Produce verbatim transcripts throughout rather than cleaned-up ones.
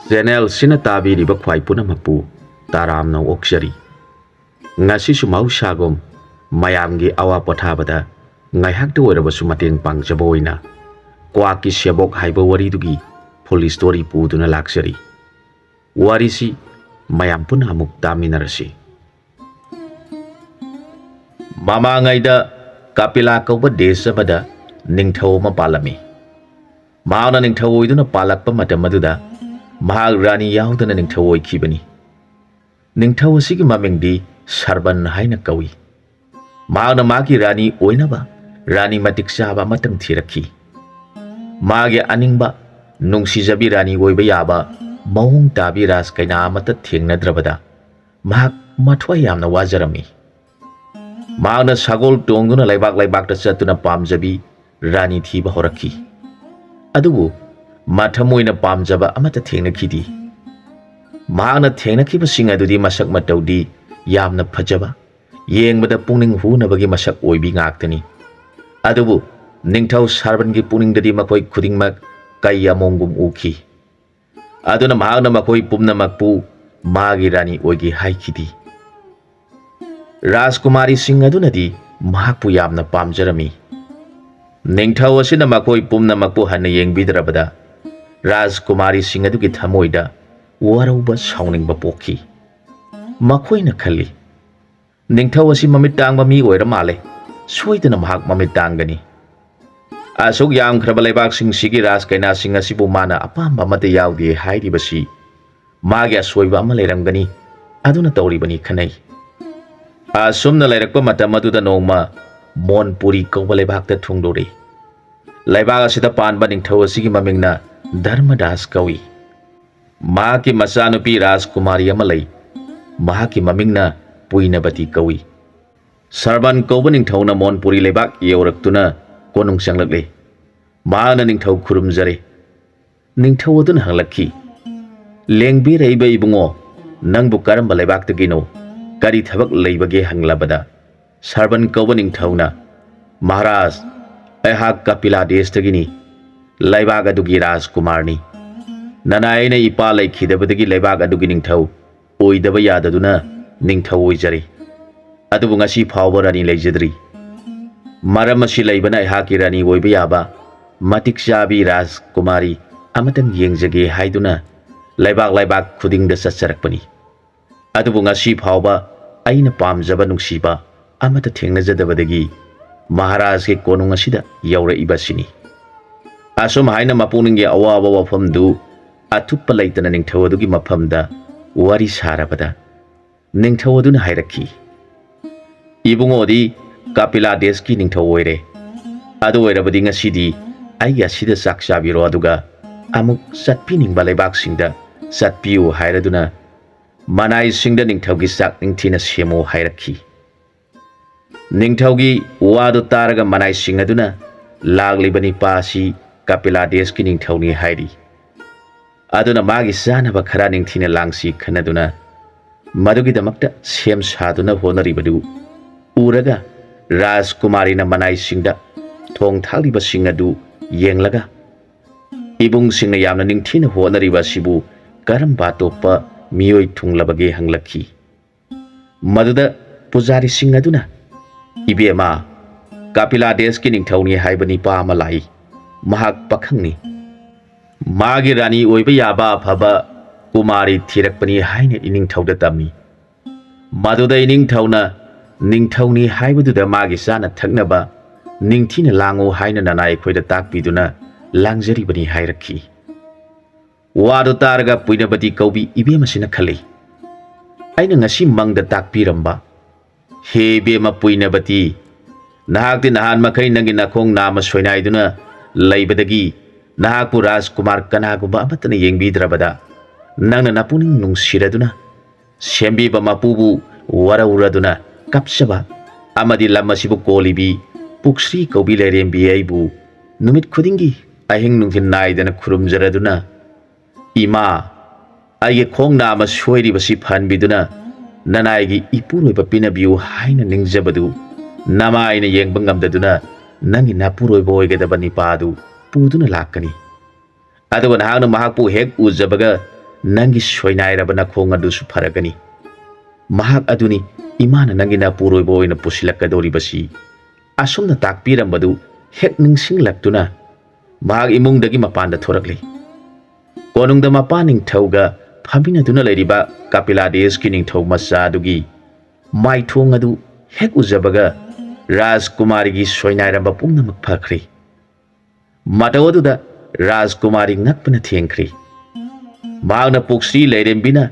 ꯆꯦꯅꯦꯜꯁꯤꯅ ꯇꯥꯕꯤꯔꯤꯕ ꯈ꯭ꯋꯥꯏ ꯄꯨꯝꯅꯃꯛꯄꯨ ꯇꯔꯥꯝꯅ ꯑꯣꯛꯆꯔꯤ꯫ ꯉꯁꯤꯁꯨ ꯃꯍꯧꯁꯥꯒꯨꯝ ꯃꯌꯥꯝꯒꯤ ꯑꯋꯥ ꯄꯣꯊꯥꯕꯗ ꯉꯥꯏꯍꯥꯛꯇ ꯑꯣꯏꯔꯕꯁꯨ ꯃꯇꯦꯡ ꯄꯥꯡꯖꯕ ꯑꯣꯏꯅ ꯀ꯭ꯋꯥꯛꯀꯤ ꯁꯦꯕꯣꯛ ꯍꯥꯏꯕ ꯋꯥꯔꯤꯗꯨꯒꯤ full story ꯄꯨꯗꯨꯅ ꯂꯥꯛꯆꯔꯤ꯫ ꯋꯥꯔꯤꯁꯤ ꯃꯌꯥꯝ ꯄꯨꯟꯅ ꯑꯃꯨꯛ ꯇꯥꯃꯤꯟꯅꯔꯁꯤ꯫ ꯃꯃꯥꯡꯉꯩꯗ ꯀꯥꯄꯤꯂꯥ ꯀꯧꯕ ꯗꯦꯁ ꯑꯃꯗ ꯅꯤꯡꯊꯧ ꯑꯃ ꯄꯥꯜꯂꯝꯃꯤ꯫ ꯃꯍꯥꯛꯅ ꯅꯤꯡꯊꯧ ꯑꯣꯏꯗꯨꯅ ꯄꯥꯜꯂꯛꯄ ꯃꯇꯝ ꯑꯗꯨꯗ ꯃꯍꯥꯛ ꯔꯥꯅꯤ ꯌꯥꯎꯗꯅ ꯅꯤꯡꯊꯧ ꯑꯣꯏꯈꯤꯕꯅꯤ꯫ ꯅꯤꯡꯊꯧ ꯑꯁꯤꯒꯤ ꯃꯃꯤꯡꯗꯤ ꯁꯔꯕꯟ ꯍꯥꯏꯅ ꯀꯧꯏ꯫ ꯃꯍꯥꯛꯅ ꯃꯍꯥꯛꯀꯤ ꯔꯥꯅꯤ ꯑꯣꯏꯅꯕ ꯔꯥꯅꯤ ꯃꯇꯤꯛ ꯆꯥꯕ ꯑꯃꯇꯪ ꯊꯤꯔꯛꯈꯤ꯫ ꯃꯥꯒꯤ ꯑꯅꯤꯡꯕ ꯅꯨꯡꯁꯤꯖꯕꯤ ꯔꯥꯅꯤ ꯑꯣꯏꯕ ꯌꯥꯕ ꯃꯑꯣꯡ ꯇꯥꯕꯤ ꯔꯥꯖꯀꯩꯅꯥ ꯑꯃꯠꯇ ꯊꯦꯡꯅꯗ꯭ꯔꯕꯗ ꯃꯍꯥꯛ ꯃꯊ꯭ꯋꯥꯏ ꯌꯥꯝꯅ ꯋꯥꯖꯔꯝꯃꯤ꯫ ꯃꯍꯥꯛꯅ ꯁꯒꯣꯜ ꯇꯣꯡꯗꯨꯅ ꯂꯩꯕꯥꯛ ꯂꯩꯕꯥꯛꯇ ꯆꯠꯇꯨꯅ ꯄꯥꯝꯖꯕꯤ ꯔꯥꯅꯤ ꯊꯤꯕ ꯍꯧꯔꯛꯈꯤ꯫ ꯑꯗꯨꯕꯨ ꯃꯊꯃꯣꯏꯅ ꯄꯥꯝꯖꯕ ꯑꯃꯠꯇ ꯊꯦꯡꯅꯈꯤꯗꯦ꯫ ꯃꯍꯥꯛꯅ ꯊꯦꯡꯅꯈꯤꯕꯁꯤꯡ ꯑꯗꯨꯗꯤ ꯃꯁꯛ ꯃꯇꯧꯗꯤ ꯌꯥꯝꯅ ꯐꯖꯕ, ꯌꯦꯡꯕꯗ ꯄꯨꯛꯅꯤꯡ ꯍꯨꯅꯕꯒꯤ ꯃꯁꯛ ꯑꯣꯏꯕꯤ ꯉꯥꯛꯇꯅꯤ꯫ ꯑꯗꯨꯕꯨ ꯅꯤꯡꯊꯧ ꯁꯥꯔꯕꯟꯒꯤ ꯄꯨꯛꯅꯤꯡꯗꯗꯤ ꯃꯈꯣꯏ ꯈꯨꯗꯤꯡꯃꯛ ꯀꯩ ꯑꯃꯣꯝꯒꯨꯝ ꯎꯈꯤ꯫ ꯑꯗꯨꯅ ꯃꯍꯥꯛꯅ ꯃꯈꯣꯏ ꯄꯨꯝꯅꯃꯛꯄꯨ ꯃꯥꯒꯤ ꯔꯥꯅꯤ ꯑꯣꯏꯒꯦ ꯍꯥꯏꯈꯤꯗꯦ꯫ ꯔꯥꯖꯀꯨꯃꯥꯔꯤꯁꯤꯡ ꯑꯗꯨꯅꯗꯤ ꯃꯍꯥꯛꯄꯨ ꯌꯥꯝꯅ ꯄꯥꯝꯖꯔꯝꯃꯤ꯫ ꯅꯤꯡꯊꯧ ꯑꯁꯤꯅ ꯃꯈꯣꯏ ꯄꯨꯝꯅꯃꯛꯄꯨ ꯍꯟꯅ ꯌꯦꯡꯕꯤꯗ꯭ꯔꯕꯗ ꯔꯥꯖꯀꯨꯃꯥꯔꯤꯁꯤꯡ ꯑꯗꯨꯒꯤ ꯊꯃꯣꯏꯗ ꯋꯥꯔꯧꯕ ꯁꯥꯎꯅꯤꯡꯕ ꯄꯣꯛꯈꯤ꯫ ꯃꯈꯣꯏꯅ ꯈꯜꯂꯤ, "ꯅꯤꯡꯊꯧ ꯑꯁꯤ ꯃꯃꯤꯠ ꯇꯥꯡꯕ ꯃꯤ ꯑꯣꯏꯔ ꯃꯥꯜꯂꯦ꯫ ꯁꯣꯏꯗꯅ ꯃꯍꯥꯛ ꯃꯃꯤꯠ ꯇꯥꯡꯒꯅꯤ꯫" ꯑꯁꯨꯛ ꯌꯥꯝꯈ꯭ꯔꯕ ꯂꯩꯕꯥꯛꯁꯤꯡꯁꯤꯒꯤ ꯔꯥꯖꯀꯩꯅꯥꯁꯤꯡ ꯑꯁꯤꯕꯨ ꯃꯥꯅ ꯑꯄꯥꯝꯕ ꯑꯃꯠꯇ ꯌꯥꯎꯗꯦ ꯍꯥꯏꯔꯤꯕꯁꯤ ꯃꯥꯒꯤ ꯑꯁꯣꯏꯕ ꯑꯃ ꯂꯩꯔꯝꯒꯅꯤ, ꯑꯗꯨꯅ ꯇꯧꯔꯤꯕꯅꯤ ꯈꯟꯅꯩ꯫ ꯑꯁꯨꯝꯅ ꯂꯩꯔꯛꯄ ꯃꯇꯝ ꯑꯗꯨꯗ ꯅꯣꯡꯃ ꯃꯣꯟꯄꯨꯔꯤ ꯀꯧꯕ ꯂꯩꯕꯥꯛꯇ ꯊꯨꯡꯂꯨꯔꯦ꯫ ꯂꯩꯕꯥꯛ ꯑꯁꯤꯗ ꯄꯥꯟꯕ ꯅꯤꯡꯊꯧ ꯑꯁꯤꯒꯤ ꯃꯃꯤꯡꯅ ꯙꯔꯃꯗꯥꯁ ꯀꯧꯏ꯫ ꯃꯍꯥꯛꯀꯤ ꯃꯆꯥꯅꯨꯄꯤ ꯔꯥꯖꯀꯨꯃꯥꯔꯤ ꯑꯃ ꯂꯩ꯫ ꯃꯍꯥꯛꯀꯤ ꯃꯃꯤꯡꯅ ꯄꯨꯏꯅꯕꯇꯤ ꯀꯧꯏ꯫ ꯁꯔꯕꯟ ꯀꯧꯕ ꯅꯤꯡꯊꯧꯅ ꯃꯣꯟꯄꯨꯔꯤ ꯂꯩꯕꯥꯛ ꯌꯧꯔꯛꯇꯨꯅ ꯀꯣꯅꯨꯡ ꯆꯪꯂꯛꯂꯦ꯫ ꯃꯍꯥꯛꯅ ꯅꯤꯡꯊꯧ ꯈꯨꯔꯨꯝꯖꯔꯦ꯫ ꯅꯤꯡꯊꯧ ꯑꯗꯨꯅ ꯍꯪꯂꯛꯈꯤ, "ꯂꯦꯡꯕꯤꯔꯛꯏꯕ ꯏꯕꯨꯡꯉꯣ, ꯅꯪꯕꯨ ꯀꯔꯝꯕ ꯂꯩꯕꯥꯛꯇꯒꯤꯅꯣ? ꯀꯔꯤ ꯊꯕꯛ ꯂꯩꯕꯒꯦ?" ꯍꯪꯂꯕꯗ ꯁꯔꯕꯟ ꯀꯧꯕ ꯅꯤꯡꯊꯧꯅ, "ꯃꯍꯥꯔꯥꯖ, ꯑꯩꯍꯥꯛ ꯀꯄꯤꯂꯥ ꯗꯦꯁꯇꯒꯤꯅꯤ, ꯂꯩꯕꯥꯛ ꯑꯗꯨꯒꯤ ꯔꯥꯖꯀꯨꯃꯥꯔꯅꯤ꯫ ꯅꯅꯥꯏ ꯑꯩꯅ ꯏꯄꯥ ꯂꯩꯈꯤꯗꯕꯗꯒꯤ ꯂꯩꯕꯥꯛ ꯑꯗꯨꯒꯤ ꯅꯤꯡꯊꯧ ꯑꯣꯏꯗꯕ ꯌꯥꯗꯗꯨꯅ ꯅꯤꯡꯊꯧ ꯑꯣꯏꯖꯔꯤ꯫ ꯑꯗꯨꯕꯨ ꯉꯁꯤ ꯐꯥꯎꯕ ꯔꯥꯅꯤ ꯂꯩꯖꯗ꯭ꯔꯤ꯫ ꯃꯔꯝ ꯑꯁꯤ ꯂꯩꯕꯅ ꯑꯩꯍꯥꯛꯀꯤ ꯔꯥꯅꯤ ꯑꯣꯏꯕ ꯌꯥꯕ ꯃꯇꯤꯛ ꯆꯥꯕꯤ ꯔꯥꯖꯀꯨꯃꯥꯔꯤ ꯑꯃꯇꯪ ꯌꯦꯡꯖꯒꯦ ꯍꯥꯏꯗꯨꯅ ꯂꯩꯕꯥꯛ ꯂꯩꯕꯥꯛ ꯈꯨꯗꯤꯡꯗ ꯆꯠꯆꯔꯛꯄꯅꯤ꯫ ꯑꯗꯨꯕꯨ ꯉꯁꯤ ꯐꯥꯎꯕ ꯑꯩꯅ ꯄꯥꯝꯖꯕ ꯅꯨꯡꯁꯤꯕ ꯑꯃꯠꯇ ꯊꯦꯡꯅꯖꯗꯕꯗꯒꯤ ꯃꯍꯥꯔꯥꯖꯒꯤ ꯀꯣꯅꯨꯡ ꯑꯁꯤꯗ ꯌꯧꯔꯛꯏꯕ ꯑꯁꯤꯅꯤ꯫ ꯑꯁꯨꯝ ꯍꯥꯏꯅ ꯃꯄꯨꯛꯅꯤꯡꯒꯤ ꯑꯋꯥꯕ ꯋꯥꯐꯝꯗꯨ ꯑꯊꯨꯞꯄ ꯂꯩꯇꯅ ꯅꯤꯡꯊꯧ ꯑꯗꯨꯒꯤ ꯃꯐꯝꯗ ꯋꯥꯔꯤ ꯁꯥꯔꯕꯗ ꯅꯤꯡꯊꯧ ꯑꯗꯨꯅ ꯍꯥꯏꯔꯛꯈꯤ, "ꯏꯕꯨꯡꯉꯣꯗꯤ ꯀꯄꯤꯂꯥ ꯗꯦꯁꯀꯤ ꯅꯤꯡꯊꯧ ꯑꯣꯏꯔꯦ꯫ ꯑꯗꯨ ꯑꯣꯏꯔꯕꯗꯤ ꯉꯁꯤꯗꯤ ꯑꯩꯒꯤ ꯑꯁꯤꯗ ꯆꯥꯛ ꯆꯥꯕꯤꯔꯣ, ꯑꯗꯨꯒ ꯑꯃꯨꯛ ꯆꯠꯄꯤꯅꯤꯡꯕ ꯂꯩꯕꯥꯛꯁꯤꯡꯗ ꯆꯠꯄꯤꯌꯨ" ꯍꯥꯏꯔꯗꯨꯅ ꯃꯅꯥꯏꯁꯤꯡꯗ ꯅꯤꯡꯊꯧꯒꯤ ꯆꯥꯛ ꯅꯤꯡꯊꯤꯅ ꯁꯦꯝꯃꯨ ꯍꯥꯏꯔꯛꯈꯤ꯫ ꯅꯤꯡꯊꯧꯒꯤ ꯋꯥꯗꯨ ꯇꯥꯔꯒ ꯃꯅꯥꯏꯁꯤꯡ ꯑꯗꯨꯅ ꯂꯥꯛꯂꯤꯕ ꯅꯤꯄꯥ ꯑꯁꯤ ꯀꯄꯤꯂꯥ ꯗꯦꯁꯀꯤ ꯅꯤꯡꯊꯧꯅꯤ ꯍꯥꯏꯔꯤ꯫ ꯑꯗꯨꯅ ꯃꯥꯒꯤ ꯆꯥꯅꯕ ꯈꯔ ꯅꯤꯡꯊꯤꯅ ꯂꯥꯡꯁꯤ ꯈꯟꯅꯗꯨꯅ ꯃꯗꯨꯒꯤꯗꯃꯛꯇ ꯁꯦꯝ ꯁꯥꯗꯨꯅ ꯍꯣꯠꯅꯔꯤꯕꯗꯨ ꯎꯔꯒ ꯔꯥꯖꯀꯨꯃꯥꯔꯤꯅ ꯃꯅꯥꯏꯁꯤꯡꯗ ꯊꯣꯡ ꯊꯥꯛꯂꯤꯕꯁꯤꯡ ꯑꯗꯨ ꯌꯦꯡꯂꯒ ꯏꯕꯨꯡꯁꯤꯡꯅ ꯌꯥꯝꯅ ꯅꯤꯡꯊꯤꯅ ꯍꯣꯠꯅꯔꯤꯕ ꯑꯁꯤꯕꯨ ꯀꯔꯝꯕ ꯑꯇꯣꯞꯄ ꯃꯤꯑꯣꯏ ꯊꯨꯡꯂꯕꯒꯦ ꯍꯪꯂꯛꯈꯤ꯫ ꯃꯗꯨꯗ ꯄꯨꯖꯥꯔꯤꯁꯤꯡ ꯑꯗꯨꯅ, "ꯏꯕꯦꯝꯃ, ꯀꯄꯤꯂꯥ ꯗꯦꯁꯀꯤ ꯅꯤꯡꯊꯧꯅꯤ ꯍꯥꯏꯕ ꯅꯤꯄꯥ ꯑꯃ ꯂꯥꯛꯏ꯫ ꯃꯍꯥꯛ ꯄꯥꯈꯪꯅꯤ꯫ ꯃꯥꯒꯤ ꯔꯥꯅꯤ ꯑꯣꯏꯕ ꯌꯥꯕ ꯑꯐꯕ ꯀꯨꯃꯥꯔꯤ ꯊꯤꯔꯛꯄꯅꯤ ꯍꯥꯏꯅ ꯏꯅꯤꯡꯊꯧꯗ ꯇꯝꯃꯤ꯫ ꯃꯗꯨꯗ ꯏꯅꯤꯡꯊꯧꯅ ꯅꯤꯡꯊꯧꯅꯤ ꯍꯥꯏꯕꯗꯨꯗ ꯃꯥꯒꯤ ꯆꯥꯅ ꯊꯛꯅꯕ ꯅꯤꯡꯊꯤꯅ ꯂꯥꯡꯉꯨ ꯍꯥꯏꯅ ꯅꯅꯥꯏ ꯑꯩꯈꯣꯏꯗ ꯇꯥꯛꯄꯤꯗꯨꯅ ꯂꯥꯡꯖꯔꯤꯕꯅꯤ" ꯍꯥꯏꯔꯛꯈꯤ꯫ ꯋꯥꯗꯨ ꯇꯥꯔꯒ ꯄꯨꯏꯅꯕꯇꯤ ꯀꯧꯕꯤ ꯏꯕꯦꯝ ꯑꯁꯤꯅ ꯈꯜꯂꯤ, "ꯑꯩꯅ ꯉꯁꯤ ꯃꯪꯗ ꯇꯥꯛꯄꯤꯔꯝꯕ꯫ ꯍꯦ ꯏꯕꯦꯝꯃ ꯄꯨꯏꯅꯕꯇꯤ, ꯅꯍꯥꯛꯇꯤ ꯅꯍꯥꯟ ꯃꯈꯩ ꯅꯪꯒꯤ ꯅꯈꯣꯡ ꯅꯥꯝꯃ ꯁꯣꯏꯅꯥꯏꯗꯨꯅ ꯂꯩꯕꯗꯒꯤ ꯅꯍꯥꯛꯄꯨ ꯔꯥꯖꯀꯨꯃꯥꯔ ꯀꯅꯥꯒꯨꯝꯕ ꯑꯃꯠꯇꯅ ꯌꯦꯡꯕꯤꯗ꯭ꯔꯕꯗ ꯅꯪꯅ ꯅꯄꯨꯛꯅꯤꯡ ꯅꯨꯡꯁꯤꯔꯗꯨꯅ ꯁꯦꯝꯕꯤꯕ ꯃꯄꯨꯕꯨ ꯋꯥꯔꯧꯔꯗꯨꯅ ꯀꯞꯆꯕ ꯑꯃꯗꯤ ꯂꯝ ꯑꯁꯤꯕꯨ ꯀꯣꯜꯂꯤꯕꯤ ꯄꯨꯛꯁ꯭ꯔꯤ ꯀꯧꯕꯤ ꯂꯥꯏꯔꯦꯝꯕꯤ ꯑꯩꯕꯨ ꯅꯨꯃꯤꯠ ꯈꯨꯗꯤꯡꯒꯤ ꯑꯍꯤꯡ ꯅꯨꯡꯊꯤꯜ ꯅꯥꯏꯗꯅ ꯈꯨꯔꯨꯝꯖꯔꯗꯨꯅ, ꯏꯃꯥ, ꯑꯩꯒꯤ ꯈꯣꯡ ꯅꯥꯝꯃ ꯁꯣꯏꯔꯤꯕꯁꯤ ꯐꯍꯟꯕꯤꯗꯨꯅ ꯅꯅꯥꯏꯒꯤ ꯏꯄꯨꯔꯣꯏꯕ ꯄꯤꯅꯕꯤꯌꯨ" ꯍꯥꯏꯅ ꯅꯤꯡꯖꯕꯗꯨ ꯅꯃꯥꯏꯅ ꯌꯦꯡꯕ ꯉꯝꯗꯗꯨꯅ ꯅꯪꯒꯤ ꯅꯄꯨꯔꯣꯏꯕ ꯑꯣꯏꯒꯗꯕ ꯅꯤꯄꯥꯗꯨ ꯄꯨꯗꯨꯅ ꯂꯥꯛꯀꯅꯤ꯫ ꯑꯗꯨꯒ ꯅꯍꯥꯛꯅ ꯃꯍꯥꯛꯄꯨ ꯍꯦꯛ ꯎꯖꯕꯒ ꯅꯪꯒꯤ ꯁꯣꯏꯅꯥꯏꯔꯕ ꯅꯈꯣꯡ ꯑꯗꯨꯁꯨ ꯐꯔꯒꯅꯤ꯫ ꯃꯍꯥꯛ ꯑꯗꯨꯅꯤ ꯏꯃꯥꯅ ꯅꯪꯒꯤ ꯅꯄꯨꯔꯣꯏꯕ ꯑꯣꯏꯅ ꯄꯨꯁꯤꯜꯂꯛꯀꯗꯧꯔꯤꯕꯁꯤ꯫ ꯑꯁꯨꯝꯅ ꯇꯥꯛꯄꯤꯔꯝꯕꯗꯨ ꯍꯦꯛ ꯅꯤꯡꯁꯤꯡꯂꯛꯇꯨꯅ ꯃꯍꯥꯛ ꯏꯃꯨꯡꯗꯒꯤ ꯃꯄꯥꯟꯗ ꯊꯣꯔꯛꯂꯤ꯫ ꯀꯣꯅꯨꯡꯗ ꯃꯄꯥ ꯅꯤꯡꯊꯧꯒ ꯐꯝꯃꯤꯟꯅꯗꯨꯅ ꯂꯩꯔꯤꯕ ꯀꯄꯤꯂꯥ ꯗꯦꯁꯀꯤ ꯅꯤꯡꯊꯧ ꯃꯆꯥ ꯑꯗꯨꯒꯤ ꯃꯥꯏꯊꯣꯡ ꯑꯗꯨ ꯍꯦꯛ ꯎꯖꯕꯒ ꯔꯥꯖꯀꯨꯃꯥꯔꯤꯒꯤ ꯁꯣꯏꯅꯥꯏꯔꯝꯕ ꯄꯨꯝꯅꯃꯛ ꯐꯈ꯭ꯔꯦ꯫ ꯃꯇꯧ ꯑꯗꯨꯗ ꯔꯥꯖꯀꯨꯃꯥꯔꯤ ꯉꯛꯄꯅ ꯊꯦꯡꯈ꯭ꯔꯦ꯫ ꯃꯍꯥꯛꯅ ꯄꯨꯛꯁ꯭ꯔꯤ ꯂꯩꯔꯦꯝꯕꯤꯅ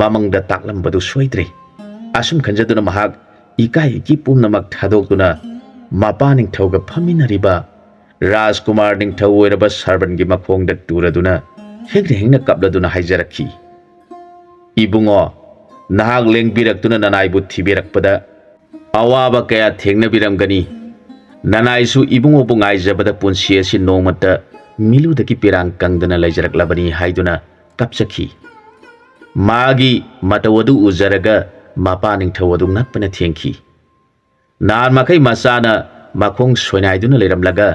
ꯃꯃꯪꯗ ꯇꯥꯛꯂꯝꯕꯗꯨ ꯁꯣꯏꯗ꯭ꯔꯦ꯫ ꯑꯁꯨꯝ ꯈꯟꯖꯗꯨꯅ ꯃꯍꯥꯛ ꯏꯀꯥꯏ ꯏꯀꯤ ꯄꯨꯝꯅꯃꯛ ꯊꯥꯗꯣꯛꯇꯨꯅ ꯃꯄꯥ ꯅꯤꯡꯊꯧꯒ ꯐꯝꯃꯤꯟꯅꯔꯤꯕ ꯔꯥꯖꯀꯨꯃꯥꯔ ꯅꯤꯡꯊꯧ ꯑꯣꯏꯔꯕ ꯁꯔꯕꯟꯒꯤ ꯃꯈꯣꯡꯗ ꯇꯨꯔꯗꯨꯅ ꯍꯦꯡꯅ ꯍꯦꯡꯅ ꯀꯞꯂꯗꯨꯅ ꯍꯥꯏꯖꯔꯛꯈꯤ, "ꯏꯕꯨꯡꯉꯣ, ꯅꯍꯥꯛ ꯂꯦꯡꯕꯤꯔꯛꯇꯨꯅ ꯅꯅꯥꯏꯕꯨ ꯊꯤꯕꯤꯔꯛꯄꯗ ꯑꯋꯥꯕ ꯀꯌꯥ ꯊꯦꯡꯅꯕꯤꯔꯝꯒꯅꯤ꯫ ꯅꯅꯥꯏꯁꯨ ꯏꯕꯨꯡꯉꯣꯕꯨ ꯉꯥꯏꯖꯕꯗ ꯄꯨꯟꯁꯤ ꯑꯁꯤ ꯅꯣꯡꯃꯇ ꯃꯤꯂꯨꯗꯒꯤ ꯄꯤꯔꯥꯡ ꯀꯪꯗꯅ ꯂꯩꯖꯔꯛꯂꯕꯅꯤ" ꯍꯥꯏꯗꯨꯅ ꯀꯞꯆꯈꯤ꯫ ꯃꯥꯒꯤ ꯃꯇꯧ ꯑꯗꯨ ꯎꯖꯔꯒ ꯃꯄꯥ ꯅꯤꯡꯊꯧ ꯑꯗꯨ ꯉꯛꯄꯅ ꯊꯦꯡꯈꯤ꯫ ꯅꯍꯥꯟ ꯃꯈꯩ ꯃꯆꯥꯅ ꯃꯈꯣꯡ ꯁꯣꯏꯅꯥꯏꯗꯨꯅ ꯂꯩꯔꯝꯂꯒ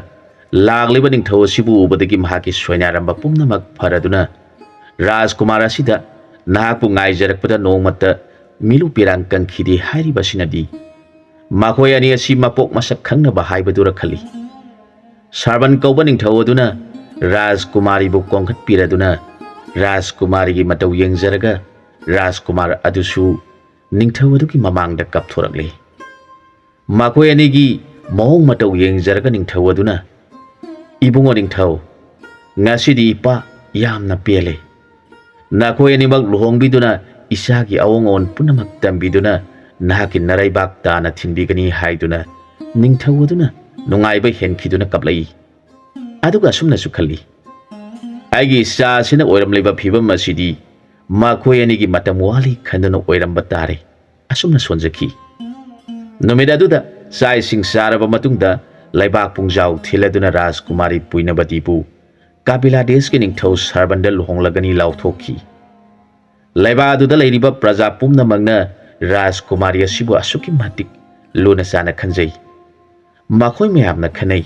ꯂꯥꯛꯂꯤꯕ ꯅꯤꯡꯊꯧ ꯑꯁꯤꯕꯨ ꯎꯕꯗꯒꯤ ꯃꯍꯥꯛꯀꯤ ꯁꯣꯏꯅꯥꯏꯔꯝꯕ ꯄꯨꯝꯅꯃꯛ ꯐꯔꯗꯨꯅ ꯔꯥꯖꯀꯨꯃꯥꯔ ꯑꯁꯤꯗ ꯅꯍꯥꯛꯄꯨ ꯉꯥꯏꯖꯔꯛꯄꯗ ꯅꯣꯡꯃꯇ ꯃꯤꯂꯨ ꯄꯤꯔꯥꯡ ꯀꯪꯈꯤꯗꯦ ꯍꯥꯏꯔꯤꯕ ꯑꯁꯤꯅꯗꯤ ꯃꯈꯣꯏ ꯑꯅꯤ ꯑꯁꯤ ꯃꯄꯣꯛ ꯃꯁꯛ ꯈꯪꯅꯕ ꯍꯥꯏꯕꯗꯨꯔ ꯈꯜꯂꯤ꯫ ꯁꯥꯔꯕꯟ ꯀꯧꯕ ꯅꯤꯡꯊꯧ ꯑꯗꯨꯅ ꯔꯥꯖꯀꯨꯃꯥꯔꯤꯕꯨ ꯀꯣꯡꯈꯠꯄꯤꯔꯗꯨꯅ ꯔꯥꯖꯀꯨꯃꯥꯔꯤꯒꯤ ꯃꯇꯧ ꯌꯦꯡꯖꯔꯒ ꯔꯥꯖꯀꯨꯃꯥꯔ ꯑꯗꯨꯁꯨ ꯅꯤꯡꯊꯧ ꯑꯗꯨꯒꯤ ꯃꯃꯥꯡꯗ ꯀꯞꯊꯣꯔꯛꯂꯤ꯫ ꯃꯈꯣꯏ ꯑꯅꯤꯒꯤ ꯃꯑꯣꯡ ꯃꯇꯧ ꯌꯦꯡꯖꯔꯒ ꯅꯤꯡꯊꯧ ꯑꯗꯨꯅ, "ꯏꯕꯨꯡꯉꯣ ꯅꯤꯡꯊꯧ, ꯉꯁꯤꯗꯤ ꯏꯄꯥ ꯌꯥꯝꯅ ꯄꯦꯜꯂꯦ꯫ ꯅꯈꯣꯏ ꯑꯅꯤꯃꯛ ꯂꯨꯍꯣꯡꯕꯤꯗꯨꯅ ꯏꯆꯥꯒꯤ ꯑꯑꯣꯡ ꯑꯑꯣꯟ ꯄꯨꯝꯅꯃꯛ ꯇꯝꯕꯤꯗꯨꯅ ꯅꯍꯥꯛꯀꯤ ꯅꯔꯩꯕꯥꯛ ꯇꯥꯅ ꯊꯤꯟꯕꯤꯒꯅꯤ" ꯍꯥꯏꯗꯨꯅ ꯅꯤꯡꯊꯧ ꯑꯗꯨꯅ ꯅꯨꯡꯉꯥꯏꯕ ꯍꯦꯟꯈꯤꯗꯨꯅ ꯀꯞꯂꯛꯏ꯫ ꯑꯗꯨꯒ ꯑꯁꯨꯝꯅꯁꯨ ꯈꯜꯂꯤ, "ꯑꯩꯒꯤ ꯏꯆꯥ ꯑꯁꯤꯅ ꯑꯣꯏꯔꯝꯂꯤꯕ ꯐꯤꯕꯝ ꯑꯁꯤꯗꯤ ꯃꯈꯣꯏ ꯑꯅꯤꯒꯤ ꯃꯇꯝ ꯋꯥꯠꯂꯤ ꯈꯟꯗꯨꯅ ꯑꯣꯏꯔꯝꯕ ꯇꯥꯔꯦ"꯫ ꯑꯁꯨꯝꯅ ꯁꯣꯟꯖꯈꯤ꯫ ꯅꯨꯃꯤꯠ ꯑꯗꯨꯗ ꯆꯥꯛ ꯏꯁꯤꯡ ꯆꯥꯔꯕ ꯃꯇꯨꯡꯗ ꯂꯩꯕꯥꯛ ꯄꯨꯡꯖꯥꯎ ꯊꯤꯜꯂꯗꯨꯅ ꯔꯥꯖꯀꯨꯃꯥꯔꯤ ꯄꯨꯏꯅꯕꯗꯤꯕꯨ ꯀꯥꯄꯤꯂꯥꯗꯦꯁꯀꯤ ꯅꯤꯡꯊꯧ ꯁꯔꯕꯟꯗ ꯂꯨꯍꯣꯡꯂꯒꯅꯤ ꯂꯥꯎꯊꯣꯛꯈꯤ꯫ ꯂꯩꯕꯥꯛ ꯑꯗꯨꯗ ꯂꯩꯔꯤꯕ ꯄ꯭ꯔꯖꯥ ꯄꯨꯝꯅꯃꯛꯅ ꯔꯥꯖꯀꯨꯃꯥꯔꯤ ꯑꯁꯤꯕꯨ ꯑꯁꯨꯛꯀꯤ ꯃꯇꯤꯛ ꯂꯨꯅ ꯆꯥꯅ ꯈꯟꯖꯩ꯫ ꯃꯈꯣꯏ ꯃꯌꯥꯝꯅ ꯈꯟꯅꯩ,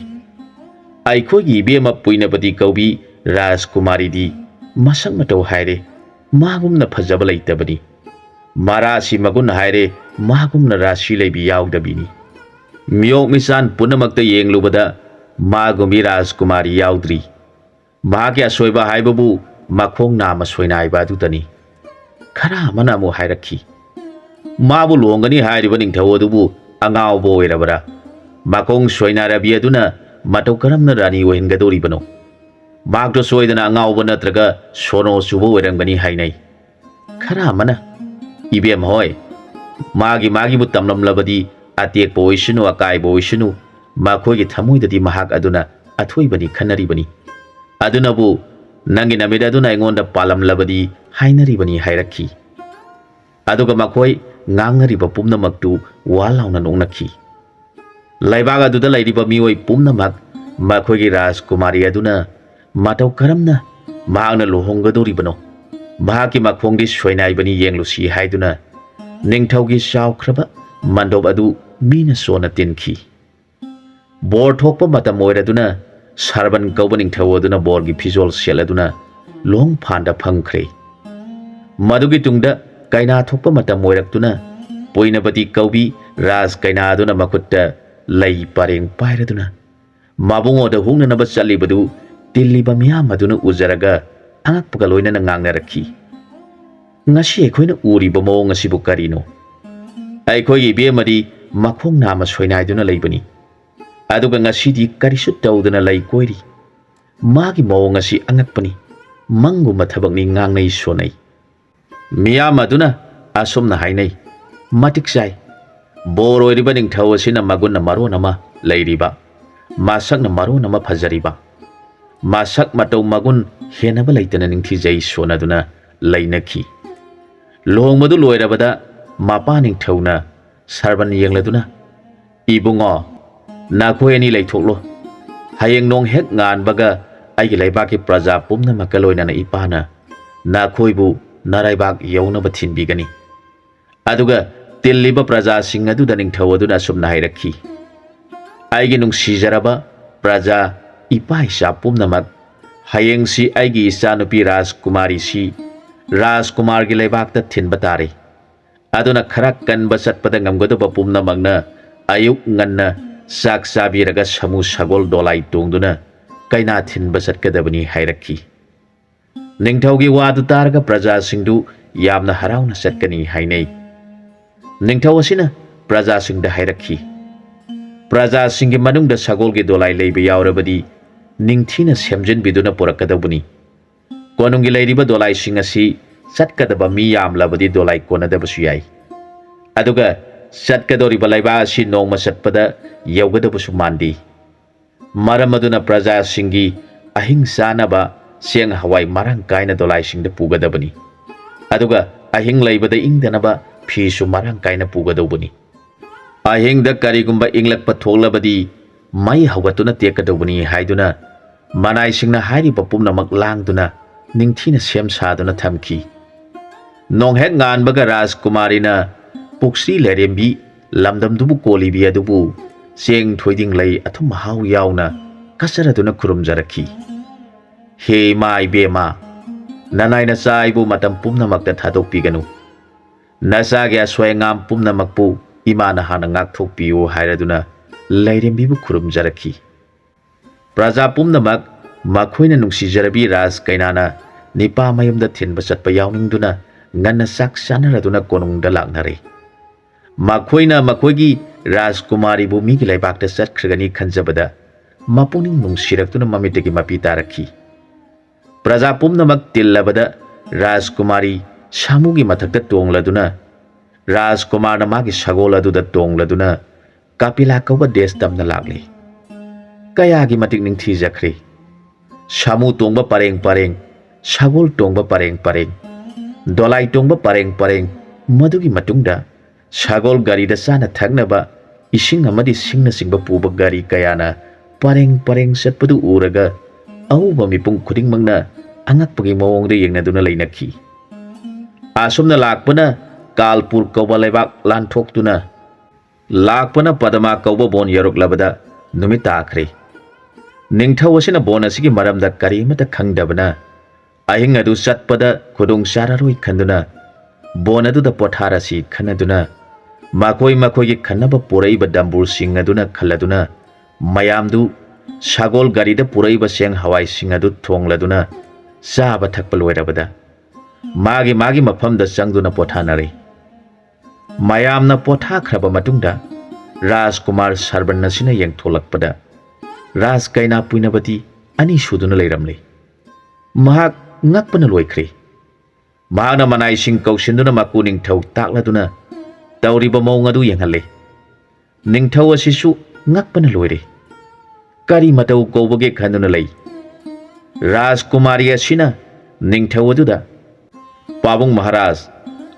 "ꯑꯩꯈꯣꯏꯒꯤ ꯏꯕꯦꯝꯃ ꯄꯨꯏꯅꯕꯗꯤ ꯀꯧꯕꯤ ꯔꯥꯖꯀꯨꯃꯥꯔꯤꯗꯤ ꯃꯁꯛ ꯃꯇꯧ ꯍꯥꯏꯔꯦ, ꯃꯥꯒꯨꯝꯅ ꯐꯖꯕ ꯂꯩꯇꯕꯅꯤ꯫ ꯃꯔꯥꯁꯤ ꯃꯒꯨꯟ ꯍꯥꯏꯔꯦ, ꯃꯥꯒꯨꯝꯅ ꯔꯥꯁꯤ ꯂꯩꯕꯤ ꯌꯥꯎꯗꯕꯤꯅꯤ꯫ ꯃꯤꯑꯣꯛ ꯃꯤꯆꯥꯟ ꯄꯨꯝꯅꯃꯛꯇ ꯌꯦꯡꯂꯨꯕꯗ ꯃꯥꯒꯨꯝꯕꯤ ꯔꯥꯖꯀꯨꯃꯥꯔꯤ ꯌꯥꯎꯗ꯭ꯔꯤ꯫ ꯃꯍꯥꯛꯀꯤ ꯑꯁꯣꯏꯕ ꯍꯥꯏꯕꯕꯨ ꯃꯈꯣꯡ ꯅꯥꯝꯃ ꯁꯣꯏꯅꯥꯏꯕ ꯑꯗꯨꯗꯅꯤ꯫ ꯈꯔ ꯑꯃꯅ ꯑꯃꯨꯛ ꯍꯥꯏꯔꯛꯈꯤ, "ꯃꯥꯕꯨ ꯂꯨꯍꯣꯡꯒꯅꯤ ꯍꯥꯏꯔꯤꯕ ꯅꯤꯡꯊꯧ ꯑꯗꯨꯕꯨ ꯑꯉꯥꯎꯕ ꯑꯣꯏꯔꯕꯔꯥ? ꯃꯈꯣꯡ ꯁꯣꯏꯅꯥꯏꯔꯕꯤ ꯑꯗꯨꯅ ꯃꯇꯧ ꯀꯔꯝꯅ ꯔꯥꯅꯤ ꯑꯣꯏꯍꯟꯒꯗꯧꯔꯤꯕꯅꯣ? ꯃꯍꯥꯛꯇꯣ ꯁꯣꯏꯗꯅ ꯑꯉꯥꯎꯕ ꯅꯠꯇ꯭ꯔꯒ ꯁꯣꯅꯣ ꯆꯨꯕ ꯑꯣꯏꯔꯝꯒꯅꯤ" ꯍꯥꯏꯅꯩ꯫ ꯈꯔ ꯑꯃꯅ, "ꯏꯕꯦꯝ ꯍꯣꯏ, ꯃꯥꯒꯤ ꯃꯥꯒꯤꯕꯨ ꯇꯝꯂꯝꯂꯕꯗꯤ ꯑꯇꯦꯛꯄ ꯑꯣꯏꯁꯅꯨ, ꯑꯀꯥꯏꯕ ꯑꯣꯏꯁꯅꯨ, ꯃꯈꯣꯏꯒꯤ ꯊꯃꯣꯏꯗꯗꯤ ꯃꯍꯥꯛ ꯑꯗꯨꯅ ꯑꯊꯣꯏꯕꯅꯤ ꯈꯟꯅꯔꯤꯕꯅꯤ꯫ ꯑꯗꯨꯅꯕꯨ ꯅꯪꯒꯤ ꯅꯃꯤꯠ ꯑꯗꯨꯅ ꯑꯩꯉꯣꯟꯗ ꯄꯥꯜꯂꯝꯂꯕꯗꯤ" ꯍꯥꯏꯅꯔꯤꯕꯅꯤ ꯍꯥꯏꯔꯛꯈꯤ꯫ ꯑꯗꯨꯒ ꯃꯈꯣꯏ ꯉꯥꯡꯅꯔꯤꯕ ꯄꯨꯝꯅꯃꯛꯇꯨ ꯋꯥ ꯂꯥꯎꯅ ꯅꯣꯛꯅꯈꯤ꯫ ꯂꯩꯕꯥꯛ ꯑꯗꯨꯗ ꯂꯩꯔꯤꯕ ꯃꯤꯑꯣꯏ ꯄꯨꯝꯅꯃꯛ ꯃꯈꯣꯏꯒꯤ ꯔꯥꯖꯀꯨꯃꯥꯔꯤ ꯑꯗꯨꯅ ꯃꯇꯧ ꯀꯔꯝꯅ ꯃꯍꯥꯛꯅ ꯂꯨꯍꯣꯡꯒꯗꯧꯔꯤꯕꯅꯣ, ꯃꯍꯥꯛꯀꯤ ꯃꯈꯣꯡꯗꯤ ꯁꯣꯏꯅꯥꯏꯕꯅꯤ, ꯌꯦꯡꯂꯨꯁꯤ ꯍꯥꯏꯗꯨꯅ ꯅꯤꯡꯊꯧꯒꯤ ꯆꯥꯎꯈ꯭ꯔꯕ ꯃꯟꯗꯣꯞ ꯑꯗꯨ ꯃꯤꯅ ꯆꯣꯟꯅ ꯇꯤꯟꯈꯤ꯫ ꯕꯣꯔ ꯊꯣꯛꯄ ꯃꯇꯝ ꯑꯣꯏꯔꯗꯨꯅ ꯁꯔꯕꯟ ꯀꯧꯕ ꯅꯤꯡꯊꯧ ꯑꯗꯨꯅ ꯕꯣꯔꯒꯤ ꯐꯤꯖꯣꯜ ꯁꯦꯠꯂꯗꯨꯅ ꯂꯨꯍꯣꯡꯐꯥꯟꯗ ꯐꯝꯈ꯭ꯔꯦ꯫ ꯃꯗꯨꯒꯤ ꯇꯨꯡꯗ ꯀꯩꯅꯥ ꯊꯣꯛꯄ ꯃꯇꯝ ꯑꯣꯏꯔꯛꯇꯨꯅ ꯄꯣꯏꯅꯕꯇꯤ ꯀꯧꯕꯤ ꯔꯥꯖ ꯀꯩꯅꯥ ꯑꯗꯨꯅ ꯃꯈꯨꯠꯇ ꯂꯩ ꯄꯔꯦꯡ ꯄꯥꯏꯔꯗꯨꯅ ꯃꯕꯨꯡꯉꯣꯗ ꯍꯨꯛꯅꯅꯕ ꯆꯠꯂꯤꯕꯗꯨ ꯇꯤꯜꯂꯤꯕ ꯃꯤꯌꯥꯝ ꯑꯗꯨꯅ ꯎꯖꯔꯒ ꯑꯉꯛꯄꯒ ꯂꯣꯏꯅꯅ ꯉꯥꯡꯅꯔꯛꯈꯤ꯫ "ꯉꯁꯤ ꯑꯩꯈꯣꯏꯅ ꯎꯔꯤꯕ ꯃꯑꯣꯡ ꯑꯁꯤꯕꯨ ꯀꯔꯤꯅꯣ? ꯑꯩꯈꯣꯏꯒꯤ ꯏꯕꯦꯝꯃꯗꯤ ꯃꯈꯣꯡ ꯅꯥꯝꯃ ꯁꯣꯏꯅꯥꯏꯗꯨꯅ ꯂꯩꯕꯅꯤ, ꯑꯗꯨꯒ ꯉꯁꯤꯗꯤ ꯀꯔꯤꯁꯨ ꯇꯧꯗꯅ ꯂꯩ ꯀꯣꯏꯔꯤ꯫ ꯃꯥꯒꯤ ꯃꯑꯣꯡ ꯑꯁꯤ ꯑꯉꯛꯄꯅꯤ, ꯃꯪꯒꯨꯝꯕ ꯊꯕꯛꯅꯤ" ꯉꯥꯡꯅꯩ ꯁꯣꯟꯅꯩ꯫ ꯃꯤꯌꯥꯝ ꯑꯗꯨꯅ ꯑꯁꯨꯝꯅ ꯍꯥꯏꯅꯩ, "ꯃꯇꯤꯛ ꯆꯥꯏ꯫ ꯕꯣꯔ ꯑꯣꯏꯔꯤꯕ ꯅꯤꯡꯊꯧ ꯑꯁꯤꯅ ꯃꯒꯨꯟꯅ ꯃꯔꯣꯟ ꯑꯃ ꯂꯩꯔꯤꯕ, ꯃꯁꯛꯅ ꯃꯔꯣꯟ ꯑꯃ ꯐꯖꯔꯤꯕ, ꯃꯁꯛ ꯃꯇꯧ ꯃꯒꯨꯟ ꯍꯦꯟꯅꯕ ꯂꯩꯇꯅ ꯅꯤꯡꯊꯤꯖꯩ" ꯁꯣꯟꯅꯗꯨꯅ ꯂꯩꯅꯈꯤ꯫ ꯂꯨꯍꯣꯡꯕꯗꯨ ꯂꯣꯏꯔꯕꯗ ꯃꯄꯥ ꯅꯤꯡꯊꯧꯅ ꯁꯔꯕꯟ ꯌꯦꯡꯂꯗꯨꯅ, "ꯏꯕꯨꯡꯉꯣ, ꯅꯈꯣꯏ ꯑꯅꯤ ꯂꯩꯊꯣꯛꯂꯣ꯫ ꯍꯌꯦꯡ ꯅꯣꯡ ꯍꯦꯛ ꯉꯥꯟꯕꯒ ꯑꯩꯒꯤ ꯂꯩꯕꯥꯛꯀꯤ ꯄ꯭ꯔꯖꯥ ꯄꯨꯝꯅꯃꯛꯀ ꯂꯣꯏꯅꯅ ꯏꯄꯥꯅ ꯅꯈꯣꯏꯕꯨ ꯅꯔꯩꯕꯥꯛ ꯌꯧꯅꯕ ꯊꯤꯟꯕꯤꯒꯅꯤ"꯫ ꯑꯗꯨꯒ ꯇꯤꯜꯂꯤꯕ ꯄ꯭ꯔꯖꯥꯁꯤꯡ ꯑꯗꯨꯗ ꯅꯤꯡꯊꯧ ꯑꯗꯨꯅ ꯑꯁꯨꯝꯅ ꯍꯥꯏꯔꯛꯈꯤ, "ꯑꯩꯒꯤ ꯅꯨꯡꯁꯤꯖꯔꯕ ꯄ꯭ꯔꯖꯥ, ꯏꯄꯥ ꯏꯆꯥ ꯄꯨꯝꯅꯃꯛ, ꯍꯌꯦꯡꯁꯤ ꯑꯩꯒꯤ ꯏꯆꯥꯅꯨꯄꯤ ꯔꯥꯖꯀꯨꯃꯥꯔꯤꯁꯤ ꯔꯥꯖꯀꯨꯃꯥꯔꯒꯤ ꯂꯩꯕꯥꯛꯇ ꯊꯤꯟꯕ ꯇꯥꯔꯦ꯫ ꯑꯗꯨꯅ ꯈꯔ ꯀꯟꯕ ꯆꯠꯄꯗ ꯉꯝꯒꯗꯕ ꯄꯨꯝꯅꯃꯛꯅ ꯑꯌꯨꯛ ꯉꯟꯅ ꯆꯥꯛ ꯆꯥꯕꯤꯔꯒ ꯁꯥꯃꯨ ꯁꯒꯣꯜ ꯗꯣꯂꯥꯏ ꯇꯣꯡꯗꯨꯅ ꯀꯩꯅꯥ ꯊꯤꯟꯕ ꯆꯠꯀꯗꯕꯅꯤ ꯍꯥꯏꯔꯛꯈꯤ꯫ ꯅꯤꯡꯊꯧꯒꯤ ꯋꯥꯗꯨ ꯇꯥꯔꯒ ꯄ꯭ꯔꯖꯥꯁꯤꯡꯗꯨ ꯌꯥꯝꯅ ꯍꯔꯥꯎꯅ ꯆꯠꯀꯅꯤ ꯍꯥꯏꯅꯩ꯫ ꯅꯤꯡꯊꯧ ꯑꯁꯤꯅ ꯄ꯭ꯔꯖꯥꯁꯤꯡꯗ ꯍꯥꯏꯔꯛꯈꯤ, "ꯄ꯭ꯔꯖꯥꯁꯤꯡꯒꯤ ꯃꯅꯨꯡꯗ ꯁꯒꯣꯜꯒꯤ ꯗꯣꯂꯥꯏ ꯂꯩꯕ ꯌꯥꯎꯔꯕꯗꯤ ꯅꯤꯡꯊꯤꯅ ꯁꯦꯝꯖꯤꯟꯕꯤꯗꯨꯅ ꯄꯨꯔꯛꯀꯗꯧꯕꯅꯤ꯫ ꯀꯣꯅꯨꯡꯒꯤ ꯂꯩꯔꯤꯕ ꯗꯣꯂꯥꯏꯁꯤꯡ ꯑꯁꯤ ꯆꯠꯀꯗꯕ ꯃꯤ ꯌꯥꯝꯂꯕꯗꯤ ꯗꯣꯂꯥꯏ ꯀꯣꯟꯅꯗꯕꯁꯨ ꯌꯥꯏ꯫ ꯑꯗꯨꯒ ꯆꯠꯀꯗꯧꯔꯤꯕ ꯂꯩꯕꯥꯛ ꯑꯁꯤ ꯅꯣꯡꯃ ꯆꯠꯄꯗ ꯌꯧꯒꯗꯕꯁꯨ ꯃꯥꯟꯗꯦ꯫ ꯃꯔꯝ ꯑꯗꯨꯅ ꯄ꯭ꯔꯖꯥꯁꯤꯡꯒꯤ ꯑꯍꯤꯡ ꯆꯥꯅꯕ ꯆꯦꯡ ꯍꯋꯥꯏ ꯃꯔꯥꯡ ꯀꯥꯏꯅ ꯗꯣꯂꯥꯏꯁꯤꯡꯗ ꯄꯨꯒꯗꯕꯅꯤ꯫ ꯑꯗꯨꯒ ꯑꯍꯤꯡ ꯂꯩꯕꯗ ꯏꯪꯗꯅꯕ ꯐꯤꯁꯨ ꯃꯔꯥꯡ ꯀꯥꯏꯅ ꯄꯨꯒꯗꯧꯕꯅꯤ꯫ ꯑꯍꯤꯡꯗ ꯀꯔꯤꯒꯨꯝꯕ ꯏꯪꯂꯛꯄ ꯊꯣꯛꯂꯕꯗꯤ ꯃꯩ ꯍꯧꯒꯠꯇꯨꯅ ꯇꯦꯛꯀꯗꯧꯕꯅꯤ" ꯍꯥꯏꯗꯨꯅ ꯃꯅꯥꯏꯁꯤꯡꯅ ꯍꯥꯏꯔꯤꯕ ꯄꯨꯝꯅꯃꯛ ꯂꯥꯡꯗꯨꯅ ꯅꯤꯡꯊꯤꯅ ꯁꯦꯝ ꯁꯥꯗꯨꯅ ꯊꯝꯈꯤ꯫ ꯅꯣꯡꯍꯦꯛ ꯉꯥꯟꯕꯒ ꯔꯥꯖꯀꯨꯃꯥꯔꯤꯅ ꯄꯨꯈ꯭ꯔꯤ ꯂꯥꯏꯔꯦꯝꯕꯤ, ꯂꯝꯗꯝꯗꯨꯕꯨ ꯀꯣꯜꯂꯤꯕꯤ ꯑꯗꯨꯕꯨ ꯆꯦꯡ ꯊꯣꯏꯗꯤꯡ ꯂꯩ ꯑꯊꯨꯝ ꯑꯍꯥꯎ ꯌꯥꯎꯅ ꯀꯠꯆꯔꯗꯨꯅ ꯈꯨꯔꯨꯝꯖꯔꯛꯈꯤ꯫ "ꯍꯦ ꯏꯃꯥ ꯏꯕꯦꯝꯃ, ꯅꯅꯥꯏ ꯅꯆꯥ ꯑꯩꯕꯨ ꯃꯇꯝ ꯄꯨꯝꯅꯃꯛꯇ ꯊꯥꯗꯣꯛꯄꯤꯒꯅꯨ꯫ ꯅꯆꯥꯒꯤ ꯑꯁꯣꯏ ꯑꯉꯥꯝ ꯄꯨꯝꯅꯃꯛꯄꯨ ꯏꯃꯥꯅ ꯍꯥꯟꯅ ꯉꯥꯛꯊꯣꯛꯄꯤꯌꯨ" ꯍꯥꯏꯔꯗꯨꯅ ꯂꯥꯏꯔꯦꯝꯕꯤꯕꯨ ꯈꯨꯔꯨꯝꯖꯔꯛꯈꯤ꯫ ꯄ꯭ꯔꯖꯥ ꯄꯨꯝꯅꯃꯛ ꯃꯈꯣꯏꯅ ꯅꯨꯡꯁꯤꯖꯔꯕꯤ ꯔꯥꯖ ꯀꯩꯅꯥꯅ ꯅꯤꯄꯥ ꯃꯌꯨꯝꯗ ꯊꯤꯟꯕ ꯆꯠꯄ ꯌꯥꯎꯅꯤꯡꯗꯨꯅ ꯉꯟꯅ ꯆꯥꯛ ꯆꯥꯅꯔꯗꯨꯅ ꯀꯣꯅꯨꯡꯗ ꯂꯥꯛꯅꯔꯦ꯫ ꯃꯈꯣꯏꯅ ꯃꯈꯣꯏꯒꯤ ꯔꯥꯖꯀꯨꯃꯥꯔꯤꯕꯨ ꯃꯤꯒꯤ ꯂꯩꯕꯥꯛꯇ ꯆꯠꯈ꯭ꯔꯒꯅꯤ ꯈꯟꯖꯕꯗ ꯃꯄꯨꯛꯅꯤꯡ ꯅꯨꯡꯁꯤꯔꯛꯇꯨꯅ ꯃꯃꯤꯠꯇꯒꯤ ꯃꯄꯤ ꯇꯥꯔꯛꯈꯤ꯫ ꯄ꯭ꯔꯖꯥ ꯄꯨꯝꯅꯃꯛ ꯇꯤꯜꯂꯕꯗ ꯔꯥꯖꯀꯨꯃꯥꯔꯤ ꯁꯥꯃꯨꯒꯤ ꯃꯊꯛꯇ ꯇꯣꯡꯂꯗꯨꯅ, ꯔꯥꯖꯀꯨꯃꯥꯔꯅ ꯃꯥꯒꯤ ꯁꯒꯣꯜ ꯑꯗꯨꯗ ꯇꯣꯡꯂꯗꯨꯅ ꯀꯥꯄꯤꯂꯥ ꯀꯧꯕ ꯗꯦꯁ ꯇꯝꯅ ꯂꯥꯛꯂꯤ꯫ ꯀꯌꯥꯒꯤ ꯃꯇꯤꯛ ꯅꯤꯡꯊꯤꯖꯈ꯭ꯔꯦ꯫ ꯁꯥꯃꯨ ꯇꯣꯡꯕ ꯄꯔꯦꯡ ꯄꯔꯦꯡ, ꯁꯒꯣꯜ ꯇꯣꯡꯕ ꯄꯔꯦꯡ ꯄꯔꯦꯡ, ꯗꯣꯂꯥꯏ ꯇꯣꯡꯕ ꯄꯔꯦꯡ ꯄꯔꯦꯡ, ꯃꯗꯨꯒꯤ ꯃꯇꯨꯡꯗ ꯁꯒꯣꯜ ꯒꯥꯔꯤꯗ ꯆꯥꯅ ꯊꯛꯅꯕ ꯏꯁꯤꯡ ꯑꯃꯗꯤ ꯁꯤꯡꯅꯆꯤꯡꯕ ꯄꯨꯕ ꯒꯥꯔꯤ ꯀꯌꯥꯅ ꯄꯔꯦꯡ ꯄꯔꯦꯡ ꯆꯠꯄꯗꯨ ꯎꯔꯒ ꯑꯎꯕ ꯃꯤꯄꯨꯝ ꯈꯨꯗꯤꯡꯃꯛꯅ ꯑꯉꯛꯄꯒꯤ ꯃꯑꯣꯡꯗ ꯌꯦꯡꯅꯗꯨꯅ ꯂꯩꯅꯈꯤ꯫ ꯑꯁꯨꯝꯅ ꯂꯥꯛꯄꯅ ꯀꯥꯜꯄꯨꯔ ꯀꯧꯕ ꯂꯩꯕꯥꯛ ꯂꯥꯟꯊꯣꯛꯇꯨꯅ ꯂꯥꯛꯄꯅ ꯄꯗꯃꯥ ꯀꯧꯕ ꯕꯣꯟ ꯌꯧꯔꯛꯂꯕꯗ ꯅꯨꯃꯤꯠ ꯇꯥꯈ꯭ꯔꯦ꯫ ꯅꯤꯡꯊꯧ ꯑꯁꯤꯅ ꯕꯣꯟ ꯑꯁꯤꯒꯤ ꯃꯔꯝꯗ ꯀꯔꯤꯃꯠꯇ ꯈꯪꯗꯕꯅ ꯑꯍꯤꯡ ꯑꯗꯨ ꯆꯠꯄꯗ ꯈꯨꯗꯣꯡ ꯆꯥꯔꯔꯣꯏ ꯈꯟꯗꯨꯅ ꯕꯣꯟ ꯑꯗꯨꯗ ꯄꯣꯊꯥꯔꯁꯤ ꯈꯟꯅꯗꯨꯅ ꯃꯈꯣꯏ ꯃꯈꯣꯏꯒꯤ ꯈꯟꯅꯕ ꯄꯨꯔꯛꯏꯕ ꯗꯝꯕꯨꯔꯁꯤꯡ ꯑꯗꯨꯅ ꯈꯜꯂꯗꯨꯅ ꯃꯌꯥꯝꯗꯨ ꯁꯒꯣꯜ ꯒꯥꯔꯤꯗ ꯄꯨꯔꯛꯏꯕ ꯆꯦꯡ ꯍꯋꯥꯏꯁꯤꯡ ꯑꯗꯨ ꯊꯣꯡꯂꯗꯨꯅ ꯆꯥꯕ ꯊꯛꯄ ꯂꯣꯏꯔꯕꯗ ꯃꯥꯒꯤ ꯃꯥꯒꯤ ꯃꯐꯝꯗ ꯆꯪꯗꯨꯅ ꯄꯣꯊꯥꯅꯔꯦ꯫ ꯃꯌꯥꯝꯅ ꯄꯣꯊꯥꯈ꯭ꯔꯕ ꯃꯇꯨꯡꯗ ꯔꯥꯖꯀꯨꯃꯥꯔ ꯁꯔꯕꯟ ꯑꯁꯤꯅ ꯌꯦꯡꯊꯣꯛꯂꯛꯄꯗ ꯔꯥꯖ ꯀꯩꯅꯥ ꯄꯨꯏꯅꯕꯗꯤ ꯑꯅꯤ ꯁꯨꯗꯨꯅ ꯂꯩꯔꯝꯂꯦ꯫ ꯃꯍꯥꯛ ꯉꯛꯄꯅ ꯂꯣꯏꯈ꯭ꯔꯦ꯫ ꯃꯍꯥꯛꯅ ꯃꯅꯥꯏꯁꯤꯡ ꯀꯧꯁꯤꯟꯗꯨꯅ ꯃꯀꯨ ꯅꯤꯡꯊꯧ ꯇꯥꯛꯂꯗꯨꯅ ꯇꯧꯔꯤꯕ ꯃꯑꯣꯡ ꯑꯗꯨ ꯌꯦꯡꯍꯜꯂꯦ꯫ ꯅꯤꯡꯊꯧ ꯑꯁꯤꯁꯨ ꯉꯛꯄꯅ ꯂꯣꯏꯔꯦ꯫ ꯀꯔꯤ ꯃꯇꯧ ꯀꯧꯕꯒꯦ ꯈꯟꯗꯨꯅ ꯂꯩ꯫ ꯔꯥꯖꯀꯨꯃꯥꯔꯤ ꯑꯁꯤꯅ ꯅꯤꯡꯊꯧ ꯑꯗꯨꯗ, "ꯄꯥꯕꯨꯡ ꯃꯍꯥꯔꯥꯖ,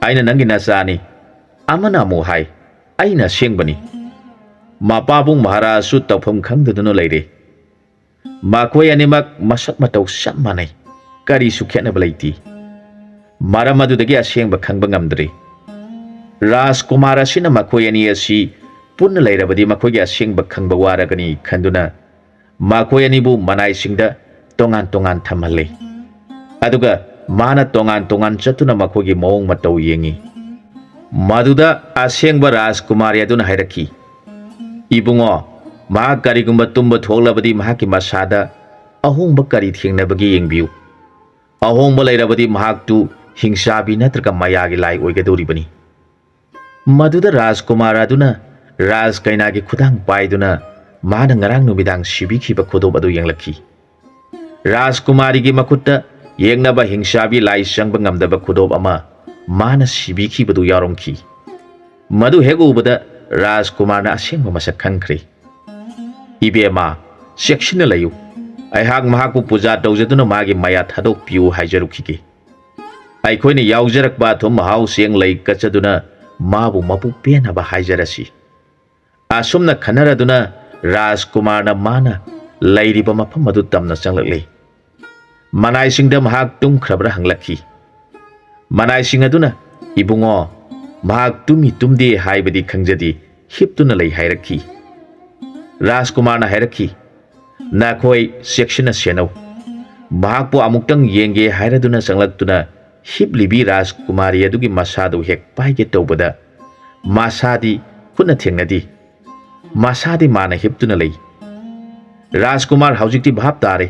ꯑꯩꯅ ꯅꯪꯒꯤ ꯅꯆꯥꯅꯤ꯫ ꯑꯃꯅ ꯑꯃꯨꯛ ꯍꯥꯏ, ꯑꯩꯅ ꯑꯁꯦꯡꯕꯅꯤ꯫" ꯃꯄꯥꯕꯨꯡ ꯃꯍꯥꯔꯥꯖꯁꯨ ꯇꯧꯐꯝ ꯈꯪꯗꯗꯨꯅ ꯂꯩꯔꯦ꯫ ꯃꯈꯣꯏ ꯑꯅꯤꯃꯛ ꯃꯁꯛ ꯃꯇꯧ ꯆꯞ ꯃꯥꯟꯅꯩ꯫ ꯀꯔꯤꯁꯨ ꯈꯦꯠꯅꯕ ꯂꯩꯇꯦ꯫ ꯃꯔꯝ ꯑꯗꯨꯗꯒꯤ ꯑꯁꯦꯡꯕ ꯈꯪꯕ ꯉꯝꯗ꯭ꯔꯤ꯫ ꯔꯥꯖꯀꯨꯃꯥꯔ ꯑꯁꯤꯅ ꯃꯈꯣꯏ ꯑꯅꯤ ꯑꯁꯤ ꯄꯨꯟꯅ ꯂꯩꯔꯕꯗꯤ ꯃꯈꯣꯏꯒꯤ ꯑꯁꯦꯡꯕ ꯈꯪꯕ ꯋꯥꯔꯒꯅꯤ ꯈꯟꯗꯨꯅ ꯃꯈꯣꯏ ꯑꯅꯤꯕꯨ ꯃꯅꯥꯏꯁꯤꯡꯗ ꯇꯣꯉꯥꯟ ꯇꯣꯉꯥꯟ ꯊꯝꯍꯜꯂꯤ꯫ ꯑꯗꯨꯒ ꯃꯥꯅ ꯇꯣꯉꯥꯟ ꯇꯣꯉꯥꯟ ꯆꯠꯇꯨꯅ ꯃꯈꯣꯏꯒꯤ ꯃꯑꯣꯡ ꯃꯇꯧ ꯌꯦꯡꯉꯤ꯫ ꯃꯗꯨꯗ ꯑꯁꯦꯡꯕ ꯔꯥꯖꯀꯨꯃꯥꯔꯤ ꯑꯗꯨꯅ ꯍꯥꯏꯔꯛꯈꯤ, "ꯏꯕꯨꯡꯉꯣ, ꯃꯍꯥꯛ ꯀꯔꯤꯒꯨꯝꯕ ꯇꯨꯝꯕ ꯊꯣꯛꯂꯕꯗꯤ ꯃꯍꯥꯛꯀꯤ ꯃꯁꯥꯗ ꯑꯍꯣꯡꯕ ꯀꯔꯤ ꯊꯦꯡꯅꯕꯒꯦ ꯌꯦꯡꯕꯤꯌꯨ꯫ ꯑꯍꯣꯡꯕ ꯂꯩꯔꯕꯗꯤ ꯃꯍꯥꯛꯇꯨ ꯍꯤꯡꯆꯥꯕꯤ ꯅꯠꯇ꯭ꯔꯒ ꯃꯌꯥꯒꯤ ꯂꯥꯏ ꯑꯣꯏꯒꯗꯧꯔꯤꯕꯅꯤ꯫" ꯃꯗꯨꯗ ꯔꯥꯖꯀꯨꯃꯥꯔ ꯑꯗꯨꯅ ꯔꯥꯖ ꯀꯩꯅꯥꯒꯤ ꯈꯨꯗꯥꯡ ꯄꯥꯏꯗꯨꯅ ꯃꯥꯅ ꯉꯔꯥꯡ ꯅꯨꯃꯤꯗꯥꯡ ꯁꯤꯕꯤꯈꯤꯕ ꯈꯨꯗꯣꯞ ꯑꯗꯨ ꯌꯦꯡꯂꯛꯈꯤ꯫ ꯔꯥꯖꯀꯨꯃꯥꯔꯤꯒꯤ ꯃꯈꯨꯠꯇ ꯌꯦꯛꯅꯕ ꯍꯤꯡꯆꯥꯕꯤ ꯂꯥꯏ ꯆꯪꯕ ꯉꯝꯗꯕ ꯈꯨꯗꯣꯞ ꯑꯃ ꯃꯥꯅ ꯁꯤꯕꯤꯈꯤꯕꯗꯨ ꯌꯥꯎꯔꯝꯈꯤ꯫ ꯃꯗꯨ ꯍꯦꯛ ꯎꯕꯗ ꯔꯥꯖꯀꯨꯃꯥꯔꯅ ꯑꯁꯦꯡꯕ ꯃꯁꯛ ꯈꯪꯈ꯭ꯔꯦ꯫ "ꯏꯕꯦꯝꯃ, ꯆꯦꯛꯁꯤꯟꯅ ꯂꯩꯌꯨ꯫ ꯑꯩꯍꯥꯛ ꯃꯍꯥꯛꯄꯨ ꯄꯨꯖꯥ ꯇꯧꯖꯗꯨꯅ ꯃꯥꯒꯤ ꯃꯌꯥ ꯊꯥꯗꯣꯛꯄꯤꯌꯨ ꯍꯥꯏꯖꯔꯨꯈꯤꯒꯦ꯫ ꯑꯩꯈꯣꯏꯅ ꯌꯥꯎꯖꯔꯛꯄ ꯑꯊꯨꯝ ꯑꯍꯥꯎ ꯆꯦꯡ ꯂꯩ ꯀꯠꯆꯗꯨꯅ ꯃꯥꯕꯨ ꯃꯄꯨ ꯄꯦꯟꯅꯕ ꯍꯥꯏꯖꯔꯁꯤ꯫" ꯑꯁꯨꯝꯅ ꯈꯟꯅꯔꯗꯨꯅ ꯔꯥꯖꯀꯨꯃꯥꯔꯅ ꯃꯥꯅ ꯂꯩꯔꯤꯕ ꯃꯐꯝ ꯑꯗꯨ ꯇꯝꯅ ꯆꯪꯂꯛꯂꯤ꯫ ꯃꯅꯥꯏꯁꯤꯡꯗ ꯃꯍꯥꯛ ꯇꯨꯝꯈ꯭ꯔꯕ꯭ꯔꯥ ꯍꯪꯂꯛꯈꯤ꯫ ꯃꯅꯥꯏꯁꯤꯡ ꯑꯗꯨꯅ, "ꯏꯕꯨꯡꯉꯣ, ꯃꯍꯥꯛ ꯇꯨꯝꯃꯤ ꯇꯨꯝꯗꯦ ꯍꯥꯏꯕꯗꯤ ꯈꯪꯖꯗꯦ, ꯍꯤꯞꯇꯨꯅ ꯂꯩ" ꯍꯥꯏꯔꯛꯈꯤ꯫ ꯔꯥꯖꯀꯨꯃꯥꯔꯅ ꯍꯥꯏꯔꯛꯈꯤ, "ꯅꯈꯣꯏ ꯆꯦꯛꯁꯤꯟꯅ ꯁꯦꯟꯅꯧ꯫ ꯃꯍꯥꯛꯄꯨ ꯑꯃꯨꯛꯇꯪ ꯌꯦꯡꯒꯦ" ꯍꯥꯏꯔꯗꯨꯅ ꯆꯪꯂꯛꯇꯨꯅ ꯍꯤꯞꯂꯤꯕꯤ ꯔꯥꯖꯀꯨꯃꯥꯔꯤ ꯑꯗꯨꯒꯤ ꯃꯁꯥꯗꯨ ꯍꯦꯛ ꯄꯥꯏꯒꯦ ꯇꯧꯕꯗ, ꯃꯁꯥꯗꯤ ꯈꯨꯠꯅ ꯊꯦꯡꯅꯗꯦ꯫ ꯃꯁꯥꯗꯤ ꯃꯥꯅ ꯍꯤꯞꯇꯨꯅ ꯂꯩ꯫ ꯔꯥꯖꯀꯨꯃꯥꯔ ꯍꯧꯖꯤꯛꯇꯤ ꯚꯥꯞ ꯇꯥꯔꯦ꯫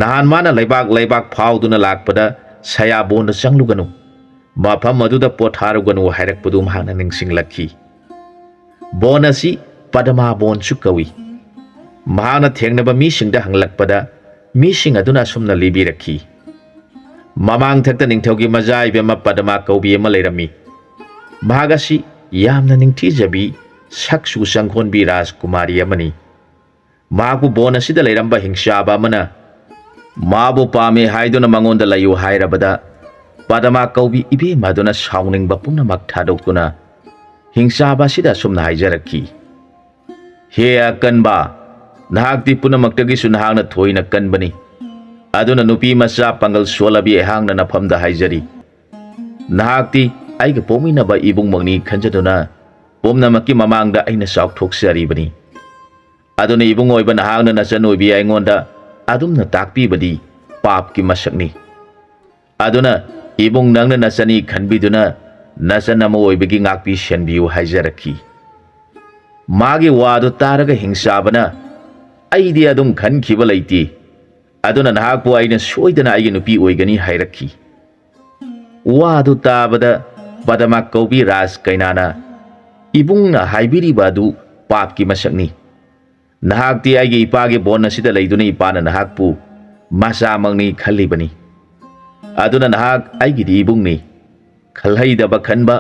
ꯅꯍꯥꯟ ꯃꯥꯅ ꯂꯩꯕꯥꯛ ꯂꯩꯕꯥꯛ ꯐꯥꯎꯗꯨꯅ ꯂꯥꯛꯄꯗ ꯁꯌꯥꯕꯣꯟꯗ ꯆꯪꯂꯨꯒꯅꯨ, ꯃꯐꯝ ꯑꯗꯨꯗ ꯄꯣꯊꯥꯔꯨꯒꯅꯨ ꯍꯥꯏꯔꯛꯄꯗꯨ ꯃꯍꯥꯛꯅ ꯅꯤꯡꯁꯤꯡꯂꯛꯈꯤ꯫ ꯕꯣꯟ ꯑꯁꯤ ꯄꯗꯃꯥ ꯕꯣꯟꯁꯨ ꯀꯧꯏ꯫ ꯃꯍꯥꯛꯅ ꯊꯦꯡꯅꯕ ꯃꯤꯁꯤꯡꯗ ꯍꯪꯂꯛꯄꯗ, ꯃꯤꯁꯤꯡ ꯑꯗꯨꯅ ꯑꯁꯨꯝꯅ ꯂꯤꯕꯤꯔꯛꯈꯤ: "ꯃꯃꯥꯡꯊꯛꯇ ꯅꯤꯡꯊꯧꯒꯤ ꯃꯆꯥ ꯏꯕꯦꯝꯃ ꯄꯗꯃꯥ ꯀꯧꯕꯤ ꯑꯃ ꯂꯩꯔꯝꯃꯤ꯫ ꯃꯍꯥꯛ ꯑꯁꯤ ꯌꯥꯝꯅ ꯅꯤꯡꯊꯤꯖꯕꯤ, ꯁꯛꯁꯨ ꯆꯪꯈꯣꯟꯕꯤ ꯔꯥꯖꯀꯨꯃꯥꯔꯤ ꯑꯃꯅꯤ꯫ ꯃꯍꯥꯛꯄꯨ ꯕꯣꯟ ꯑꯁꯤꯗ ꯂꯩꯔꯝꯕ ꯍꯤꯡꯆꯥꯕ ꯑꯃꯅ ꯃꯥꯕꯨ ꯄꯥꯝꯃꯦ ꯍꯥꯏꯗꯨꯅ ꯃꯉꯣꯟꯗ ꯂꯩꯌꯨ ꯍꯥꯏꯔꯕꯗ, ꯄꯗꯃꯥ ꯀꯧꯕꯤ ꯏꯕꯦꯝꯃ ꯑꯗꯨꯅ ꯁꯥꯎꯅꯤꯡꯕ ꯄꯨꯝꯅꯃꯛ ꯊꯥꯗꯣꯛꯇꯨꯅ ꯍꯤꯡꯆꯥꯕ ꯑꯁꯤꯗ ꯑꯁꯨꯝꯅ ꯍꯥꯏꯖꯔꯛꯈꯤ: 'ꯍꯦ ꯑꯀꯟꯕ, ꯅꯍꯥꯛꯇꯤ ꯄꯨꯝꯅꯃꯛꯇꯒꯤꯁꯨ ꯅꯍꯥꯛꯅ ꯊꯣꯏꯅ ꯀꯟꯕꯅꯤ꯫ ꯑꯗꯨꯅ ꯅꯨꯄꯤ ꯃꯆꯥ ꯄꯥꯡꯒꯜ ꯁꯣꯜꯂꯕꯤ ꯑꯩꯍꯥꯛꯅ ꯅꯐꯝꯗ ꯍꯥꯏꯖꯔꯤ, ꯅꯍꯥꯛꯇꯤ ꯑꯩꯒ ꯄꯣꯛꯃꯤꯟꯅꯕ ꯏꯕꯨꯡꯃꯛꯅꯤ ꯈꯟꯖꯗꯨꯅ ꯄꯨꯝꯅꯃꯛꯀꯤ ꯃꯃꯥꯡꯗ ꯑꯩꯅ ꯆꯥꯎꯊꯣꯛꯆꯔꯤꯕꯅꯤ꯫ ꯑꯗꯨꯅ ꯏꯕꯨꯡ ꯑꯣꯏꯕ ꯅꯍꯥꯛꯅ ꯅꯆꯟ ꯑꯣꯏꯕꯤ ꯑꯩꯉꯣꯟꯗ ꯑꯗꯨꯝꯅ ꯇꯥꯛꯄꯤꯕꯗꯤ ꯄꯥꯞꯀꯤ ꯃꯁꯛꯅꯤ꯫ ꯑꯗꯨꯅ ꯏꯕꯨꯡ ꯅꯪꯅ ꯅꯆꯟꯅꯤ ꯈꯟꯕꯤꯗꯨꯅ ꯅꯆꯟ ꯑꯃ ꯑꯣꯏꯕꯒꯤ ꯉꯥꯛꯄꯤ ꯁꯦꯟꯕꯤꯌꯨ' ꯍꯥꯏꯖꯔꯛꯈꯤ꯫ ꯃꯥꯒꯤ ꯋꯥꯗꯨ ꯇꯥꯔꯒ ꯍꯤꯡꯆꯥꯕꯅ, "ꯑꯩꯗꯤ ꯑꯗꯨꯝ ꯈꯟꯈꯤꯕ ꯂꯩꯇꯦ꯫ ꯑꯗꯨꯅ ꯅꯍꯥꯛꯄꯨ ꯑꯩꯅ ꯁꯣꯏꯗꯅ ꯑꯩꯒꯤ ꯅꯨꯄꯤ ꯑꯣꯏꯒꯅꯤ" ꯍꯥꯏꯔꯛꯈꯤ꯫ ꯋꯥꯗꯨ ꯇꯥꯕꯗ ꯄꯗꯃꯥ ꯀꯧꯕꯤ ꯔꯥꯖ ꯀꯩꯅꯥꯅ, "ꯏꯕꯨꯡꯅ ꯍꯥꯏꯕꯤꯔꯤꯕ ꯑꯗꯨ ꯄꯥꯞꯀꯤ ꯃꯁꯛꯅꯤ꯫ ꯅꯍꯥꯛꯇꯤ ꯑꯩꯒꯤ ꯏꯄꯥꯒꯤ ꯕꯣꯟ ꯑꯁꯤꯗ ꯂꯩꯗꯨꯅ ꯏꯄꯥꯅ ꯅꯍꯥꯛꯄꯨ ꯃꯆꯥꯃꯛꯅꯤ ꯈꯜꯂꯤꯕꯅꯤ꯫ ꯑꯗꯨꯅ ꯅꯍꯥꯛ ꯑꯩꯒꯤꯗꯤ ꯏꯕꯨꯡꯅꯤ꯫ ꯈꯜꯍꯩꯗꯕ ꯈꯟꯕ,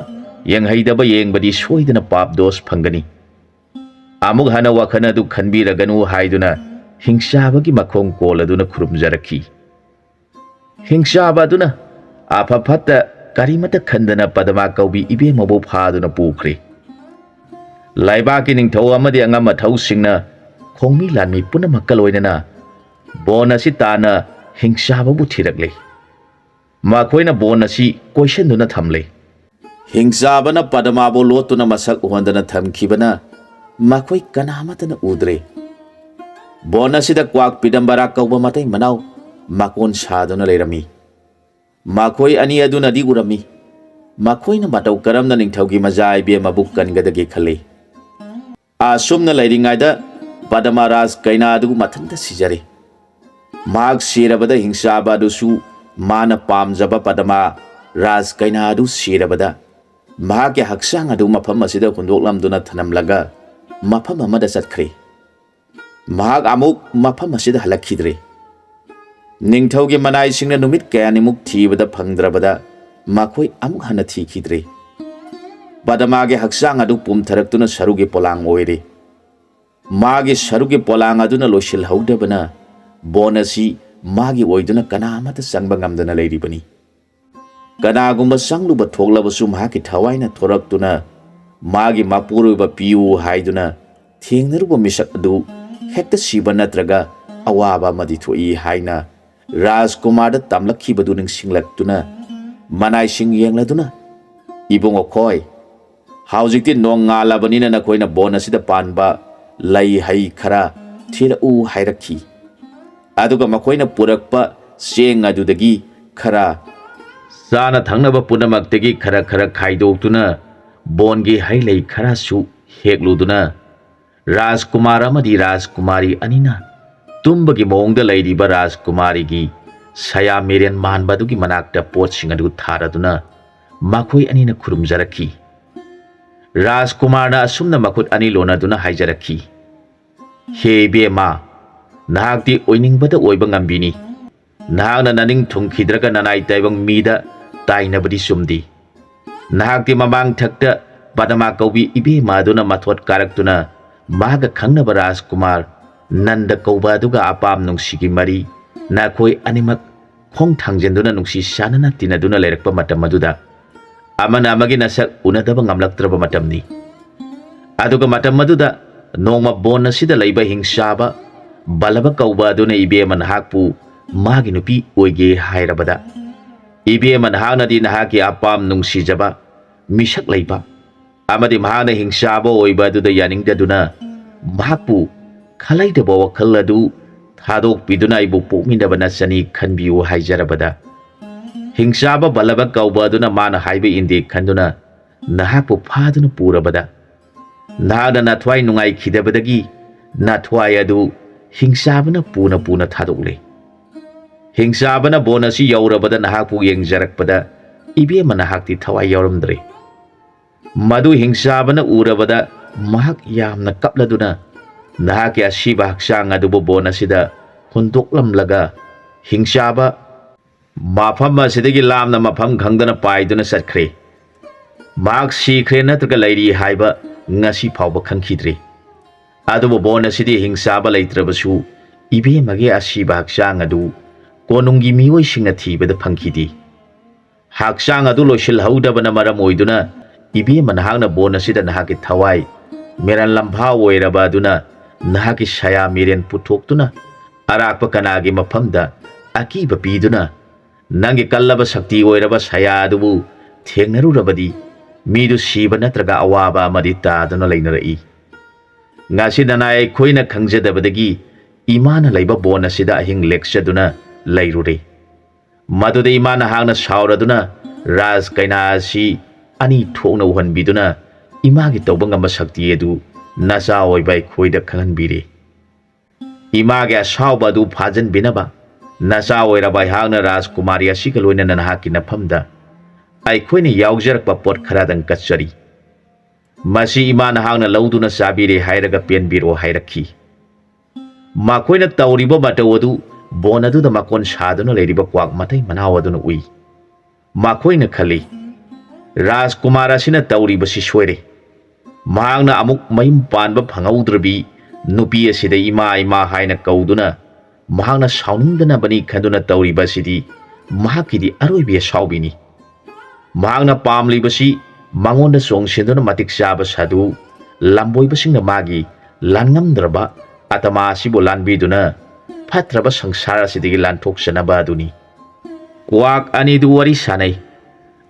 ꯌꯦꯡꯍꯩꯗꯕ ꯌꯦꯡꯕꯗꯤ ꯁꯣꯏꯗꯅ ꯄꯥꯞ ꯗꯣꯁ ꯐꯪꯒꯅꯤ꯫ ꯑꯃꯨꯛ ꯍꯟꯅ ꯋꯥꯈꯜ ꯑꯗꯨ ꯈꯟꯕꯤꯔꯒꯅꯨ" ꯍꯥꯏꯗꯨꯅ ꯍꯤꯡꯆꯥꯕꯒꯤ ꯃꯈꯣꯡ ꯀꯣꯜꯂꯗꯨꯅ ꯈꯨꯔꯨꯝꯖꯔꯛꯈꯤ꯫ ꯍꯤꯡꯆꯥꯕ ꯑꯗꯨꯅ ꯑꯐ ꯐꯠꯇ ꯀꯔꯤꯃꯠꯇ ꯈꯟꯗꯅ ꯄꯗꯃꯥ ꯀꯧꯕꯤ ꯏꯕꯦꯝꯃꯕꯨ ꯐꯥꯗꯨꯅ ꯄꯨꯈ꯭ꯔꯦ꯫ ꯂꯩꯕꯥꯛꯀꯤ ꯅꯤꯡꯊꯧ ꯑꯃꯗꯤ ꯑꯉꯝ ꯑꯊꯧꯁꯤꯡꯅ ꯈꯣꯡꯃꯤ ꯂꯥꯟꯃꯤ ꯄꯨꯝꯅꯃꯛꯀ ꯂꯣꯏꯅꯅ ꯕꯣꯟ ꯑꯁꯤ ꯇꯥꯟꯅ ꯍꯤꯡꯆꯥꯕꯕꯨ ꯊꯤꯔꯛꯂꯦ꯫ ꯃꯈꯣꯏꯅ ꯕꯣꯟ ꯑꯁꯤ ꯀꯣꯏꯁꯤꯟꯗꯨꯅ ꯊꯝꯂꯦ꯫ ꯍꯤꯡꯆꯥꯕꯅ ꯄꯗꯃꯥꯕꯨ ꯂꯣꯠꯇꯨꯅ ꯃꯁꯛ ꯎꯍꯟꯗꯅ ꯊꯝꯈꯤꯕꯅ ꯃꯈꯣꯏ ꯀꯅꯥꯃꯠꯇꯅ ꯎꯗ꯭ꯔꯦ꯫ ꯕꯣꯟ ꯑꯁꯤꯗ ꯀ꯭ꯋꯥꯛ ꯄꯤꯗꯝꯕꯔꯥ ꯀꯧꯕ ꯃꯇꯩ ꯃꯅꯥꯎ ꯃꯀꯣꯟ ꯁꯥꯗꯨꯅ ꯂꯩꯔꯝꯃꯤ꯫ ꯃꯈꯣꯏ ꯑꯅꯤ ꯑꯗꯨꯅꯗꯤ ꯎꯔꯝꯃꯤ꯫ ꯃꯈꯣꯏꯅ ꯃꯇꯧ ꯀꯔꯝꯅ ꯅꯤꯡꯊꯧꯒꯤ ꯃꯆꯥ ꯏꯕꯦꯝꯃꯕꯨ ꯀꯟꯒꯗꯒꯦ ꯈꯜꯂꯤ꯫ ꯑꯁꯨꯝꯅ ꯂꯩꯔꯤꯉꯩꯗ ꯄꯗꯃꯥ ꯔꯥꯖ ꯀꯩꯅꯥ ꯑꯗꯨ ꯃꯊꯟꯇ ꯁꯤꯖꯔꯦ꯫ ꯃꯍꯥꯛ ꯁꯤꯔꯕꯗ ꯍꯤꯡꯆꯥꯕ ꯑꯗꯨꯁꯨ ꯃꯥꯅ ꯄꯥꯝꯖꯕ ꯄꯗꯃꯥ ꯔꯥꯖ ꯀꯩꯅꯥ ꯑꯗꯨ ꯁꯤꯔꯕꯗ ꯃꯍꯥꯛꯀꯤ ꯍꯛꯆꯥꯡ ꯑꯗꯨ ꯃꯐꯝ ꯑꯁꯤꯗ ꯍꯨꯟꯗꯣꯛꯂꯝꯗꯨꯅ ꯊꯅꯝꯂꯒ ꯃꯐꯝ ꯑꯃꯗ ꯆꯠꯈ꯭ꯔꯦ꯫ ꯃꯍꯥꯛ ꯑꯃꯨꯛ ꯃꯐꯝ ꯑꯁꯤꯗ ꯍꯜꯂꯛꯈꯤꯗ꯭ꯔꯦ꯫ ꯅꯤꯡꯊꯧꯒꯤ ꯃꯅꯥꯏꯁꯤꯡꯅ ꯅꯨꯃꯤꯠ ꯀꯌꯥꯅꯤꯃꯨꯛ ꯊꯤꯕꯗ ꯐꯪꯗ꯭ꯔꯕꯗ ꯃꯈꯣꯏ ꯑꯃꯨꯛ ꯍꯟꯅ ꯊꯤꯈꯤꯗ꯭ꯔꯦ꯫ ꯄꯗꯃꯥꯒꯤ ꯍꯛꯆꯥꯡ ꯑꯗꯨ ꯄꯨꯝꯊꯔꯛꯇꯨꯅ ꯁꯔꯨꯒꯤ ꯄꯣꯂꯥꯡ ꯑꯣꯏꯔꯦ꯫ ꯃꯥꯒꯤ ꯁꯔꯨꯒꯤ ꯄꯣꯂꯥꯡ ꯑꯗꯨꯅ ꯂꯣꯏꯁꯤꯜꯍꯧꯗꯕꯅ ꯕꯣꯟ ꯑꯁꯤ ꯃꯥꯒꯤ ꯑꯣꯏꯗꯨꯅ ꯀꯅꯥ ꯑꯃꯠꯇ ꯆꯪꯕ ꯉꯝꯗꯅ ꯂꯩꯔꯤꯕꯅꯤ꯫ ꯀꯅꯥꯒꯨꯝꯕ ꯆꯪꯂꯨꯕ ꯊꯣꯛꯂꯕꯁꯨ ꯃꯍꯥꯛꯀꯤ ꯊꯋꯥꯏꯅ ꯊꯣꯔꯛꯇꯨꯅ ꯃꯥꯒꯤ ꯃꯄꯨꯔꯣꯏꯕ ꯄꯤꯌꯨ ꯍꯥꯏꯗꯨꯅ ꯊꯦꯡꯅꯔꯨꯕ ꯃꯤꯁꯛ ꯑꯗꯨ ꯍꯦꯛꯇ ꯁꯤꯕ ꯅꯠꯇ꯭ꯔꯒ ꯑꯋꯥꯕ ꯑꯃꯗꯤ ꯊꯣꯛꯏ ꯍꯥꯏꯅ ꯔꯥꯖꯀꯨꯃꯥꯔꯗ ꯇꯝꯂꯛꯈꯤꯕꯗꯨ ꯅꯤꯡꯁꯤꯡꯂꯛꯇꯨꯅ ꯃꯅꯥꯏꯁꯤꯡ ꯌꯦꯡꯂꯗꯨꯅ, "ꯏꯕꯨꯡꯉꯣ ꯈꯣꯏ, ꯍꯧꯖꯤꯛꯇꯤ ꯅꯣꯡ ꯉꯥꯜꯂꯕꯅꯤꯅ ꯅꯈꯣꯏꯅ ꯕꯣꯟ ꯑꯁꯤꯗ ꯄꯥꯟꯕ ꯂꯩ ꯍꯩ ꯈꯔ ꯊꯤꯔꯛꯎ" ꯍꯥꯏꯔꯛꯈꯤ꯫ ꯑꯗꯨꯒ ꯃꯈꯣꯏꯅ ꯄꯨꯔꯛꯄ ꯆꯦꯡ ꯑꯗꯨꯗꯒꯤ ꯈꯔ, ꯆꯥꯅ ꯊꯛꯅꯕ ꯄꯨꯝꯅꯃꯛꯇꯒꯤ ꯈꯔ ꯈꯔ ꯈꯥꯏꯗꯣꯛꯇꯨꯅ ꯕꯣꯟꯒꯤ ꯍꯩ ꯂꯩ ꯈꯔꯁꯨ ꯍꯦꯛꯂꯨꯗꯨꯅ ꯔꯥꯖꯀꯨꯃꯥꯔ ꯑꯃꯗꯤ ꯔꯥꯖꯀꯨꯃꯥꯔꯤ ꯑꯅꯤꯅ ꯇꯨꯝꯕꯒꯤ ꯃꯑꯣꯡꯗ ꯂꯩꯔꯤꯕ ꯔꯥꯖꯀꯨꯃꯥꯔꯤꯒꯤ ꯁꯌꯥ ꯃꯤꯔꯦꯟ ꯃꯥꯟꯕ ꯑꯗꯨꯒꯤ ꯃꯅꯥꯛꯇ ꯄꯣꯠꯁꯤꯡ ꯑꯗꯨ ꯊꯥꯔꯗꯨꯅ ꯃꯈꯣꯏ ꯑꯅꯤꯅ ꯈꯨꯔꯨꯝꯖꯔꯛꯈꯤ꯫ ꯔꯥꯖꯀꯨꯃꯥꯔꯅ ꯑꯁꯨꯝꯅ ꯃꯈꯨꯠ ꯑꯅꯤ ꯂꯣꯟꯅꯗꯨꯅ ꯍꯥꯏꯖꯔꯛꯈꯤ, "ꯍꯦ ꯏꯕꯦꯝꯃ, ꯅꯍꯥꯛꯇꯤ ꯑꯣꯏꯅꯤꯡꯕꯗ ꯑꯣꯏꯕ ꯉꯝꯕꯤꯅꯤ꯫ ꯅꯍꯥꯛꯅ ꯅꯅꯤꯡ ꯊꯨꯡꯈꯤꯗ꯭ꯔꯒ ꯅꯅꯥꯏ ꯇꯥꯏꯕꯪ ꯃꯤꯗ ꯇꯥꯏꯅꯕꯗꯤ ꯆꯨꯝꯗꯦ꯫ ꯅꯍꯥꯛꯇꯤ ꯃꯃꯥꯡ ꯊꯛꯇ ꯄꯗꯃꯥ ꯀꯧꯕꯤ ꯏꯕꯦꯝꯃ ꯑꯗꯨꯅ ꯃꯊꯣꯠ ꯀꯥꯔꯛꯇꯨꯅ ꯃꯥꯒ ꯈꯪꯅꯕ ꯔꯥꯖꯀꯨꯃꯥꯔ ꯅꯟꯗ ꯀꯧꯕ ꯑꯗꯨꯒ ꯑꯄꯥꯝ ꯅꯨꯡꯁꯤꯒꯤ ꯃꯔꯤ ꯅꯈꯣꯏ ꯑꯅꯤꯃꯛ ꯈꯣꯡ ꯊꯥꯡꯖꯤꯟꯗꯨꯅ ꯅꯨꯡꯁꯤ ꯆꯥꯟꯅꯅ ꯇꯤꯟꯅꯗꯨꯅ ꯂꯩꯔꯛꯄ ꯃꯇꯝ ꯑꯗꯨꯗ ꯑꯃꯅ ꯑꯃꯒꯤ ꯅꯁꯛ ꯎꯅꯗꯕ ꯉꯝꯂꯛꯇ꯭ꯔꯕ ꯃꯇꯝꯅꯤ꯫ ꯑꯗꯨꯒ ꯃꯇꯝ ꯑꯗꯨꯗ ꯅꯣꯡꯃ ꯕꯣꯟ ꯑꯁꯤꯗ ꯂꯩꯕ ꯍꯤꯡꯆꯥꯕ ꯕꯜꯂꯕ ꯀꯧꯕ ꯑꯗꯨꯅ ꯏꯕꯦꯝꯃ ꯅꯍꯥꯛꯄꯨ ꯃꯥꯒꯤ ꯅꯨꯄꯤ ꯑꯣꯏꯒꯦ ꯍꯥꯏꯔꯕꯗ ꯏꯕꯦꯝꯃ ꯅꯍꯥꯛꯅꯗꯤ ꯅꯍꯥꯛꯀꯤ ꯑꯄꯥꯝ ꯅꯨꯡꯁꯤꯖꯕ ꯃꯤꯁꯛ ꯂꯩꯕ ꯑꯃꯗꯤ ꯃꯍꯥꯛꯅ ꯍꯤꯡꯆꯥꯕ ꯑꯣꯏꯕ ꯑꯗꯨꯗ ꯌꯥꯅꯤꯡꯗꯗꯨꯅ ꯃꯍꯥꯛꯄꯨ ꯈꯜꯂꯩꯇꯕ ꯋꯥꯈꯜ ꯑꯗꯨ ꯊꯥꯗꯣꯛꯄꯤꯗꯨꯅ ꯑꯩꯕꯨ ꯄꯣꯛꯃꯤꯟꯅꯕ ꯅꯆꯅꯤ ꯈꯟꯕꯤꯌꯨ ꯍꯥꯏꯖꯔꯕꯗ, ꯍꯤꯡꯆꯥꯕ ꯕꯜꯂꯕ ꯀꯧꯕ ꯑꯗꯨꯅ ꯃꯥꯅ ꯍꯥꯏꯕ ꯏꯟꯗꯦ ꯈꯟꯗꯨꯅ ꯅꯍꯥꯛꯄꯨ ꯐꯥꯗꯨꯅ ꯄꯨꯔꯕꯗ, ꯅꯍꯥꯛꯅ ꯅꯊ꯭ꯋꯥꯏ ꯅꯨꯡꯉꯥꯏꯈꯤꯗꯕꯗꯒꯤ ꯅꯊ꯭ꯋꯥꯏ ꯑꯗꯨ ꯍꯤꯡꯆꯥꯕꯅ ꯄꯨꯅ ꯄꯨꯅ ꯊꯥꯗꯣꯛꯂꯦ꯫ ꯍꯤꯡꯆꯥꯕꯅ ꯕꯣꯟ ꯑꯁꯤ ꯌꯧꯔꯕꯗ ꯅꯍꯥꯛꯄꯨ ꯌꯦꯡꯖꯔꯛꯄꯗ ꯏꯕꯦꯝꯃ ꯅꯍꯥꯛꯇꯤ ꯊꯋꯥꯏ ꯌꯥꯎꯔꯝꯗ꯭ꯔꯦ꯫ ꯃꯗꯨ ꯍꯤꯡꯆꯥꯕꯅ ꯎꯔꯕꯗ ꯃꯍꯥꯛ ꯌꯥꯝꯅ ꯀꯞꯂꯗꯨꯅ ꯅꯍꯥꯛꯀꯤ ꯑꯁꯤꯕ ꯍꯛꯆꯥꯡ ꯑꯗꯨꯕꯨ ꯕꯣꯟ ꯑꯁꯤꯗ ꯍꯨꯟꯗꯣꯛꯂꯝꯂꯒ ꯍꯤꯡꯆꯥꯕ ꯃꯐꯝ ꯑꯁꯤꯗꯒꯤ ꯂꯥꯞꯅ ꯃꯐꯝ ꯈꯪꯗꯅ ꯄꯥꯏꯗꯨꯅ ꯆꯠꯈ꯭ꯔꯦ꯫ ꯃꯍꯥꯛ ꯁꯤꯈ꯭ꯔꯦ ꯅꯠꯇ꯭ꯔꯒ ꯂꯩꯔꯤ ꯍꯥꯏꯕ ꯉꯁꯤ ꯐꯥꯎꯕ ꯈꯪꯈꯤꯗ꯭ꯔꯤ꯫ ꯑꯗꯨꯕꯨ ꯕꯣꯟ ꯑꯁꯤꯗꯤ ꯍꯤꯡꯆꯥꯕ ꯂꯩꯇ꯭ꯔꯕꯁꯨ ꯏꯕꯦꯝꯃꯒꯤ ꯑꯁꯤꯕ ꯍꯛꯆꯥꯡ ꯑꯗꯨ ꯀꯣꯅꯨꯡꯒꯤ ꯃꯤꯑꯣꯏꯁꯤꯡꯅ ꯊꯤꯕꯗ ꯐꯪꯈꯤꯗꯦ꯫ ꯍꯛꯆꯥꯡ ꯑꯗꯨ ꯂꯣꯏꯁꯤꯜꯍꯧꯗꯕꯅ ꯃꯔꯝ ꯑꯣꯏꯗꯨꯅ ꯏꯕꯦꯝꯃ ꯅꯍꯥꯛꯅ ꯕꯣꯟ ꯑꯁꯤꯗ ꯅꯍꯥꯛꯀꯤ ꯊꯋꯥꯏ ꯃꯦꯔꯥꯟ ꯂꯝꯐꯥ ꯑꯣꯏꯔꯕ ꯑꯗꯨꯅ ꯅꯍꯥꯛꯀꯤ ꯁꯌꯥ ꯃꯤꯔꯦꯟ ꯄꯨꯊꯣꯛꯇꯨꯅ ꯑꯔꯥꯛꯄ ꯀꯅꯥꯒꯤ ꯃꯐꯝꯗ ꯑꯀꯤꯕ ꯄꯤꯗꯨꯅ ꯅꯪꯒꯤ ꯀꯜꯂꯕ ꯁꯛꯇꯤ ꯑꯣꯏꯔꯕ ꯁꯌꯥ ꯑꯗꯨꯕꯨ ꯊꯦꯡꯅꯔꯨꯔꯕꯗꯤ ꯃꯤꯗꯨ ꯁꯤꯕ ꯅꯠꯇ꯭ꯔꯒ ꯑꯋꯥꯕ ꯑꯃꯗꯤ ꯇꯥꯗꯨꯅ ꯂꯩꯅꯔꯛꯏ꯫ ꯉꯁꯤ ꯅꯅꯥꯏ ꯑꯩꯈꯣꯏꯅ ꯈꯪꯖꯗꯕꯗꯒꯤ ꯏꯃꯥꯅ ꯂꯩꯕ ꯕꯣꯟ ꯑꯁꯤꯗ ꯑꯍꯤꯡ ꯂꯦꯛꯆꯗꯨꯅ ꯂꯩꯔꯨꯔꯦ꯫ ꯃꯗꯨꯗ ꯏꯃꯥ ꯅꯍꯥꯛꯅ ꯁꯥꯎꯔꯗꯨꯅ ꯔꯥꯖ ꯀꯩꯅꯥ ꯑꯁꯤ ꯑꯅꯤ ꯊꯣꯛꯅ ꯎꯍꯟꯕꯤꯗꯨꯅ ꯏꯃꯥꯒꯤ ꯇꯧꯕ ꯉꯝꯕ ꯁꯛꯇꯤ ꯑꯗꯨ ꯅꯆꯥ ꯑꯣꯏꯕ ꯑꯩꯈꯣꯏꯗ ꯈꯪꯍꯟꯕꯤꯔꯦ꯫ ꯏꯃꯥꯒꯤ ꯑꯁꯥꯎꯕ ꯑꯗꯨ ꯐꯥꯖꯤꯟꯕꯤꯅꯕ ꯅꯆꯥ ꯑꯣꯏꯔꯕ ꯑꯩꯍꯥꯛꯅ ꯔꯥꯖꯀꯨꯃꯥꯔꯤ ꯑꯁꯤꯒ ꯂꯣꯏꯅꯅ ꯅꯍꯥꯛꯀꯤ ꯅꯐꯝꯗ ꯑꯩꯈꯣꯏꯅ ꯌꯥꯎꯖꯔꯛꯄ ꯄꯣꯠ ꯈꯔꯗꯪ ꯀꯠꯆꯔꯤ꯫ ꯃꯁꯤ ꯏꯃꯥ ꯅꯍꯥꯛꯅ ꯂꯧꯗꯨꯅ ꯆꯥꯕꯤꯔꯦ ꯍꯥꯏꯔꯒ ꯄꯦꯟꯕꯤꯔꯣ ꯍꯥꯏꯔꯛꯈꯤ꯫ ꯃꯈꯣꯏꯅ ꯇꯧꯔꯤꯕ ꯃꯇꯧ ꯑꯗꯨ ꯕꯣꯟ ꯑꯗꯨꯗ ꯃꯀꯣꯟ ꯁꯥꯗꯨꯅ ꯂꯩꯔꯤꯕ ꯀ꯭ꯋꯥꯛ ꯃꯇꯩ ꯃꯅꯥꯎ ꯑꯗꯨꯅ ꯎꯏ꯫ ꯃꯈꯣꯏꯅ ꯈꯜꯂꯤ, "ꯔꯥꯖꯀꯨꯃꯥꯔ ꯑꯁꯤꯅ ꯇꯧꯔꯤꯕꯁꯤ ꯁꯣꯏꯔꯦ꯫ ꯃꯍꯥꯛꯅ ꯑꯃꯨꯛ ꯃꯌꯨꯝ ꯄꯥꯟꯕ ꯐꯪꯍꯧꯗ꯭ꯔꯕꯤ ꯅꯨꯄꯤ ꯑꯁꯤꯗ ꯏꯃꯥ, ꯏꯃꯥ ꯍꯥꯏꯅ ꯀꯧꯗꯨꯅ ꯃꯍꯥꯛꯅ ꯁꯥꯎꯅꯤꯡꯗꯅꯕꯅꯤ ꯈꯟꯗꯨꯅ ꯇꯧꯔꯤꯕ ꯑꯁꯤꯗꯤ ꯃꯍꯥꯛꯀꯤꯗꯤ ꯑꯔꯣꯏꯕ ꯑꯁꯥꯎꯕꯤꯅꯤ꯫ ꯃꯍꯥꯛꯅ ꯄꯥꯝꯂꯤꯕꯁꯤ ꯃꯉꯣꯟꯗ ꯆꯣꯡꯁꯤꯟꯗꯨꯅ ꯃꯇꯤꯛ ꯆꯥꯕ ꯁꯥꯗꯨ ꯂꯝꯕꯣꯏꯕꯁꯤꯡꯅ ꯃꯥꯒꯤ ꯂꯥꯟꯉꯝꯗ꯭ꯔꯕ ꯑꯇꯃꯥ ꯑꯁꯤꯕꯨ ꯂꯥꯟꯕꯤꯗꯨꯅ ꯐꯠꯇ꯭ꯔꯕ ꯁꯪꯁꯥꯔ ꯑꯁꯤꯗꯒꯤ ꯂꯥꯟꯊꯣꯛꯆꯅꯕ ꯑꯗꯨꯅꯤ꯫ ꯀ꯭ꯋꯥꯛ ꯑꯅꯤꯗꯨ ꯋꯥꯔꯤ ꯁꯥꯅꯩ꯫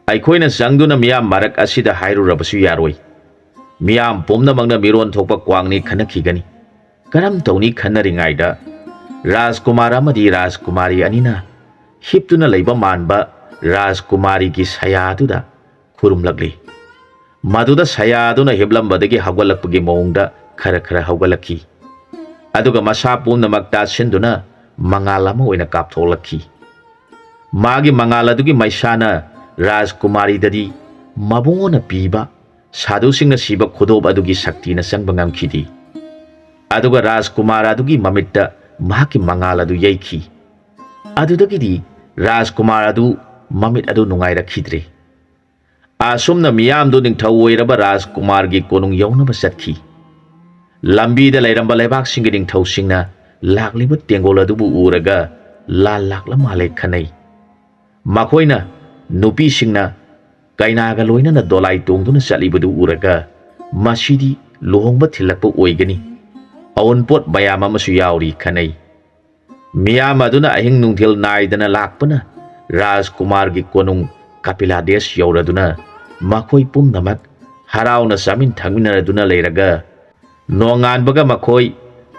ꯑꯩꯈꯣꯏꯅ ꯆꯪꯗꯨꯅ ꯃꯤꯌꯥꯝ ꯃꯔꯛ ꯑꯁꯤꯗ ꯍꯥꯏꯔꯨꯔꯕꯁꯨ ꯌꯥꯔꯣꯏ꯫ ꯃꯤꯌꯥꯝ ꯄꯨꯝꯅꯃꯛꯅ ꯃꯤꯔꯣꯟ ꯊꯣꯛꯄ ꯀ꯭ꯋꯥꯛꯅꯤ ꯈꯟꯅꯈꯤꯒꯅꯤ꯫ ꯀꯔꯝ ꯇꯧꯅꯤ ꯈꯟꯅꯔꯤꯉꯩꯗ, ꯔꯥꯖꯀꯨꯃꯥꯔ ꯑꯃꯗꯤ ꯔꯥꯖꯀꯨꯃꯥꯔꯤ ꯑꯅꯤꯅ ꯍꯤꯞꯇꯨꯅ ꯂꯩꯕ ꯃꯥꯟꯕ ꯔꯥꯖꯀꯨꯃꯥꯔꯤꯒꯤ ꯁꯌꯥꯗꯨꯗ ꯈꯨꯔꯨꯝꯂꯛꯂꯤ꯫ ꯃꯗꯨꯗ ꯁꯌꯥꯗꯨꯅ ꯍꯤꯞꯂꯝꯕꯗꯒꯤ ꯍꯧꯒꯠꯂꯛꯄꯒꯤ ꯃꯑꯣꯡꯗ ꯈꯔ ꯈꯔ ꯍꯧꯒꯠꯂꯛꯈꯤ꯫ ꯑꯗꯨꯒ ꯃꯁꯥ ꯄꯨꯝꯅꯃꯛ ꯇꯥꯁꯤꯟꯗꯨꯅ ꯃꯉꯥꯜ ꯑꯃ ꯑꯣꯏꯅ ꯀꯥꯞꯊꯣꯛꯂꯛꯈꯤ꯫ ꯃꯥꯒꯤ ꯃꯉꯥꯜ ꯑꯗꯨꯒꯤ ꯃꯩꯁꯥꯅ ꯔꯥꯖꯀꯨꯃꯥꯔꯤꯗꯗꯤ ꯃꯕꯨꯡꯉꯣꯅ ꯄꯤꯕ ꯁꯥꯗꯨꯁꯤꯡꯅ ꯁꯤꯕ ꯈꯨꯗꯣꯞ ꯑꯗꯨꯒꯤ ꯁꯛꯇꯤꯅ ꯆꯪꯕ ꯉꯝꯈꯤꯗꯦ꯫ ꯑꯗꯨꯒ ꯔꯥꯖꯀꯨꯃꯥꯔ ꯑꯗꯨꯒꯤ ꯃꯃꯤꯠꯇ ꯃꯍꯥꯛꯀꯤ ꯃꯉꯥꯜ ꯑꯗꯨ ꯌꯩꯈꯤ꯫ ꯑꯗꯨꯗꯒꯤꯗꯤ ꯔꯥꯖꯀꯨꯃꯥꯔ ꯑꯗꯨ ꯃꯃꯤꯠ ꯑꯗꯨ ꯅꯨꯡꯉꯥꯏꯔꯛꯈꯤꯗ꯭ꯔꯦ꯫ ꯑꯁꯨꯝꯅ ꯃꯤꯌꯥꯝꯗꯨ ꯅꯤꯡꯊꯧ ꯑꯣꯏꯔꯕ ꯔꯥꯖꯀꯨꯃꯥꯔꯒꯤ ꯀꯣꯅꯨꯡ ꯌꯧꯅꯕ ꯆꯠꯈꯤ꯫ ꯂꯝꯕꯤꯗ ꯂꯩꯔꯝꯕ ꯂꯩꯕꯥꯛꯁꯤꯡꯒꯤ ꯅꯤꯡꯊꯧꯁꯤꯡꯅ ꯂꯥꯛꯂꯤꯕ ꯇꯦꯡꯒꯣꯜ ꯑꯗꯨꯕꯨ ꯎꯔꯒ ꯂꯥꯟ ꯂꯥꯛꯂ ꯃꯥꯜꯂꯦ ꯈꯟꯅꯩ꯫ ꯃꯈꯣꯏꯅ ꯅꯨꯄꯤꯁꯤꯡꯅ ꯀꯩꯅꯥꯒ ꯂꯣꯏꯅꯅ ꯗꯣꯂꯥꯏ ꯇꯣꯡꯗꯨꯅ ꯆꯠꯂꯤꯕꯗꯨ ꯎꯔꯒ, "ꯃꯁꯤꯗꯤ ꯂꯨꯍꯣꯡꯕ ꯊꯤꯜꯂꯛꯄ ꯑꯣꯏꯒꯅꯤ, ꯑꯎꯟꯄꯣꯠ ꯃꯌꯥꯝ ꯑꯃꯁꯨ ꯌꯥꯎꯔꯤ" ꯈꯟꯅꯩ꯫ ꯃꯤꯌꯥꯝ ꯑꯗꯨꯅ ꯑꯍꯤꯡ ꯅꯨꯡꯊꯤꯜ ꯅꯥꯏꯗꯅ ꯂꯥꯛꯄꯅ ꯔꯥꯖꯀꯨꯃꯥꯔꯒꯤ ꯀꯣꯅꯨꯡ ꯀꯄꯤꯂꯥꯗꯦꯁ ꯌꯧꯔꯗꯨꯅ ꯃꯈꯣꯏ ꯄꯨꯝꯅꯃꯛ ꯍꯔꯥꯎꯅ ꯆꯥꯃꯤꯟ ꯊꯛꯃꯤꯟꯅꯔꯗꯨꯅ ꯂꯩꯔꯒ, ꯅꯣꯡꯉꯥꯟꯕꯒ ꯃꯈꯣꯏ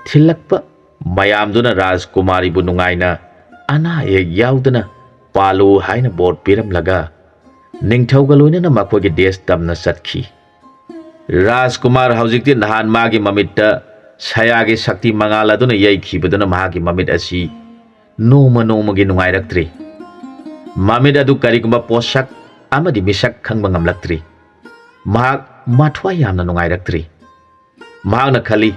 ꯊꯤꯜꯂꯛꯄ ꯃꯌꯥꯝꯗꯨꯅ ꯔꯥꯖꯀꯨꯃꯥꯔꯤꯕꯨ ꯅꯨꯡꯉꯥꯏꯅ, ꯑꯅꯥ ꯑꯌꯦꯛ ꯌꯥꯎꯗꯅ ꯄꯥꯜꯂꯨ ꯍꯥꯏꯅ ꯕꯣꯔ ꯄꯤꯔꯝꯂꯒ, ꯅꯤꯡꯊꯧꯒ ꯂꯣꯏꯅꯅ ꯃꯈꯣꯏꯒꯤ ꯗꯦꯁ ꯇꯝꯅ ꯆꯠꯈꯤ꯫ ꯔꯥꯖꯀꯨꯃꯥꯔ ꯍꯧꯖꯤꯛꯇꯤ ꯅꯍꯥꯟ ꯃꯥꯒꯤ ꯃꯃꯤꯠꯇ ꯁꯌꯥꯒꯤ ꯁꯛꯇꯤ ꯃꯉꯥꯜ ꯑꯗꯨꯅ ꯌꯩꯈꯤꯕꯗꯨꯅ ꯃꯍꯥꯛꯀꯤ ꯃꯃꯤꯠ ꯑꯁꯤ ꯅꯣꯡꯃ ꯅꯣꯡꯃꯒꯤ ꯅꯨꯡꯉꯥꯏꯔꯛꯇ꯭ꯔꯤ꯫ ꯃꯃꯤꯠ ꯑꯗꯨ ꯀꯔꯤꯒꯨꯝꯕ ꯄꯣꯠꯁꯛ ꯑꯃꯗꯤ ꯃꯤꯁꯛ ꯈꯪꯕ ꯉꯝꯂꯛꯇ꯭ꯔꯤ꯫ ꯃꯍꯥꯛ ꯃꯊ꯭ꯋꯥꯏ ꯌꯥꯝꯅ ꯅꯨꯡꯉꯥꯏꯔꯛꯇ꯭ꯔꯤ꯫ ꯃꯍꯥꯛꯅ ꯈꯜꯂꯤ,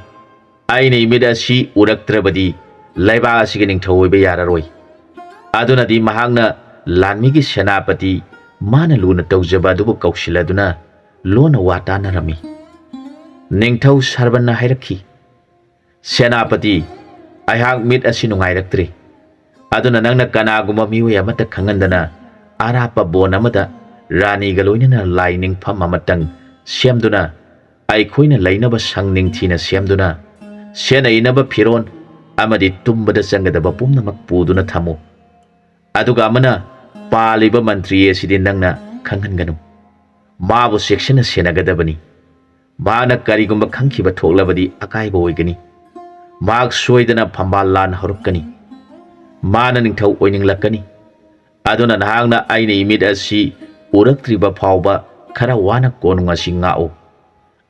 "ꯑꯩꯅ ꯏꯃꯤꯠ ꯑꯁꯤ ꯎꯔꯛꯇ꯭ꯔꯕꯗꯤ ꯂꯩꯕꯥꯛ ꯑꯁꯤꯒꯤ ꯅꯤꯡꯊꯧ ꯑꯣꯏꯕ ꯌꯥꯔꯔꯣꯏ"꯫ ꯑꯗꯨꯅꯗꯤ ꯃꯍꯥꯛꯅ ꯂꯥꯟꯃꯤꯒꯤ ꯁꯦꯅꯥꯄꯇꯤ ꯃꯥꯅ ꯂꯨꯅ ꯇꯧꯖꯕ ꯑꯗꯨꯕꯨ ꯀꯧꯁꯤꯜꯂꯗꯨꯅ ꯂꯣꯟꯅ ꯋꯥ ꯇꯥꯅꯔꯝꯃꯤ꯫ ꯅꯤꯡꯊꯧ ꯁꯔꯕꯟꯅ ꯍꯥꯏꯔꯛꯈꯤ, "ꯁꯦꯅꯥꯄꯇꯤ, ꯑꯩꯍꯥꯛ ꯃꯤꯠ ꯑꯁꯤ ꯅꯨꯡꯉꯥꯏꯔꯛꯇ꯭ꯔꯤ꯫ ꯑꯗꯨꯅ ꯅꯪꯅ ꯀꯅꯥꯒꯨꯝꯕ ꯃꯤꯑꯣꯏ ꯑꯃꯠꯇ ꯈꯪꯍꯟꯗꯅ ꯑꯔꯥꯞꯄ ꯕꯣꯟ ꯑꯃꯗ ꯔꯥꯅꯤꯒ ꯂꯣꯏꯅꯅ ꯂꯥꯏ ꯅꯤꯡꯐꯝ ꯑꯃꯇꯪ ꯁꯦꯝꯗꯨꯅ, ꯑꯩꯈꯣꯏꯅ ꯂꯩꯅꯕ ꯁꯪ ꯅꯤꯡꯊꯤꯅ ꯁꯦꯝꯗꯨꯅ, ꯁꯦꯠꯅ ꯏꯅꯕ ꯐꯤꯔꯣꯟ ꯑꯃꯗꯤ ꯇꯨꯝꯕꯗ ꯆꯪꯒꯗꯕ ꯄꯨꯝꯅꯃꯛ ꯄꯨꯗꯨꯅ ꯊꯝꯃꯨ꯫ ꯑꯗꯨꯒ ꯑꯃꯅ ꯄꯥꯜꯂꯤꯕ ꯃꯟꯇ꯭ꯔꯤ ꯑꯁꯤꯗꯤ ꯅꯪꯅ ꯈꯪꯍꯟꯒꯅꯨ꯫ ꯃꯥꯕꯨ ꯆꯦꯛꯁꯤꯟꯅ ꯁꯦꯟꯅꯒꯗꯕꯅꯤ꯫ ꯃꯥꯅ ꯀꯔꯤꯒꯨꯝꯕ ꯈꯪꯈꯤꯕ ꯊꯣꯛꯂꯕꯗꯤ ꯑꯀꯥꯏꯕ ꯑꯣꯏꯒꯅꯤ"꯫ ꯃꯍꯥꯛ ꯁꯣꯏꯗꯅ ꯐꯝꯕꯥꯜ ꯂꯥꯟ ꯍꯧꯔꯛꯀꯅꯤ꯫ ꯃꯥꯅ ꯅꯤꯡꯊꯧ ꯑꯣꯏꯅꯤꯡꯂꯛꯀꯅꯤ꯫ ꯑꯗꯨꯅ ꯅꯍꯥꯛꯅ ꯑꯩꯅ ꯏꯃꯤꯠ ꯑꯁꯤ ꯎꯔꯛꯇ꯭ꯔꯤꯕ ꯐꯥꯎꯕ ꯈꯔ ꯋꯥꯅ ꯀꯣꯅꯨꯡ ꯑꯁꯤ ꯉꯥꯛꯎ꯫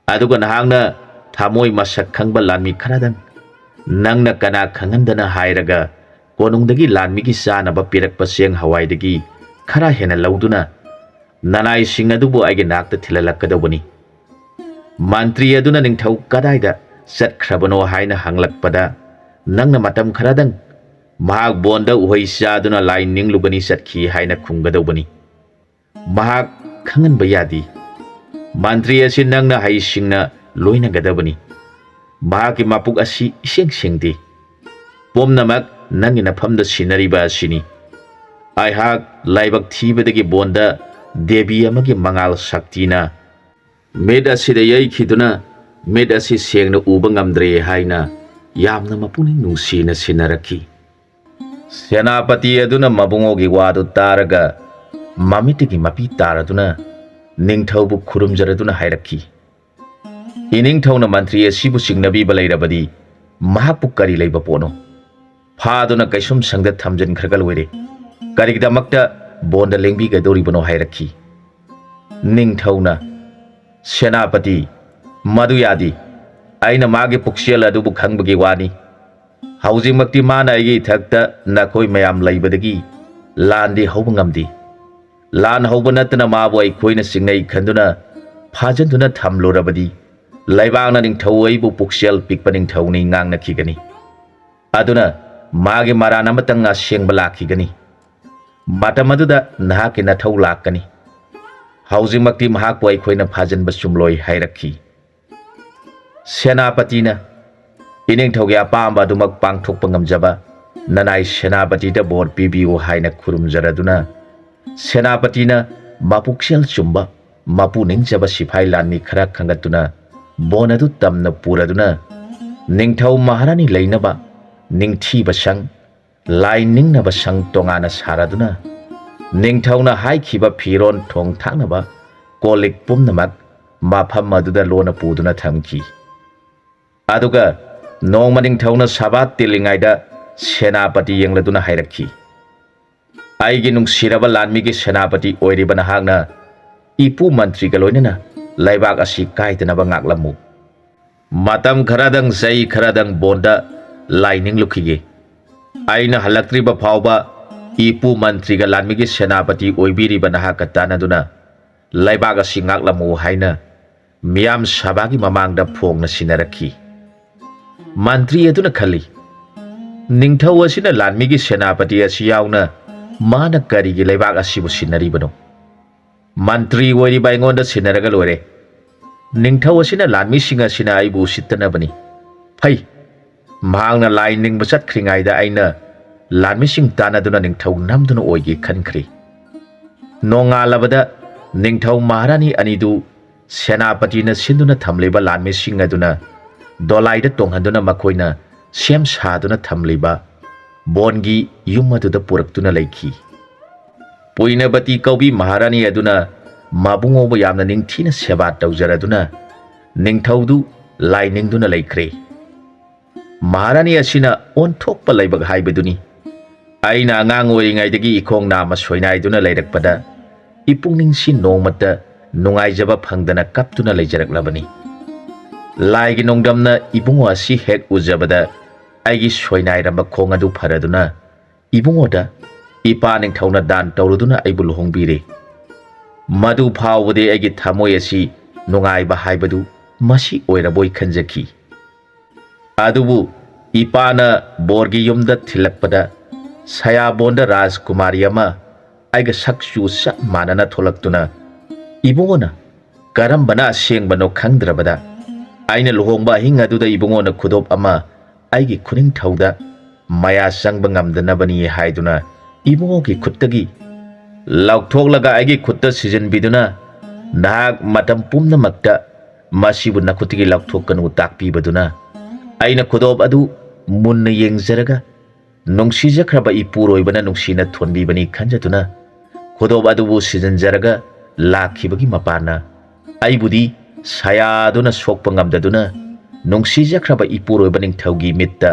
ꯑꯗꯨꯒ ꯅꯍꯥꯛꯅ ꯊꯃꯣꯏ ꯃꯁꯛ ꯈꯪꯕ ꯂꯥꯟꯃꯤ ꯈꯔꯗꯪ, ꯅꯪꯅ ꯀꯅꯥ ꯈꯪꯍꯟꯗꯅ ꯍꯥꯏꯔꯒ ꯀꯣꯅꯨꯡꯗꯒꯤ ꯂꯥꯟꯃꯤꯒꯤ ꯆꯥꯅꯕ ꯄꯤꯔꯛꯄ ꯆꯦꯡ ꯍꯋꯥꯏꯗꯒꯤ ꯈꯔ ꯍꯦꯟꯅ ꯂꯧꯗꯨꯅ ꯅꯅꯥꯏꯁꯤꯡ ꯑꯗꯨꯕꯨ ꯑꯩꯒꯤ ꯅꯥꯛꯇ ꯊꯤꯜꯍꯜꯂꯛꯀꯗꯧꯕꯅꯤ꯫ ꯃꯟꯇ꯭ꯔꯤ ꯑꯗꯨꯅ ꯅꯤꯡꯊꯧ ꯀꯗꯥꯏꯗ ꯆꯠꯈ꯭ꯔꯕꯅꯣ ꯍꯥꯏꯅ ꯍꯪꯂꯛꯄꯗ, ꯅꯪꯅ ꯃꯇꯝ ꯈꯔꯗꯪ ꯃꯍꯥꯛ ꯕꯣꯟꯗ ꯎꯍꯩ ꯆꯥꯗꯨꯅ ꯂꯥꯏ ꯅꯤꯡꯂꯨꯕꯅꯤ ꯆꯠꯈꯤ ꯍꯥꯏꯅ ꯈꯨꯝꯒꯗꯧꯕꯅꯤ꯫ ꯃꯍꯥꯛ ꯈꯪꯍꯟꯕ ꯌꯥꯗꯦ꯫ ꯃꯟꯇ꯭ꯔꯤ ꯑꯁꯤ ꯅꯪꯅ ꯍꯩꯁꯤꯡꯅ ꯂꯣꯏꯅꯒꯗꯕꯅꯤ꯫ ꯃꯍꯥꯛꯀꯤ ꯃꯄꯨꯛ ꯑꯁꯤ ꯏꯁꯦꯡ ꯁꯦꯡꯗꯦ꯫ ꯄꯨꯝꯅꯃꯛ ꯅꯪꯒꯤ ꯅꯐꯝꯗ ꯁꯤꯟꯅꯔꯤꯕ ꯑꯁꯤꯅꯤ꯫ ꯑꯩꯍꯥꯛ ꯂꯥꯏꯕꯛ ꯊꯤꯕꯗꯒꯤ ꯕꯣꯟꯗ ꯗꯦꯕꯤ ꯑꯃꯒꯤ ꯃꯉꯥꯜ ꯁꯛꯇꯤꯅ ꯃꯤꯠ ꯑꯁꯤꯗ ꯌꯩꯈꯤꯗꯨꯅ ꯃꯤꯠ ꯑꯁꯤ ꯁꯦꯡꯅ ꯎꯕ ꯉꯝꯗ꯭ꯔꯦ ꯍꯥꯏꯅ ꯌꯥꯝꯅ ꯃꯄꯨꯛꯅꯤꯡ ꯅꯨꯡꯁꯤꯅ ꯁꯤꯟꯅꯔꯛꯈꯤ꯫ ꯁꯦꯅꯥꯄꯇꯤ ꯑꯗꯨꯅ ꯃꯕꯨꯡꯉꯣꯒꯤ ꯋꯥꯗꯨ ꯇꯥꯔꯒ ꯃꯃꯤꯠꯇꯒꯤ ꯃꯄꯤ ꯇꯥꯔꯗꯨꯅ ꯅꯤꯡꯊꯧꯕꯨ ꯈꯨꯔꯨꯝꯖꯔꯗꯨꯅ ꯍꯥꯏꯔꯛꯈꯤ, "ꯏꯅꯤꯡꯊꯧꯅ ꯃꯟꯇ꯭ꯔꯤ ꯑꯁꯤꯕꯨ ꯆꯤꯡꯅꯕꯤꯕ ꯂꯩꯔꯕꯗꯤ ꯃꯍꯥꯛꯄꯨ ꯀꯔꯤ ꯂꯩꯕ ꯄꯣꯠꯅꯣ? ꯐꯥꯗꯨꯅ ꯀꯩꯁꯨꯝꯁꯪꯗ ꯊꯝꯖꯤꯟꯈ꯭ꯔꯒ ꯂꯣꯏꯔꯦ꯫ ꯀꯔꯤꯒꯤꯗꯃꯛꯇ ꯕꯣꯟꯗ ꯂꯦꯡꯕꯤꯒꯗꯧꯔꯤꯕꯅꯣ?" ꯍꯥꯏꯔꯛꯈꯤ꯫ ꯅꯤꯡꯊꯧꯅ, "ꯁꯦꯅꯥꯄꯇꯤ, ꯃꯗꯨ ꯌꯥꯗꯦ꯫ ꯑꯩꯅ ꯃꯥꯒꯤ ꯄꯨꯛꯆꯦꯜ ꯑꯗꯨꯕꯨ ꯈꯪꯕꯒꯤ ꯋꯥꯅꯤ꯫ ꯍꯧꯖꯤꯛꯃꯛꯇꯤ ꯃꯥꯅ ꯑꯩꯒꯤ ꯏꯊꯛꯇ ꯅꯈꯣꯏ ꯃꯌꯥꯝ ꯂꯩꯕꯗꯒꯤ ꯂꯥꯟꯗꯤ ꯍꯧꯕ ꯉꯝꯗꯦ꯫ ꯂꯥꯟ ꯍꯧꯕ ꯅꯠꯇꯅ ꯃꯥꯕꯨ ꯑꯩꯈꯣꯏꯅ ꯆꯤꯡꯅꯩ ꯈꯟꯗꯨꯅ ꯐꯥꯖꯤꯟꯗꯨꯅ ꯊꯝꯂꯨꯔꯕꯗꯤ ꯂꯩꯕꯥꯛꯅ ꯅꯤꯡꯊꯧ ꯑꯩꯕꯨ ꯄꯨꯛꯆꯦꯜ ꯄꯤꯛꯄ ꯅꯤꯡꯊꯧꯅꯤ ꯉꯥꯡꯅꯈꯤꯒꯅꯤ꯫ ꯑꯗꯨꯅ ꯃꯥꯒꯤ ꯃꯔꯥꯟ ꯑꯃꯇꯪ ꯑꯁꯦꯡꯕ ꯂꯥꯛꯈꯤꯒꯅꯤ꯫ ꯃꯇꯝ ꯑꯗꯨꯗ ꯅꯍꯥꯛꯀꯤ ꯅꯊꯧ ꯂꯥꯛꯀꯅꯤ꯫ ꯍꯧꯖꯤꯛꯃꯛꯇꯤ ꯃꯍꯥꯛꯄꯨ ꯑꯩꯈꯣꯏꯅ ꯐꯥꯖꯤꯟꯕ ꯆꯨꯝꯂꯣꯏ" ꯍꯥꯏꯔꯛꯈꯤ꯫ ꯁꯦꯅꯥꯄꯇꯤꯅ, "ꯏꯅꯤꯡꯊꯧꯒꯤ ꯑꯄꯥꯝꯕ ꯑꯗꯨꯃꯛ ꯄꯥꯡꯊꯣꯛꯄ ꯉꯝꯖꯕ ꯅꯅꯥꯏ ꯁꯦꯅꯥꯄꯇꯤꯗ ꯕꯣꯔ ꯄꯤꯕꯤꯌꯨ" ꯍꯥꯏꯅ ꯈꯨꯔꯨꯝꯖꯔꯗꯨꯅ, ꯁꯦꯅꯥꯄꯇꯤꯅ ꯃꯄꯨꯛꯆꯦꯜ ꯆꯨꯝꯕ, ꯃꯄꯨ ꯅꯤꯡꯖꯕ ꯁꯤꯐꯥꯏ ꯂꯥꯟꯃꯤ ꯈꯔ ꯈꯟꯒꯠꯇꯨꯅ ꯕꯣꯟ ꯑꯗꯨ ꯇꯝꯅ ꯄꯨꯔꯗꯨꯅ ꯅꯤꯡꯊꯧ ꯃꯍꯥꯔꯥꯅꯤ ꯂꯩꯅꯕ ꯅꯤꯡꯊꯤꯕ ꯁꯪ, ꯂꯥꯏ ꯅꯤꯡꯅꯕ ꯁꯪ ꯇꯣꯉꯥꯟꯅ ꯁꯥꯔꯗꯨꯅ, ꯅꯤꯡꯊꯧꯅ ꯍꯥꯏꯈꯤꯕ ꯐꯤꯔꯣꯟ, ꯊꯣꯡ ꯊꯥꯛꯅꯕ ꯀꯣꯜ ꯂꯤꯛ ꯄꯨꯝꯅꯃꯛ ꯃꯐꯝ ꯑꯗꯨꯗ ꯂꯣꯟꯅ ꯄꯨꯗꯨꯅ ꯊꯝꯈꯤ꯫ ꯑꯗꯨꯒ ꯅꯣꯡꯃ ꯅꯤꯡꯊꯧꯅ ꯁꯚꯥ ꯇꯤꯜꯂꯤꯉꯩꯗ ꯁꯦꯅꯥꯄꯇꯤ ꯌꯦꯡꯂꯗꯨꯅ ꯍꯥꯏꯔꯛꯈꯤ, "ꯑꯩꯒꯤ ꯅꯨꯡꯁꯤꯔꯕ ꯂꯥꯟꯃꯤꯒꯤ ꯁꯦꯅꯥꯄꯇꯤ ꯑꯣꯏꯔꯤꯕ ꯅꯍꯥꯛꯅ ꯏꯄꯨ ꯃꯟꯇ꯭ꯔꯤꯒ ꯂꯣꯏꯅꯅ ꯂꯩꯕꯥꯛ ꯑꯁꯤ ꯀꯥꯏꯗꯅꯕ ꯉꯥꯛꯂꯝꯃꯨ꯫ ꯃꯇꯝ ꯈꯔꯗꯪ ꯆꯩ ꯈꯔꯗꯪ ꯕꯣꯟꯗ ꯂꯥꯏ ꯅꯤꯡꯂꯨꯈꯤꯒꯦ꯫ ꯑꯩꯅ ꯍꯜꯂꯛꯇ꯭ꯔꯤꯕ ꯐꯥꯎꯕ ꯏꯄꯨ ꯃꯟꯇ꯭ꯔꯤꯒ ꯂꯥꯟꯃꯤꯒꯤ ꯁꯦꯅꯥꯄꯇꯤ ꯑꯣꯏꯕꯤꯔꯤꯕ ꯅꯍꯥꯛꯀ ꯇꯥꯟꯅꯗꯨꯅ ꯂꯩꯕꯥꯛ ꯑꯁꯤ ꯉꯥꯛꯂꯝꯃꯨ" ꯍꯥꯏꯅ ꯃꯤꯌꯥꯝ ꯁꯚꯥꯒꯤ ꯃꯃꯥꯡꯗ ꯐꯣꯡꯅ ꯁꯤꯟꯅꯔꯛꯈꯤ꯫ ꯃꯟꯇ꯭ꯔꯤ ꯑꯗꯨꯅ ꯈꯜꯂꯤ, "ꯅꯤꯡꯊꯧ ꯑꯁꯤꯅ ꯂꯥꯟꯃꯤꯒꯤ ꯁꯦꯅꯥꯄꯇꯤ ꯑꯁꯤ ꯌꯥꯎꯅ ꯃꯥꯅ ꯀꯔꯤꯒꯤ ꯂꯩꯕꯥꯛ ꯑꯁꯤꯕꯨ ꯁꯤꯟꯅꯔꯤꯕꯅꯣ? ꯃꯟꯇ꯭ꯔꯤ ꯑꯣꯏꯔꯤꯕ ꯑꯩꯉꯣꯟꯗ ꯁꯤꯟꯅꯔꯒ ꯂꯣꯏꯔꯦ꯫ ꯅꯤꯡꯊꯧ ꯑꯁꯤꯅ ꯂꯥꯟꯃꯤꯁꯤꯡ ꯑꯁꯤꯅ ꯑꯩꯕꯨ ꯎꯁꯤꯠꯇꯅꯕꯅꯤ꯫ ꯐꯩ, ꯃꯍꯥꯛꯅ ꯂꯥꯏ ꯅꯤꯡꯕ ꯆꯠꯈ꯭ꯔꯤꯉꯩꯗ ꯑꯩꯅ ꯂꯥꯟꯃꯤꯁꯤꯡ ꯇꯥꯟꯅꯗꯨꯅ ꯅꯤꯡꯊꯧ ꯅꯝꯗꯨꯅ ꯑꯣꯏꯒꯦ ꯈꯟꯈ꯭ꯔꯦ"꯫ ꯅꯣꯡꯉꯥꯜꯂꯕꯗ ꯅꯤꯡꯊꯧ ꯃꯍꯥꯔꯥꯅꯤ ꯑꯅꯤꯗꯨ ꯁꯦꯅꯥꯄꯇꯤꯅ ꯁꯤꯟꯗꯨꯅ ꯊꯝꯂꯤꯕ ꯂꯥꯟꯃꯤꯁꯤꯡ ꯑꯗꯨꯅ ꯗꯣꯂꯥꯏꯗ ꯇꯣꯡꯍꯟꯗꯨꯅ ꯃꯈꯣꯏꯅ ꯁꯦꯝ ꯁꯥꯗꯨꯅ ꯊꯝꯂꯤꯕ ꯕꯣꯟꯒꯤ ꯌꯨꯝ ꯑꯗꯨꯗ ꯄꯨꯔꯛꯇꯨꯅ ꯂꯩꯈꯤ꯫ ꯄꯨꯏꯅꯕꯇꯤ ꯀꯧꯕꯤ ꯃꯍꯥꯔꯥꯅꯤ ꯑꯗꯨꯅ ꯃꯕꯨꯡꯉꯣꯕꯨ ꯌꯥꯝꯅ ꯅꯤꯡꯊꯤꯅ ꯁꯦꯕꯥ ꯇꯧꯖꯔꯗꯨꯅ ꯅꯤꯡꯊꯧꯗꯨ ꯂꯥꯏ ꯅꯤꯡꯗꯨꯅ ꯂꯩꯈ꯭ꯔꯦ꯫ ꯃꯍꯥꯔꯥꯅꯤ ꯑꯁꯤꯅ ꯑꯣꯟꯊꯣꯛꯄ ꯂꯥꯏꯕꯛ ꯍꯥꯏꯕꯗꯨꯅꯤ꯫ ꯑꯩꯅ ꯑꯉꯥꯡ ꯑꯣꯏꯔꯤꯉꯩꯗꯒꯤ ꯏꯈꯣꯡ ꯅꯥꯝꯃ ꯁꯣꯏꯅꯥꯏꯗꯨꯅ ꯂꯩꯔꯛꯄꯗ ꯏꯄꯨꯛꯅꯤꯡꯁꯤ ꯅꯣꯡꯃꯇ ꯅꯨꯡꯉꯥꯏꯖꯕ ꯐꯪꯗꯅ ꯀꯞꯇꯨꯅ ꯂꯩꯖꯔꯛꯂꯕꯅꯤ꯫ ꯂꯥꯏꯒꯤ ꯅꯣꯡꯗꯝꯅ ꯏꯕꯨꯡꯉꯣ ꯑꯁꯤ ꯍꯦꯛ ꯎꯖꯕꯗ ꯑꯩꯒꯤ ꯁꯣꯏꯅꯥꯏꯔꯝꯕ ꯈꯣꯡ ꯑꯗꯨ ꯐꯔꯗꯨꯅ ꯏꯕꯨꯡꯉꯣꯗ ꯏꯄꯥ ꯅꯤꯡꯊꯧꯅ ꯗꯥꯟ ꯇꯧꯔꯗꯨꯅ ꯑꯩꯕꯨ ꯂꯨꯍꯣꯡꯕꯤꯔꯦ꯫ ꯃꯗꯨ ꯐꯥꯎꯕꯗꯤ ꯑꯩꯒꯤ ꯊꯃꯣꯏ ꯑꯁꯤ ꯅꯨꯡꯉꯥꯏꯕ ꯍꯥꯏꯕꯗꯨ ꯃꯁꯤ ꯑꯣꯏꯔꯕꯣꯏ ꯈꯟꯖꯈꯤ꯫ ꯑꯗꯨꯕꯨ ꯏꯄꯥꯅ ꯕꯣꯔꯒꯤ ꯌꯨꯝꯗ ꯊꯤꯜꯂꯛꯄꯗ ꯁꯌꯥꯕꯣꯟꯗ ꯔꯥꯖꯀꯨꯃꯥꯔꯤ ꯑꯃ ꯑꯩꯒ ꯁꯛꯆꯨ ꯆꯞ ꯃꯥꯟꯅꯅ ꯊꯣꯛꯂꯛꯇꯨꯅ ꯏꯕꯨꯡꯉꯣꯅ ꯀꯔꯝꯕꯅ ꯑꯁꯦꯡꯕꯅꯣ ꯈꯪꯗ꯭ꯔꯕꯗ ꯑꯩꯅ ꯂꯨꯍꯣꯡꯕ ꯑꯍꯤꯡ ꯑꯗꯨꯗ ꯏꯕꯨꯡꯉꯣꯅ ꯈꯨꯗꯣꯞ ꯑꯃ ꯑꯩꯒꯤ ꯈꯨꯅꯤꯡꯊꯧꯗ ꯃꯌꯥ ꯆꯪꯕ ꯉꯝꯗꯅꯕꯅꯤ ꯍꯥꯏꯗꯨꯅ ꯏꯕꯨꯡꯉꯣꯒꯤ ꯈꯨꯠꯇꯒꯤ ꯂꯧꯊꯣꯛꯂꯒ ꯑꯩꯒꯤ ꯈꯨꯠꯇ ꯁꯤꯖꯤꯟꯕꯤꯗꯨꯅ, "ꯅꯍꯥꯛ ꯃꯇꯝ ꯄꯨꯝꯅꯃꯛꯇ ꯃꯁꯤꯕꯨ ꯅꯈꯨꯠꯇꯒꯤ ꯂꯧꯊꯣꯛꯀꯅꯨ" ꯇꯥꯛꯄꯤꯕꯗꯨꯅ ꯑꯩꯅ ꯈꯨꯗꯣꯞ ꯑꯗꯨ ꯃꯨꯟꯅ ꯌꯦꯡꯖꯔꯒ ꯅꯨꯡꯁꯤꯖꯈ꯭ꯔꯕ ꯏꯄꯨꯔꯣꯏꯕꯅ ꯅꯨꯡꯁꯤꯅ ꯊꯣꯟꯕꯤꯕꯅꯤ ꯈꯟꯖꯗꯨꯅ ꯈꯨꯗꯣꯞ ꯑꯗꯨꯕꯨ ꯁꯤꯖꯤꯟꯖꯔꯒ ꯂꯥꯛꯈꯤꯕꯒꯤ ꯃꯄꯥꯟꯅ ꯑꯩꯕꯨꯗꯤ ꯁꯌꯥꯗꯨꯅ ꯁꯣꯛꯄ ꯉꯝꯗꯗꯨꯅ ꯅꯨꯡꯁꯤꯖꯈ꯭ꯔꯕ ꯏꯄꯨꯔꯣꯏꯕ ꯅꯤꯡꯊꯧꯒꯤ ꯃꯤꯠꯇ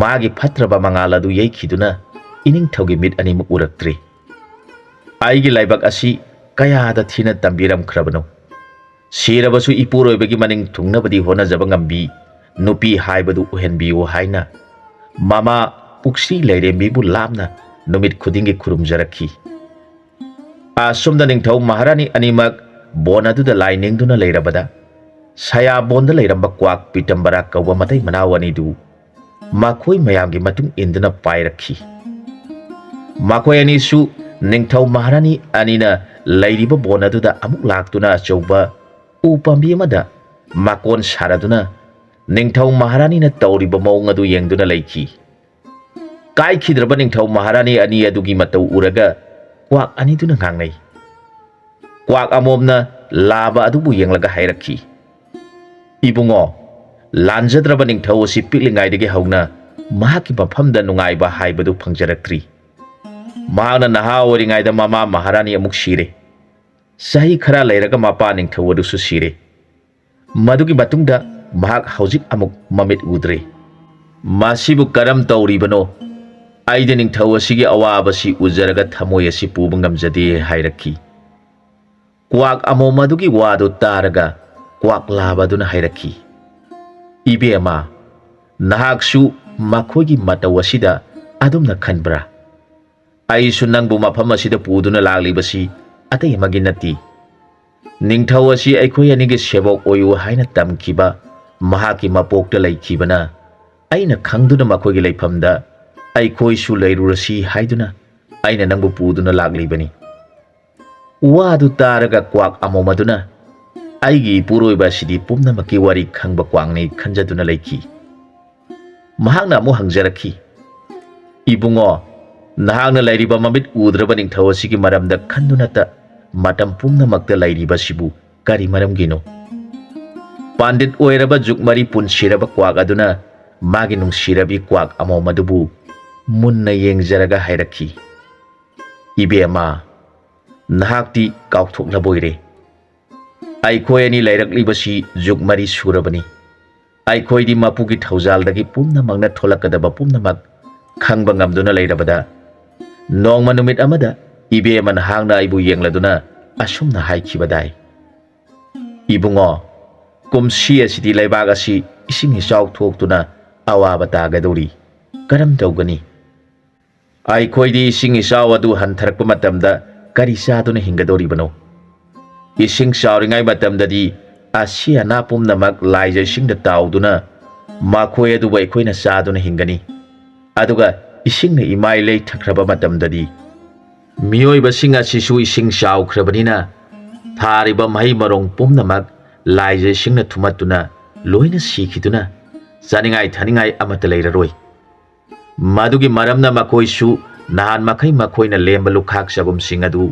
ꯃꯥꯒꯤ ꯐꯠꯇ꯭ꯔꯕ ꯃꯉꯥꯜ ꯑꯗꯨ ꯌꯩꯈꯤꯗꯨꯅ ꯏꯅꯤꯡꯊꯧꯒꯤ ꯃꯤꯠ ꯑꯅꯤꯃꯛ ꯎꯔꯛꯇ꯭ꯔꯦ꯫ ꯑꯩꯒꯤ ꯂꯥꯏꯕꯛ ꯑꯁꯤ ꯀꯌꯥꯗ ꯊꯤꯅ ꯇꯝꯕꯤꯔꯝꯈ꯭ꯔꯕꯅꯣ꯫ ꯁꯤꯔꯕꯁꯨ ꯏꯄꯨꯔꯣꯏꯕꯒꯤ ꯃꯅꯤꯡ ꯊꯨꯡꯅꯕꯗꯤ ꯍꯣꯠꯅꯖꯕ ꯉꯝꯕꯤ ꯅꯨꯄꯤ ꯍꯥꯏꯕꯗꯨ ꯑꯣꯏꯍꯟꯕꯤꯌꯨ ꯍꯥꯏꯅ ꯃꯃꯥ ꯄꯨꯛꯁꯤ ꯂꯩꯔꯦꯝꯕꯤꯕꯨ ꯂꯥꯞꯅ ꯅꯨꯃꯤꯠ ꯈꯨꯗꯤꯡꯒꯤ ꯈꯨꯔꯨꯝꯖꯔꯛꯈꯤ꯫ ꯑꯁꯨꯝꯅ ꯅꯤꯡꯊꯧ ꯃꯍꯥꯔꯥꯅꯤ ꯑꯅꯤꯃꯛ ꯕꯣꯟ ꯑꯗꯨꯗ ꯂꯥꯏ ꯅꯤꯡꯗꯨꯅ ꯂꯩꯔꯕꯗ, ꯁꯌꯥꯕꯣꯟꯗ ꯂꯩꯔꯝꯕ ꯀ꯭ꯋꯥꯛ ꯄꯤꯇꯝꯕꯔꯥ ꯀꯧꯕ ꯃꯇꯩ ꯃꯅꯥꯎ ꯑꯅꯤꯗꯨ ꯃꯈꯣꯏ ꯃꯌꯥꯝꯒꯤ ꯃꯇꯨꯡ ꯏꯟꯗꯨꯅ ꯄꯥꯏꯔꯛꯈꯤ꯫ ꯃꯈꯣꯏ ꯑꯅꯤꯁꯨ ꯅꯤꯡꯊꯧ ꯃꯍꯥꯔꯥꯅꯤ ꯑꯅꯤꯅ ꯂꯩꯔꯤꯕ ꯕꯣꯟ ꯑꯗꯨꯗ ꯑꯃꯨꯛ ꯂꯥꯛꯇꯨꯅ ꯑꯆꯧꯕ ꯎ ꯄꯥꯝꯕꯤ ꯑꯃꯗ ꯃꯀꯣꯟ ꯁꯥꯔꯗꯨꯅ ꯅꯤꯡꯊꯧ ꯃꯍꯥꯔꯥꯅꯤꯅ ꯇꯧꯔꯤꯕ ꯃꯑꯣꯡ ꯑꯗꯨ ꯌꯦꯡꯗꯨꯅ ꯂꯩꯈꯤ꯫ ꯀꯥꯏꯈꯤꯗ꯭ꯔꯕ ꯅꯤꯡꯊꯧ ꯃꯍꯥꯔꯥꯅꯤ ꯑꯅꯤ ꯑꯗꯨꯒꯤ ꯃꯇꯧ ꯎꯔꯒ ꯀ꯭ꯋꯥꯛ ꯑꯅꯤꯗꯨꯅ ꯉꯥꯡꯅꯩ꯫ ꯀ꯭ꯋꯥꯛ ꯑꯃꯣꯝꯅ ꯂꯥꯕ ꯑꯗꯨꯕꯨ ꯌꯦꯡꯂꯒ ꯍꯥꯏꯔꯛꯈꯤ, "ꯏꯕꯨꯡꯉꯣ, ꯂꯥꯟꯖꯗ꯭ꯔꯕ ꯅꯤꯡꯊꯧ ꯑꯁꯤ ꯄꯤꯛꯂꯤꯉꯩꯗꯒꯤ ꯍꯧꯅ ꯃꯍꯥꯛꯀꯤ ꯃꯐꯝꯗ ꯅꯨꯡꯉꯥꯏꯕ ꯍꯥꯏꯕꯗꯨ ꯐꯪꯖꯔꯛꯇ꯭ꯔꯤ꯫ ꯃꯍꯥꯛꯅ ꯅꯍꯥ ꯑꯣꯏꯔꯤꯉꯩꯗ ꯃꯃꯥ ꯃꯍꯥꯔꯥꯅꯤ ꯑꯃꯨꯛ ꯁꯤꯔꯦ꯫ ꯆꯍꯤ ꯈꯔ ꯂꯩꯔꯒ ꯃꯄꯥ ꯅꯤꯡꯊꯧ ꯑꯗꯨꯁꯨ ꯁꯤꯔꯦ꯫ ꯃꯗꯨꯒꯤ ꯃꯇꯨꯡꯗ ꯃꯍꯥꯛ ꯍꯧꯖꯤꯛ ꯑꯃꯨꯛ ꯃꯃꯤꯠ ꯎꯗ꯭ꯔꯦ꯫ ꯃꯁꯤꯕꯨ ꯀꯔꯝ ꯇꯧꯔꯤꯕꯅꯣ? ꯑꯩꯗꯤ ꯅꯤꯡꯊꯧ ꯑꯁꯤꯒꯤ ꯑꯋꯥꯕꯁꯤ ꯎꯖꯔꯒ ꯊꯃꯣꯏ ꯑꯁꯤ ꯄꯨꯕ ꯉꯝꯖꯗꯦ" ꯍꯥꯏꯔꯛꯈꯤ꯫ ꯀ꯭ꯋꯥꯛ ꯑꯃꯣꯝ ꯑꯗꯨꯒꯤ ꯋꯥꯗꯨ ꯇꯥꯔꯒ ꯀ꯭ꯋꯥꯛ ꯂꯥꯕ ꯑꯗꯨꯅ ꯍꯥꯏꯔꯛꯈꯤ, "ꯏꯕꯦꯝꯃ, ꯅꯍꯥꯛꯁꯨ ꯃꯈꯣꯏꯒꯤ ꯃꯇꯧ ꯑꯁꯤꯗ ꯑꯗꯨꯝꯅ ꯈꯟꯕ꯭ꯔꯥ? ꯑꯩꯁꯨ ꯅꯪꯕꯨ ꯃꯐꯝ ꯑꯁꯤꯗ ꯄꯨꯗꯨꯅ ꯂꯥꯛꯂꯤꯕꯁꯤ ꯑꯇꯩ ꯑꯃꯒꯤ ꯅꯠꯇꯦ꯫ ꯅꯤꯡꯊꯧ ꯑꯁꯤ ꯑꯩꯈꯣꯏ ꯑꯅꯤꯒꯤ ꯁꯦꯕꯣꯛ ꯑꯣꯏꯌꯨ ꯍꯥꯏꯅ ꯇꯝꯈꯤꯕ ꯃꯍꯥꯛꯀꯤ ꯃꯄꯣꯛꯇ ꯂꯩꯈꯤꯕꯅ, ꯑꯩꯅ ꯈꯪꯗꯨꯅ ꯃꯈꯣꯏꯒꯤ ꯂꯩꯐꯝꯗ ꯑꯩꯈꯣꯏꯁꯨ ꯂꯩꯔꯨꯔꯁꯤ ꯍꯥꯏꯗꯨꯅ ꯑꯩꯅ ꯅꯪꯕꯨ ꯄꯨꯗꯨꯅ ꯂꯥꯛꯂꯤꯕꯅꯤ"꯫ ꯋꯥꯗꯨ ꯇꯥꯔꯒ ꯀ꯭ꯋꯥꯛ ꯑꯃꯣꯝ ꯑꯗꯨꯅ, "ꯑꯩꯒꯤ ꯏꯄꯨꯔꯣꯏꯕ ꯑꯁꯤꯗꯤ ꯄꯨꯝꯅꯃꯛꯀꯤ ꯋꯥꯔꯤ ꯈꯪꯕ ꯀ꯭ꯋꯥꯛꯅꯤ" ꯈꯟꯖꯗꯨꯅ ꯂꯩꯈꯤ꯫ ꯃꯍꯥꯛꯅ ꯑꯃꯨꯛ ꯍꯪꯖꯔꯛꯈꯤ, "ꯏꯕꯨꯡꯉꯣ, ꯅꯍꯥꯛꯅ ꯂꯩꯔꯤꯕ ꯃꯃꯤꯠ ꯎꯗ꯭ꯔꯕ ꯅꯤꯡꯊꯧ ꯑꯁꯤꯒꯤ ꯃꯔꯝꯗ ꯈꯟꯗꯨꯅꯇ ꯃꯇꯝ ꯄꯨꯝꯅꯃꯛꯇ ꯂꯩꯔꯤꯕꯁꯤꯕꯨ ꯀꯔꯤ ꯃꯔꯝꯒꯤꯅꯣ?" ꯄꯥꯟꯗꯤꯠ ꯑꯣꯏꯔꯕ ꯖꯨꯛꯃꯔꯤ ꯄꯨꯟꯁꯤꯔꯕ ꯀ꯭ꯋꯥꯛ ꯑꯗꯨꯅ ꯃꯥꯒꯤ ꯅꯨꯡꯁꯤꯔꯕꯤ ꯀ꯭ꯋꯥꯛ ꯑꯃꯣꯝ ꯑꯗꯨꯕꯨ ꯃꯨꯟꯅ ꯌꯦꯡꯖꯔꯒ ꯍꯥꯏꯔꯛꯈꯤ, "ꯏꯕꯦꯝꯃ, ꯅꯍꯥꯛꯇꯤ ꯀꯥꯎꯊꯣꯛꯂꯕꯣꯏꯔꯦ꯫ ꯑꯩꯈꯣꯏ ꯑꯅꯤ ꯂꯩꯔꯛꯂꯤꯕꯁꯤ ꯖꯨꯛ ꯃꯔꯤ ꯁꯨꯔꯕꯅꯤ꯫ ꯑꯩꯈꯣꯏꯗꯤ ꯃꯄꯨꯒꯤ ꯊꯧꯖꯥꯜꯗꯒꯤ ꯄꯨꯝꯅꯃꯛꯅ ꯊꯣꯛꯂꯛꯀꯗꯕ ꯄꯨꯝꯅꯃꯛ ꯈꯪꯕ ꯉꯝꯗꯨꯅ ꯂꯩꯔꯕꯗ, ꯅꯣꯡꯃ ꯅꯨꯃꯤꯠ ꯑꯃꯗ ꯏꯕꯦꯝꯃ ꯅꯍꯥꯛꯅ ꯑꯩꯕꯨ ꯌꯦꯡꯂꯗꯨꯅ ꯑꯁꯨꯝꯅ ꯍꯥꯏꯈꯤꯕꯗꯥꯏ, "ꯏꯕꯨꯡꯉꯣ, ꯀꯨꯝꯁꯤ ꯑꯁꯤꯗꯤ ꯂꯩꯕꯥꯛ ꯑꯁꯤ ꯏꯁꯤꯡ ꯏꯆꯥꯎ ꯊꯣꯛꯇꯨꯅ ꯑꯋꯥꯕ ꯇꯥꯒꯗꯧꯔꯤ꯫ ꯀꯔꯝ ꯇꯧꯒꯅꯤ?" ꯑꯩꯈꯣꯏꯗꯤ ꯏꯁꯤꯡ ꯏꯆꯥꯎ ꯑꯗꯨ ꯍꯟꯊꯔꯛꯄ ꯃꯇꯝꯗ ꯀꯔꯤ ꯆꯥꯗꯨꯅ ꯍꯤꯡꯒꯗꯧꯔꯤꯕꯅꯣ? ꯏꯁꯤꯡ ꯆꯥꯎꯔꯤꯉꯩ ꯃꯇꯝꯗꯗꯤ ꯑꯁꯤ ꯑꯅꯥ ꯄꯨꯝꯅꯃꯛ ꯂꯥꯏꯖ ꯏꯁꯤꯡꯗ ꯇꯥꯎꯗꯨꯅ ꯃꯈꯣꯏ ꯑꯗꯨꯕꯨ ꯑꯩꯈꯣꯏꯅ ꯆꯥꯗꯨꯅ ꯍꯤꯡꯒꯅꯤ꯫ ꯑꯗꯨꯒ ꯏꯁꯤꯡꯅ ꯏꯃꯥꯏ ꯂꯩꯊꯈ꯭ꯔꯕ ꯃꯇꯝꯗꯗꯤ ꯃꯤꯑꯣꯏꯕꯁꯤꯡ ꯑꯁꯤꯁꯨ ꯏꯁꯤꯡ ꯆꯥꯎꯈ꯭ꯔꯕꯅꯤꯅ ꯊꯥꯔꯤꯕ ꯃꯍꯩ ꯃꯔꯣꯡ ꯄꯨꯝꯅꯃꯛ ꯂꯥꯏꯖ ꯏꯁꯤꯡꯅ ꯊꯨꯝꯃꯠꯇꯨꯅ ꯂꯣꯏꯅ ꯁꯤꯈꯤꯗꯨꯅ ꯆꯥꯅꯤꯡꯉꯥꯏ ꯊꯛꯅꯤꯡꯉꯥꯏ ꯑꯃꯠꯇ ꯂꯩꯔꯔꯣꯏ꯫ ꯃꯗꯨꯒꯤ ꯃꯔꯝꯅ ꯃꯈꯣꯏꯁꯨ ꯅꯍꯥꯟ ꯃꯈꯩ ꯃꯈꯣꯏꯅ ꯂꯦꯝꯕ ꯂꯨꯈꯥꯛ ꯆꯒꯨꯝꯁꯤꯡ ꯑꯗꯨ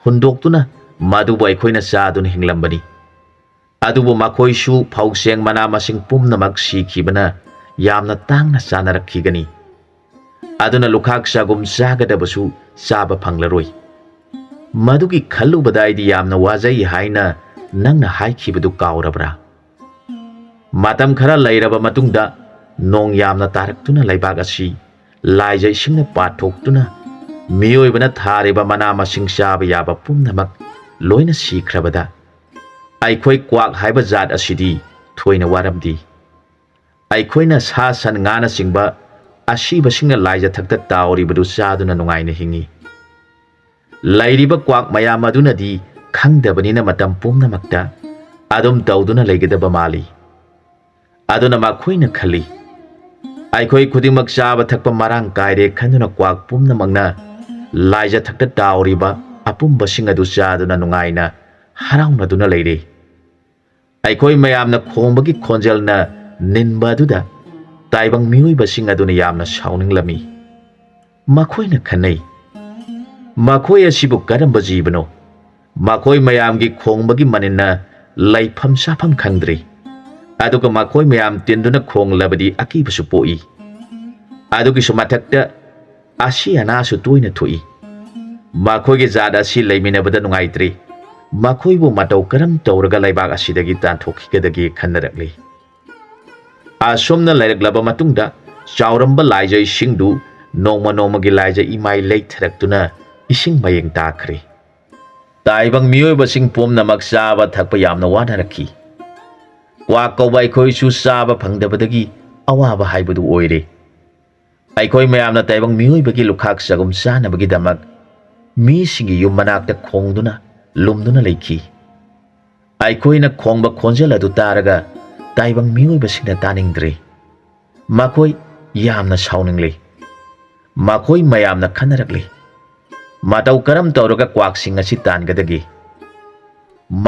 ꯍꯨꯟꯗꯣꯛꯇꯨꯅ ꯃꯗꯨꯕꯨ ꯑꯩꯈꯣꯏꯅ ꯆꯥꯗꯨꯅ ꯍꯤꯡꯂꯝꯕꯅꯤ꯫ ꯑꯗꯨꯕꯨ ꯃꯈꯣꯏꯁꯨ ꯐꯧꯁꯦꯡ ꯃꯅꯥ ꯃꯁꯤꯡ ꯄꯨꯝꯅꯃꯛ ꯁꯤꯈꯤꯕꯅ ꯌꯥꯝꯅ ꯇꯥꯡꯅ ꯆꯥꯅꯔꯛꯈꯤꯒꯅꯤ꯫ ꯑꯗꯨꯅ ꯂꯨꯈꯥꯛ ꯆꯒꯨꯝ ꯆꯥꯒꯗꯕꯁꯨ ꯆꯥꯕ ꯐꯪꯂꯔꯣꯏ꯫ ꯃꯗꯨꯒꯤ ꯈꯜꯂꯨꯕꯗ ꯑꯩꯗꯤ ꯌꯥꯝꯅ ꯋꯥꯖꯩ ꯍꯥꯏꯅ ꯅꯪꯅ ꯍꯥꯏꯈꯤꯕꯗꯨ ꯀꯥꯎꯔꯕ꯭ꯔꯥ? ꯃꯇꯝ ꯈꯔ ꯂꯩꯔꯕ ꯃꯇꯨꯡꯗ ꯅꯣꯡ ꯌꯥꯝꯅ ꯇꯥꯔꯛꯇꯨꯅ ꯂꯩꯕꯥꯛ ꯑꯁꯤ ꯂꯥꯏꯖ ꯏꯁꯤꯡꯅ ꯄꯥꯊꯣꯛꯇꯨꯅ ꯃꯤꯑꯣꯏꯕꯅ ꯊꯥꯔꯤꯕ ꯃꯅꯥ ꯃꯁꯤꯡ ꯆꯥꯕ ꯌꯥꯕ ꯄꯨꯝꯅꯃꯛ ꯂꯣꯏꯅ ꯁꯤꯈ꯭ꯔꯕꯗ ꯑꯩꯈꯣꯏ ꯀ꯭ꯋꯥꯛ ꯍꯥꯏꯕ ꯖꯥꯠ ꯑꯁꯤꯗꯤ ꯊꯣꯏꯅ ꯋꯥꯔꯝꯗꯦ꯫ ꯑꯩꯈꯣꯏꯅ ꯁꯥ ꯁꯟ ꯉꯥꯅꯆꯤꯡꯕ ꯑꯁꯤꯕꯁꯤꯡꯅ ꯂꯥꯏꯖꯊꯛꯇ ꯇꯥꯎꯔꯤꯕꯗꯨ ꯆꯥꯗꯨꯅ ꯅꯨꯡꯉꯥꯏꯅ ꯍꯤꯡꯏ꯫ ꯂꯩꯔꯤꯕ ꯀ꯭ꯋꯥꯛ ꯃꯌꯥꯝ ꯑꯗꯨꯅꯗꯤ ꯈꯪꯗꯕꯅꯤꯅ ꯃꯇꯝ ꯄꯨꯝꯅꯃꯛꯇ ꯑꯗꯨꯝ ꯇꯧꯗꯨꯅ ꯂꯩꯒꯗꯕ ꯃꯥꯜꯂꯤ꯫ ꯑꯗꯨꯅ ꯃꯈꯣꯏꯅ ꯈꯜꯂꯤ, ꯑꯩꯈꯣꯏ ꯈꯨꯗꯤꯡꯃꯛ ꯆꯥꯕ ꯊꯛꯄ ꯃꯔꯥꯡ ꯀꯥꯏꯔꯦ ꯈꯟꯗꯨꯅ ꯀ꯭ꯋꯥꯛ ꯄꯨꯝꯅꯃꯛꯅ ꯂꯥꯏꯖꯊꯛꯇ ꯇꯥꯎꯔꯤꯕ ꯑꯄꯨꯝꯕꯁꯤꯡ ꯑꯗꯨ ꯆꯥꯗꯨꯅ ꯅꯨꯡꯉꯥꯏꯅ ꯍꯔꯥꯎꯅꯗꯨꯅ ꯂꯩꯔꯦ꯫ ꯑꯩꯈꯣꯏ ꯃꯌꯥꯝꯅ ꯈꯣꯡꯕꯒꯤ ꯈꯣꯟꯖꯦꯜꯅ ꯅꯤꯟꯕ ꯑꯗꯨꯗ ꯇꯥꯏꯕꯪ ꯃꯤꯑꯣꯏꯕꯁꯤꯡ ꯑꯗꯨꯅ ꯌꯥꯝꯅ ꯁꯥꯎꯅꯤꯡꯂꯝꯃꯤ꯫ ꯃꯈꯣꯏꯅ ꯈꯟꯅꯩ, "ꯃꯈꯣꯏ ꯑꯁꯤꯕꯨ ꯀꯔꯝꯕ ꯖꯤꯕꯅꯣ? ꯃꯈꯣꯏ ꯃꯌꯥꯝꯒꯤ ꯈꯣꯡꯕꯒꯤ ꯃꯅꯤꯟꯅ ꯂꯩꯐꯝ ꯆꯥꯐꯝ ꯈꯪꯗ꯭ꯔꯦ꯫ ꯑꯗꯨꯒ ꯃꯈꯣꯏ ꯃꯌꯥꯝ ꯇꯤꯟꯗꯨꯅ ꯈꯣꯡꯂꯕꯗꯤ ꯑꯀꯤꯕꯁꯨ ꯄꯣꯛꯏ꯫ ꯑꯗꯨꯒꯤꯁꯨ ꯃꯊꯛꯇ ꯑꯁꯤ ꯑꯅꯥꯁꯨ ꯇꯣꯏꯅ ꯊꯣꯛꯏ꯫ ꯃꯈꯣꯏꯒꯤ ꯖꯥꯠ ꯑꯁꯤ ꯂꯩꯃꯤꯟꯅꯕꯗ ꯅꯨꯡꯉꯥꯏꯇ꯭ꯔꯤ꯫ ꯃꯈꯣꯏꯕꯨ ꯃꯇꯧ ꯀꯔꯝ ꯇꯧꯔꯒ ꯂꯩꯕꯥꯛ ꯑꯁꯤꯗꯒꯤ ꯇꯥꯟꯊꯣꯛꯈꯤꯒꯗꯒꯦ?" ꯈꯟꯅꯔꯛꯂꯤ꯫ ꯑꯁꯨꯝꯅ ꯂꯩꯔꯛꯂꯕ ꯃꯇꯨꯡꯗ ꯆꯥꯎꯔꯝꯕ ꯂꯥꯏꯖ ꯏꯁꯤꯡꯗꯨ ꯅꯣꯡꯃ ꯅꯣꯡꯃꯒꯤ ꯂꯥꯏꯖ ꯏꯃꯥꯏ ꯂꯩꯊꯔꯛꯇꯨꯅ ꯏꯁꯤꯡ ꯃꯌꯦꯡ ꯇꯥꯈ꯭ꯔꯦ꯫ ꯇꯥꯏꯕꯪ ꯃꯤꯑꯣꯏꯕꯁꯤꯡ ꯄꯨꯝꯅꯃꯛ ꯆꯥꯕ ꯊꯛꯄ ꯌꯥꯝꯅ ꯋꯥꯅꯔꯛꯈꯤ꯫ ꯀ꯭ꯋꯥꯛ ꯀꯧꯕ ꯑꯩꯈꯣꯏꯁꯨ ꯆꯥꯕ ꯐꯪꯗꯕꯗꯒꯤ ꯑꯋꯥꯕ ꯍꯥꯏꯕꯗꯨ ꯑꯣꯏꯔꯦ꯫ ꯑꯩꯈꯣꯏ ꯃꯌꯥꯝꯅ ꯇꯥꯏꯕꯪ ꯃꯤꯑꯣꯏꯕꯒꯤ ꯂꯨꯈꯥꯛ ꯆꯒꯨꯝ ꯆꯥꯅꯕꯒꯤꯗꯃꯛ ꯃꯤꯁꯤꯡꯒꯤ ꯌꯨꯝ ꯃꯅꯥꯛꯇ ꯈꯣꯡꯗꯨꯅ ꯂꯨꯝꯗꯨꯅ ꯂꯩꯈꯤ꯫ ꯑꯩꯈꯣꯏꯅ ꯈꯣꯡꯕ ꯈꯣꯟꯖꯦꯜ ꯑꯗꯨ ꯇꯥꯔꯒ ꯇꯥꯏꯕꯪ ꯃꯤꯑꯣꯏꯕꯁꯤꯡꯅ ꯇꯥꯅꯤꯡꯗ꯭ꯔꯦ꯫ ꯃꯈꯣꯏ ꯌꯥꯝꯅ ꯁꯥꯎꯅꯤꯡꯂꯤ꯫ ꯃꯈꯣꯏ ꯃꯌꯥꯝꯅ ꯈꯟꯅꯔꯛꯂꯤ, "ꯃꯇꯧ ꯀꯔꯝ ꯇꯧꯔꯒ ꯀ꯭ꯋꯥꯛꯁꯤꯡ ꯑꯁꯤ ꯇꯥꯟꯒꯗꯒꯦ?"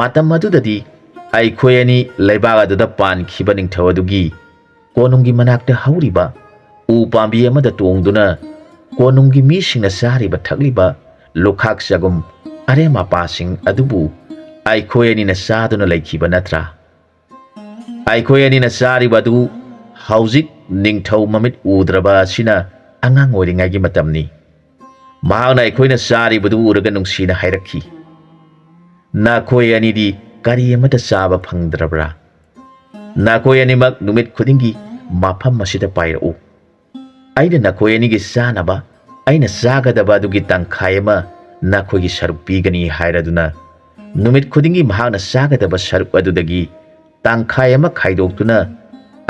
ꯃꯇꯝ ꯑꯗꯨꯗꯗꯤ ꯑꯩꯈꯣꯏ ꯑꯅꯤ ꯂꯩꯕꯥꯛ ꯑꯗꯨꯗ ꯄꯥꯟꯈꯤꯕ ꯅꯤꯡꯊꯧ ꯑꯗꯨꯒꯤ ꯀꯣꯅꯨꯡꯒꯤ ꯃꯅꯥꯛꯇ ꯍꯧꯔꯤꯕ ꯎ ꯄꯥꯝꯕꯤ ꯑꯃꯗ ꯇꯣꯡꯗꯨꯅ ꯀꯣꯅꯨꯡꯒꯤ ꯃꯤꯁꯤꯡꯅ ꯆꯥꯔꯤꯕ ꯊꯛꯂꯤꯕ ꯂꯨꯈꯥꯛ ꯆꯒꯨꯝ ꯑꯔꯦꯝ ꯑꯄꯥꯁꯤꯡ ꯑꯗꯨꯕꯨ ꯑꯩꯈꯣꯏ ꯑꯅꯤꯅ ꯆꯥꯗꯨꯅ ꯂꯩꯈꯤꯕ ꯅꯠꯇ꯭ꯔꯥ? ꯑꯩꯈꯣꯏ ꯑꯅꯤꯅ ꯆꯥꯔꯤꯕ ꯑꯗꯨ ꯍꯧꯖꯤꯛ ꯅꯤꯡꯊꯧ ꯃꯃꯤꯠ ꯎꯗ꯭ꯔꯕ ꯑꯁꯤꯅ ꯑꯉꯥꯡ ꯑꯣꯏꯔꯤꯉꯩꯒꯤ ꯃꯇꯝꯅꯤ꯫ ꯃꯍꯥꯛꯅ ꯑꯩꯈꯣꯏꯅ ꯆꯥꯔꯤꯕꯗꯨ ꯎꯔꯒ ꯅꯨꯡꯁꯤꯅ ꯍꯥꯏꯔꯛꯈꯤ, "ꯅꯈꯣꯏ ꯑꯅꯤꯗꯤ ꯀꯔꯤ ꯑꯃꯠꯇ ꯆꯥꯕ ꯐꯪꯗ꯭ꯔꯕ꯭ꯔꯥ? ꯅꯈꯣꯏ ꯑꯅꯤꯃꯛ ꯅꯨꯃꯤꯠ ꯈꯨꯗꯤꯡꯒꯤ ꯃꯐꯝ ꯑꯁꯤꯗ ꯄꯥꯏꯔꯛꯎ꯫ ꯑꯩꯅ ꯅꯈꯣꯏ ꯑꯅꯤꯒꯤ ꯆꯥꯅꯕ ꯑꯩꯅ ꯆꯥꯒꯗꯕ ꯑꯗꯨꯒꯤ ꯇꯪꯈꯥꯏ ꯑꯃ ꯅꯈꯣꯏꯒꯤ ꯁꯔꯨꯛ ꯄꯤꯒꯅꯤ" ꯍꯥꯏꯔꯗꯨꯅ ꯅꯨꯃꯤꯠ ꯈꯨꯗꯤꯡꯒꯤ ꯃꯍꯥꯛꯅ ꯆꯥꯒꯗꯕ ꯁꯔꯨꯛ ꯑꯗꯨꯗꯒꯤ ꯇꯪꯈꯥꯏ ꯑꯃ ꯈꯥꯏꯗꯣꯛꯇꯨꯅ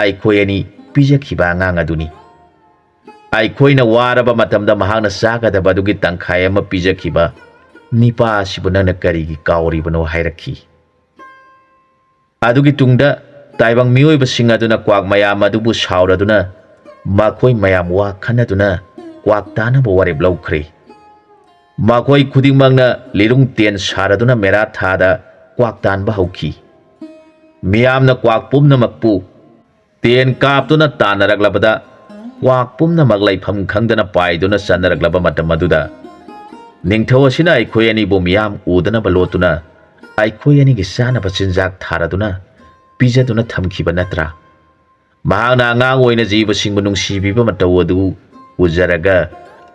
ꯑꯩꯈꯣꯏ ꯑꯅꯤ ꯄꯤꯖꯈꯤꯕ ꯑꯉꯥꯡ ꯑꯗꯨꯅꯤ꯫ ꯑꯩꯈꯣꯏꯅ ꯋꯥꯔꯕ ꯃꯇꯝꯗ ꯃꯍꯥꯛꯅ ꯆꯥꯒꯗꯕ ꯑꯗꯨꯒꯤ ꯇꯪꯈꯥꯏ ꯑꯃ ꯄꯤꯖꯈꯤꯕ ꯅꯤꯄꯥ ꯑꯁꯤꯕꯨ ꯅꯪꯅ ꯀꯔꯤꯒꯤ ꯀꯥꯎꯔꯤꯕꯅꯣ ꯍꯥꯏꯔꯛꯈꯤ꯫ ꯑꯗꯨꯒꯤ ꯇꯨꯡꯗ ꯇꯥꯏꯕꯪ ꯃꯤꯑꯣꯏꯕꯁꯤꯡ ꯑꯗꯨꯅ ꯀ꯭ꯋꯥꯛ ꯃꯌꯥꯝ ꯑꯗꯨꯕꯨ ꯁꯥꯎꯔꯗꯨꯅ ꯃꯈꯣꯏ ꯃꯌꯥꯝ ꯋꯥ ꯈꯟꯅꯗꯨꯅ ꯀ꯭ꯋꯥꯛ ꯇꯥꯅꯕ ꯋꯥꯔꯦꯞ ꯂꯧꯈ꯭ꯔꯦ꯫ ꯃꯈꯣꯏ ꯈꯨꯗꯤꯡꯃꯛꯅ ꯂꯤꯔꯨꯡ ꯇꯦꯟ ꯁꯥꯔꯗꯨꯅ ꯃꯦꯔꯥ ꯊꯥꯗ ꯀ꯭ꯋꯥꯛ ꯇꯥꯟꯕ ꯍꯧꯈꯤ꯫ ꯃꯤꯌꯥꯝꯅ ꯀ꯭ꯋꯥꯛ ꯄꯨꯝꯅꯃꯛꯄꯨ ꯇꯦꯟ ꯀꯥꯞꯇꯨꯅ ꯇꯥꯟꯅꯔꯛꯂꯕꯗ ꯀ꯭ꯋꯥꯛ ꯄꯨꯝꯅꯃꯛ ꯂꯩꯐꯝ ꯈꯪꯗꯅ ꯄꯥꯏꯗꯨꯅ ꯆꯠꯅꯔꯛꯂꯕ ꯃꯇꯝ ꯑꯗꯨꯗ ꯅꯤꯡꯊꯧ ꯑꯁꯤꯅ ꯑꯩꯈꯣꯏ ꯑꯅꯤꯕꯨ ꯃꯤꯌꯥꯝ ꯎꯗꯅꯕ ꯂꯣꯠꯇꯨꯅ ꯑꯩꯈꯣꯏ ꯑꯅꯤꯒꯤ ꯆꯥꯅꯕ ꯆꯤꯟꯖꯥꯛ ꯊꯥꯔꯗꯨꯅ ꯄꯤꯖꯗꯨꯅ ꯊꯝꯈꯤꯕ ꯅꯠꯇ꯭ꯔꯥ? ꯃꯍꯥꯛꯅ ꯑꯉꯥꯡ ꯑꯣꯏꯅ ꯖꯤꯕꯁꯤꯡꯕꯨ ꯅꯨꯡꯁꯤꯕꯤꯕ ꯃꯇꯧ ꯑꯗꯨ ꯎꯖꯔꯒ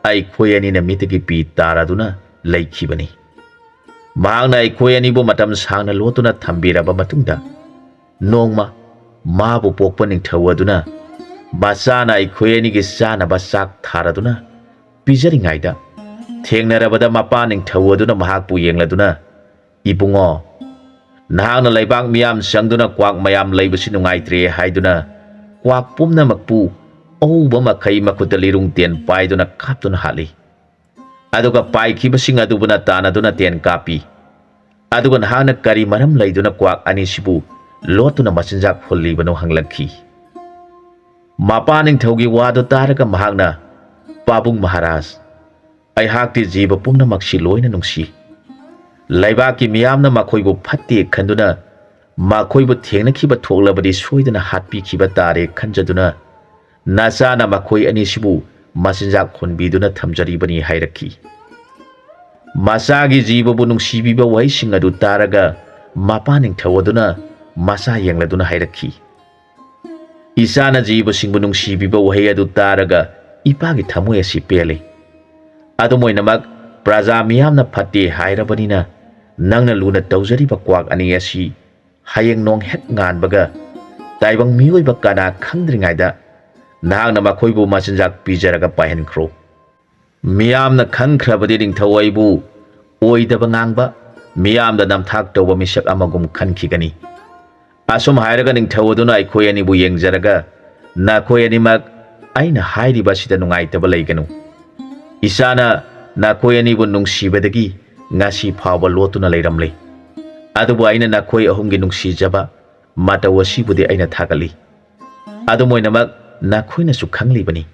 ꯑꯩꯈꯣꯏ ꯑꯅꯤꯅ ꯃꯤꯠꯇꯒꯤ ꯄꯤ ꯇꯥꯔꯗꯨꯅ ꯂꯩꯈꯤꯕꯅꯤ꯫ ꯃꯍꯥꯛꯅ ꯑꯩꯈꯣꯏ ꯑꯅꯤꯕꯨ ꯃꯇꯝ ꯁꯥꯡꯅ ꯂꯣꯠꯇꯨꯅ ꯊꯝꯕꯤꯔꯕ ꯃꯇꯨꯡꯗ ꯅꯣꯡꯃ ꯃꯥꯕꯨ ꯄꯣꯛꯄ ꯅꯤꯡꯊꯧ ꯑꯗꯨꯅ ꯃꯆꯥꯅ ꯑꯩꯈꯣꯏ ꯑꯅꯤꯒꯤ ꯆꯥꯅꯕ ꯆꯥꯛ ꯊꯥꯔꯗꯨꯅ ꯄꯤꯖꯔꯤꯉꯩꯗ, ꯊꯦꯡꯅꯔꯕꯗ ꯃꯄꯥ ꯅꯤꯡꯊꯧ ꯑꯗꯨꯅ ꯃꯍꯥꯛꯄꯨ ꯌꯦꯡꯂꯗꯨꯅ, "ꯏꯕꯨꯡꯉꯣ, ꯅꯍꯥꯛꯅ ꯂꯩꯕꯥꯛ ꯃꯤꯌꯥꯝ ꯆꯪꯗꯨꯅ ꯀ꯭ꯋꯥꯛ ꯃꯌꯥꯝ ꯂꯩꯕꯁꯤ ꯅꯨꯡꯉꯥꯏꯇ꯭ꯔꯦ" ꯍꯥꯏꯗꯨꯅ, ꯀ꯭ꯋꯥꯛ ꯄꯨꯝꯅꯃꯛꯄꯨ ꯑꯎꯕ ꯃꯈꯩ ꯃꯈꯨꯠꯇ ꯂꯤꯔꯨꯡ ꯇꯦꯟ ꯄꯥꯏꯗꯨꯅ ꯀꯥꯞꯇꯨꯅ ꯍꯥꯠꯂꯤ꯫ ꯑꯗꯨꯒ ꯄꯥꯏꯈꯤꯕꯁꯤꯡ ꯑꯗꯨꯕꯨꯅ ꯇꯥꯟꯅꯗꯨꯅ ꯇꯦꯟ ꯀꯥꯞꯄꯤ꯫ ꯑꯗꯨꯒ ꯅꯍꯥꯛꯅ ꯀꯔꯤ ꯃꯔꯝ ꯂꯩꯗꯨꯅ ꯀ꯭ꯋꯥꯛ ꯑꯅꯤꯁꯤꯕꯨ ꯂꯣꯠꯇꯨꯅ ꯃꯆꯤꯟꯖꯥꯛ ꯍꯨꯜꯂꯤꯕꯅꯣ ꯍꯪꯂꯛꯈꯤ꯫ ꯃꯄꯥ ꯅꯤꯡꯊꯧꯒꯤ ꯋꯥꯗꯨ ꯇꯥꯔꯒ ꯃꯍꯥꯛꯅ, "ꯄꯥꯕꯨꯡ ꯃꯍꯥꯔꯥꯖ, ꯑꯩꯍꯥꯛꯇꯤ ꯖꯤꯕ ꯄꯨꯝꯅꯃꯛꯁꯤ ꯂꯣꯏꯅ ꯅꯨꯡꯁꯤ꯫ ꯂꯩꯕꯥꯛꯀꯤ ꯃꯤꯌꯥꯝꯅ ꯃꯈꯣꯏꯕꯨ ꯐꯠꯇꯦ ꯈꯟꯗꯨꯅ ꯃꯈꯣꯏꯕꯨ ꯊꯦꯡꯅꯈꯤꯕ ꯊꯣꯛꯂꯕꯗꯤ ꯁꯣꯏꯗꯅ ꯍꯥꯠꯄꯤꯈꯤꯕ ꯇꯥꯔꯦ ꯈꯟꯖꯗꯨꯅ ꯅꯆꯥꯅ ꯃꯈꯣꯏ ꯑꯅꯤꯁꯤꯕꯨ ꯃꯆꯤꯟꯖꯥꯛ ꯍꯨꯟꯕꯤꯗꯨꯅ ꯊꯝꯖꯔꯤꯕꯅꯤ" ꯍꯥꯏꯔꯛꯈꯤ꯫ ꯃꯆꯥꯒꯤ ꯖꯤꯕꯕꯨ ꯅꯨꯡꯁꯤꯕꯤꯕ ꯋꯥꯍꯩꯁꯤꯡ ꯑꯗꯨ ꯇꯥꯔꯒ ꯃꯄꯥ ꯅꯤꯡꯊꯧ ꯑꯗꯨꯅ ꯃꯆꯥ ꯌꯦꯡꯂꯗꯨꯅ ꯍꯥꯏꯔꯛꯈꯤ, "ꯏꯆꯥꯅ ꯖꯤꯕꯁꯤꯡꯕꯨ ꯅꯨꯡꯁꯤꯕꯤꯕ ꯋꯥꯍꯩ ꯑꯗꯨ ꯇꯥꯔꯒ ꯏꯄꯥꯒꯤ ꯊꯃꯣꯏ ꯑꯁꯤ ꯄꯦꯜꯂꯤ꯫ ꯑꯗꯨꯝ ꯑꯣꯏꯅꯃꯛ, ꯄ꯭ꯔꯖꯥ ꯃꯤꯌꯥꯝꯅ ꯐꯠꯇꯦ ꯍꯥꯏꯔꯕꯅꯤꯅ, ꯅꯪꯅ ꯂꯨꯅ ꯇꯧꯖꯔꯤꯕ ꯀ꯭ꯋꯥꯛ ꯑꯅꯤ ꯑꯁꯤ ꯍꯌꯦꯡ ꯅꯣꯡ ꯍꯦꯛ ꯉꯥꯟꯕꯒ ꯇꯥꯏꯕꯪ ꯃꯤꯑꯣꯏꯕ ꯀꯅꯥ ꯈꯪꯗ꯭ꯔꯤꯉꯩꯗ ꯅꯍꯥꯛꯅ ꯃꯈꯣꯏꯕꯨ ꯃꯆꯤꯟꯖꯥꯛ ꯄꯤꯖꯔꯒ ꯄꯥꯏꯍꯟꯈ꯭ꯔꯣ꯫ ꯃꯤꯌꯥꯝꯅ ꯈꯟꯈ꯭ꯔꯕꯗꯤ ꯅꯤꯡꯊꯧ ꯑꯩꯕꯨ ꯑꯣꯏꯗꯕ ꯉꯥꯡꯕ, ꯃꯤꯌꯥꯝꯗ ꯅꯝꯊꯥꯛ ꯇꯧꯕ ꯃꯤꯁꯛ ꯑꯃꯒꯨꯝ ꯈꯟꯈꯤꯒꯅꯤ꯫ ꯑꯁꯨꯝ ꯍꯥꯏꯔꯒ ꯅꯤꯡꯊꯧ ꯑꯗꯨꯅ ꯑꯩꯈꯣꯏ ꯑꯅꯤꯕꯨ ꯌꯦꯡꯖꯔꯒ, ꯅꯈꯣꯏ ꯑꯅꯤꯃꯛ ꯑꯩꯅ ꯍꯥꯏꯔꯤꯕ ꯑꯁꯤꯗ ꯅꯨꯡꯉꯥꯏꯇꯕ ꯂꯩꯒꯅꯨ꯫ ꯏꯆꯥꯅ ꯅꯈꯣꯏ ꯑꯅꯤꯕꯨ ꯅꯨꯡꯁꯤꯕꯗꯒꯤ ꯉꯁꯤ ꯐꯥꯎꯕ ꯂꯣꯠꯇꯨꯅ ꯂꯩꯔꯝꯂꯦ꯫ ꯑꯗꯨꯕꯨ ꯑꯩꯅ ꯅꯈꯣꯏ ꯑꯍꯨꯝꯒꯤ ꯅꯨꯡꯁꯤꯖꯕ ꯃꯇꯧ ꯑꯁꯤꯕꯨꯗꯤ ꯑꯩꯅ ꯊꯥꯒꯠꯂꯤ꯫ ꯑꯗꯨꯝ ꯑꯣꯏꯅꯃꯛ, ꯅꯈꯣꯏꯅꯁꯨ ꯈꯪꯂꯤꯕꯅꯤ,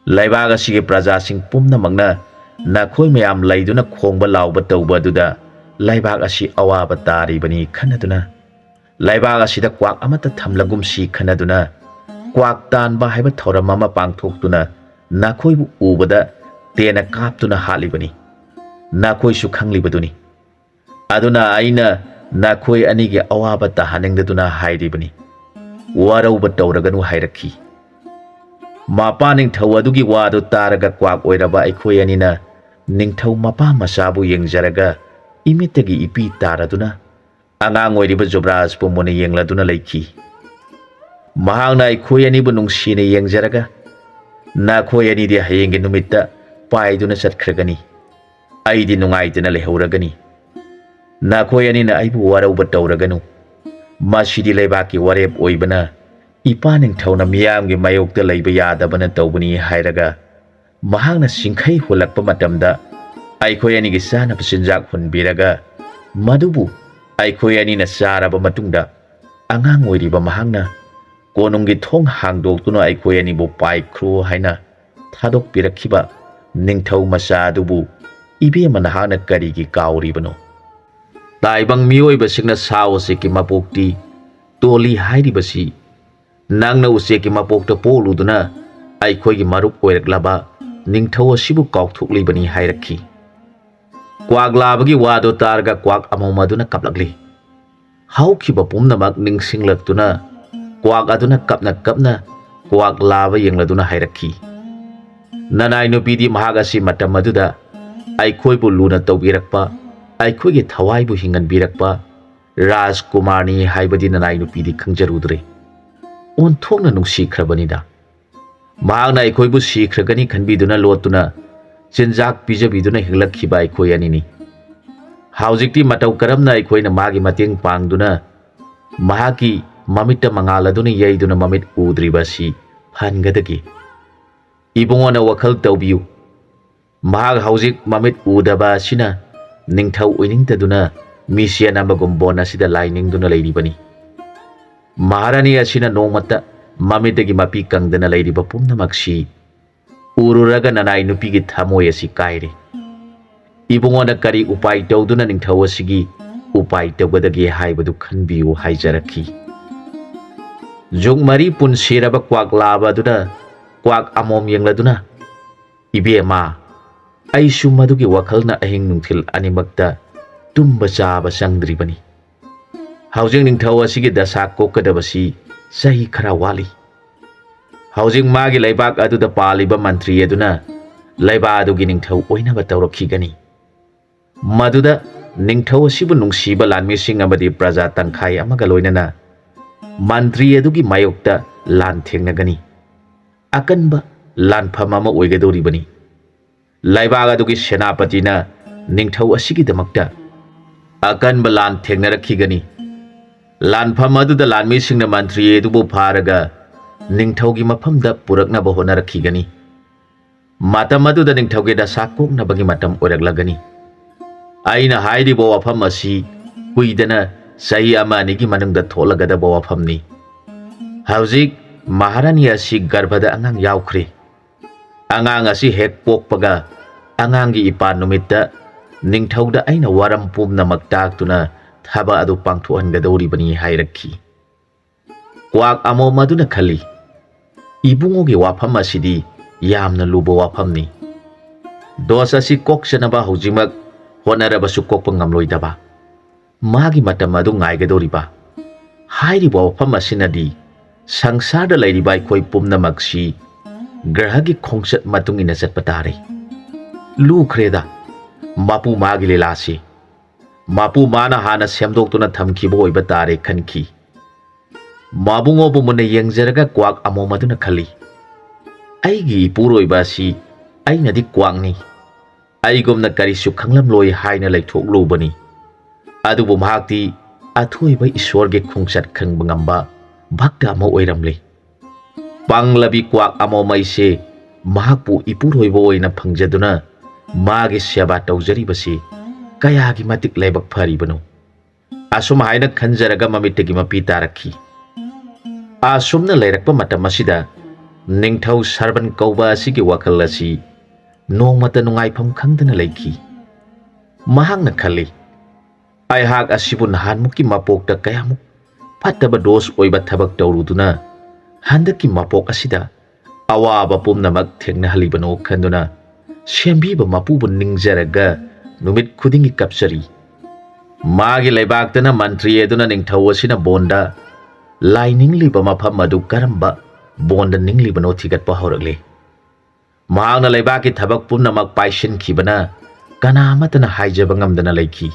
ꯂꯩꯕꯥꯛ ꯑꯁꯤꯒꯤ ꯄ꯭ꯔꯖꯥꯁꯤꯡ ꯄꯨꯝꯅꯃꯛꯅ ꯅꯈꯣꯏ ꯃꯌꯥꯝ ꯂꯩꯗꯨꯅ ꯈꯣꯡꯕ ꯂꯥꯎꯕ ꯇꯧꯕ ꯑꯗꯨꯗ ꯂꯩꯕꯥꯛ ꯑꯁꯤ ꯑꯋꯥꯕ ꯇꯥꯔꯤꯕꯅꯤ ꯈꯟꯅꯗꯨꯅ, ꯂꯩꯕꯥꯛ ꯑꯁꯤꯗ ꯀ꯭ꯋꯥꯛ ꯑꯃꯠꯇ ꯊꯝꯂꯒꯨꯝꯁꯤ ꯈꯟꯅꯗꯨꯅ, ꯀ꯭ꯋꯥꯛ ꯇꯥꯟꯕ ꯍꯥꯏꯕ ꯊꯧꯔꯝ ꯑꯃ ꯄꯥꯡꯊꯣꯛꯇꯨꯅ ꯅꯈꯣꯏꯕꯨ ꯎꯕꯗ ꯇꯦꯟꯅ ꯀꯥꯞꯇꯨꯅ ꯍꯥꯠꯂꯤꯕꯅꯤ꯫ ꯅꯈꯣꯏꯁꯨ ꯈꯪꯂꯤꯕꯗꯨꯅꯤ꯫ ꯑꯗꯨꯅ ꯑꯩꯅ ꯅꯈꯣꯏ ꯑꯅꯤꯒꯤ ꯑꯋꯥꯕ ꯇꯥꯍꯟꯅꯤꯡꯗꯗꯨꯅ ꯍꯥꯏꯔꯤꯕꯅꯤ꯫ ꯋꯥꯔꯧꯕ ꯇꯧꯔꯒꯅꯨ" ꯍꯥꯏꯔꯛꯈꯤ꯫ ꯃꯄꯥ ꯅꯤꯡꯊꯧ ꯑꯗꯨꯒꯤ ꯋꯥꯗꯨ ꯇꯥꯔꯒ ꯀ꯭ꯋꯥꯛ ꯑꯣꯏꯔꯕ ꯑꯩꯈꯣꯏ ꯑꯅꯤꯅ ꯅꯤꯡꯊꯧ ꯃꯄꯥ ꯃꯆꯥꯕꯨ ꯌꯦꯡꯖꯔꯒ ꯏꯃꯤꯠꯇꯒꯤ ꯏꯄꯤ ꯇꯥꯔꯗꯨꯅ ꯑꯉꯥꯡ ꯑꯣꯏꯔꯤꯕ ꯖꯨꯕ꯭ꯔꯥꯖꯄꯨ ꯃꯨꯟꯅ ꯌꯦꯡꯂꯗꯨꯅ ꯂꯩꯈꯤ꯫ ꯃꯍꯥꯛꯅ ꯑꯩꯈꯣꯏ ꯑꯅꯤꯕꯨ ꯅꯨꯡꯁꯤꯅ ꯌꯦꯡꯖꯔꯒ, "ꯅꯈꯣꯏ ꯑꯅꯤꯗꯤ ꯍꯌꯦꯡꯒꯤ ꯅꯨꯃꯤꯠꯇ ꯄꯥꯏꯗꯨꯅ ꯆꯠꯈ꯭ꯔꯒꯅꯤ꯫ ꯑꯩꯗꯤ ꯅꯨꯡꯉꯥꯏꯇꯅ ꯂꯩꯍꯧꯔꯒꯅꯤ꯫ ꯅꯈꯣꯏ ꯑꯅꯤꯅ ꯑꯩꯕꯨ ꯋꯥꯔꯧꯕ ꯇꯧꯔꯒꯅꯨ꯫ ꯃꯁꯤꯗꯤ ꯂꯩꯕꯥꯛꯀꯤ ꯋꯥꯔꯦꯞ ꯑꯣꯏꯕꯅ, ꯏꯄꯥ ꯅꯤꯡꯊꯧꯅ ꯃꯤꯌꯥꯝꯒꯤ ꯃꯥꯌꯣꯛꯇ ꯂꯩꯕ ꯌꯥꯗꯕꯅ ꯇꯧꯕꯅꯤ" ꯍꯥꯏꯔꯒ, ꯃꯍꯥꯛꯅ ꯁꯤꯡꯈꯩ ꯍꯨꯜꯂꯛꯄ ꯃꯇꯝꯗ, ꯑꯩꯈꯣꯏ ꯑꯅꯤꯒꯤ ꯆꯥꯅꯕ ꯆꯤꯟꯖꯥꯛ ꯍꯨꯟꯕꯤꯔꯒ, ꯃꯗꯨꯕꯨ ꯑꯩꯈꯣꯏ ꯑꯅꯤꯅ ꯆꯥꯔꯕ ꯃꯇꯨꯡꯗ, ꯑꯉꯥꯡ ꯑꯣꯏꯔꯤꯕ ꯃꯍꯥꯛꯅ ꯀꯣꯅꯨꯡꯒꯤ ꯊꯣꯡ ꯍꯥꯡꯗꯣꯛꯇꯨꯅ ꯑꯩꯈꯣꯏ ꯑꯅꯤꯕꯨ ꯄꯥꯏꯈ꯭ꯔꯣ ꯍꯥꯏꯅ ꯊꯥꯗꯣꯛꯄꯤꯔꯛꯈꯤꯕ ꯅꯤꯡꯊꯧ ꯃꯆꯥ ꯑꯗꯨꯕꯨ, ꯏꯕꯦꯝꯃ, ꯅꯍꯥꯛꯅ ꯀꯔꯤꯒꯤ ꯀꯥꯎꯔꯤꯕꯅꯣ? ꯇꯥꯏꯕꯪ ꯃꯤꯑꯣꯏꯕꯁꯤꯡꯅ ꯁꯥ ꯎꯆꯦꯛꯀꯤ ꯃꯄꯣꯛꯇꯤ ꯇꯣꯜꯂꯤ ꯍꯥꯏꯔꯤꯕꯁꯤ, ꯅꯪꯅ ꯎꯆꯦꯛꯀꯤ ꯃꯄꯣꯛꯇ ꯄꯣꯛꯂꯨꯗꯨꯅ ꯑꯩꯈꯣꯏꯒꯤ ꯃꯔꯨꯞ ꯑꯣꯏꯔꯛꯂꯕ ꯅꯤꯡꯊꯧ ꯑꯁꯤꯕꯨ ꯀꯥꯎꯊꯣꯛꯂꯤꯕꯅꯤ ꯍꯥꯏꯔꯛꯈꯤ꯫ ꯀ꯭ꯋꯥꯛ ꯂꯥꯕꯒꯤ ꯋꯥꯗꯨ ꯇꯥꯔꯒ ꯀ꯭ꯋꯥꯛ ꯑꯃꯣꯝ ꯑꯗꯨꯅ ꯀꯞꯂꯛꯂꯤ꯫ ꯍꯧꯈꯤꯕ ꯄꯨꯝꯅꯃꯛ ꯅꯤꯡꯁꯤꯡꯂꯛꯇꯨꯅ ꯀ꯭ꯋꯥꯛ ꯑꯗꯨꯅ ꯀꯞꯅ ꯀꯞꯅ ꯀ꯭ꯋꯥꯛ ꯂꯥꯕ ꯌꯦꯡꯂꯗꯨꯅ ꯍꯥꯏꯔꯛꯈꯤ, "ꯅꯅꯥꯏ ꯅꯨꯄꯤꯗꯤ ꯃꯍꯥꯛ ꯑꯁꯤ ꯃꯇꯝ ꯑꯗꯨꯗ ꯑꯩꯈꯣꯏꯕꯨ ꯂꯨꯅ ꯇꯧꯕꯤꯔꯛꯄ, ꯑꯩꯈꯣꯏꯒꯤ ꯊꯋꯥꯏꯕꯨ ꯍꯤꯡꯍꯟꯕꯤꯔꯛꯄ ꯔꯥꯖꯀꯨꯃꯥꯔꯅꯤ ꯍꯥꯏꯕꯗꯤ ꯅꯅꯥꯏ ꯅꯨꯄꯤꯗꯤ ꯈꯪꯖꯔꯨꯗ꯭ꯔꯦ꯫ ꯑꯣꯟꯊꯣꯛꯅ ꯅꯨꯡꯁꯤꯈ꯭ꯔꯕꯅꯤꯗ꯫ ꯃꯍꯥꯛꯅ ꯑꯩꯈꯣꯏꯕꯨ ꯁꯤꯈ꯭ꯔꯒꯅꯤ ꯈꯟꯕꯤꯗꯨꯅ ꯂꯣꯠꯇꯨꯅ ꯆꯤꯟꯖꯥꯛ ꯄꯤꯖꯕꯤꯗꯨꯅ ꯍꯤꯡꯂꯛꯈꯤꯕ ꯑꯩꯈꯣꯏ ꯑꯅꯤꯅꯤ꯫ ꯍꯧꯖꯤꯛꯇꯤ ꯃꯇꯧ ꯀꯔꯝꯅ ꯑꯩꯈꯣꯏꯅ ꯃꯥꯒꯤ ꯃꯇꯦꯡ ꯄꯥꯡꯗꯨꯅ ꯃꯍꯥꯛꯀꯤ ꯃꯃꯤꯠꯇ ꯃꯉꯥꯜ ꯑꯗꯨꯅ ꯌꯩꯗꯨꯅ ꯃꯃꯤꯠ ꯎꯗ꯭ꯔꯤꯕ ꯑꯁꯤ ꯐꯍꯟꯒꯗꯒꯦ? ꯏꯕꯨꯡꯉꯣꯅ ꯋꯥꯈꯜ ꯇꯧꯕꯤꯌꯨ꯫ ꯃꯍꯥꯛ ꯍꯧꯖꯤꯛ ꯃꯃꯤꯠ ꯎꯗꯕ ꯑꯁꯤꯅ ꯅꯤꯡꯊꯧ ꯑꯣꯏꯅꯤꯡꯗꯗꯨꯅ ꯃꯤꯁꯦꯟ ꯑꯃꯒꯨꯝ ꯕꯣꯟ ꯑꯁꯤꯗ ꯂꯥꯏ ꯅꯤꯡꯗꯨꯅ ꯂꯩꯔꯤꯕꯅꯤ꯫ ꯃꯍꯥꯔꯥꯅꯤ ꯑꯁꯤꯅ ꯅꯣꯡꯃꯇ ꯃꯃꯤꯠꯇꯒꯤ ꯃꯄꯤ ꯀꯪꯗꯅ ꯂꯩꯔꯤꯕ ꯄꯨꯝꯅꯃꯛꯁꯤ ꯎꯔꯨꯔꯒ ꯅꯅꯥꯏ ꯅꯨꯄꯤꯒꯤ ꯊꯃꯣꯏ ꯑꯁꯤ ꯀꯥꯏꯔꯦ꯫ ꯏꯕꯨꯡꯉꯣꯅ ꯀꯔꯤ ꯎꯄꯥꯏ ꯇꯧꯗꯨꯅ ꯅꯤꯡꯊꯧ ꯑꯁꯤꯒꯤ ꯎꯄꯥꯏ ꯇꯧꯒꯗꯒꯦ ꯍꯥꯏꯕꯗꯨ ꯈꯟꯕꯤꯌꯨ" ꯍꯥꯏꯖꯔꯛꯈꯤ꯫ ꯖꯨꯛ ꯃꯔꯤ ꯄꯨꯟꯁꯤꯔꯕ ꯀ꯭ꯋꯥꯛ ꯂꯥꯕ ꯑꯗꯨꯅ ꯀ꯭ꯋꯥꯛ ꯑꯃꯣꯝ ꯌꯦꯡꯂꯗꯨꯅ, "ꯏꯕꯦꯝꯃ, ꯑꯩꯁꯨ ꯃꯗꯨꯒꯤ ꯋꯥꯈꯜꯅ ꯑꯍꯤꯡ ꯅꯨꯡꯊꯤꯜ ꯑꯅꯤꯃꯛꯇ ꯇꯨꯝꯕ ꯆꯥꯕ ꯆꯪꯗ꯭ꯔꯤꯕꯅꯤ꯫ ꯍꯧꯖꯤꯛ ꯅꯤꯡꯊꯧ ꯑꯁꯤꯒꯤ ꯗꯁꯥ ꯀꯣꯛꯀꯗꯕꯁꯤ ꯆꯍꯤ ꯈꯔ ꯋꯥꯠꯂꯤ꯫ ꯍꯧꯖꯤꯛ ꯃꯥꯒꯤ ꯂꯩꯕꯥꯛ ꯑꯗꯨꯗ ꯄꯥꯜꯂꯤꯕ ꯃꯟꯇ꯭ꯔꯤ ꯑꯗꯨꯅ ꯂꯩꯕꯥꯛ ꯑꯗꯨꯒꯤ ꯅꯤꯡꯊꯧ ꯑꯣꯏꯅꯕ ꯇꯧꯔꯛꯈꯤꯒꯅꯤ꯫ ꯃꯗꯨꯗ ꯅꯤꯡꯊꯧ ꯑꯁꯤꯕꯨ ꯅꯨꯡꯁꯤꯕ ꯂꯥꯟꯃꯤꯁꯤꯡ ꯑꯃꯗꯤ ꯄ꯭ꯔꯖꯥ ꯇꯪꯈꯥꯏ ꯑꯃꯒ ꯂꯣꯏꯅꯅ ꯃꯟꯇ꯭ꯔꯤ ꯑꯗꯨꯒꯤ ꯃꯥꯌꯣꯛꯇ ꯂꯥꯟ ꯊꯦꯡꯅꯒꯅꯤ꯫ ꯑꯀꯟꯕ ꯂꯥꯟꯐꯝ ꯑꯃ ꯑꯣꯏꯒꯗꯧꯔꯤꯕꯅꯤ꯫ ꯂꯩꯕꯥꯛ ꯑꯗꯨꯒꯤ ꯁꯦꯅꯥꯄꯇꯤꯅ ꯅꯤꯡꯊꯧ ꯑꯁꯤꯒꯤꯗꯃꯛꯇ ꯑꯀꯟꯕ ꯂꯥꯟ ꯊꯦꯡꯅꯔꯛꯈꯤꯒꯅꯤ꯫ ꯂꯥꯟꯐꯝ ꯑꯗꯨꯗ ꯂꯥꯟꯃꯤꯁꯤꯡꯅ ꯃꯟꯇ꯭ꯔꯤ ꯑꯗꯨꯕꯨ ꯐꯥꯔꯒ ꯅꯤꯡꯊꯧꯒꯤ ꯃꯐꯝꯗ ꯄꯨꯔꯛꯅꯕ ꯍꯣꯠꯅꯔꯛꯈꯤꯒꯅꯤ꯫ ꯃꯇꯝ ꯑꯗꯨꯗ ꯅꯤꯡꯊꯧꯒꯤ ꯗꯁꯥ ꯀꯣꯛꯅꯕꯒꯤ ꯃꯇꯝ ꯑꯣꯏꯔꯛꯂꯒꯅꯤ꯫ ꯑꯩꯅ ꯍꯥꯏꯔꯤꯕ ꯋꯥꯐꯝ ꯑꯁꯤ ꯀꯨꯏꯗꯅ ꯆꯍꯤ ꯑꯃ ꯑꯅꯤꯒꯤ ꯃꯅꯨꯡꯗ ꯊꯣꯛꯂꯒꯗꯕ ꯋꯥꯐꯝꯅꯤ꯫ ꯍꯧꯖꯤꯛ ꯃꯍꯥꯔꯥꯅꯤ ꯑꯁꯤ ꯒꯔꯚꯗ ꯑꯉꯥꯡ ꯌꯥꯎꯈ꯭ꯔꯦ꯫ ꯑꯉꯥꯡ ꯑꯁꯤ ꯍꯦꯛ ꯄꯣꯛꯄꯒ ꯑꯉꯥꯡꯒꯤ ꯏꯄꯥ ꯅꯨꯃꯤꯠꯇ ꯅꯤꯡꯊꯧꯗ ꯑꯩꯅ ꯋꯥꯔꯝ ꯄꯨꯝꯅꯃꯛ ꯇꯥꯛꯇꯨꯅ ꯊꯕꯛ ꯑꯗꯨ ꯄꯥꯡꯊꯣꯛꯍꯟꯒꯗꯧꯔꯤꯕꯅꯤ ꯍꯥꯏꯔꯛꯈꯤ꯫ ꯀ꯭ꯋꯥꯛ ꯑꯃꯣꯝ ꯑꯗꯨꯅ ꯈꯜꯂꯤ, "ꯏꯕꯨꯡꯉꯣꯒꯤ ꯋꯥꯐꯝ ꯑꯁꯤꯗꯤ ꯌꯥꯝꯅ ꯂꯨꯕ ꯋꯥꯐꯝꯅꯤ꯫ ꯗꯣꯁ ꯑꯁꯤ ꯀꯣꯛꯆꯅꯕ ꯍꯧꯖꯤꯛꯃꯛ ꯍꯣꯠꯅꯔꯕꯁꯨ ꯀꯣꯛꯄ ꯉꯝꯂꯣꯏꯗꯕ꯫ ꯃꯥꯒꯤ ꯃꯇꯝ ꯑꯗꯨ ꯉꯥꯏꯒꯗꯧꯔꯤꯕ꯫ ꯍꯥꯏꯔꯤꯕ ꯋꯥꯐꯝ ꯑꯁꯤꯅꯗꯤ ꯁꯪꯁꯥꯔꯗ ꯂꯩꯔꯤꯕ ꯑꯩꯈꯣꯏ ꯄꯨꯝꯅꯃꯛꯁꯤ ꯒ꯭ꯔꯍꯒꯤ ꯈꯣꯡꯆꯠ ꯃꯇꯨꯡ ꯏꯟꯅ ꯆꯠꯄ ꯇꯥꯔꯦ꯫ ꯂꯨꯈ꯭ꯔꯦꯗ ꯃꯄꯨ ꯃꯥꯒꯤ ꯂꯤꯂꯥꯁꯤ꯫ ꯃꯄꯨ ꯃꯥꯅ ꯍꯥꯟꯅ ꯁꯦꯝꯗꯣꯛꯇꯨꯅ ꯊꯝꯈꯤꯕ ꯑꯣꯏꯕ ꯇꯥꯔꯦ" ꯈꯟꯈꯤ꯫ ꯃꯕꯨꯡꯉꯣꯕꯨ ꯃꯨꯟꯅ ꯌꯦꯡꯖꯔꯒ ꯀ꯭ꯋꯥꯛ ꯑꯃꯣꯝ ꯑꯗꯨꯅ ꯈꯜꯂꯤ, "ꯑꯩꯒꯤ ꯏꯄꯨꯔꯣꯏꯕ ꯑꯁꯤ ꯑꯩꯅꯗꯤ ꯀ꯭ꯋꯥꯛꯅꯤ, ꯑꯩꯒꯨꯝꯅ ꯀꯔꯤꯁꯨ ꯈꯪꯂꯝꯂꯣꯏ" ꯍꯥꯏꯅ ꯂꯩꯊꯣꯛꯂꯨꯕꯅꯤ꯫ ꯑꯗꯨꯕꯨ ꯃꯍꯥꯛꯇꯤ ꯑꯊꯣꯏꯕ ꯏꯁꯣꯔꯒꯤ ꯈꯣꯡꯆꯠ ꯈꯪꯕ ꯉꯝꯕ ꯚꯛꯇ ꯑꯃ ꯑꯣꯏꯔꯝꯂꯦ꯫ ꯄꯥꯡꯂꯕꯤ ꯀ꯭ꯋꯥꯛ ꯑꯃꯣꯃꯩꯁꯦ ꯃꯍꯥꯛꯄꯨ ꯏꯄꯨꯔꯣꯏꯕ ꯑꯣꯏꯅ ꯐꯪꯖꯗꯨꯅ ꯃꯥꯒꯤ ꯁꯦꯕꯥ ꯇꯧꯖꯔꯤꯕꯁꯤ ꯀꯌꯥꯒꯤ ꯃꯇꯤꯛ ꯂꯥꯏꯕꯛ ꯐꯔꯤꯕꯅꯣ꯫ ꯑꯁꯨꯝ ꯍꯥꯏꯅ ꯈꯟꯖꯔꯒ ꯃꯃꯤꯠꯇꯒꯤ ꯃꯄꯤ ꯇꯥꯔꯛꯈꯤ꯫ ꯑꯁꯨꯝꯅ ꯂꯩꯔꯛꯄ ꯃꯇꯝ ꯑꯁꯤꯗ ꯅꯤꯡꯊꯧ ꯁꯔꯕꯟ ꯀꯧꯕ ꯑꯁꯤꯒꯤ ꯋꯥꯈꯜ ꯑꯁꯤ ꯅꯣꯡꯃꯇ ꯅꯨꯡꯉꯥꯏꯐꯝ ꯈꯪꯗꯅ ꯂꯩꯈꯤ꯫ ꯃꯍꯥꯛꯅ ꯈꯜꯂꯤ, "ꯑꯩꯍꯥꯛ ꯑꯁꯤꯕꯨ ꯅꯍꯥꯟꯃꯨꯛꯀꯤ ꯃꯄꯣꯛꯇ ꯀꯌꯥꯃꯨꯛ ꯐꯠꯇꯕ ꯗꯣꯁ ꯑꯣꯏꯕ ꯊꯕꯛ ꯇꯧꯔꯨꯗꯨꯅ ꯍꯟꯗꯛꯀꯤ ꯃꯄꯣꯛ ꯑꯁꯤꯗ ꯑꯋꯥꯕ ꯄꯨꯝꯅꯃꯛ ꯊꯦꯡꯅꯍꯜꯂꯤꯕꯅꯣ" ꯈꯟꯗꯨꯅ ꯁꯦꯝꯕꯤꯕ ꯃꯄꯨꯕꯨ ꯅꯤꯡꯖꯔꯒ ꯅꯨꯃꯤꯠ ꯈꯨꯗꯤꯡꯒꯤ ꯀꯞꯆꯔꯤ꯫ ꯃꯥꯒꯤ ꯂꯩꯕꯥꯛꯇꯅ ꯃꯟꯇ꯭ꯔꯤ ꯑꯗꯨꯅ ꯅꯤꯡꯊꯧ ꯑꯁꯤꯅ ꯕꯣꯟꯗ ꯂꯥꯏ ꯅꯤꯡꯂꯤꯕ ꯃꯐꯝ ꯑꯗꯨ ꯀꯔꯝꯕ ꯕꯣꯟꯗ ꯅꯤꯡꯂꯤꯕꯅꯣ ꯊꯤꯒꯠꯄ ꯍꯧꯔꯛꯂꯦ꯫ ꯃꯍꯥꯛꯅ ꯂꯩꯕꯥꯛꯀꯤ ꯊꯕꯛ ꯄꯨꯝꯅꯃꯛ ꯄꯥꯏꯁꯤꯟꯈꯤꯕꯅ ꯀꯅꯥ ꯑꯃꯠꯇꯅ ꯍꯥꯏꯖꯕ ꯉꯝꯗꯅ ꯂꯩꯈꯤ꯫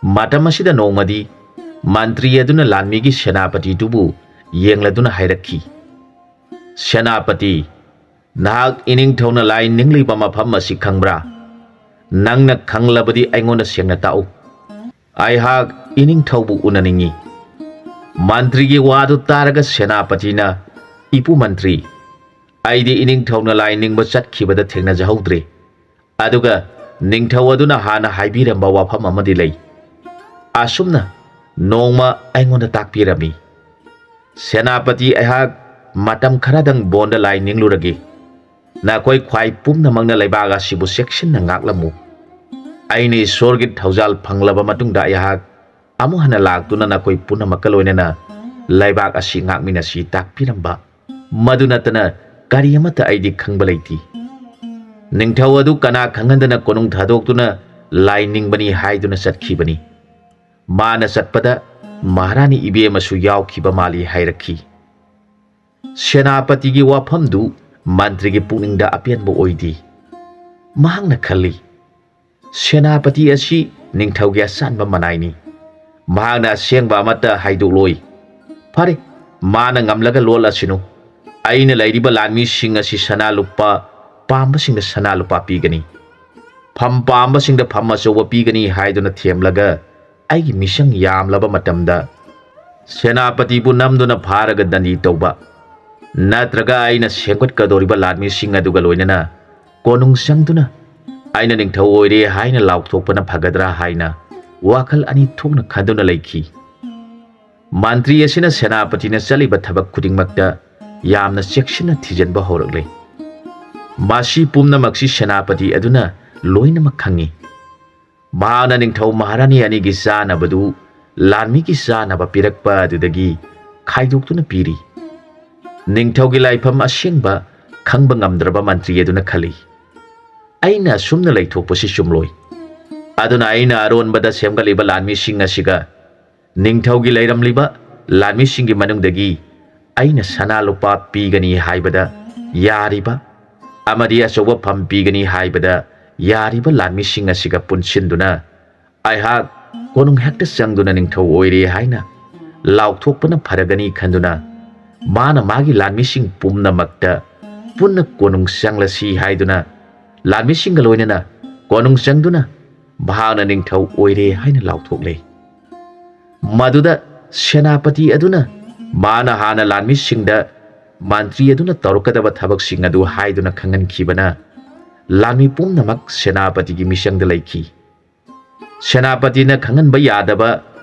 ꯃꯇꯝ ꯑꯁꯤꯗ ꯅꯣꯡꯃꯗꯤ ꯃꯟꯇ꯭ꯔꯤ ꯑꯗꯨꯅ ꯂꯥꯟꯃꯤꯒꯤ ꯁꯦꯅꯥꯄꯇꯤꯗꯨꯕꯨ ꯌꯦꯡꯂꯗꯨꯅ ꯍꯥꯏꯔꯛꯈꯤ, "ꯁꯦꯅꯥꯄꯇꯤ, ꯅꯍꯥꯛ ꯏꯅꯤꯡꯊꯧꯅ ꯂꯥꯏ ꯅꯤꯡꯂꯤꯕ ꯃꯐꯝ ꯑꯁꯤ ꯈꯪꯕ꯭ꯔꯥ? ꯅꯪꯅ ꯈꯪꯂꯕꯗꯤ ꯑꯩꯉꯣꯟꯗ ꯁꯦꯡꯅ ꯇꯥꯛꯎ꯫ ꯑꯩꯍꯥꯛ ꯏꯅꯤꯡꯊꯧꯕꯨ ꯎꯅꯅꯤꯡꯏ꯫" ꯃꯟꯇ꯭ꯔꯤꯒꯤ ꯋꯥꯗꯨ ꯇꯥꯔꯒ ꯁꯦꯅꯥꯄꯇꯤꯅ, "ꯏꯄꯨ ꯃꯟꯇ꯭ꯔꯤ, ꯑꯩꯗꯤ ꯏꯅꯤꯡꯊꯧꯅ ꯂꯥꯏ ꯅꯤꯡꯕ ꯆꯠꯈꯤꯕꯗ ꯊꯦꯡꯅꯖꯍꯧꯗ꯭ꯔꯦ꯫ ꯑꯗꯨꯒ ꯅꯤꯡꯊꯧ ꯑꯗꯨꯅ ꯍꯥꯟꯅ ꯍꯥꯏꯕꯤꯔꯝꯕ ꯋꯥꯐꯝ ꯑꯃꯗꯤ ꯂꯩ꯫ ꯑꯁꯨꯝꯅ ꯅꯣꯡꯃ ꯑꯩꯉꯣꯟꯗ ꯇꯥꯛꯄꯤꯔꯝꯃꯤ꯫ ꯁꯦꯅꯥꯄꯇꯤ, ꯑꯩꯍꯥꯛ ꯃꯇꯝ ꯈꯔꯗꯪ ꯕꯣꯟꯗ ꯂꯥꯏ ꯅꯤꯡꯂꯨꯔꯒꯦ꯫ ꯅꯈꯣꯏ ꯈ꯭ꯋꯥꯏ ꯄꯨꯝꯅꯃꯛꯅ ꯂꯩꯕꯥꯛ ꯑꯁꯤꯕꯨ ꯆꯦꯛꯁꯤꯟꯅ ꯉꯥꯛꯂꯝꯃꯨ꯫ ꯑꯩꯅ ꯏꯁꯣꯔꯒꯤ ꯊꯧꯖꯥꯜ ꯐꯪꯂꯕ ꯃꯇꯨꯡꯗ ꯑꯩꯍꯥꯛ ꯑꯃꯨꯛ ꯍꯟꯅ ꯂꯥꯛꯇꯨꯅ ꯅꯈꯣꯏ ꯄꯨꯝꯅꯃꯛꯀ ꯂꯣꯏꯅꯅ ꯂꯩꯕꯥꯛ ꯑꯁꯤ ꯉꯥꯛꯃꯤꯟꯅꯁꯤ" ꯇꯥꯛꯄꯤꯔꯝꯕ ꯃꯗꯨ ꯅꯠꯇꯅ ꯀꯔꯤ ꯑꯃꯠꯇ ꯑꯩꯗꯤ ꯈꯪꯕ ꯂꯩꯇꯦ꯫ ꯅꯤꯡꯊꯧ ꯑꯗꯨ ꯀꯅꯥ ꯈꯪꯍꯟꯗꯅ ꯀꯣꯅꯨꯡ ꯊꯥꯗꯣꯛꯇꯨꯅ ꯂꯥꯏ ꯅꯤꯡꯕꯅꯤ ꯍꯥꯏꯗꯨꯅ ꯆꯠꯈꯤꯕꯅꯤ꯫ ꯃꯥꯅ ꯆꯠꯄꯗ ꯃꯍꯥꯔꯥꯅꯤ ꯏꯕꯦꯝꯃꯁꯨ ꯌꯥꯎꯈꯤꯕ ꯃꯥꯜꯂꯤ ꯍꯥꯏꯔꯛꯈꯤ꯫ ꯁꯦꯅꯥꯄꯇꯤꯒꯤ ꯋꯥꯐꯝꯗꯨ ꯃꯟꯇ꯭ꯔꯤꯒꯤ ꯄꯨꯛꯅꯤꯡꯗ ꯑꯄꯦꯟꯕ ꯑꯣꯏꯗꯦ꯫ ꯃꯍꯥꯛꯅ ꯈꯜꯂꯤ, "ꯁꯦꯅꯥꯄꯇꯤ ꯑꯁꯤ ꯅꯤꯡꯊꯧꯒꯤ ꯑꯆꯥꯟꯕ ꯃꯅꯥꯏꯅꯤ꯫ ꯃꯍꯥꯛꯅ ꯑꯁꯦꯡꯕ ꯑꯃꯠꯇ ꯍꯥꯏꯗꯣꯛꯂꯣꯏ꯫ ꯐꯔꯦ, ꯃꯥꯅ ꯉꯝꯂꯒ ꯂꯣꯜꯂꯁꯤꯅꯨ꯫ ꯑꯩꯅ ꯂꯩꯔꯤꯕ ꯂꯥꯟꯃꯤꯁꯤꯡ ꯑꯁꯤ ꯁꯅꯥ ꯂꯨꯄꯥ ꯄꯥꯝꯕꯁꯤꯡꯗ ꯁꯅꯥ ꯂꯨꯄꯥ ꯄꯤꯒꯅꯤ, ꯐꯝ ꯄꯥꯝꯕꯁꯤꯡꯗ ꯐꯝ ꯑꯆꯧꯕ ꯄꯤꯒꯅꯤ" ꯍꯥꯏꯗꯨꯅ ꯊꯦꯝꯂꯒ ꯑꯩꯒꯤ ꯃꯤꯁꯪ ꯌꯥꯝꯂꯕ ꯃꯇꯝꯗ ꯁꯦꯅꯥꯄꯇꯤꯕꯨ ꯅꯝꯗꯨꯅ ꯐꯥꯔꯒ ꯗꯟꯗꯤ ꯇꯧꯕ, ꯅꯠꯇ꯭ꯔꯒ ꯑꯩꯅ ꯁꯦꯝꯒꯠꯀꯗꯧꯔꯤꯕ ꯂꯥꯟꯃꯤꯁꯤꯡ ꯑꯗꯨꯒ ꯂꯣꯏꯅꯅ ꯀꯣꯅꯨꯡ ꯆꯪꯗꯨꯅ "ꯑꯩꯅ ꯅꯤꯡꯊꯧ ꯑꯣꯏꯔꯦ" ꯍꯥꯏꯅ ꯂꯥꯎꯊꯣꯛꯄꯅ ꯐꯒꯗ꯭ꯔꯥ ꯍꯥꯏꯅ ꯋꯥꯈꯜ ꯑꯅꯤ ꯊꯣꯛꯅ ꯈꯟꯗꯨꯅ ꯂꯩꯈꯤ꯫ ꯃꯟꯇ꯭ꯔꯤ ꯑꯁꯤꯅ ꯁꯦꯅꯥꯄꯇꯤꯅ ꯆꯠꯂꯤꯕ ꯊꯕꯛ ꯈꯨꯗꯤꯡꯃꯛꯇ ꯌꯥꯝꯅ ꯆꯦꯛꯁꯤꯟꯅ ꯊꯤꯖꯤꯟꯕ ꯍꯧꯔꯛꯂꯦ꯫ ꯃꯁꯤ ꯄꯨꯝꯅꯃꯛꯁꯤ ꯁꯦꯅꯥꯄꯇꯤ ꯑꯗꯨꯅ ꯂꯣꯏꯅꯃꯛ ꯈꯪꯏ꯫ ꯃꯍꯥꯛꯅ ꯅꯤꯡꯊꯧ ꯃꯍꯥꯔꯥꯅꯤ ꯑꯅꯤꯒꯤ ꯆꯥꯅꯕꯗꯨ ꯂꯥꯟꯃꯤꯒꯤ ꯆꯥꯅꯕ ꯄꯤꯔꯛꯄ ꯑꯗꯨꯗꯒꯤ ꯈꯥꯏꯗꯣꯛꯇꯨꯅ ꯄꯤꯔꯤ꯫ ꯅꯤꯡꯊꯧꯒꯤ ꯂꯥꯏꯐꯝ ꯑꯁꯦꯡꯕ ꯈꯪꯕ ꯉꯝꯗ꯭ꯔꯕ ꯃꯟꯇ꯭ꯔꯤ ꯑꯗꯨꯅ ꯈꯜꯂꯤ, "ꯑꯩꯅ ꯑꯁꯨꯝꯅ ꯂꯩꯊꯣꯛꯄꯁꯤ ꯆꯨꯝꯂꯣꯏ꯫ ꯑꯗꯨꯅ ꯑꯩꯅ ꯑꯔꯣꯟꯕꯗ ꯁꯦꯝꯒꯠꯂꯤꯕ ꯂꯥꯟꯃꯤꯁꯤꯡ ꯑꯁꯤꯒ ꯅꯤꯡꯊꯧꯒꯤ ꯂꯩꯔꯝꯂꯤꯕ ꯂꯥꯟꯃꯤꯁꯤꯡꯒꯤ ꯃꯅꯨꯡꯗꯒꯤ ꯑꯩꯅ ꯁꯅꯥ ꯂꯨꯄꯥ ꯄꯤꯒꯅꯤ ꯍꯥꯏꯕꯗ ꯌꯥꯔꯤꯕ ꯑꯃꯗꯤ ꯑꯆꯧꯕ ꯐꯝ ꯄꯤꯒꯅꯤ ꯍꯥꯏꯕꯗ ꯌꯥꯔꯤꯕ ꯂꯥꯟꯃꯤꯁꯤꯡ ꯑꯁꯤꯒ ꯄꯨꯟꯁꯤꯟꯗꯨꯅ ꯑꯩꯍꯥꯛ ꯀꯣꯅꯨꯡ ꯍꯦꯛꯇ ꯆꯪꯗꯨꯅ ꯅꯤꯡꯊꯧ ꯑꯣꯏꯔꯦ ꯍꯥꯏꯅ ꯂꯥꯎꯊꯣꯛꯄꯅ ꯐꯔꯒꯅꯤ ꯈꯟꯗꯨꯅ ꯃꯥꯅ ꯃꯥꯒꯤ ꯂꯥꯟꯃꯤꯁꯤꯡ ꯄꯨꯝꯅꯃꯛꯇ ꯄꯨꯟꯅ ꯀꯣꯅꯨꯡ ꯆꯪꯂꯁꯤ ꯍꯥꯏꯗꯨꯅ ꯂꯥꯟꯃꯤꯁꯤꯡꯒ ꯂꯣꯏꯅꯅ ꯀꯣꯅꯨꯡ ꯆꯪꯗꯨꯅ ꯃꯍꯥꯛꯅ ꯅꯤꯡꯊꯧ ꯑꯣꯏꯔꯦ ꯍꯥꯏꯅ ꯂꯥꯎꯊꯣꯛꯂꯦ꯫ ꯃꯗꯨꯗ ꯁꯦꯅꯥꯄꯇꯤ ꯑꯗꯨꯅ ꯃꯥꯅ ꯍꯥꯟꯅ ꯂꯥꯟꯃꯤꯁꯤꯡꯗ ꯃꯟꯇ꯭ꯔꯤ ꯑꯗꯨꯅ ꯇꯧꯔꯛꯀꯗꯕ ꯊꯕꯛꯁꯤꯡ ꯑꯗꯨ ꯍꯥꯏꯗꯨꯅ ꯈꯪꯍꯟꯈꯤꯕꯅ ꯂꯥꯟꯃꯤ ꯄꯨꯝꯅꯃꯛ ꯁꯦꯅꯥꯄꯇꯤꯒꯤ ꯃꯤꯆꯪꯗ ꯂꯩꯈꯤ꯫ ꯁꯦꯅꯥꯄꯇꯤꯅ ꯈꯪꯍꯟꯕ ꯌꯥꯗꯕ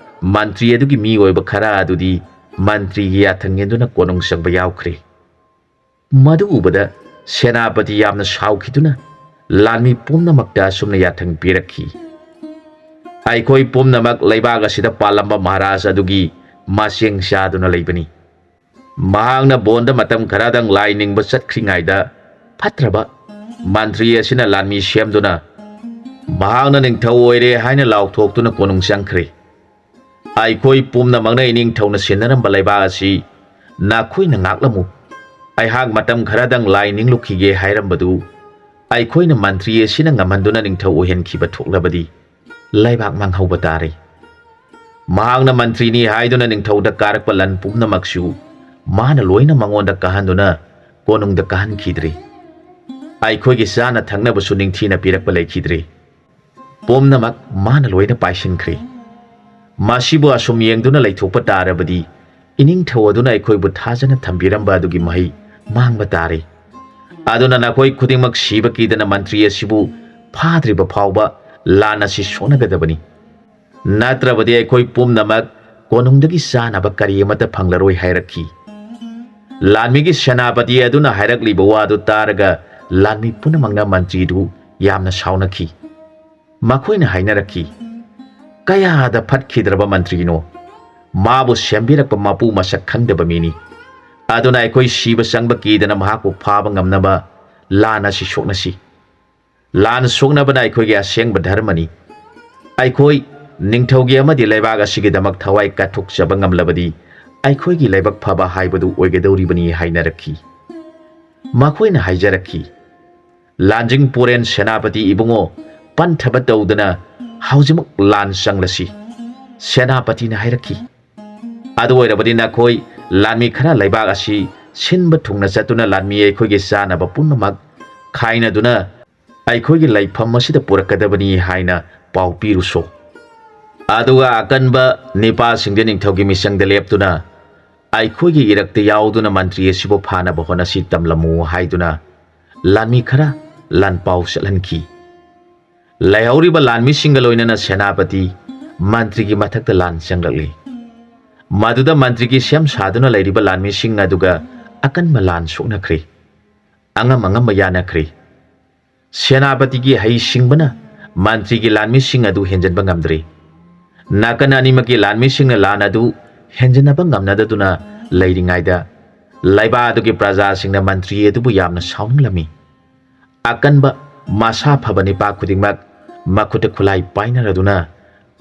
ꯃꯟꯇ꯭ꯔꯤ ꯑꯗꯨꯒꯤ ꯃꯤꯑꯣꯏꯕ ꯈꯔ ꯑꯗꯨꯗꯤ ꯃꯟꯇ꯭ꯔꯤꯒꯤ ꯌꯥꯊꯪ ꯏꯟꯗꯨꯅ ꯀꯣꯅꯨꯡ ꯆꯪꯕ ꯌꯥꯎꯈ꯭ꯔꯦ꯫ ꯃꯗꯨ ꯎꯕꯗ ꯁꯦꯅꯥꯄꯇꯤ ꯌꯥꯝꯅ ꯁꯥꯎꯈꯤꯗꯨꯅ ꯂꯥꯟꯃꯤ ꯄꯨꯝꯅꯃꯛꯇ ꯑꯁꯨꯝꯅ ꯌꯥꯊꯪ ꯄꯤꯔꯛꯈꯤ, "ꯑꯩꯈꯣꯏ ꯄꯨꯝꯅꯃꯛ ꯂꯩꯕꯥꯛ ꯑꯁꯤꯗ ꯄꯥꯜꯂꯝꯕ ꯃꯍꯥꯔꯥꯖ ꯑꯗꯨꯒꯤ ꯃꯆꯦꯡ ꯆꯥꯗꯨꯅ ꯂꯩꯕꯅꯤ꯫ ꯃꯍꯥꯛꯅ ꯕꯣꯟꯗ ꯃꯇꯝ ꯈꯔꯗꯪ ꯂꯥꯏ ꯅꯤꯡꯕ ꯆꯠꯈ꯭ꯔꯤꯉꯩꯗ ꯐꯠꯇ꯭ꯔꯕ ꯃꯟꯇ꯭ꯔꯤ ꯑꯁꯤꯅ ꯂꯥꯟꯃꯤ ꯁꯦꯝꯗꯨꯅ ꯃꯍꯥꯛꯅ ꯅꯤꯡꯊꯧ ꯑꯣꯏꯔꯦ ꯍꯥꯏꯅ ꯂꯥꯎꯊꯣꯛꯇꯨꯅ ꯀꯣꯅꯨꯡ ꯆꯪꯈ꯭ꯔꯦ꯫ ꯑꯩꯈꯣꯏ ꯄꯨꯝꯅꯃꯛꯅ ꯏꯅꯤꯡꯊꯧꯅ ꯁꯤꯟꯅꯔꯝꯕ ꯂꯩꯕꯥꯛ ꯑꯁꯤ ꯅꯈꯣꯏꯅ ꯉꯥꯛꯂꯝꯃꯨ꯫ ꯑꯩꯍꯥꯛ ꯃꯇꯝ ꯈꯔꯗꯪ ꯂꯥꯏ ꯅꯤꯡꯂꯨꯈꯤꯒꯦ" ꯍꯥꯏꯔꯝꯕꯗꯨ ꯑꯩꯈꯣꯏꯅ ꯃꯟꯇ꯭ꯔꯤ ꯑꯁꯤꯅ ꯉꯝꯍꯟꯗꯨꯅ ꯅꯤꯡꯊꯧ ꯑꯣꯏꯍꯟꯈꯤꯕ ꯊꯣꯛꯂꯕꯗꯤ ꯂꯩꯕꯥꯛ ꯃꯥꯡꯍꯧꯕ ꯇꯥꯔꯦ꯫ ꯃꯍꯥꯛꯅ ꯃꯟꯇ꯭ꯔꯤꯅꯤ ꯍꯥꯏꯗꯨꯅ ꯅꯤꯡꯊꯧꯗ ꯀꯥꯔꯛꯄ ꯂꯟ ꯄꯨꯝꯅꯃꯛꯁꯨ ꯃꯥꯅ ꯂꯣꯏꯅ ꯃꯉꯣꯟꯗ ꯀꯥꯍꯟꯗꯨꯅ ꯀꯣꯅꯨꯡꯗ ꯀꯥꯍꯟꯈꯤꯗ꯭ꯔꯦ꯫ ꯑꯩꯈꯣꯏꯒꯤ ꯆꯥꯅ ꯊꯛꯅꯕꯁꯨ ꯅꯤꯡꯊꯤꯅ ꯄꯤꯔꯛꯄ ꯂꯩꯈꯤꯗ꯭ꯔꯦ꯫ ꯄꯨꯝꯅꯃꯛ ꯃꯥꯅ ꯂꯣꯏꯅ ꯄꯥꯏꯁꯤꯟꯈ꯭ꯔꯦ꯫ ꯃꯁꯤꯕꯨ ꯑꯁꯨꯝ ꯌꯦꯡꯗꯨꯅ ꯂꯩꯊꯣꯛꯄ ꯇꯥꯔꯕꯗꯤ ꯏꯅꯤꯡꯊꯧ ꯑꯗꯨꯅ ꯑꯩꯈꯣꯏꯕꯨ ꯊꯥꯖꯅ ꯊꯝꯕꯤꯔꯝꯕ ꯑꯗꯨꯒꯤ ꯃꯍꯩ ꯃꯥꯡꯕ ꯇꯥꯔꯦ꯫ ꯑꯗꯨꯅ ꯅꯈꯣꯏ ꯈꯨꯗꯤꯡꯃꯛ ꯁꯤꯕ ꯀꯤꯗꯅ ꯃꯟꯇ꯭ꯔꯤ ꯑꯁꯤꯕꯨ ꯐꯥꯗ꯭ꯔꯤꯕ ꯐꯥꯎꯕ ꯂꯥꯟ ꯑꯁꯤ ꯁꯣꯛꯅꯒꯗꯕꯅꯤ꯫ ꯅꯠꯇ꯭ꯔꯕꯗꯤ ꯑꯩꯈꯣꯏ ꯄꯨꯝꯅꯃꯛ ꯀꯣꯅꯨꯡꯗꯒꯤ ꯆꯥꯅꯕ ꯀꯔꯤ ꯑꯃꯠꯇ ꯐꯪꯂꯔꯣꯏ" ꯍꯥꯏꯔꯛꯈꯤ꯫ ꯂꯥꯟꯃꯤꯒꯤ ꯁꯦꯅꯥꯄꯇꯤ ꯑꯗꯨꯅ ꯍꯥꯏꯔꯛꯂꯤꯕ ꯋꯥꯗꯨ ꯇꯥꯔꯒ ꯂꯥꯟꯃꯤ ꯄꯨꯝꯅꯃꯛꯅ ꯃꯟꯇ꯭ꯔꯤꯗꯨ ꯌꯥꯝꯅ ꯁꯥꯎꯅꯈꯤ꯫ ꯃꯈꯣꯏꯅ ꯍꯥꯏꯅꯔꯛꯈꯤ, "ꯀꯌꯥꯗ ꯐꯠꯈꯤꯗ꯭ꯔꯕ ꯃꯟꯇ꯭ꯔꯤꯅꯣ! ꯃꯥꯕꯨ ꯁꯦꯝꯕꯤꯔꯛꯄ ꯃꯄꯨ ꯃꯁꯛ ꯈꯪꯗꯕ ꯃꯤꯅꯤ꯫ ꯑꯗꯨꯅ ꯑꯩꯈꯣꯏ ꯁꯤꯕ ꯆꯪꯕ ꯀꯤꯗꯅ ꯃꯍꯥꯛꯄꯨ ꯐꯥꯕ ꯉꯝꯅꯕ ꯂꯥꯟ ꯑꯁꯤ ꯁꯣꯛꯅꯁꯤ꯫ ꯂꯥꯟ ꯁꯣꯛꯅꯕꯅ ꯑꯩꯈꯣꯏꯒꯤ ꯑꯁꯦꯡꯕ ꯙꯔꯃꯅꯤ꯫ ꯑꯩꯈꯣꯏ ꯅꯤꯡꯊꯧꯒꯤ ꯑꯃꯗꯤ ꯂꯩꯕꯥꯛ ꯑꯁꯤꯒꯤꯗꯃꯛ ꯊꯋꯥꯏ ꯀꯠꯊꯣꯛꯆꯕ ꯉꯝꯂꯕꯗꯤ ꯑꯩꯈꯣꯏꯒꯤ ꯂꯥꯏꯕꯛ ꯐꯕ ꯍꯥꯏꯕꯗꯨ ꯑꯣꯏꯒꯗꯧꯔꯤꯕꯅꯤ" ꯍꯥꯏꯅꯔꯛꯈꯤ꯫ ꯃꯈꯣꯏꯅ ꯍꯥꯏꯖꯔꯛꯈꯤ, "ꯂꯥꯟꯖꯤꯡ ꯄꯨꯔꯦꯟ ꯁꯦꯅꯥꯄꯇꯤ ꯏꯕꯨꯡꯉꯣ, ꯄꯟꯊꯕ ꯇꯧꯗꯅ ꯍꯧꯖꯤꯛꯃꯛ ꯂꯥꯟ ꯆꯪꯂꯁꯤ꯫ ꯁꯦꯅꯥꯄꯇꯤꯅ ꯍꯥꯏꯔꯛꯈꯤ, "ꯑꯗꯨ ꯑꯣꯏꯔꯕꯗꯤ ꯅꯈꯣꯏ ꯂꯥꯟꯃꯤ ꯈꯔ ꯂꯩꯕꯥꯛ ꯑꯁꯤ ꯁꯤꯟꯕ ꯊꯨꯡꯅ ꯆꯠꯇꯨꯅ ꯂꯥꯟꯃꯤ ꯑꯩꯈꯣꯏꯒꯤ ꯆꯥꯅꯕ ꯄꯨꯝꯅꯃꯛ ꯈꯥꯏꯅꯗꯨꯅ ꯑꯩꯈꯣꯏꯒꯤ ꯂꯩꯐꯝ ꯑꯁꯤꯗ ꯄꯨꯔꯛꯀꯗꯕꯅꯤ ꯍꯥꯏꯅ ꯄꯥꯎ ꯄꯤꯔꯨꯁꯣ꯫ ꯑꯗꯨꯒ ꯑꯀꯟꯕ ꯅꯤꯄꯥꯁꯤꯡꯗꯤ ꯅꯤꯡꯊꯧꯒꯤ ꯃꯤꯆꯪꯗ ꯂꯦꯞꯇꯨꯅ ꯑꯩꯈꯣꯏꯒꯤ ꯏꯔꯛꯇ ꯌꯥꯎꯗꯨꯅ ꯃꯟꯇ꯭ꯔꯤ ꯑꯁꯤꯕꯨ ꯐꯥꯅꯕ ꯍꯣꯠꯅꯁꯤ ꯇꯝꯂꯝꯃꯨ" ꯍꯥꯏꯗꯨꯅ ꯂꯥꯟꯃꯤ ꯈꯔ ꯂꯥꯟꯄꯥꯎ ꯆꯠꯍꯟꯈꯤ꯫ ꯂꯩꯍꯧꯔꯤꯕ ꯂꯥꯟꯃꯤꯁꯤꯡꯒ ꯂꯣꯏꯅꯅ ꯁꯦꯅꯥꯄꯇꯤ ꯃꯟꯇ꯭ꯔꯤꯒꯤ ꯃꯊꯛꯇ ꯂꯥꯟ ꯆꯪꯂꯛꯂꯤ꯫ ꯃꯗꯨꯗ ꯃꯟꯇ꯭ꯔꯤꯒꯤ ꯁꯦꯝ ꯁꯥꯗꯨꯅ ꯂꯩꯔꯤꯕ ꯂꯥꯟꯃꯤꯁꯤꯡ ꯑꯗꯨꯒ ꯑꯀꯟꯕ ꯂꯥꯟ ꯁꯣꯛꯅꯈ꯭ꯔꯦ꯫ ꯑꯉꯝ ꯑꯉꯝꯕ ꯌꯥꯅꯈ꯭ꯔꯦ꯫ ꯁꯦꯅꯥꯄꯇꯤꯒꯤ ꯍꯩꯁꯤꯡꯕꯅ ꯃꯟꯇ꯭ꯔꯤꯒꯤ ꯂꯥꯟꯃꯤꯁꯤꯡ ꯑꯗꯨ ꯍꯦꯟꯖꯟꯕ ꯉꯝꯗ꯭ꯔꯦ꯫ ꯅꯥꯀꯟ ꯑꯅꯤꯃꯛꯀꯤ ꯂꯥꯟꯃꯤꯁꯤꯡꯅ ꯂꯥꯟ ꯑꯗꯨ ꯍꯦꯟꯖꯟꯅꯕ ꯉꯝꯅꯗꯗꯨꯅ ꯂꯩꯔꯤꯉꯩꯗ, ꯂꯩꯕꯥꯛ ꯑꯗꯨꯒꯤ ꯄ꯭ꯔꯖꯥꯁꯤꯡꯅ ꯃꯟꯇ꯭ꯔꯤ ꯑꯗꯨꯕꯨ ꯌꯥꯝꯅ ꯁꯥꯎꯅꯤꯡꯂꯝꯃꯤ꯫ ꯑꯀꯟꯕ, ꯃꯁꯥ ꯐꯕ ꯅꯤꯄꯥ ꯈꯨꯗꯤꯡꯃꯛ ꯃꯈꯨꯠꯇ ꯈꯨꯠꯂꯥꯏ ꯄꯥꯏꯅꯔꯗꯨꯅ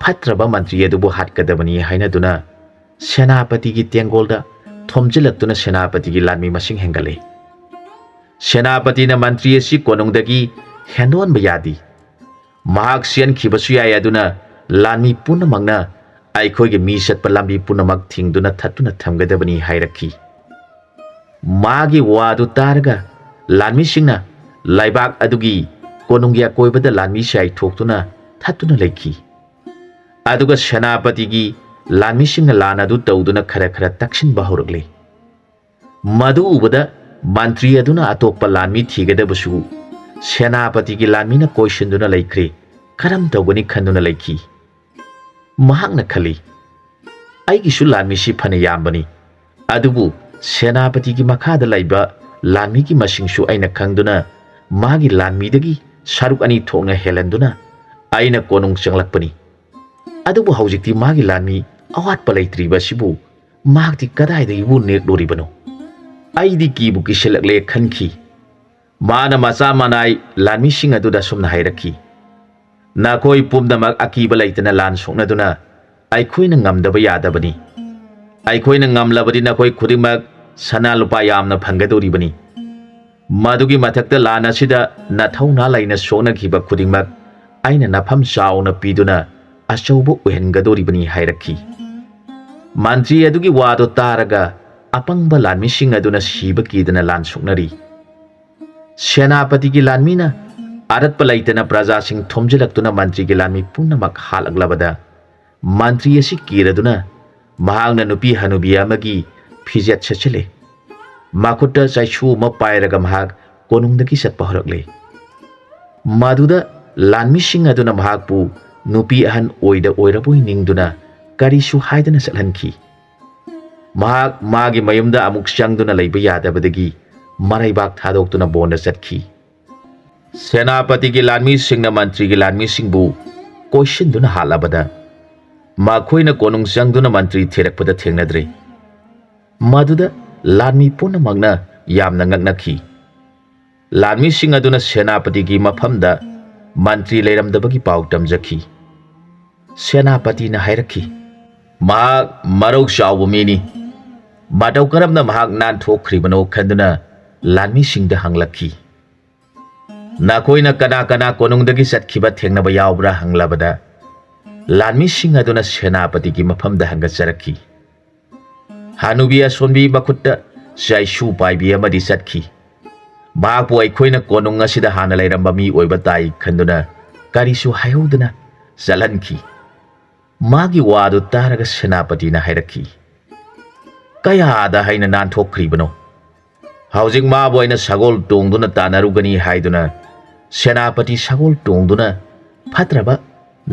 ꯐꯠꯇ꯭ꯔꯕ ꯃꯟꯇ꯭ꯔꯤ ꯑꯗꯨꯕꯨ ꯍꯥꯠꯀꯗꯕꯅꯤ ꯍꯥꯏꯅꯗꯨꯅ ꯁꯦꯅꯥꯄꯇꯤꯒꯤ ꯇꯦꯡꯒꯣꯜꯗ ꯊꯣꯝꯖꯤꯜꯂꯛꯇꯨꯅ ꯁꯦꯅꯥꯄꯇꯤꯒꯤ ꯂꯥꯟꯃꯤ ꯃꯁꯤꯡ ꯍꯦꯟꯒꯠꯂꯦ꯫ ꯁꯦꯅꯥꯄꯇꯤꯅ ꯃꯟꯇ꯭ꯔꯤ ꯑꯁꯤ ꯀꯣꯅꯨꯡꯗꯒꯤ ꯍꯦꯟꯗꯣꯛꯍꯟꯕ ꯌꯥꯗꯦ꯫ ꯃꯍꯥꯛ ꯆꯦꯟꯈꯤꯕꯁꯨ ꯌꯥꯏ, ꯑꯗꯨꯅ ꯂꯥꯟꯃꯤ ꯄꯨꯝꯅꯃꯛꯅ ꯑꯩꯈꯣꯏꯒꯤ ꯃꯤ ꯆꯠꯄ ꯂꯝꯕꯤ ꯄꯨꯝꯅꯃꯛ ꯊꯤꯡꯗꯨꯅ ꯊꯠꯇꯨꯅ ꯊꯝꯒꯗꯕꯅꯤ ꯍꯥꯏꯔꯛꯈꯤ꯫ ꯃꯥꯒꯤ ꯋꯥꯗꯨ ꯇꯥꯔꯒ ꯂꯥꯟꯃꯤꯁꯤꯡꯅ ꯂꯩꯕꯥꯛ ꯑꯗꯨꯒꯤ ꯀꯣꯅꯨꯡꯒꯤ ꯑꯀꯣꯏꯕꯗ ꯂꯥꯟꯃꯤ ꯆꯥꯏꯊꯣꯛꯇꯨꯅ ꯊꯠꯇꯨꯅ ꯂꯩꯈꯤ꯫ ꯑꯗꯨꯒ ꯁꯦꯅꯥꯄꯇꯤꯒꯤ ꯂꯥꯟꯃꯤꯁꯤꯡꯅ ꯂꯥꯟ ꯑꯗꯨ ꯇꯧꯗꯨꯅ ꯈꯔ ꯈꯔ ꯇꯛꯁꯤꯟꯕ ꯍꯧꯔꯛꯂꯤ꯫ ꯃꯗꯨ ꯎꯕꯗ ꯃꯟꯇ꯭ꯔꯤ ꯑꯗꯨꯅ ꯑꯇꯣꯞꯄ ꯂꯥꯟꯃꯤ ꯊꯤꯒꯗꯕꯁꯨ ꯁꯦꯅꯥꯄꯇꯤꯒꯤ ꯂꯥꯟꯃꯤꯅ ꯀꯣꯏꯁꯤꯟꯗꯨꯅ ꯂꯩꯈ꯭ꯔꯦ꯫ ꯀꯔꯝ ꯇꯧꯒꯅꯤ ꯈꯟꯗꯨꯅ ꯂꯩꯈꯤ꯫ ꯃꯍꯥꯛꯅ ꯈꯜꯂꯤ, "ꯑꯩꯒꯤꯁꯨ ꯂꯥꯟꯃꯤꯁꯤ ꯐꯅ ꯌꯥꯝꯕꯅꯤ, ꯑꯗꯨꯕꯨ ꯁꯦꯅꯥꯄꯇꯤꯒꯤ ꯃꯈꯥꯗ ꯂꯩꯕ ꯂꯥꯟꯃꯤꯒꯤ ꯃꯁꯤꯡꯁꯨ ꯑꯩꯅ ꯈꯪꯗꯨꯅ ꯃꯥꯒꯤ ꯂꯥꯟꯃꯤꯗꯒꯤ ꯁꯔꯨꯛ ꯑꯅꯤ ꯊꯣꯛꯅ ꯍꯦꯜꯍꯟꯗꯨꯅ ꯑꯩꯅ ꯀꯣꯅꯨꯡ ꯆꯪꯂꯛꯄꯅꯤ꯫ ꯑꯗꯨꯕꯨ ꯍꯧꯖꯤꯛꯇꯤ ꯃꯥꯒꯤ ꯂꯥꯟꯃꯤ ꯑꯋꯥꯠꯄ ꯂꯩꯇ꯭ꯔꯤꯕ ꯑꯁꯤꯕꯨ ꯃꯍꯥꯛꯇꯤ ꯀꯗꯥꯏꯗꯒꯤꯕꯨ ꯅꯦꯛꯂꯨꯔꯤꯕꯅꯣ? ꯑꯩꯗꯤ ꯀꯤꯕꯨ ꯀꯤꯁꯤꯜꯂꯛꯂꯦ" ꯈꯟꯈꯤ꯫ ꯃꯥꯅ ꯃꯆꯥ ꯃꯅꯥꯏ ꯂꯥꯟꯃꯤꯁꯤꯡ ꯑꯗꯨꯗ ꯑꯁꯨꯝꯅ ꯍꯥꯏꯔꯛꯈꯤ, "ꯅꯈꯣꯏ ꯄꯨꯝꯅꯃꯛ ꯑꯀꯤꯕ ꯂꯩꯇꯅ ꯂꯥꯟ ꯁꯣꯛꯅꯗꯨꯅ ꯑꯩꯈꯣꯏꯅ ꯉꯝꯗꯕ ꯌꯥꯗꯕꯅꯤ꯫ ꯑꯩꯈꯣꯏꯅ ꯉꯝꯂꯕꯗꯤ ꯅꯈꯣꯏ ꯈꯨꯗꯤꯡꯃꯛ ꯁꯅꯥ ꯂꯨꯄꯥ ꯌꯥꯝꯅ ꯐꯪꯒꯗꯧꯔꯤꯕꯅꯤ꯫ ꯃꯗꯨꯒꯤ ꯃꯊꯛꯇ ꯂꯥꯟ ꯑꯁꯤꯗ ꯅꯊꯧꯅꯥ ꯂꯩꯅ ꯁꯣꯛꯅꯈꯤꯕ ꯈꯨꯗꯤꯡꯃꯛ ꯑꯩꯅ ꯅꯐꯝ ꯆꯥꯎꯅ ꯄꯤꯗꯨꯅ ꯑꯆꯧꯕ ꯑꯣꯏꯍꯟꯒꯗꯧꯔꯤꯕꯅꯤ ꯍꯥꯏꯔꯛꯈꯤ꯫ ꯃꯟꯇ꯭ꯔꯤ ꯑꯗꯨꯒꯤ ꯋꯥꯗꯨ ꯇꯥꯔꯒ ꯑꯄꯪꯕ ꯂꯥꯟꯃꯤꯁꯤꯡ ꯑꯗꯨꯅ ꯁꯤꯕ ꯀꯤꯗꯅ ꯂꯥꯟ ꯁꯣꯛꯅꯔꯤ꯫ ꯁꯦꯅꯥꯄꯇꯤꯒꯤ ꯂꯥꯟꯃꯤꯅ ꯑꯔꯠꯄ ꯂꯩꯇꯅ ꯄ꯭ꯔꯖꯥꯁꯤꯡ ꯊꯣꯝꯖꯤꯜꯂꯛꯇꯨꯅ ꯃꯟꯇ꯭ꯔꯤꯒꯤ ꯂꯥꯟꯃꯤ ꯄꯨꯝꯅꯃꯛ ꯍꯥꯠꯂꯛꯂꯕꯗ, ꯃꯟꯇ꯭ꯔꯤ ꯑꯁꯤ ꯀꯤꯔꯗꯨꯅ ꯃꯍꯥꯛꯅ ꯅꯨꯄꯤ ꯍꯅꯨꯕꯤ ꯑꯃꯒꯤ ꯐꯤꯖꯦꯠ ꯁꯦꯠꯆꯤꯜꯂꯦ꯫ ꯃꯈꯨꯠꯇ ꯆꯩꯁꯨ ꯑꯃ ꯄꯥꯏꯔꯒ ꯃꯍꯥꯛ ꯀꯣꯅꯨꯡꯗꯒꯤ ꯆꯠꯄ ꯍꯧꯔꯛꯂꯦ꯫ ꯃꯗꯨꯗ ꯂꯥꯟꯃꯤꯁꯤꯡ ꯑꯗꯨꯅ ꯃꯍꯥꯛꯄꯨ ꯅꯨꯄꯤ ꯑꯍꯟ ꯑꯣꯏꯗ ꯑꯣꯏꯔꯕꯣꯏ ꯅꯤꯡꯗꯨꯅ ꯀꯔꯤꯁꯨ ꯍꯥꯏꯗꯅ ꯆꯠꯍꯟꯈꯤ꯫ ꯃꯍꯥꯛ ꯃꯥꯒꯤ ꯃꯌꯨꯝꯗ ꯑꯃꯨꯛ ꯆꯪꯗꯨꯅ ꯂꯩꯕ ꯌꯥꯗꯕꯗꯒꯤ ꯃꯔꯩꯕꯥꯛ ꯊꯥꯗꯣꯛꯇꯨꯅ ꯕꯣꯟꯗ ꯆꯠꯈꯤ꯫ ꯁꯦꯅꯥꯄꯇꯤꯒꯤ ꯂꯥꯟꯃꯤꯁꯤꯡꯅ ꯃꯟꯇ꯭ꯔꯤꯒꯤ ꯂꯥꯟꯃꯤꯁꯤꯡꯕꯨ ꯀꯣꯏꯁꯤꯟꯗꯨꯅ ꯍꯥꯠꯂꯕꯗ, ꯃꯈꯣꯏꯅ ꯀꯣꯅꯨꯡ ꯆꯪꯗꯨꯅ ꯃꯟꯇ꯭ꯔꯤ ꯊꯤꯔꯛꯄꯗ ꯊꯦꯡꯅꯗ꯭ꯔꯦ꯫ ꯃꯗꯨꯗ ꯂꯥꯟꯃꯤ ꯄꯨꯝꯅꯃꯛꯅ ꯌꯥꯝꯅ ꯉꯛꯅꯈꯤ꯫ ꯂꯥꯟꯃꯤꯁꯤꯡ ꯑꯗꯨꯅ ꯁꯦꯅꯥꯄꯇꯤꯒꯤ ꯃꯐꯝꯗ ꯃꯟꯇ꯭ꯔꯤ ꯂꯩꯔꯝꯗꯕꯒꯤ ꯄꯥꯎ ꯇꯝꯖꯈꯤ꯫ ꯁꯦꯅꯥꯄꯇꯤꯅ ꯍꯥꯏꯔꯛꯈꯤ, "ꯃꯍꯥꯛ ꯃꯔꯧ ꯆꯥꯎꯕ ꯃꯤꯅꯤ꯫ ꯃꯇꯧ ꯀꯔꯝꯅ ꯃꯍꯥꯛ ꯅꯥꯟꯊꯣꯛꯈ꯭ꯔꯤꯕꯅꯣ?" ꯈꯟꯗꯨꯅ ꯂꯥꯟꯃꯤꯁꯤꯡꯗ ꯍꯪꯂꯛꯈꯤ꯫ "ꯅꯈꯣꯏꯅ ꯀꯅꯥ ꯀꯅꯥ ꯀꯣꯅꯨꯡꯗꯒꯤ ꯆꯠꯈꯤꯕ ꯊꯦꯡꯅꯕ ꯌꯥꯎꯕ꯭ꯔꯥ?" ꯍꯪꯂꯕꯗ, ꯂꯥꯟꯃꯤꯁꯤꯡ ꯑꯗꯨꯅ ꯁꯦꯅꯥꯄꯇꯤꯒꯤ ꯃꯐꯝꯗ ꯍꯪꯒꯠꯆꯔꯛꯈꯤ꯫ ꯍꯅꯨꯕꯤ ꯑꯁꯣꯟꯕꯤ ꯃꯈꯨꯠꯇ ꯆꯩꯁꯨ ꯄꯥꯏꯕꯤ ꯑꯃꯗꯤ ꯆꯠꯈꯤ꯫ ꯃꯍꯥꯛꯄꯨ ꯑꯩꯈꯣꯏꯅ ꯀꯣꯅꯨꯡ ꯑꯁꯤꯗ ꯍꯥꯟꯅ ꯂꯩꯔꯝꯕ ꯃꯤ ꯑꯣꯏꯕ ꯇꯥꯏ ꯈꯟꯗꯨꯅ ꯀꯔꯤꯁꯨ ꯍꯥꯏꯍꯧꯗꯅ ꯆꯠꯍꯟꯈꯤ꯫ ꯃꯥꯒꯤ ꯋꯥꯗꯨ ꯇꯥꯔꯒ ꯁꯦꯅꯥꯄꯇꯤꯅ ꯍꯥꯏꯔꯛꯈꯤ, "ꯀꯌꯥꯗ ꯍꯩꯅ ꯅꯥꯟꯊꯣꯛꯈ꯭ꯔꯤꯕꯅꯣ! ꯍꯧꯖꯤꯛ ꯃꯥꯕꯨ ꯑꯩꯅ ꯁꯒꯣꯜ ꯇꯣꯡꯗꯨꯅ ꯇꯥꯟꯅꯔꯨꯒꯅꯤ" ꯍꯥꯏꯗꯨꯅ ꯁꯦꯅꯥꯄꯇꯤ ꯁꯒꯣꯜ ꯇꯣꯡꯗꯨꯅ ꯐꯠꯇ꯭ꯔꯕ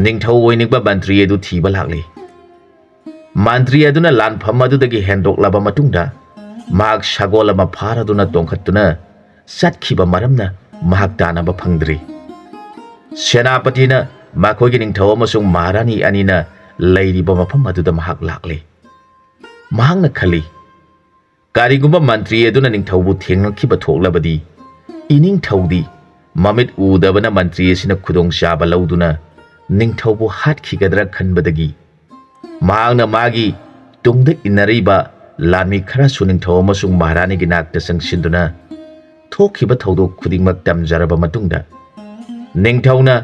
ꯅꯤꯡꯊꯧ ꯑꯣꯏꯅꯤꯡꯕ ꯃꯟꯇ꯭ꯔꯤ ꯑꯗꯨ ꯊꯤꯕ ꯂꯥꯛꯂꯤ꯫ ꯃꯟꯇ꯭ꯔꯤ ꯑꯗꯨꯅ ꯂꯥꯟꯐꯝ ꯑꯗꯨꯗꯒꯤ ꯍꯦꯟꯗꯣꯛꯂꯕ ꯃꯇꯨꯡꯗ, ꯃꯍꯥꯛ ꯁꯒꯣꯜ ꯑꯃ ꯐꯥꯔꯗꯨꯅ ꯇꯣꯡꯈꯠꯇꯨꯅ ꯆꯠꯈꯤꯕ ꯃꯔꯝꯅ ꯃꯍꯥꯛ ꯇꯥꯟꯅꯕ ꯐꯪꯗ꯭ꯔꯤ꯫ ꯁꯦꯅꯥꯄꯇꯤꯅ ꯃꯈꯣꯏꯒꯤ ꯅꯤꯡꯊꯧ ꯑꯃꯁꯨꯡ ꯃꯍꯥꯔꯥꯅꯤ ꯑꯅꯤꯅ ꯂꯩꯔꯤꯕ ꯃꯐꯝ ꯑꯗꯨꯗ ꯃꯍꯥꯛ ꯂꯥꯛꯂꯦ꯫ ꯃꯍꯥꯛꯅ ꯈꯜꯂꯤ, ꯀꯔꯤꯒꯨꯝꯕ ꯃꯟꯇ꯭ꯔꯤ ꯑꯗꯨꯅ ꯅꯤꯡꯊꯧꯕꯨ ꯊꯦꯡꯅꯈꯤꯕ ꯊꯣꯛꯂꯕꯗꯤ, ꯏꯅꯤꯡꯊꯧꯗꯤ ꯃꯃꯤꯠ ꯎꯗꯕꯅ ꯃꯟꯇ꯭ꯔꯤ ꯑꯁꯤꯅ ꯈꯨꯗꯣꯡꯆꯥꯕ ꯂꯧꯗꯨꯅ ꯅꯤꯡꯊꯧꯕꯨ ꯍꯥꯠꯈꯤꯒꯗ꯭ꯔꯥ ꯈꯟꯕꯗꯒꯤ, ꯃꯍꯥꯛꯅ ꯃꯥꯒꯤ ꯇꯨꯡꯗ ꯏꯟꯅꯔꯤꯕ ꯂꯥꯟꯃꯤ ꯈꯔꯁꯨ ꯅꯤꯡꯊꯧ ꯑꯃꯁꯨꯡ ꯃꯍꯥꯔꯥꯅꯤꯒꯤ ꯅꯥꯛꯇ ꯆꯪꯁꯤꯟꯗꯨꯅ ꯊꯣꯛꯈꯤꯕ ꯊꯧꯗꯣꯛ ꯈꯨꯗꯤꯡꯃꯛ ꯇꯝꯖꯔꯕ ꯃꯇꯨꯡꯗ, ꯅꯤꯡꯊꯧꯅ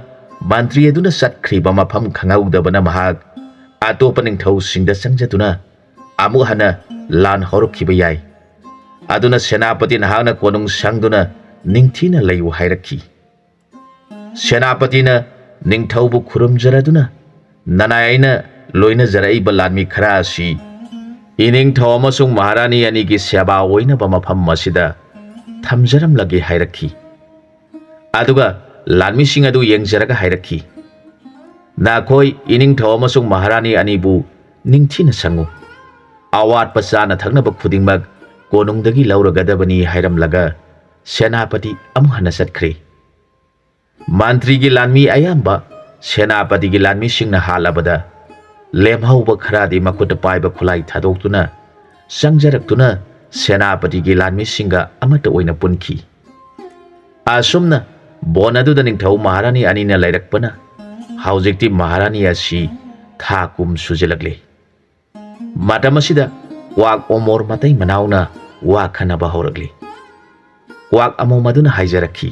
ꯃꯟꯇ꯭ꯔꯤ ꯑꯗꯨꯅ ꯆꯠꯈ꯭ꯔꯤꯕ ꯃꯐꯝ ꯈꯪꯍꯧꯗꯕꯅ ꯃꯍꯥꯛ ꯑꯇꯣꯞꯄ ꯅꯤꯡꯊꯧꯁꯤꯡꯗ ꯆꯪꯖꯗꯨꯅ ꯑꯃꯨꯛ ꯍꯟꯅ ꯂꯥꯟ ꯍꯧꯔꯛꯈꯤꯕ ꯌꯥꯏ꯫ ꯑꯗꯨꯅ ꯁꯦꯅꯥꯄꯇꯤ ꯅꯍꯥꯛꯅ ꯀꯣꯅꯨꯡ ꯁꯪꯗꯨꯅ ꯅꯤꯡꯊꯤꯅ ꯂꯩꯌꯨ ꯍꯥꯏꯔꯛꯈꯤ꯫ ꯁꯦꯅꯥꯄꯇꯤꯅ ꯅꯤꯡꯊꯧꯕꯨ ꯈꯨꯔꯨꯝꯖꯔꯗꯨꯅ, "ꯅꯅꯥꯏ ꯑꯩꯅ ꯂꯣꯏꯅꯖꯔꯛꯏꯕ ꯂꯥꯟꯃꯤ ꯈꯔ ꯑꯁꯤ ꯏꯅꯤꯡꯊꯧ ꯑꯃꯁꯨꯡ ꯃꯍꯥꯔꯥꯅꯤ ꯑꯅꯤꯒꯤ ꯁꯦꯕꯥ ꯑꯣꯏꯅꯕ ꯃꯐꯝ ꯑꯁꯤꯗ ꯊꯝꯖꯔꯝꯂꯒꯦ" ꯍꯥꯏꯔꯛꯈꯤ꯫ ꯑꯗꯨꯒ ꯂꯥꯟꯃꯤꯁꯤꯡ ꯑꯗꯨ ꯌꯦꯡꯖꯔꯒ ꯍꯥꯏꯔꯛꯈꯤ, "ꯅꯈꯣꯏ ꯏꯅꯤꯡꯊꯧ ꯑꯃꯁꯨꯡ ꯃꯍꯥꯔꯥꯅꯤ ꯑꯅꯤꯕꯨ ꯅꯤꯡꯊꯤꯅ ꯁꯪꯉꯨ꯫ ꯑꯋꯥꯠꯄ ꯆꯥꯅ ꯊꯛꯅꯕ ꯈꯨꯗꯤꯡꯃꯛ ꯀꯣꯅꯨꯡꯗꯒꯤ ꯂꯧꯔꯒꯗꯕꯅꯤ" ꯍꯥꯏꯔꯝꯂꯒ ꯁꯦꯅꯥꯄꯇꯤ ꯑꯃꯨꯛ ꯍꯟꯅ ꯆꯠꯈ꯭ꯔꯦ꯫ ꯃꯟꯇ꯭ꯔꯤꯒꯤ ꯂꯥꯟꯃꯤ ꯑꯌꯥꯝꯕ ꯁꯦꯅꯥꯄꯇꯤꯒꯤ ꯂꯥꯟꯃꯤꯁꯤꯡꯅ ꯍꯥꯠꯂꯕꯗ, ꯂꯦꯝꯍꯧꯕ ꯈꯔꯗꯤ ꯃꯈꯨꯠꯇ ꯄꯥꯏꯕ ꯈꯨꯠꯂꯥꯏ ꯊꯥꯗꯣꯛꯇꯨꯅ ꯆꯪꯖꯔꯛꯇꯨꯅ ꯁꯦꯅꯥꯄꯇꯤꯒꯤ ꯂꯥꯟꯃꯤꯁꯤꯡꯒ ꯑꯃꯠꯇ ꯑꯣꯏꯅ ꯄꯨꯟꯈꯤ꯫ ꯑꯁꯨꯝꯅ ꯕꯣꯟ ꯑꯗꯨꯗ ꯅꯤꯡꯊꯧ ꯃꯍꯥꯔꯥꯅꯤ ꯑꯅꯤꯅ ꯂꯩꯔꯛꯄꯅ ꯍꯧꯖꯤꯛꯇꯤ ꯃꯍꯥꯔꯥꯅꯤ ꯑꯁꯤ ꯊꯥ ꯀꯨꯝ ꯁꯨꯖꯤꯜꯂꯛꯂꯦ꯫ ꯃꯇꯝ ꯑꯁꯤꯗ ꯀ꯭ꯋꯥꯛ ꯑꯣꯃꯣꯔ ꯃꯇꯩ ꯃꯅꯥꯎꯅ ꯋꯥ ꯈꯟꯅꯕ ꯍꯧꯔꯛꯂꯤ꯫ ꯀ꯭ꯋꯥꯛ ꯑꯃꯣꯝ ꯑꯗꯨꯅ ꯍꯥꯏꯖꯔꯛꯈꯤ,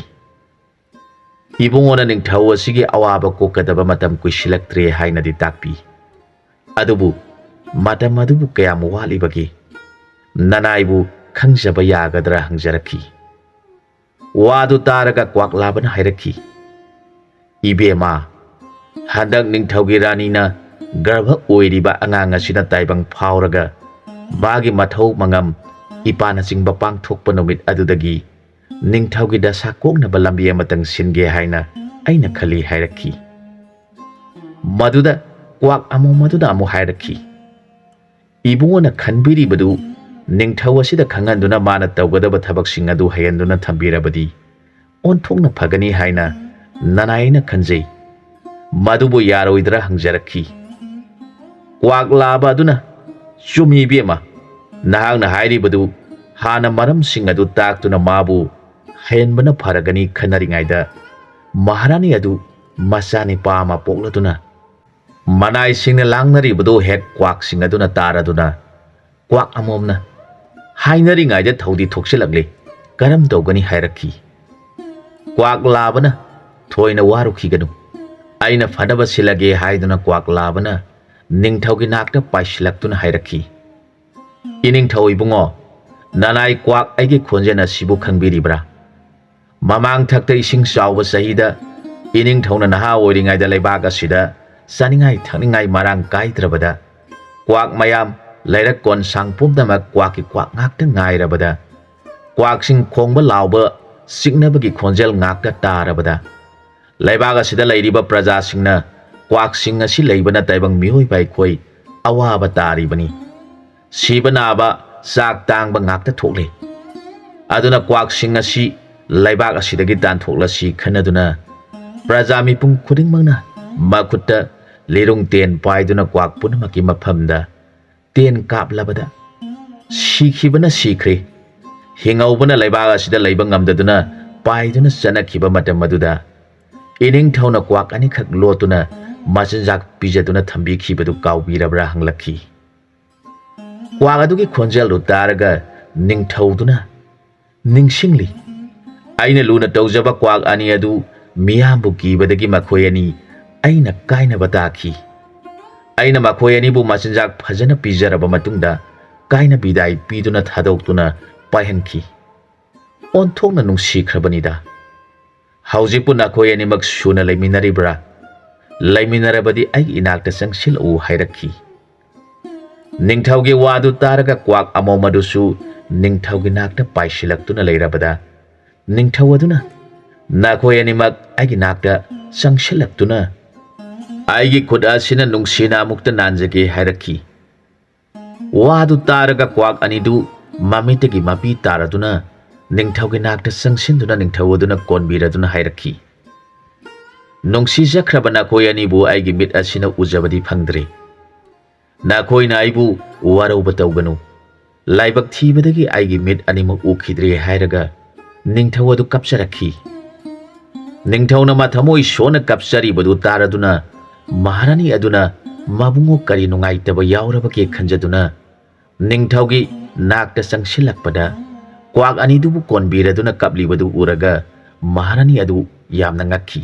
"ꯏꯕꯨꯡꯉꯣꯅ ꯅꯤꯡꯊꯧ ꯑꯁꯤꯒꯤ ꯑꯋꯥꯕ ꯀꯣꯛꯀꯗꯕ ꯃꯇꯝ ꯀꯨꯏꯁꯤꯜꯂꯛꯇ꯭ꯔꯦ ꯍꯥꯏꯅꯗꯤ ꯇꯥꯛꯄꯤ꯫ ꯑꯗꯨꯕꯨ ꯃꯇꯝ ꯑꯗꯨꯕꯨ ꯀꯌꯥꯝ ꯋꯥꯠꯂꯤꯕꯒꯦ? ꯅꯅꯥꯏꯕꯨ ꯈꯪꯖꯕ ꯌꯥꯒꯗ꯭ꯔꯥ?" ꯍꯪꯖꯔꯛꯈꯤ꯫ ꯋꯥꯗꯨ ꯇꯥꯔꯒ ꯀ꯭ꯋꯥꯛꯂꯥꯕꯅ ꯍꯥꯏꯔꯛꯈꯤ, "ꯏꯕꯦꯝꯃ, ꯍꯟꯗꯛ ꯅꯤꯡꯊꯧꯒꯤ ꯔꯥꯅꯤꯅ ꯒꯔꯚ ꯑꯣꯏꯔꯤꯕ ꯑꯉꯥꯡ ꯑꯁꯤꯅ ꯇꯥꯏꯕꯪ ꯐꯥꯎꯔꯒ ꯃꯥꯒꯤ ꯃꯊꯧ ꯃꯉꯝ ꯏꯄꯥꯅꯆꯤꯡꯕ ꯄꯥꯡꯊꯣꯛꯄ ꯅꯨꯃꯤꯠ ꯑꯗꯨꯗꯒꯤ ꯅꯤꯡꯊꯧꯒꯤ ꯗꯁꯥ ꯀꯣꯛꯅꯕ ꯂꯝꯕꯤ ꯑꯃꯇꯪ ꯁꯤꯟꯒꯦ ꯍꯥꯏꯅ ꯑꯩꯅ ꯈꯜꯂꯤ" ꯍꯥꯏꯔꯛꯈꯤ꯫ ꯃꯗꯨꯗ ꯀ꯭ꯋꯥꯛ ꯑꯃꯣꯝ ꯑꯗꯨꯅ ꯑꯃꯨꯛ ꯍꯥꯏꯔꯛꯈꯤ, "ꯏꯕꯨꯡꯉꯣꯅ ꯈꯟꯕꯤꯔꯤꯕꯗꯨ ꯅꯤꯡꯊꯧ ꯑꯁꯤꯗ ꯈꯪꯍꯟꯗꯨꯅ ꯃꯥꯅ ꯇꯧꯒꯗꯕ ꯊꯕꯛꯁꯤꯡ ꯑꯗꯨ ꯍꯩꯍꯟꯗꯨꯅ ꯊꯝꯕꯤꯔꯕꯗꯤ ꯑꯣꯟꯊꯣꯛꯅ ꯐꯒꯅꯤ ꯍꯥꯏꯅ ꯅꯅꯥꯏꯅ ꯈꯟꯖꯩ꯫ ꯃꯗꯨꯕꯨ ꯌꯥꯔꯣꯏꯗ꯭ꯔꯥ?" ꯍꯪꯖꯔꯛꯈꯤ꯫ ꯀ꯭ꯋꯥꯛꯂꯥꯕ ꯑꯗꯨꯅ, "ꯆꯨꯝꯃꯤ ꯏꯕꯦꯝꯃ, ꯅꯍꯥꯛꯅ ꯍꯥꯏꯔꯤꯕꯗꯨ ꯍꯥꯟꯅ ꯃꯔꯝꯁꯤꯡ ꯑꯗꯨ ꯇꯥꯛꯇꯨꯅ ꯃꯥꯕꯨ ꯍꯩꯍꯟꯕꯅ ꯐꯔꯒꯅꯤ" ꯈꯟꯅꯔꯤꯉꯩꯗ ꯃꯍꯥꯔꯥꯅꯤ ꯑꯗꯨ ꯃꯆꯥꯅꯤꯄꯥ ꯑꯃ ꯄꯣꯛꯂꯗꯨꯅ ꯃꯅꯥꯏꯁꯤꯡꯅ ꯂꯥꯡꯅꯔꯤꯕꯗꯨ ꯍꯦꯛ ꯀ꯭ꯋꯥꯛꯁꯤꯡ ꯑꯗꯨꯅ ꯇꯥꯔꯗꯨꯅ ꯀ꯭ꯋꯥꯛ ꯑꯃꯣꯝꯅ, "ꯍꯥꯏꯅꯔꯤꯉꯩꯗ ꯊꯧꯗꯤ ꯊꯣꯛꯆꯤꯜꯂꯛꯂꯦ, ꯀꯔꯝ ꯇꯧꯒꯅꯤ?" ꯍꯥꯏꯔꯛꯈꯤ꯫ ꯀ꯭ꯋꯥꯛꯂꯥꯕꯅ, "ꯊꯣꯏꯅ ꯋꯥꯔꯨꯈꯤꯒꯅꯨ, ꯑꯩꯅ ꯐꯅꯕ ꯁꯤꯜꯂꯒꯦ ꯍꯥꯏꯗꯨꯅ ꯀ꯭ꯋꯥꯛ ꯂꯥꯕꯅ ꯅꯤꯡꯊꯧꯒꯤ ꯅꯥꯛꯇ ꯄꯥꯏꯁꯤꯜꯂꯛꯇꯨꯅ ꯍꯥꯏꯔꯛꯈꯤ, "ꯏꯅꯤꯡꯊꯧ ꯏꯕꯨꯡꯉꯣ, ꯅꯅꯥꯏ ꯀ꯭ꯋꯥꯛ ꯑꯩꯒꯤ ꯈꯣꯟꯖꯦꯜ ꯑꯁꯤꯕꯨ ꯈꯪꯕꯤꯔꯤꯕ꯭ꯔꯥ? ꯃꯃꯥꯡ ꯊꯛꯇ ꯏꯁꯤꯡ ꯆꯥꯎꯕ ꯆꯍꯤꯗ ꯏꯅꯤꯡꯊꯧꯅ ꯅꯍꯥ ꯑꯣꯏꯔꯤꯉꯩꯗ ꯂꯩꯕꯥꯛ ꯑꯁꯤꯗ ꯆꯥꯅꯤꯡꯉꯥꯏ ꯊꯛꯅꯤꯡꯉꯥꯏ ꯃꯔꯥꯡ ꯀꯥꯏꯗ꯭ꯔꯕꯗ ꯀ꯭ꯋꯥꯛ ꯃꯌꯥꯝ, ꯂꯩꯔꯛ ꯀꯣꯟꯁꯥꯡ ꯄꯨꯝꯅꯃꯛ ꯀ꯭ꯋꯥꯛꯀꯤ ꯀ꯭ꯋꯥꯛ ꯉꯥꯛꯇ ꯉꯥꯏꯔꯕꯗ, ꯀ꯭ꯋꯥꯛꯁꯤꯡ ꯈꯣꯡꯕ ꯂꯥꯎꯕ ꯆꯤꯛꯅꯕꯒꯤ ꯈꯣꯟꯖꯦꯜ ꯉꯥꯛꯇ ꯇꯥꯔꯕꯗ, ꯂꯩꯕꯥꯛ ꯑꯁꯤꯗ ꯂꯩꯔꯤꯕ ꯄ꯭ꯔꯖꯥꯁꯤꯡꯅ ꯀ꯭ꯋꯥꯛꯁꯤꯡ ꯑꯁꯤ ꯂꯩꯕꯅ ꯇꯥꯏꯕꯪ ꯃꯤꯑꯣꯏꯕ ꯑꯩꯈꯣꯏ ꯑꯋꯥꯕ ꯇꯥꯔꯤꯕꯅꯤ꯫ ꯁꯤꯕ ꯅꯥꯕ, ꯆꯥꯛ ꯇꯥꯡꯕ ꯉꯥꯛꯇ ꯊꯣꯛꯂꯤ꯫ ꯑꯗꯨꯅ ꯀ꯭ꯋꯥꯛꯁꯤꯡ ꯑꯁꯤ ꯂꯩꯕꯥꯛ ꯑꯁꯤꯗꯒꯤ ꯇꯥꯟꯊꯣꯛꯂꯁꯤ ꯈꯟꯅꯗꯨꯅ ꯄ꯭ꯔꯖꯥ ꯃꯤꯄꯨꯝ ꯈꯨꯗꯤꯡꯃꯛꯅ ꯃꯈꯨꯠꯇ ꯂꯤꯔꯨꯡ ꯇꯦꯟ ꯄꯥꯏꯗꯨꯅ ꯀ꯭ꯋꯥꯛ ꯄꯨꯝꯅꯃꯛꯀꯤ ꯃꯐꯝꯗ ꯇꯦꯟ ꯀꯥꯞꯂꯕꯗ ꯁꯤꯈꯤꯕꯅ ꯁꯤꯈ꯭ꯔꯦ, ꯍꯤꯡꯍꯧꯕꯅ ꯂꯩꯕꯥꯛ ꯑꯁꯤꯗ ꯂꯩꯕ ꯉꯝꯗꯗꯨꯅ ꯄꯥꯏꯗꯨꯅ ꯆꯠꯅꯈꯤꯕ ꯃꯇꯝ ꯑꯗꯨꯗ ꯏꯅꯤꯡꯊꯧꯅ ꯀ꯭ꯋꯥꯛ ꯑꯅꯤꯈꯛ ꯂꯣꯠꯇꯨꯅ ꯃꯆꯤꯟꯖꯥꯛ ꯄꯤꯖꯗꯨꯅ ꯊꯝꯕꯤꯈꯤꯕꯗꯨ ꯀꯥꯎꯕꯤꯔꯕ꯭ꯔꯥ?" ꯍꯪꯂꯛꯈꯤ꯫ ꯀ꯭ꯋꯥꯛ ꯑꯗꯨꯒꯤ ꯈꯣꯟꯖꯦꯜꯗꯨ ꯇꯥꯔꯒ ꯅꯤꯡꯊꯧꯗꯨꯅ ꯅꯤꯡꯁꯤꯡꯂꯤ, "ꯑꯩꯅ ꯂꯨꯅ ꯇꯧꯖꯕ ꯀ꯭ꯋꯥꯛ ꯑꯅꯤ ꯑꯗꯨ ꯃꯤꯌꯥꯝꯕꯨ ꯀꯤꯕꯗꯒꯤ ꯃꯈꯣꯏ ꯑꯅꯤ ꯑꯩꯅ ꯀꯥꯏꯅꯕ ꯇꯥꯈꯤ꯫ ꯑꯩꯅ ꯃꯈꯣꯏ ꯑꯅꯤꯕꯨ ꯃꯆꯤꯟꯖꯥꯛ ꯐꯖꯅ ꯄꯤꯖꯔꯕ ꯃꯇꯨꯡꯗ ꯀꯥꯏꯅ ꯕꯤꯗꯥꯏ ꯄꯤꯗꯨꯅ ꯊꯥꯗꯣꯛꯇꯨꯅ ꯄꯥꯏꯍꯟꯈꯤ꯫ ꯑꯣꯟꯊꯣꯛꯅ ꯅꯨꯡꯁꯤꯈ꯭ꯔꯕꯅꯤꯗ꯫ ꯍꯧꯖꯤꯛꯄꯨ ꯅꯈꯣꯏ ꯑꯅꯤꯃꯛ ꯁꯨꯅ ꯂꯩꯃꯤꯟꯅꯔꯤꯕ꯭ꯔꯥ? ꯂꯩꯃꯤꯟꯅꯔꯕꯗꯤ ꯑꯩꯒꯤ ꯏꯅꯥꯛꯇ ꯆꯪꯁꯤꯜꯂꯛꯎ" ꯍꯥꯏꯔꯛꯈꯤ꯫ ꯅꯤꯡꯊꯧꯒꯤ ꯋꯥꯗꯨ ꯇꯥꯔꯒ ꯀ꯭ꯋꯥꯛ ꯑꯃꯣꯝ ꯑꯗꯨꯁꯨ ꯅꯤꯡꯊꯧꯒꯤ ꯅꯥꯛꯇ ꯄꯥꯏꯁꯤꯜꯂꯛꯇꯨꯅ ꯂꯩꯔꯕꯗ ꯅꯤꯡꯊꯧ ꯑꯗꯨꯅ, "ꯅꯈꯣꯏ ꯑꯅꯤꯃꯛ ꯑꯩꯒꯤ ꯅꯥꯛꯇ ꯆꯪꯁꯤꯜꯂꯛꯇꯨꯅ ꯑꯩꯒꯤ ꯈꯨꯠ ꯑꯁꯤꯅ ꯅꯨꯡꯁꯤꯅ ꯑꯃꯨꯛꯇ ꯅꯥꯟꯖꯒꯦ" ꯍꯥꯏꯔꯛꯈꯤ꯫ ꯋꯥꯗꯨ ꯇꯥꯔꯒ ꯀ꯭ꯋꯥꯛ ꯑꯅꯤꯗꯨ ꯃꯃꯤꯠꯇꯒꯤ ꯃꯄꯤ ꯇꯥꯔꯗꯨꯅ ꯅꯤꯡꯊꯧꯒꯤ ꯅꯥꯛꯇ ꯆꯪꯁꯤꯟꯗꯨꯅ ꯅꯤꯡꯊꯧ ꯑꯗꯨꯅ ꯀꯣꯟꯕꯤꯔꯗꯨꯅ ꯍꯥꯏꯔꯛꯈꯤ, "ꯅꯨꯡꯁꯤꯖꯈ꯭ꯔꯕ ꯅꯈꯣꯏ ꯑꯅꯤꯕꯨ ꯑꯩꯒꯤ ꯃꯤꯠ ꯑꯁꯤꯅ ꯎꯖꯕꯗꯤ ꯐꯪꯗ꯭ꯔꯦ꯫ ꯅꯈꯣꯏꯅ ꯑꯩꯕꯨ ꯋꯥꯔꯧꯕ ꯇꯧꯒꯅꯨ꯫ ꯂꯥꯏꯕꯛ ꯊꯤꯕꯗꯒꯤ ꯑꯩꯒꯤ ꯃꯤꯠ ꯑꯅꯤꯃꯛ ꯎꯈꯤꯗ꯭ꯔꯦ" ꯍꯥꯏꯔꯒ ꯅꯤꯡꯊꯧ ꯑꯗꯨ ꯀꯞꯆꯔꯛꯈꯤ꯫ ꯅꯤꯡꯊꯧꯅ ꯃꯊꯃꯣꯏ ꯁꯣꯛꯅ ꯀꯞꯆꯔꯤꯕꯗꯨ ꯇꯥꯔꯗꯨꯅ ꯃꯍꯥꯔꯥꯅꯤ ꯑꯗꯨꯅ ꯃꯕꯨꯡꯉꯣ ꯀꯔꯤ ꯅꯨꯡꯉꯥꯏꯇꯕ ꯌꯥꯎꯔꯕꯒꯦ ꯈꯟꯖꯗꯨꯅ ꯅꯤꯡꯊꯧꯒꯤ ꯅꯥꯛꯇ ꯆꯪꯁꯤꯜꯂꯛꯄꯗ ꯀ꯭ꯋꯥꯛ ꯑꯅꯤꯗꯨꯕꯨ ꯀꯣꯟꯕꯤꯔꯗꯨꯅ ꯀꯞꯂꯤꯕꯗꯨ ꯎꯔꯒ ꯃꯍꯥꯔꯥꯅꯤ ꯑꯗꯨ ꯌꯥꯝꯅ ꯉꯛꯈꯤ꯫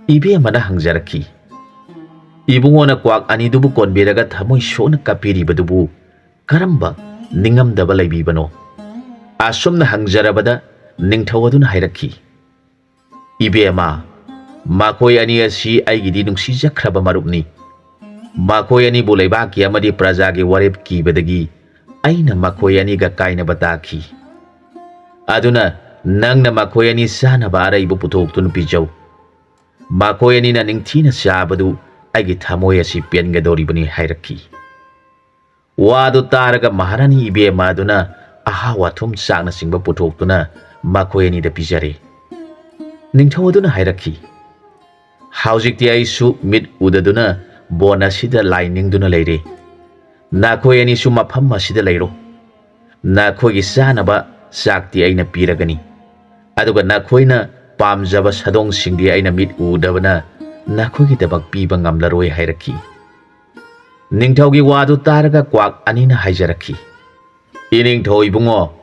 ꯏꯕꯦꯝꯃꯅ ꯍꯪꯖꯔꯛꯈꯤ, "ꯏꯕꯨꯡꯉꯣꯅ ꯀ꯭ꯋꯥꯛ ꯑꯅꯤꯗꯨꯕꯨ ꯀꯣꯟꯕꯤꯔꯒ ꯊꯃꯣꯏ ꯁꯣꯛꯅ ꯀꯞꯄꯤꯔꯤꯕꯗꯨꯕꯨ ꯀꯔꯝꯕ ꯅꯤꯡꯉꯝꯗꯕ ꯂꯩꯕꯤꯕꯅꯣ?" ꯑꯁꯨꯝꯅ ꯍꯪꯖꯔꯕꯗ ꯅꯤꯡꯊꯧ ꯑꯗꯨꯅ ꯍꯥꯏꯔꯛꯈꯤ, "ꯏꯕꯦꯝꯃ, ꯃꯈꯣꯏ ꯑꯅꯤ ꯑꯁꯤ ꯑꯩꯒꯤꯗꯤ ꯅꯨꯡꯁꯤꯖꯈ꯭ꯔꯕ ꯃꯔꯨꯞꯅꯤ꯫ ꯃꯈꯣꯏ ꯑꯅꯤꯕꯨ ꯂꯩꯕꯥꯛꯀꯤ ꯑꯃꯗꯤ ꯄ꯭ꯔꯖꯥꯒꯤ ꯋꯥꯔꯦꯞ ꯀꯤꯕꯗꯒꯤ ꯑꯩꯅ ꯃꯈꯣꯏ ꯑꯅꯤꯒ ꯀꯥꯏꯅꯕ ꯇꯥꯈꯤ꯫ ꯑꯗꯨꯅ ꯅꯪꯅ ꯃꯈꯣꯏ ꯑꯅꯤ ꯆꯥꯅꯕ ꯑꯔꯩꯕ ꯄꯨꯊꯣꯛꯇꯨꯅ ꯄꯤꯖꯧ꯫ ꯃꯈꯣꯏ ꯑꯅꯤꯅ ꯅꯤꯡꯊꯤꯅ ꯆꯥꯕꯗꯨ ꯑꯩꯒꯤ ꯊꯃꯣꯏ ꯑꯁꯤ ꯄꯦꯟꯒꯗꯧꯔꯤꯕꯅꯤ" ꯍꯥꯏꯔꯛꯈꯤ꯫ ꯋꯥꯗꯨ ꯇꯥꯔꯒ ꯃꯍꯥꯔꯥꯅꯤ ꯏꯕꯦꯝꯃ ꯑꯗꯨꯅ ꯑꯍꯥꯎ ꯑꯊꯨꯝ ꯆꯥꯛꯅꯆꯤꯡꯕ ꯄꯨꯊꯣꯛꯇꯨꯅ ꯃꯈꯣꯏ ꯑꯅꯤꯗ ꯄꯤꯖꯔꯦ꯫ ꯅꯤꯡꯊꯧ ꯑꯗꯨꯅ ꯍꯥꯏꯔꯛꯈꯤ, "ꯍꯧꯖꯤꯛꯇꯤ ꯑꯩꯁꯨ ꯃꯤꯠ ꯎꯗꯗꯨꯅ ꯕꯣꯟ ꯑꯁꯤꯗ ꯂꯥꯏ ꯅꯤꯡꯗꯨꯅ ꯂꯩꯔꯦ꯫ ꯅꯈꯣꯏ ꯑꯅꯤꯁꯨ ꯃꯐꯝ ꯑꯁꯤꯗ ꯂꯩꯔꯣ꯫ ꯅꯈꯣꯏꯒꯤ ꯆꯥꯅꯕ ꯆꯥꯛꯇꯤ ꯑꯩꯅ ꯄꯤꯔꯒꯅꯤ, ꯑꯗꯨꯒ ꯅꯈꯣꯏꯅ ꯄꯥꯝꯖꯕ ꯁꯥꯗꯣꯡꯁꯤꯡꯗꯤ ꯑꯩꯅ ꯃꯤꯠ ꯎꯗꯕꯅ ꯅꯈꯣꯏꯒꯤꯗꯃꯛ ꯄꯤꯕ ꯉꯝꯂꯔꯣꯏ" ꯍꯥꯏꯔꯛꯈꯤ꯫ ꯅꯤꯡꯊꯧꯒꯤ ꯋꯥꯗꯨ ꯇꯥꯔꯒ ꯀ꯭ꯋꯥꯛ ꯑꯅꯤꯅ ꯍꯥꯏꯖꯔꯛꯈꯤ, "ꯏꯅꯤꯡꯊꯧ ꯏꯕꯨꯡꯉꯣ,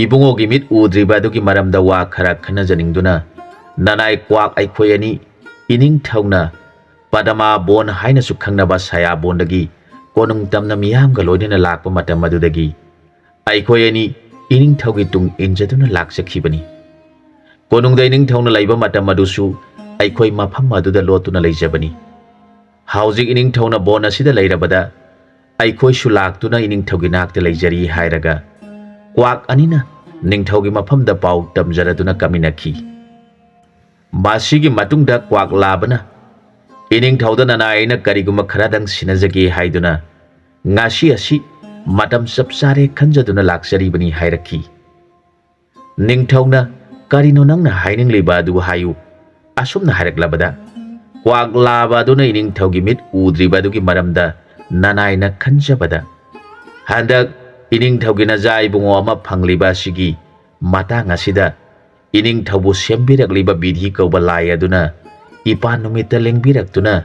ꯏꯕꯨꯡꯉꯣꯒꯤ ꯃꯤꯠ ꯎꯗ꯭ꯔꯤꯕ ꯑꯗꯨꯒꯤ ꯃꯔꯝꯗ ꯋꯥ ꯈꯔ ꯈꯟꯅꯖꯅꯤꯡꯗꯨꯅ ꯅꯅꯥꯏ ꯀ꯭ꯋꯥꯛ ꯑꯩꯈꯣꯏ ꯑꯅꯤ ꯏꯅꯤꯡꯊꯧꯅ ꯄꯗꯃꯥ ꯕꯣꯟ ꯍꯥꯏꯅꯁꯨ ꯈꯪꯅꯕ ꯁꯌꯥꯕꯣꯟꯗꯒꯤ ꯀꯣꯅꯨꯡ ꯇꯝꯅ ꯃꯤꯌꯥꯝꯒ ꯂꯣꯏꯅꯅ ꯂꯥꯛꯄ ꯃꯇꯝ ꯑꯗꯨꯗꯒꯤ ꯑꯩꯈꯣꯏ ꯑꯅꯤ ꯏꯅꯤꯡꯊꯧꯒꯤ ꯇꯨꯡ ꯏꯟꯖꯗꯨꯅ ꯂꯥꯛꯆꯈꯤꯕꯅꯤ꯫ ꯀꯣꯅꯨꯡꯗ ꯏꯅꯤꯡꯊꯧꯅ ꯂꯩꯕ ꯃꯇꯝ ꯑꯗꯨꯁꯨ ꯑꯩꯈꯣꯏ ꯃꯐꯝ ꯑꯗꯨꯗ ꯂꯣꯠꯇꯨꯅ ꯂꯩꯖꯕꯅꯤ꯫ ꯍꯧꯖꯤꯛ ꯏꯅꯤꯡꯊꯧꯅ ꯕꯣꯟ ꯑꯁꯤꯗ ꯂꯩꯔꯕꯗ ꯑꯩꯈꯣꯏꯁꯨ ꯂꯥꯛꯇꯨꯅ ꯏꯅꯤꯡꯊꯧꯒꯤ ꯅꯥꯛꯇ ꯂꯩꯖꯔꯤ" ꯍꯥꯏꯔꯒ ꯀ꯭ꯋꯥꯛ ꯑꯅꯤꯅ ꯅꯤꯡꯊꯧꯒꯤ ꯃꯐꯝꯗ ꯄꯥꯎ ꯇꯝꯖꯔꯗꯨꯅ ꯀꯥꯃꯤꯟꯅꯈꯤ꯫ ꯃꯁꯤꯒꯤ ꯃꯇꯨꯡꯗ ꯀ꯭ꯋꯥꯛ ꯂꯥꯕꯅ ꯏꯅꯤꯡꯊꯧꯗ ꯅꯅꯥꯏ ꯑꯩꯅ ꯀꯔꯤꯒꯨꯝꯕ ꯈꯔꯗꯪ ꯁꯤꯟꯅꯖꯒꯦ ꯍꯥꯏꯗꯨꯅ ꯉꯁꯤ ꯑꯁꯤ ꯃꯇꯝ ꯆꯞ ꯆꯥꯔꯦ ꯈꯟꯖꯗꯨꯅ ꯂꯥꯛꯆꯔꯤꯕꯅꯤ ꯍꯥꯏꯔꯛꯈꯤ꯫ ꯅꯤꯡꯊꯧꯅ "ꯀꯔꯤꯅꯣ ꯅꯪꯅ ꯍꯥꯏꯅꯤꯡꯂꯤꯕ ꯑꯗꯨ ꯍꯥꯏꯌꯨ" ꯑꯁꯨꯝꯅ ꯍꯥꯏꯔꯛꯂꯕꯗ ꯀ꯭ꯋꯥꯛ ꯂꯥꯕ ꯑꯗꯨꯅ ꯏꯅꯤꯡꯊꯧꯒꯤ ꯃꯤꯠ ꯎꯗ꯭ꯔꯤꯕ ꯑꯗꯨꯒꯤ ꯃꯔꯝꯗ ꯅꯅꯥꯏꯅ ꯈꯟꯖꯕꯗ ꯍꯟꯗꯛ ꯏꯅꯤꯡꯊꯧꯒꯤ ꯅꯖꯥ ꯏꯕꯨꯡꯉꯣ ꯑꯃ ꯐꯪꯂꯤꯕ ꯑꯁꯤꯒꯤ ꯃꯇꯥꯡ ꯑꯁꯤꯗ ꯏꯅꯤꯡꯊꯧꯕꯨ ꯁꯦꯝꯕꯤꯔꯛꯂꯤꯕ ꯕꯤꯙꯤ ꯀꯧꯕ ꯂꯥꯏ ꯑꯗꯨꯅ ꯏꯄꯥ ꯅꯨꯃꯤꯠꯇ ꯂꯦꯡꯕꯤꯔꯛꯇꯨꯅ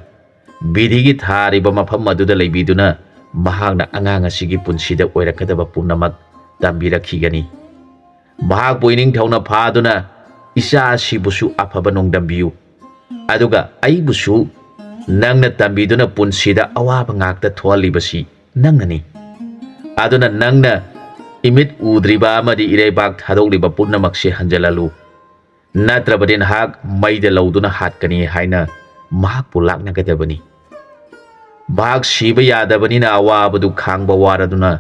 ꯕꯤꯙꯤꯒꯤ ꯊꯥꯔꯤꯕ ꯃꯐꯝ ꯑꯗꯨꯗ ꯂꯩꯕꯤꯗꯨꯅ ꯃꯍꯥꯛꯅ ꯑꯉꯥꯡ ꯑꯁꯤꯒꯤ ꯄꯨꯟꯁꯤꯗ ꯑꯣꯏꯔꯛꯀꯗꯕ ꯄꯨꯝꯅꯃꯛ ꯇꯝꯕꯤꯔꯛꯈꯤꯒꯅꯤ꯫ ꯃꯍꯥꯛꯄꯨ ꯏꯅꯤꯡꯊꯧꯅ ꯐꯥꯗꯨꯅ ꯏꯆꯥ ꯑꯁꯤꯕꯨꯁꯨ ꯑꯐꯕ ꯅꯣꯡꯗꯝꯕꯤꯌꯨ꯫ ꯑꯗꯨꯒ ꯑꯩꯕꯨꯁꯨ ꯅꯪꯅ ꯇꯝꯕꯤꯗꯨꯅ ꯄꯨꯟꯁꯤꯗ ꯑꯋꯥꯕ ꯉꯥꯛꯇ ꯊꯣꯛꯍꯜꯂꯤꯕꯁꯤ ꯅꯪꯅꯅꯤ꯫ ꯑꯗꯨꯅ ꯅꯪꯅ ꯏꯃꯤꯠ ꯎꯗ꯭ꯔꯤꯕ ꯑꯃꯗꯤ ꯏꯔꯩꯕꯥꯛ ꯊꯥꯗꯣꯛꯂꯤꯕ ꯄꯨꯝꯅꯃꯛꯁꯦ ꯍꯟꯖꯤꯜꯍꯜꯂꯨ, ꯅꯠꯇ꯭ꯔꯕꯗꯤ ꯅꯍꯥꯛ ꯃꯩꯗ ꯂꯧꯗꯨꯅ ꯍꯥꯠꯀꯅꯤ ꯍꯥꯏꯅ ꯃꯍꯥꯛꯄꯨ ꯂꯥꯛꯅꯒꯗꯕꯅꯤ꯫ ꯃꯍꯥꯛ ꯁꯤꯕ ꯌꯥꯗꯕꯅꯤꯅ ꯑꯋꯥꯕꯗꯨ ꯈꯥꯡꯕ ꯋꯥꯔꯗꯨꯅ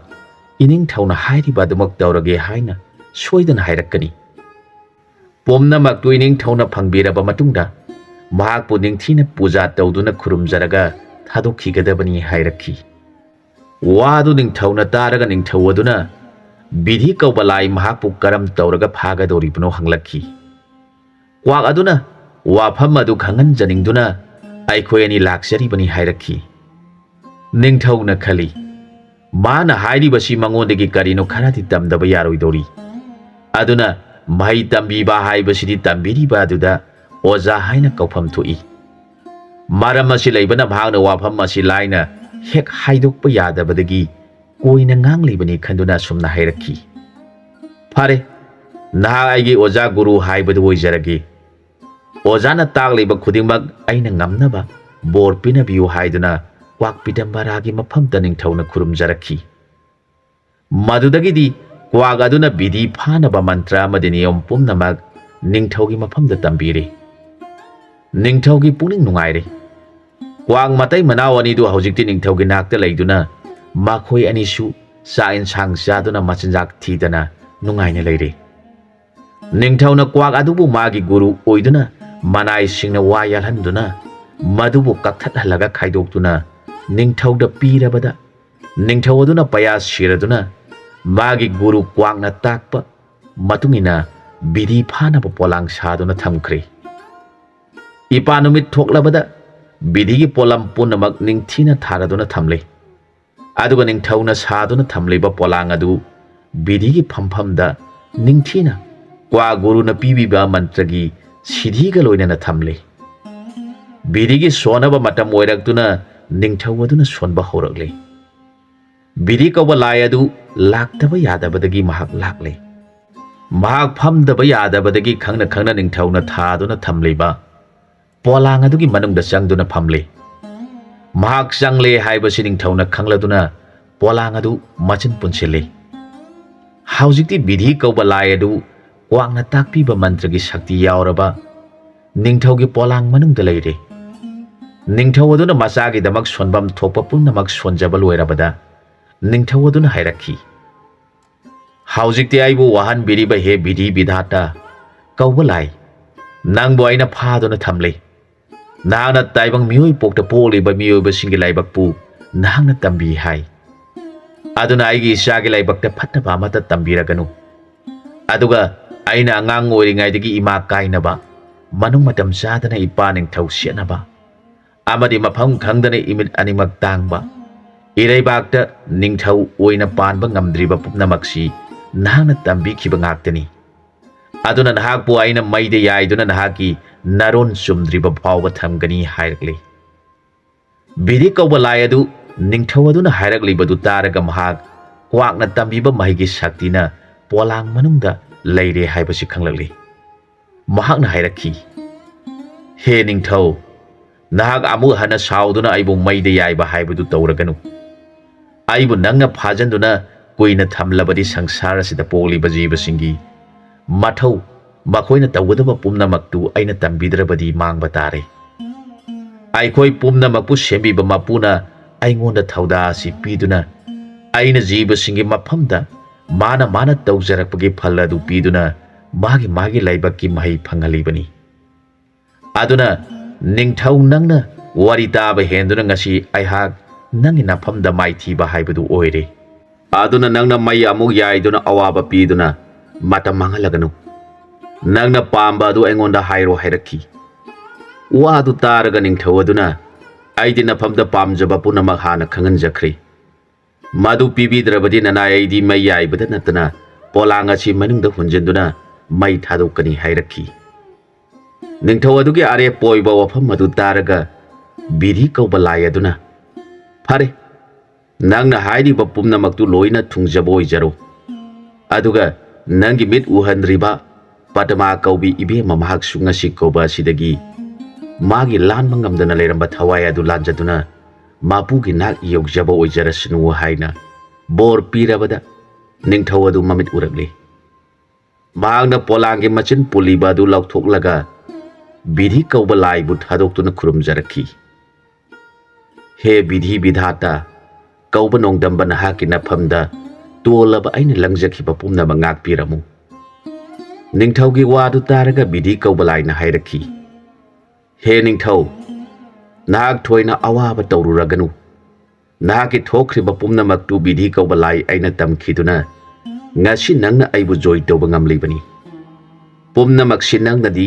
ꯏꯅꯤꯡꯊꯧꯅ ꯍꯥꯏꯔꯤꯕ ꯑꯗꯨꯃꯛ ꯇꯧꯔꯒꯦ ꯍꯥꯏꯅ ꯁꯣꯏꯗꯅ ꯍꯥꯏꯔꯛꯀꯅꯤ꯫ ꯄꯨꯝꯅꯃꯛꯇꯨ ꯏꯅꯤꯡꯊꯧꯅ ꯐꯪꯕꯤꯔꯕ ꯃꯇꯨꯡꯗ ꯃꯍꯥꯛꯄꯨ ꯅꯤꯡꯊꯤꯅ ꯄꯨꯖꯥ ꯇꯧꯗꯨꯅ ꯈꯨꯔꯨꯝꯖꯔꯒ ꯊꯥꯗꯣꯛꯈꯤꯒꯗꯕꯅꯤ ꯍꯥꯏꯔꯛꯈꯤ꯫ ꯋꯥꯗꯨ ꯅꯤꯡꯊꯧꯅ ꯇꯥꯔꯒ ꯅꯤꯡꯊꯧ ꯑꯗꯨꯅ ꯕꯤꯙꯤ ꯀꯧꯕ ꯂꯥꯏ ꯃꯍꯥꯛꯄꯨ ꯀꯔꯝ ꯇꯧꯔꯒ ꯐꯥꯒꯗꯧꯔꯤꯕꯅꯣ ꯍꯪꯂꯛꯈꯤ꯫ ꯀ꯭ꯋꯥꯛ ꯑꯗꯨꯅ ꯋꯥꯐꯝ ꯑꯗꯨ ꯈꯪꯍꯟꯖꯅꯤꯡꯗꯨꯅ ꯑꯩꯈꯣꯏ ꯑꯅꯤ ꯂꯥꯛꯆꯔꯤꯕꯅꯤ ꯍꯥꯏꯔꯛꯈꯤ꯫ ꯅꯤꯡꯊꯧꯅ ꯈꯜꯂꯤ, ꯃꯥꯅ ꯍꯥꯏꯔꯤꯕꯁꯤ ꯃꯉꯣꯟꯗꯒꯤ ꯀꯔꯤꯅꯣ ꯈꯔꯗꯤ ꯇꯝꯗꯕ ꯌꯥꯔꯣꯏꯗꯧꯔꯤ꯫ ꯑꯗꯨꯅ ꯃꯍꯩ ꯇꯝꯕꯤꯕ ꯍꯥꯏꯕꯁꯤꯗꯤ ꯇꯝꯕꯤꯔꯤꯕ ꯑꯗꯨꯗ ꯑꯣꯖꯥ ꯍꯥꯏꯅ ꯀꯧꯐꯝ ꯊꯣꯛꯏ꯫ ꯃꯔꯝ ꯑꯁꯤ ꯂꯩꯕꯅ ꯃꯍꯥꯛꯅ ꯋꯥꯐꯝ ꯑꯁꯤ ꯂꯥꯏꯅ ꯍꯦꯛ ꯍꯥꯏꯗꯣꯛꯄ ꯌꯥꯗꯕꯗꯒꯤ ꯀꯣꯏꯅ ꯉꯥꯡꯂꯤꯕꯅꯤ ꯈꯟꯗꯨꯅ ꯑꯁꯨꯝꯅ ꯍꯥꯏꯔꯛꯈꯤ꯫ ꯐꯔꯦ, ꯅꯍꯥꯛ ꯑꯩꯒꯤ ꯑꯣꯖꯥ ꯒꯨꯔꯨ ꯍꯥꯏꯕꯗꯨ ꯑꯣꯏꯖꯔꯒꯦ꯫ ꯑꯣꯖꯥꯅ ꯇꯥꯛꯂꯤꯕ ꯈꯨꯗꯤꯡꯃꯛ ꯑꯩꯅ ꯉꯝꯅꯕ ꯕꯣꯔ ꯄꯤꯅꯕꯤꯌꯨ ꯍꯥꯏꯗꯨꯅ ꯀ꯭ꯋꯥꯛ ꯄꯤꯇꯝꯕꯔꯥꯒꯤ ꯃꯐꯝꯗ ꯅꯤꯡꯊꯧꯅ ꯈꯨꯔꯨꯝꯖꯔꯛꯈꯤ꯫ ꯃꯗꯨꯗꯒꯤꯗꯤ ꯀ꯭ꯋꯥꯛ ꯑꯗꯨꯅ ꯕꯤꯙꯤ ꯐꯥꯅꯕ ꯃꯟꯇ꯭ꯔ ꯑꯃꯗꯤ ꯅꯤꯌꯣꯝ ꯄꯨꯝꯅꯃꯛ ꯅꯤꯡꯊꯧꯒꯤ ꯃꯐꯝꯗ ꯇꯝꯕꯤꯔꯦ꯫ ꯅꯤꯡꯊꯧꯒꯤ ꯄꯨꯛꯅꯤꯡ ꯅꯨꯡꯉꯥꯏꯔꯦ꯫ ꯀ꯭ꯋꯥꯛ ꯃꯇꯩ ꯃꯅꯥꯎ ꯑꯅꯤꯗꯨ ꯍꯧꯖꯤꯛꯇꯤ ꯅꯤꯡꯊꯧꯒꯤ ꯅꯥꯛꯇ ꯂꯩꯗꯨꯅ ꯃꯈꯣꯏ ꯑꯅꯤꯁꯨ ꯆꯥꯛ ꯏꯟꯁꯥꯡ ꯆꯥꯗꯨꯅ ꯃꯆꯤꯟꯖꯥꯛ ꯊꯤꯗꯅ ꯅꯨꯡꯉꯥꯏꯅ ꯂꯩꯔꯦ꯫ ꯅꯤꯡꯊꯧꯅ ꯀ꯭ꯋꯥꯛ ꯑꯗꯨꯕꯨ ꯃꯥꯒꯤ ꯒꯨꯔꯨ ꯑꯣꯏꯗꯨꯅ ꯃꯅꯥꯏꯁꯤꯡꯅ ꯋꯥ ꯌꯥꯜꯍꯟꯗꯨꯅ ꯃꯗꯨꯕꯨ ꯀꯛꯊꯠꯍꯜꯂꯒ ꯈꯥꯏꯗꯣꯛꯇꯨꯅ ꯅꯤꯡꯊꯧꯗ ꯄꯤꯔꯕꯗ, ꯅꯤꯡꯊꯧ ꯑꯗꯨꯅ ꯄꯌꯥ ꯁꯤꯔꯗꯨꯅ ꯃꯥꯒꯤ ꯒꯨꯔꯨ ꯀ꯭ꯋꯥꯛꯅ ꯇꯥꯛꯄ ꯃꯇꯨꯡ ꯏꯟꯅ ꯕꯤꯙꯤ ꯐꯥꯅꯕ ꯄꯣꯂꯥꯡ ꯁꯥꯗꯨꯅ ꯊꯝꯈ꯭ꯔꯦ꯫ ꯏꯄꯥ ꯅꯨꯃꯤꯠ ꯊꯣꯛꯂꯕꯗ ꯕꯤꯙꯤꯒꯤ ꯄꯣꯠꯂꯝ ꯄꯨꯝꯅꯃꯛ ꯅꯤꯡꯊꯤꯅ ꯊꯥꯔꯗꯨꯅ ꯊꯝꯂꯦ꯫ ꯑꯗꯨꯒ ꯅꯤꯡꯊꯧꯅ ꯁꯥꯗꯨꯅ ꯊꯝꯂꯤꯕ ꯄꯣꯂꯥꯡ ꯑꯗꯨ ꯕꯤꯙꯤꯒꯤ ꯐꯝꯐꯝꯗ ꯅꯤꯡꯊꯤꯅ ꯀ꯭ꯋꯥ ꯒꯨꯔꯨꯅ ꯄꯤꯕꯤꯕ ꯃꯟꯇ꯭ꯔꯒꯤ ꯁꯤꯙꯤꯒ ꯂꯣꯏꯅꯅ ꯊꯝꯂꯦ꯫ ꯕꯤꯙꯤꯒꯤ ꯁꯣꯟꯅꯕ ꯃꯇꯝ ꯑꯣꯏꯔꯛꯇꯨꯅ ꯅꯤꯡꯊꯧ ꯑꯗꯨꯅ ꯁꯣꯟꯕ ꯍꯧꯔꯛꯂꯦ꯫ ꯕꯤꯙꯤ ꯀꯧꯕ ꯂꯥꯏ ꯑꯗꯨ ꯂꯥꯛꯇꯕ ꯌꯥꯗꯕꯗꯒꯤ ꯃꯍꯥꯛ ꯂꯥꯛꯂꯦ꯫ ꯃꯍꯥꯛ ꯐꯝꯗꯕ ꯌꯥꯗꯕꯗꯒꯤ ꯈꯪꯅ ꯈꯪꯅ ꯅꯤꯡꯊꯧꯅ ꯊꯥꯗꯨꯅ ꯊꯝꯂꯤꯕ ꯄꯣꯂꯥꯡ ꯑꯗꯨꯒꯤ ꯃꯅꯨꯡꯗ ꯆꯪꯗꯨꯅ ꯐꯝꯂꯦ꯫ ꯃꯍꯥꯛ ꯆꯪꯂꯦ ꯍꯥꯏꯕꯁꯤ ꯅꯤꯡꯊꯧꯅ ꯈꯪꯂꯗꯨꯅ ꯄꯣꯂꯥꯡ ꯑꯗꯨ ꯃꯆꯤꯟ ꯄꯨꯟꯁꯤꯜꯂꯤ꯫ ꯍꯧꯖꯤꯛꯇꯤ ꯕꯤꯙꯤ ꯀꯧꯕ ꯂꯥꯏ ꯑꯗꯨ ꯀ꯭ꯋꯥꯛꯅ ꯇꯥꯛꯄꯤꯕ ꯃꯟꯇ꯭ꯔꯒꯤ ꯁꯛꯇꯤ ꯌꯥꯎꯔꯕ ꯅꯤꯡꯊꯧꯒꯤ ꯄꯣꯂꯥꯡ ꯃꯅꯨꯡꯗ ꯂꯩꯔꯦ꯫ ꯅꯤꯡꯊꯧ ꯑꯗꯨꯅ ꯃꯆꯥꯒꯤꯗꯃꯛ ꯁꯣꯟꯐꯝ ꯊꯣꯛꯄ ꯄꯨꯝꯅꯃꯛ ꯁꯣꯟꯖꯕ ꯂꯣꯏꯔꯕꯗ ꯅꯤꯡꯊꯧ ꯑꯗꯨꯅ ꯍꯥꯏꯔꯛꯈꯤ, "ꯍꯧꯖꯤꯛꯇꯤ ꯑꯩꯕꯨ ꯋꯥꯍꯟꯕꯤꯔꯤꯕ ꯍꯦ ꯕꯤꯙꯤ ꯕꯤꯙꯥꯇꯥ ꯀꯧꯕ ꯂꯥꯏ, ꯅꯪꯕꯨ ꯑꯩꯅ ꯐꯥꯗꯨꯅ ꯊꯝꯂꯦ꯫ ꯅꯍꯥꯛꯅ ꯇꯥꯏꯕꯪ ꯃꯤꯑꯣꯏ ꯄꯣꯛꯇ ꯄꯣꯛꯂꯤꯕ ꯃꯤꯑꯣꯏꯕꯁꯤꯡꯒꯤ ꯂꯥꯏꯕꯛꯄꯨ ꯅꯍꯥꯛꯅ ꯇꯝꯕꯤ ꯍꯥꯏ꯫ ꯑꯗꯨꯅ ꯑꯩꯒꯤ ꯏꯆꯥꯒꯤ ꯂꯥꯏꯕꯛꯇ ꯐꯠꯇꯕ ꯑꯃꯠꯇ ꯇꯝꯕꯤꯔꯒꯅꯨ꯫ ꯑꯗꯨꯒ ꯑꯩꯅ ꯑꯉꯥꯡ ꯑꯣꯏꯔꯤꯉꯩꯗꯒꯤ ꯏꯃꯥ ꯀꯥꯏꯅꯕ, ꯃꯅꯨꯡ ꯃꯇꯝ ꯆꯥꯗꯅ ꯏꯄꯥ ꯅꯤꯡꯊꯧ ꯁꯦꯠꯅꯕ, ꯑꯃꯗꯤ ꯃꯐꯝ ꯈꯪꯗꯅ ꯏꯃꯤꯠ ꯑꯅꯤꯃꯛ ꯇꯥꯡꯕ, ꯏꯔꯩꯕꯥꯛꯇ ꯅꯤꯡꯊꯧ ꯑꯣꯏꯅ ꯄꯥꯟꯕ ꯉꯝꯗ꯭ꯔꯤꯕ ꯄꯨꯝꯅꯃꯛꯁꯤ ꯅꯍꯥꯛꯅ ꯇꯝꯕꯤꯈꯤꯕ ꯉꯥꯛꯇꯅꯤ꯫ ꯑꯗꯨꯅ ꯅꯍꯥꯛꯄꯨ ꯑꯩꯅ ꯃꯩꯗ ꯌꯥꯏꯗꯨꯅ ꯅꯍꯥꯛꯀꯤ ꯅꯔꯣꯟ ꯆꯨꯝꯗ꯭ꯔꯤꯕ ꯐꯥꯎꯕ ꯊꯝꯒꯅꯤ" ꯍꯥꯏꯔꯛꯂꯤ꯫ ꯕꯤꯙꯤ ꯀꯧꯕ ꯂꯥꯏ ꯑꯗꯨ ꯅꯤꯡꯊꯧ ꯑꯗꯨꯅ ꯍꯥꯏꯔꯛꯂꯤꯕꯗꯨ ꯇꯥꯔꯒ ꯃꯍꯥꯛ ꯀ꯭ꯋꯥꯛꯅ ꯇꯝꯕꯤꯕ ꯃꯍꯩꯒꯤ ꯁꯛꯇꯤꯅ ꯄꯣꯂꯥꯡ ꯃꯅꯨꯡꯗ ꯂꯩꯔꯦ ꯍꯥꯏꯕꯁꯤ ꯈꯪꯂꯛꯂꯤ꯫ ꯃꯍꯥꯛꯅ ꯍꯥꯏꯔꯛꯈꯤ, "ꯍꯦ ꯅꯤꯡꯊꯧ, ꯅꯍꯥꯛ ꯑꯃꯨꯛ ꯍꯟꯅ ꯁꯥꯎꯗꯨꯅ ꯑꯩꯕꯨ ꯃꯩꯗ ꯌꯥꯏꯕ ꯍꯥꯏꯕꯗꯨ ꯇꯧꯔꯒꯅꯨ꯫ ꯑꯩꯕꯨ ꯅꯪꯅ ꯐꯥꯖꯟꯗꯨꯅ ꯀꯨꯏꯅ ꯊꯝꯂꯕꯗꯤ ꯁꯪꯁꯥꯔ ꯑꯁꯤꯗ ꯄꯣꯛꯂꯤꯕ ꯖꯤꯕꯁꯤꯡꯒꯤ ꯃꯊꯧ, ꯃꯈꯣꯏꯅ ꯇꯧꯒꯗꯕ ꯄꯨꯝꯅꯃꯛꯇꯨ ꯑꯩꯅ ꯇꯝꯕꯤꯗ꯭ꯔꯕꯗꯤ ꯃꯥꯡꯕ ꯇꯥꯔꯦ꯫ ꯑꯩꯈꯣꯏ ꯄꯨꯝꯅꯃꯛꯄꯨ ꯁꯦꯝꯕꯤꯕ ꯃꯄꯨꯅ ꯑꯩꯉꯣꯟꯗ ꯊꯧꯗꯥ ꯑꯁꯤ ꯄꯤꯗꯨꯅ ꯑꯩꯅ ꯖꯤꯕꯁꯤꯡꯒꯤ ꯃꯐꯝꯗ ꯃꯥꯅ ꯃꯥꯅ ꯇꯧꯖꯔꯛꯄꯒꯤ ꯐꯜ ꯑꯗꯨ ꯄꯤꯗꯨꯅ ꯃꯥꯒꯤ ꯃꯥꯒꯤ ꯂꯥꯏꯕꯛꯀꯤ ꯃꯍꯩ ꯐꯪꯍꯜꯂꯤꯕꯅꯤ꯫ ꯑꯗꯨꯅ ꯅꯤꯡꯊꯧ, ꯅꯪꯅ ꯋꯥꯔꯤ ꯇꯥꯕ ꯍꯦꯟꯗꯨꯅ ꯉꯁꯤ ꯑꯩꯍꯥꯛ ꯅꯪꯒꯤ ꯅꯐꯝꯗ ꯃꯥꯏꯊꯤꯕ ꯍꯥꯏꯕꯗꯨ ꯑꯣꯏꯔꯦ꯫ ꯑꯗꯨꯅ ꯅꯪꯅ ꯃꯩ ꯑꯃꯨꯛ ꯌꯥꯏꯗꯨꯅ ꯑꯋꯥꯕ ꯄꯤꯗꯨꯅ ꯃꯇꯝ ꯃꯥꯡꯍꯜꯂꯒꯅꯨ꯫ ꯅꯪꯅ ꯄꯥꯝꯕ ꯑꯗꯨ ꯑꯩꯉꯣꯟꯗ ꯍꯥꯏꯔꯣ" ꯍꯥꯏꯔꯛꯈꯤ꯫ ꯋꯥꯗꯨ ꯇꯥꯔꯒ ꯅꯤꯡꯊꯧ ꯑꯗꯨꯅ, "ꯑꯩꯗꯤ ꯅꯐꯝꯗ ꯄꯥꯝꯖꯕ ꯄꯨꯝꯅꯃꯛ ꯍꯥꯟꯅ ꯈꯪꯍꯟꯖꯈ꯭ꯔꯦ꯫ ꯃꯗꯨ ꯄꯤꯕꯤꯗ꯭ꯔꯕꯗꯤ ꯅꯅꯥꯏ ꯑꯩꯗꯤ ꯃꯩ ꯌꯥꯏꯕꯗ ꯅꯠꯇꯅ ꯄꯣꯂꯥꯡ ꯑꯁꯤ ꯃꯅꯨꯡꯗ ꯍꯨꯟꯖꯤꯟꯗꯨꯅ ꯃꯩ ꯊꯥꯗꯣꯛꯀꯅꯤ" ꯍꯥꯏꯔꯛꯈꯤ꯫ ꯅꯤꯡꯊꯧ ꯑꯗꯨꯒꯤ ꯑꯔꯦꯞꯄ ꯑꯣꯏꯕ ꯋꯥꯐꯝ ꯑꯗꯨ ꯇꯥꯔꯒ ꯕꯤꯙꯤ ꯀꯧꯕ ꯂꯥꯏ ꯑꯗꯨꯅ, "ꯐꯔꯦ, ꯅꯪꯅ ꯍꯥꯏꯔꯤꯕ ꯄꯨꯝꯅꯃꯛꯇꯨ ꯂꯣꯏꯅ ꯊꯨꯡꯖꯕ ꯑꯣꯏꯖꯔꯣ꯫ ꯑꯗꯨꯒ ꯅꯪꯒꯤ ꯃꯤꯠ ꯎꯍꯟꯗ꯭ꯔꯤꯕ ꯄꯗꯃꯥ ꯀꯧꯕꯤ ꯏꯕꯦꯝꯃ ꯃꯍꯥꯛꯁꯨ ꯉꯁꯤ ꯀꯧꯕ ꯑꯁꯤꯗꯒꯤ ꯃꯥꯒꯤ ꯂꯥꯟꯕ ꯉꯝꯗꯅ ꯂꯩꯔꯝꯕ ꯊꯋꯥꯏ ꯑꯗꯨ ꯂꯥꯟꯖꯗꯨꯅ ꯃꯄꯨꯒꯤ ꯅꯥꯛ ꯌꯧꯖꯕ ꯑꯣꯏꯖꯔꯁꯅꯨ ꯍꯥꯏꯅ ꯕꯣꯔ ꯄꯤꯔꯕꯗ ꯅꯤꯡꯊꯧ ꯑꯗꯨ ꯃꯃꯤꯠ ꯎꯔꯛꯂꯤ꯫ ꯃꯍꯥꯛꯅ ꯄꯣꯂꯥꯡꯒꯤ ꯃꯆꯤꯟ ꯄꯨꯜꯂꯤꯕ ꯑꯗꯨ ꯂꯧꯊꯣꯛꯂꯒ ꯕꯤꯙꯤ ꯀꯧꯕ ꯂꯥꯏꯕꯨ ꯊꯥꯗꯣꯛꯇꯨꯅ ꯈꯨꯔꯨꯝꯖꯔꯛꯈꯤ꯫ "ꯍꯦ ꯕꯤꯙꯤ ꯕꯤꯙꯥꯇꯥ, ꯀꯧꯕ ꯅꯣꯡꯗꯝꯕ ꯅꯍꯥꯛꯀꯤ ꯅꯐꯝꯗ ꯇꯣꯜꯂꯕ ꯑꯩꯅ ꯂꯪꯖꯈꯤꯕ ꯄꯨꯝꯅꯃꯛ ꯉꯥꯛꯄꯤꯔꯝꯃꯨ꯫" ꯅꯤꯡꯊꯧꯒꯤ ꯋꯥꯗꯨ ꯇꯥꯔꯒ ꯕꯤꯙꯤ ꯀꯧꯕ ꯂꯥꯏꯅ ꯍꯥꯏꯔꯛꯈꯤ, "ꯍꯦ ꯅꯤꯡꯊꯧ, ꯅꯍꯥꯛ ꯊꯣꯏꯅ ꯑꯋꯥꯕ ꯇꯧꯔꯨꯔꯒꯅꯨ꯫ ꯅꯍꯥꯛꯀꯤ ꯊꯣꯛꯈ꯭ꯔꯤꯕ ꯄꯨꯝꯅꯃꯛꯇꯨ ꯕꯤꯙꯤ ꯀꯧꯕ ꯂꯥꯏ ꯑꯩꯅ ꯇꯝꯈꯤꯗꯨꯅ ꯉꯁꯤ ꯅꯪꯅ ꯑꯩꯕꯨ ꯖꯣꯏ ꯇꯧꯕ ꯉꯝꯂꯤꯕꯅꯤ꯫ ꯄꯨꯝꯅꯃꯛꯁꯤ ꯅꯪꯅꯗꯤ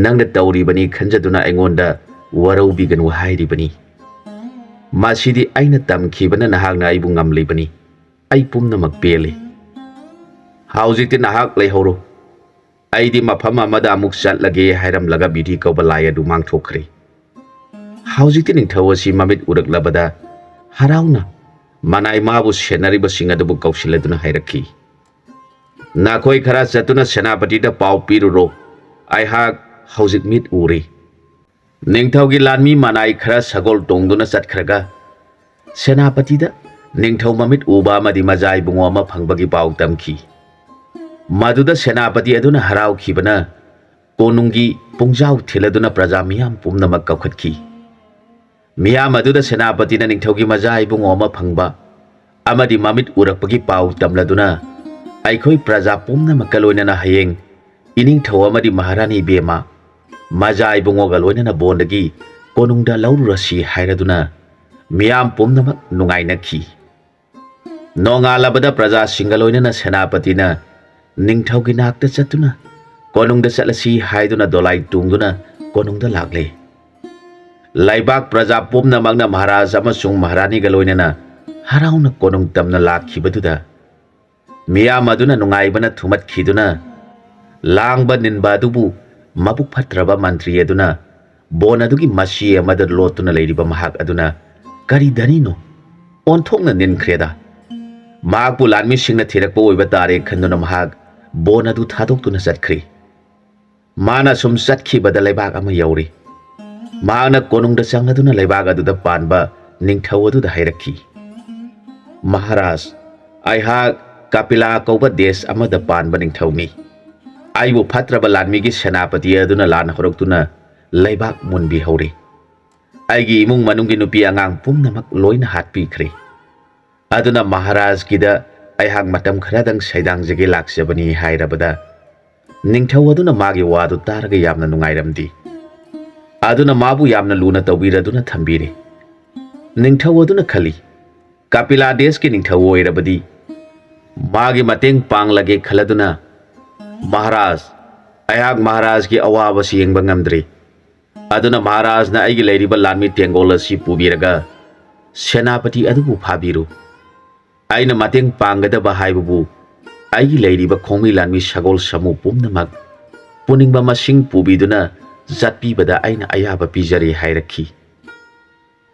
ꯅꯪꯅ ꯇꯧꯔꯤꯕꯅꯤ ꯈꯟꯖꯗꯨꯅ ꯑꯩꯉꯣꯟꯗ ꯋꯥꯔꯧꯕꯤꯒꯅꯨ ꯍꯥꯏꯔꯤꯕꯅꯤ꯫ ꯃꯁꯤꯗꯤ ꯑꯩꯅ ꯇꯝꯈꯤꯕꯅ ꯅꯍꯥꯛꯅ ꯑꯩꯕꯨ ꯉꯝꯂꯤꯕꯅꯤ꯫ ꯑꯩ ꯄꯨꯝꯅꯃꯛ ꯄꯦꯜꯂꯤ꯫ ꯍꯧꯖꯤꯛꯇꯤ ꯅꯍꯥꯛ ꯂꯩꯍꯧꯔꯣ꯫ ꯑꯩꯗꯤ ꯃꯐꯝ ꯑꯃꯗ ꯑꯃꯨꯛ ꯆꯠꯂꯒꯦ" ꯍꯥꯏꯔꯝꯂꯒ ꯕꯤꯙꯤ ꯀꯧꯕ ꯂꯥꯏ ꯑꯗꯨ ꯃꯥꯡꯊꯣꯛꯈ꯭ꯔꯦ꯫ ꯍꯧꯖꯤꯛꯇꯤ ꯅꯤꯡꯊꯧ ꯑꯁꯤ ꯃꯃꯤꯠ ꯎꯔꯛꯂꯕꯗ ꯍꯔꯥꯎꯅ ꯃꯅꯥꯏ ꯃꯥꯕꯨ ꯁꯦꯟꯅꯔꯤꯕꯁꯤꯡ ꯑꯗꯨꯕꯨ ꯀꯧꯁꯤꯜꯂꯗꯨꯅ ꯍꯥꯏꯔꯛꯈꯤ, "ꯅꯈꯣꯏ ꯈꯔ ꯆꯠꯇꯨꯅ ꯁꯦꯅꯥꯄꯇꯤꯗ ꯄꯥꯎ ꯄꯤꯔꯨꯔꯣ꯫ ꯑꯩꯍꯥꯛ ꯍꯧꯖꯤꯛ ꯃꯤꯠ ꯎꯔꯦ꯫" ꯅꯤꯡꯊꯧꯒꯤ ꯂꯥꯟꯃꯤ ꯃꯅꯥꯏ ꯈꯔ ꯁꯒꯣꯜ ꯇꯣꯡꯗꯨꯅ ꯆꯠꯈ꯭ꯔꯒ ꯁꯦꯅꯥꯄꯇꯤꯗ ꯅꯤꯡꯊꯧ ꯃꯃꯤꯠ ꯎꯕ ꯑꯃꯗꯤ ꯃꯖꯥ ꯏꯕꯨꯡꯉꯣ ꯑꯃ ꯐꯪꯕꯒꯤ ꯄꯥꯎ ꯇꯝꯈꯤ꯫ ꯃꯗꯨꯗ ꯁꯦꯅꯥꯄꯇꯤ ꯑꯗꯨꯅ ꯍꯔꯥꯎꯈꯤꯕꯅ ꯀꯣꯅꯨꯡꯒꯤ ꯄꯨꯡꯖꯥꯎ ꯊꯤꯜꯂꯗꯨꯅ ꯄ꯭ꯔꯖꯥ ꯃꯤꯌꯥꯝ ꯄꯨꯝꯅꯃꯛ ꯀꯧꯈꯠꯈꯤ꯫ ꯃꯤꯌꯥꯝ ꯑꯗꯨꯗ ꯁꯦꯅꯥꯄꯇꯤꯅ ꯅꯤꯡꯊꯧꯒꯤ ꯃꯖꯥ ꯏꯕꯨꯡꯉꯣ ꯑꯃ ꯐꯪꯕ ꯑꯃꯗꯤ ꯃꯃꯤꯠ ꯎꯔꯛꯄꯒꯤ ꯄꯥꯎ ꯇꯝꯂꯗꯨꯅ ꯑꯩꯈꯣꯏ ꯄ꯭ꯔꯖꯥ ꯄꯨꯝꯅꯃꯛꯀ ꯂꯣꯏꯅꯅ ꯍꯌꯦꯡ ꯏꯅꯤꯡꯊꯧ ꯑꯃꯗꯤ ꯃꯍꯥꯔꯥꯅꯤ ꯏꯕꯦꯝꯃ ꯃꯖꯥ ꯏꯕꯨꯡꯉꯣꯒ ꯂꯣꯏꯅꯅ ꯕꯣꯟꯗꯒꯤ ꯀꯣꯅꯨꯡꯗ ꯂꯧꯔꯨꯔꯁꯤ ꯍꯥꯏꯔꯗꯨꯅ ꯃꯤꯌꯥꯝ ꯄꯨꯝꯅꯃꯛ ꯅꯨꯡꯉꯥꯏꯅꯈꯤ꯫ ꯅꯣꯡꯉꯥꯜꯂꯕꯗ ꯄ꯭ꯔꯖꯥꯁꯤꯡꯒ ꯂꯣꯏꯅꯅ ꯁꯦꯅꯥꯄꯇꯤꯅ ꯅꯤꯡꯊꯧꯒꯤ ꯅꯥꯛꯇ ꯆꯠꯇꯨꯅ ꯀꯣꯅꯨꯡꯗ ꯆꯠꯂꯁꯤ ꯍꯥꯏꯗꯨꯅ ꯗꯣꯂꯥꯏ ꯇꯣꯡꯗꯨꯅ ꯀꯣꯅꯨꯡꯗ ꯂꯥꯛꯂꯦ꯫ ꯂꯩꯕꯥꯛ ꯄ꯭ꯔꯖꯥ ꯄꯨꯝꯅꯃꯛꯅ ꯃꯍꯥꯔꯥꯖ ꯑꯃꯁꯨꯡ ꯃꯍꯥꯔꯥꯅꯤꯒ ꯂꯣꯏꯅꯅ ꯍꯔꯥꯎꯅ ꯀꯣꯅꯨꯡ ꯇꯝꯅ ꯂꯥꯛꯈꯤꯕꯗꯨꯗ ꯃꯤꯌꯥꯝ ꯑꯗꯨꯅ ꯅꯨꯡꯉꯥꯏꯕꯅ ꯊꯨꯝꯍꯠꯈꯤꯗꯨꯅ ꯂꯥꯡꯕ ꯅꯤꯟꯕ ꯑꯗꯨꯕꯨ ꯃꯕꯨꯛ ꯐꯠꯇ꯭ꯔꯕ ꯃꯟꯇ꯭ꯔꯤ ꯑꯗꯨꯅ ꯕꯣꯟ ꯑꯗꯨꯒꯤ ꯃꯁꯤ ꯑꯃꯗ ꯂꯣꯠꯇꯨꯅ ꯂꯩꯔꯤꯕ ꯃꯍꯥꯛ ꯑꯗꯨꯅ ꯀꯔꯤ ꯙꯅꯤꯅꯣ? ꯑꯣꯟꯊꯣꯛꯅ ꯅꯤꯟꯈ꯭ꯔꯦꯗ꯫ ꯃꯍꯥꯛꯄꯨ ꯂꯥꯟꯃꯤꯁꯤꯡꯅ ꯊꯤꯔꯛꯄ ꯑꯣꯏꯕ ꯇꯥꯔꯦ ꯈꯟꯗꯨꯅ ꯃꯍꯥꯛ ꯕꯣꯟ ꯑꯗꯨ ꯊꯥꯗꯣꯛꯇꯨꯅ ꯆꯠꯈ꯭ꯔꯦ꯫ ꯃꯥꯅ ꯁꯨꯝ ꯆꯠꯈꯤꯕꯗ ꯂꯩꯕꯥꯛ ꯑꯃ ꯌꯧꯔꯦ꯫ ꯃꯍꯥꯛꯅ ꯀꯣꯅꯨꯡꯗ ꯆꯪꯂꯗꯨꯅ ꯂꯩꯕꯥꯛ ꯑꯗꯨꯗ ꯄꯥꯟꯕ ꯅꯤꯡꯊꯧ ꯑꯗꯨꯗ ꯍꯥꯏꯔꯛꯈꯤ, "ꯃꯍꯥꯔꯥꯖ, ꯑꯩꯍꯥꯛ ꯀꯥꯄꯤꯂꯥ ꯀꯧꯕ ꯗꯦꯁ ꯑꯃꯗ ꯄꯥꯟꯕ ꯅꯤꯡꯊꯧꯅꯤ꯫ ꯑꯩꯕꯨ ꯐꯠꯇ꯭ꯔꯕ ꯂꯥꯟꯃꯤꯒꯤ ꯁꯦꯅꯥꯄꯇꯤ ꯑꯗꯨꯅ ꯂꯥꯟ ꯍꯧꯔꯛꯇꯨꯅ ꯂꯩꯕꯥꯛ ꯃꯨꯟꯕꯤꯍꯧꯔꯦ꯫ ꯑꯩꯒꯤ ꯏꯃꯨꯡ ꯃꯅꯨꯡꯒꯤ ꯅꯨꯄꯤ ꯑꯉꯥꯡ ꯄꯨꯝꯅꯃꯛ ꯂꯣꯏꯅ ꯍꯥꯠꯄꯤꯈ꯭ꯔꯦ꯫ ꯑꯗꯨꯅ ꯃꯍꯥꯔꯥꯖꯀꯤꯗ ꯑꯩꯍꯥꯛ ꯃꯇꯝ ꯈꯔꯗꯪ ꯁꯩꯗꯥꯡꯖꯒꯦ ꯂꯥꯛꯆꯕꯅꯤ" ꯍꯥꯏꯔꯕꯗ, ꯅꯤꯡꯊꯧ ꯑꯗꯨꯅ ꯃꯥꯒꯤ ꯋꯥꯗꯨ ꯇꯥꯔꯒ ꯌꯥꯝꯅ ꯅꯨꯡꯉꯥꯏꯔꯝꯗꯦ꯫ ꯑꯗꯨꯅ ꯃꯥꯕꯨ ꯌꯥꯝꯅ ꯂꯨꯅ ꯇꯧꯕꯤꯔꯗꯨꯅ ꯊꯝꯕꯤꯔꯦ꯫ ꯅꯤꯡꯊꯧ ꯑꯗꯨꯅ ꯈꯜꯂꯤ, "ꯀꯥꯄꯤꯂꯥ ꯗꯦꯁꯀꯤ ꯅꯤꯡꯊꯧ ꯑꯣꯏꯔꯕꯗꯤ ꯃꯥꯒꯤ ꯃꯇꯦꯡ ꯄꯥꯡꯂꯒꯦ" ꯈꯜꯂꯗꯨꯅ, "ꯃꯍꯥꯔꯥꯖ, ꯑꯩꯍꯥꯛ ꯃꯍꯥꯔꯥꯖꯀꯤ ꯑꯋꯥꯕꯁꯤ ꯌꯦꯡꯕ ꯉꯝꯗ꯭ꯔꯦ꯫ ꯑꯗꯨꯅ ꯃꯍꯥꯔꯥꯖꯅ ꯑꯩꯒꯤ ꯂꯩꯔꯤꯕ ꯂꯥꯟꯃꯤ ꯇꯦꯡꯒꯣꯜ ꯑꯁꯤ ꯄꯨꯕꯤꯔꯒ ꯁꯦꯅꯥꯄꯇꯤ ꯑꯗꯨꯕꯨ ꯐꯥꯕꯤꯔꯨ꯫ ꯑꯩꯅ ꯃꯇꯦꯡ ꯄꯥꯡꯒꯗꯕ ꯍꯥꯏꯕꯕꯨ ꯑꯩꯒꯤ ꯂꯩꯔꯤꯕ ꯈꯣꯡꯃꯤ ꯂꯥꯟꯃꯤ ꯁꯒꯣꯜ ꯁꯥꯃꯨ ꯄꯨꯝꯅꯃꯛ ꯄꯨꯅꯤꯡꯕ ꯃꯁꯤꯡ ꯄꯨꯕꯤꯗꯨꯅ ꯆꯠꯄꯤꯕꯗ ꯑꯩꯅ ꯑꯌꯥꯕ ꯄꯤꯖꯔꯦ" ꯍꯥꯏꯔꯛꯈꯤ꯫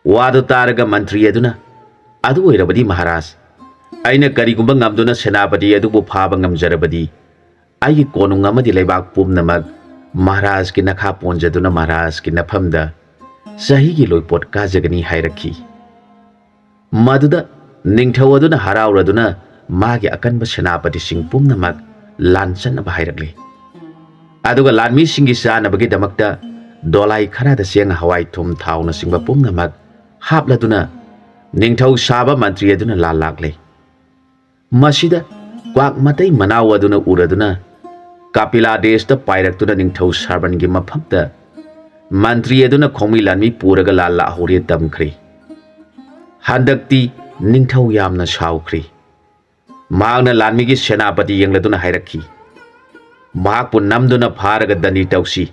ꯋꯥꯗꯨ ꯇꯥꯔꯒ ꯃꯟꯇ꯭ꯔꯤ ꯑꯗꯨꯅ, "ꯑꯗꯨ ꯑꯣꯏꯔꯕꯗꯤ ꯃꯍꯥꯔꯥꯖ, ꯑꯩꯅ ꯀꯔꯤꯒꯨꯝꯕ ꯉꯝꯗꯨꯅ ꯁꯦꯅꯥꯄꯇꯤ ꯑꯗꯨꯕꯨ ꯐꯥꯕ ꯉꯝꯖꯔꯕꯗꯤ ꯑꯩꯒꯤ ꯀꯣꯅꯨꯡ ꯑꯃꯗꯤ ꯂꯩꯕꯥꯛ ꯄꯨꯝꯅꯃꯛ ꯃꯍꯥꯔꯥꯖꯀꯤ ꯅꯈꯥ ꯄꯣꯟꯖꯗꯨꯅ ꯃꯍꯥꯔꯥꯖꯀꯤ ꯅꯐꯝꯗ ꯆꯍꯤꯒꯤ ꯂꯣꯏꯄꯣꯠ ꯀꯥꯖꯒꯅꯤ" ꯍꯥꯏꯔꯛꯈꯤ꯫ ꯃꯗꯨꯗ ꯅꯤꯡꯊꯧ ꯑꯗꯨꯅ ꯍꯔꯥꯎꯔꯗꯨꯅ ꯃꯥꯒꯤ ꯑꯀꯟꯕ ꯁꯦꯅꯥꯄꯇꯤꯁꯤꯡ ꯄꯨꯝꯅꯃꯛ ꯂꯥꯟ ꯆꯠꯅꯕ ꯍꯥꯏꯔꯛꯂꯦ꯫ ꯑꯗꯨꯒ ꯂꯥꯟꯃꯤꯁꯤꯡꯒꯤ ꯆꯥꯅꯕꯒꯤꯗꯃꯛꯇ ꯗꯣꯂꯥꯏ ꯈꯔꯗ ꯆꯦꯡ, ꯍꯋꯥꯏ, ꯊꯨꯝ, ꯊꯥꯎꯅꯆꯤꯡꯕ ꯄꯨꯝꯅꯃꯛ ꯍꯥꯞꯂꯗꯨꯅ ꯅꯤꯡꯊꯧ ꯁꯥꯕ ꯃꯟꯇ꯭ꯔꯤ ꯑꯗꯨꯅ ꯂꯥꯟ ꯂꯥꯛꯂꯦ꯫ ꯃꯁꯤꯗ ꯀ꯭ꯋꯥꯛ ꯃꯇꯩ ꯃꯅꯥꯎ ꯑꯗꯨꯅ ꯎꯔꯗꯨꯅ ꯀꯥꯄꯤꯂꯥ ꯗꯦꯁꯇ ꯄꯥꯏꯔꯛꯇꯨꯅ ꯅꯤꯡꯊꯧ ꯁꯥꯔꯕꯟꯒꯤ ꯃꯐꯝꯗ ꯃꯟꯇ꯭ꯔꯤ ꯑꯗꯨꯅ ꯈꯣꯡꯃꯤ ꯂꯥꯟꯃꯤ ꯄꯨꯔꯒ ꯂꯥꯜ ꯂꯥꯛꯍꯧꯔꯦ ꯇꯝꯈ꯭ꯔꯦ꯫ ꯍꯟꯗꯛꯇꯤ ꯅꯤꯡꯊꯧ ꯌꯥꯝꯅ ꯁꯥꯎꯈ꯭ꯔꯦ꯫ ꯃꯍꯥꯛꯅ ꯂꯥꯟꯃꯤꯒꯤ ꯁꯦꯅꯥꯄꯇꯤ ꯌꯦꯡꯂꯗꯨꯅ ꯍꯥꯏꯔꯛꯈꯤ, "ꯃꯍꯥꯛꯄꯨ ꯅꯝꯗꯨꯅ ꯐꯥꯔꯒ ꯗꯟꯗꯤ ꯇꯧꯁꯤ꯫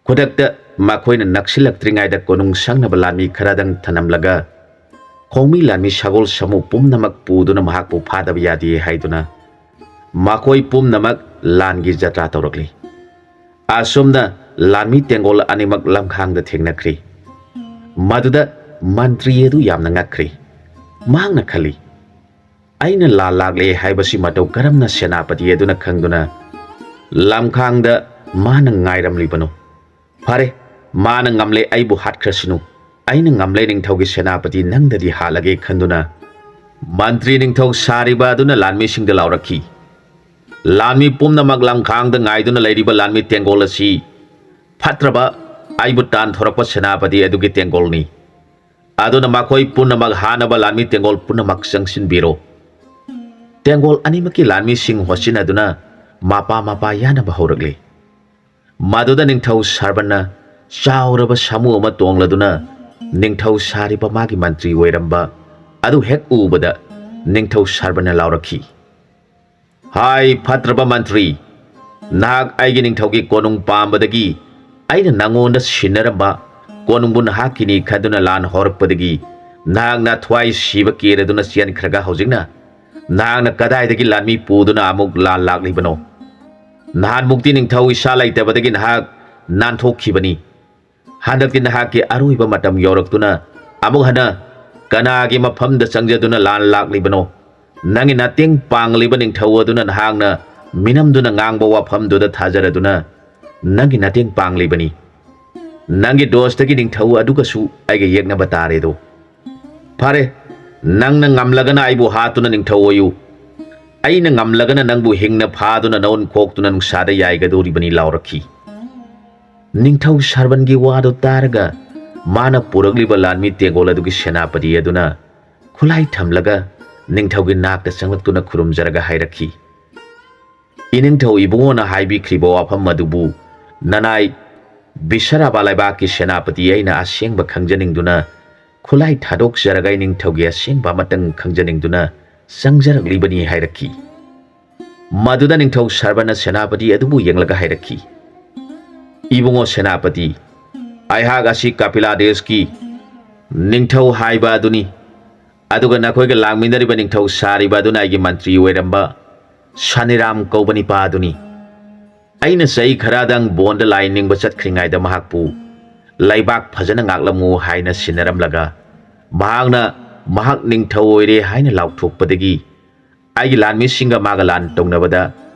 ꯈꯨꯗꯛꯇ ꯃꯈꯣꯏꯅ ꯅꯛꯁꯤꯜꯂꯛꯇ꯭ꯔꯤꯉꯩꯗ ꯀꯣꯅꯨꯡ ꯁꯪꯅꯕ ꯂꯥꯟꯃꯤ ꯈꯔꯗꯪ ꯊꯅꯝꯂꯒ ꯈꯣꯡꯃꯤ ꯂꯥꯟꯃꯤ ꯁꯒꯣꯜ ꯁꯥꯃꯨ ꯄꯨꯝꯅꯃꯛ ꯄꯨꯗꯨꯅ ꯃꯍꯥꯛꯄꯨ ꯐꯥꯗꯕ ꯌꯥꯗꯦ" ꯍꯥꯏꯗꯨꯅ ꯃꯈꯣꯏ ꯄꯨꯝꯅꯃꯛ ꯂꯥꯟꯒꯤ ꯖꯇ꯭ꯔꯥ ꯇꯧꯔꯛꯂꯤ꯫ ꯑꯁꯨꯝꯅ ꯂꯥꯟꯃꯤ ꯇꯦꯡꯒꯣꯜ ꯑꯅꯤꯃꯛ ꯂꯝꯈꯥꯡꯗ ꯊꯦꯡꯅꯈ꯭ꯔꯤ꯫ ꯃꯗꯨꯗ ꯃꯟꯇ꯭ꯔꯤ ꯑꯗꯨ ꯌꯥꯝꯅ ꯉꯛꯈ꯭ꯔꯤ꯫ ꯃꯍꯥꯛꯅ ꯈꯜꯂꯤ, "ꯑꯩꯅ ꯂꯥꯜ ꯂꯥꯛꯂꯦ ꯍꯥꯏꯕꯁꯤ ꯃꯇꯧ ꯀꯔꯝꯅ ꯁꯦꯅꯥꯄꯇꯤ ꯑꯗꯨꯅ ꯈꯪꯗꯨꯅ ꯂꯝꯈꯥꯡꯗ ꯃꯥꯅ ꯉꯥꯏꯔꯝꯂꯤꯕꯅꯣ? ꯐꯔꯦ, ꯃꯥꯅ ꯉꯝꯂꯦ, ꯑꯩꯕꯨ ꯍꯥꯠꯈ꯭ꯔꯁꯅꯨ, ꯑꯩꯅ ꯉꯝꯂꯦ, ꯅꯤꯡꯊꯧꯒꯤ ꯁꯦꯅꯥꯄꯇꯤ ꯅꯪꯗꯗꯤ ꯍꯥꯠꯂꯒꯦ ꯈꯟꯗꯨꯅ ꯃꯟꯇ꯭ꯔꯤ ꯅꯤꯡꯊꯧ ꯁꯥꯔꯤꯕ ꯑꯗꯨꯅ ꯂꯥꯟꯃꯤꯁꯤꯡꯗ ꯂꯥꯎꯔꯛꯈꯤ꯫ ꯂꯥꯟꯃꯤ ꯄꯨꯝꯅꯃꯛ ꯂꯝꯈꯥꯡꯗ ꯉꯥꯏꯗꯨꯅ ꯂꯩꯔꯤꯕ ꯂꯥꯟꯃꯤ ꯇꯦꯡꯒꯣꯜ ꯑꯁꯤ ꯐꯠꯇ꯭ꯔꯕ ꯑꯩꯕꯨ ꯇꯥꯟꯊꯣꯔꯛꯄ ꯁꯦꯅꯥꯄꯇꯤ ꯑꯗꯨꯒꯤ ꯇꯦꯡꯒꯣꯜꯅꯤ꯫ ꯑꯗꯨꯅ ꯃꯈꯣꯏ ꯄꯨꯝꯅꯃꯛ ꯍꯥꯟꯅꯕ ꯂꯥꯟꯃꯤ ꯇꯦꯡꯒꯣꯜ ꯄꯨꯝꯅꯃꯛ ꯆꯪꯁꯤꯟꯕꯤꯔꯣ꯫ ꯇꯦꯡꯒꯣꯜ ꯑꯅꯤꯃꯛꯀꯤ ꯂꯥꯟꯃꯤꯁꯤꯡ ꯍꯣꯠꯆꯤꯟꯅꯗꯨꯅ ꯃꯄꯥ ꯃꯄꯥ ꯌꯥꯅꯕ ꯍꯧꯔꯛꯂꯤ꯫ ꯃꯗꯨꯗ ꯅꯤꯡꯊꯧ ꯁꯔꯕꯟꯅ ꯆꯥꯎꯔꯕ ꯁꯥꯃꯨ ꯑꯃ ꯇꯣꯡꯂꯗꯨꯅ ꯅꯤꯡꯊꯧ ꯁꯥꯔꯤꯕ ꯃꯥꯒꯤ ꯃꯟꯇ꯭ꯔꯤ ꯑꯣꯏꯔꯝꯕ ꯑꯗꯨ ꯍꯦꯛ ꯎꯕꯗ ꯅꯤꯡꯊꯧ ꯁꯔꯕꯟꯅ ꯂꯥꯎꯔꯛꯈꯤ, "ꯍꯥꯏ ꯐꯠꯇ꯭ꯔꯕ ꯃꯟꯇ꯭ꯔꯤ, ꯅꯍꯥꯛ ꯑꯩꯒꯤ ꯅꯤꯡꯊꯧꯒꯤ ꯀꯣꯅꯨꯡ ꯄꯥꯝꯕꯗꯒꯤ ꯑꯩꯅ ꯅꯉꯣꯟꯗ ꯁꯤꯟꯅꯔꯝꯕ ꯀꯣꯅꯨꯡꯕꯨ ꯅꯍꯥꯛꯀꯤꯅꯤ ꯈꯟꯗꯨꯅ ꯂꯥꯟ ꯍꯧꯔꯛꯄꯗꯒꯤ ꯅꯍꯥꯛꯅ ꯊꯋꯥꯏ ꯁꯤꯕ ꯀꯦꯔꯗꯨꯅ ꯆꯦꯟꯈ꯭ꯔꯒ ꯍꯧꯖꯤꯛꯅ ꯅꯍꯥꯛꯅ ꯀꯗꯥꯏꯗꯒꯤ ꯂꯥꯟꯃꯤ ꯄꯨꯗꯨꯅ ꯑꯃꯨꯛ ꯂꯥꯟ ꯂꯥꯛꯂꯤꯕꯅꯣ? ꯅꯍꯥꯟꯃꯨꯛꯇꯤ ꯅꯤꯡꯊꯧ ꯏꯁꯥ ꯂꯩꯇꯕꯗꯒꯤ ꯅꯍꯥꯛ ꯅꯥꯟꯊꯣꯛꯈꯤꯕꯅꯤ꯫ ꯍꯟꯗꯛꯇꯤ ꯅꯍꯥꯛꯀꯤ ꯑꯔꯣꯏꯕ ꯃꯇꯝ ꯌꯧꯔꯛꯇꯨꯅ ꯑꯃꯨꯛ ꯍꯟꯅ ꯀꯅꯥꯒꯤ ꯃꯐꯝꯗ ꯆꯪꯖꯗꯨꯅ ꯂꯥꯟ ꯂꯥꯛꯂꯤꯕꯅꯣ? ꯅꯪꯒꯤ ꯅꯇꯦꯡ ꯄꯥꯡꯂꯤꯕ ꯅꯤꯡꯊꯧ ꯑꯗꯨꯅ ꯅꯍꯥꯛꯅ ꯃꯤꯅꯝꯗꯨꯅ ꯉꯥꯡꯕ ꯋꯥꯐꯝꯗꯨꯗ ꯊꯥꯖꯔꯗꯨꯅ ꯅꯪꯒꯤ ꯅꯇꯦꯡ ꯄꯥꯡꯂꯤꯕꯅꯤ꯫ ꯅꯪꯒꯤ ꯗꯣꯁꯇꯒꯤ ꯅꯤꯡꯊꯧ ꯑꯗꯨꯒꯁꯨ ꯑꯩꯒ ꯌꯦꯛꯅꯕ ꯇꯥꯔꯦꯗꯣ꯫ ꯐꯔꯦ, ꯅꯪꯅ ꯉꯝꯂꯒꯅ ꯑꯩꯕꯨ ꯍꯥꯠꯇꯨꯅ ꯅꯤꯡꯊꯧ ꯑꯣꯏꯌꯨ, ꯑꯩꯅ ꯉꯝꯂꯒꯅ ꯅꯪꯕꯨ ꯍꯤꯡꯅ ꯐꯥꯗꯨꯅ ꯅꯎꯟ ꯈꯣꯛꯇꯨꯅ ꯅꯨꯡꯁꯥꯗ ꯌꯥꯏꯒꯗꯧꯔꯤꯕꯅꯤ" ꯂꯥꯎꯔꯛꯈꯤ꯫ ꯅꯤꯡꯊꯧ ꯁꯔꯕꯟꯒꯤ ꯋꯥꯗꯨ ꯇꯥꯔꯒ ꯃꯥꯅ ꯄꯨꯔꯛꯂꯤꯕ ꯂꯥꯟꯃꯤ ꯇꯦꯡꯒꯣꯜ ꯑꯗꯨꯒꯤ ꯁꯦꯅꯥꯄꯇꯤ ꯑꯗꯨꯅ ꯈꯨꯠꯂꯥꯏ ꯊꯝꯂꯒ ꯅꯤꯡꯊꯧꯒꯤ ꯅꯥꯛꯇ ꯆꯪꯂꯛꯇꯨꯅ ꯈꯨꯔꯨꯝꯖꯔꯒ ꯍꯥꯏꯔꯛꯈꯤ, "ꯏꯅꯤꯡꯊꯧ ꯏꯕꯨꯡꯉꯣꯅ ꯍꯥꯏꯕꯤꯈ꯭ꯔꯤꯕ ꯋꯥꯐꯝ ꯑꯗꯨꯕꯨ ꯅꯅꯥꯏ ꯕꯤꯁꯔꯥꯕꯥ ꯂꯩꯕꯥꯛꯀꯤ ꯁꯦꯅꯥꯄꯇꯤ ꯑꯩꯅ ꯑꯁꯦꯡꯕ ꯈꯪꯖꯅꯤꯡꯗꯨꯅ ꯈꯨꯠꯂꯥꯏ ꯊꯥꯗꯣꯛꯆꯔꯒ ꯏꯅꯤꯡꯊꯧꯒꯤ ꯑꯁꯦꯡꯕ ꯑꯃꯇꯪ ꯈꯪꯖꯅꯤꯡꯗꯨꯅ ꯆꯪꯖꯔꯛꯂꯤꯕꯅꯤ" ꯍꯥꯏꯔꯛꯈꯤ꯫ ꯃꯗꯨꯗ ꯅꯤꯡꯊꯧ ꯁꯔꯕꯅ ꯁꯦꯅꯥꯄꯇꯤ ꯑꯗꯨꯕꯨ ꯌꯦꯡꯂꯒ ꯍꯥꯏꯔꯛꯈꯤ, "ꯏꯕꯨꯡꯉꯣ ꯁꯦꯅꯥꯄꯇꯤ, ꯑꯩꯍꯥꯛ ꯑꯁꯤ ꯀꯄꯤꯂꯥ ꯗꯦꯁꯀꯤ ꯅꯤꯡꯊꯧ ꯍꯥꯏꯕ ꯑꯗꯨꯅꯤ꯫ ꯑꯗꯨꯒ ꯅꯈꯣꯏꯒ ꯂꯥꯡꯃꯤꯟꯅꯔꯤꯕ ꯅꯤꯡꯊꯧ ꯁꯥꯔꯤꯕ ꯑꯗꯨꯅ ꯑꯩꯒꯤ ꯃꯟꯇ꯭ꯔꯤ ꯑꯣꯏꯔꯝꯕ ꯁꯅꯤꯔꯥꯝ ꯀꯧꯕ ꯅꯤꯄꯥ ꯑꯗꯨꯅꯤ꯫ ꯑꯩꯅ ꯆꯍꯤ ꯈꯔꯗꯪ ꯕꯣꯟꯗ ꯂꯥꯏ ꯅꯤꯡꯕ ꯆꯠꯈ꯭ꯔꯤꯉꯩꯗ ꯃꯍꯥꯛꯄꯨ ꯂꯩꯕꯥꯛ ꯐꯖꯅ ꯉꯥꯛꯂꯝꯃꯨ ꯍꯥꯏꯅ ꯁꯤꯟꯅꯔꯝꯂꯒ ꯃꯍꯥꯛꯅ ꯃꯍꯥꯛ ꯅꯤꯡꯊꯧ ꯑꯣꯏꯔꯦ ꯍꯥꯏꯅ ꯂꯥꯎꯊꯣꯛꯄꯗꯒꯤ ꯑꯩꯒꯤ ꯂꯥꯟꯃꯤꯁꯤꯡꯒ ꯃꯥꯒ ꯂꯥꯟ ꯇꯧꯅꯕꯗ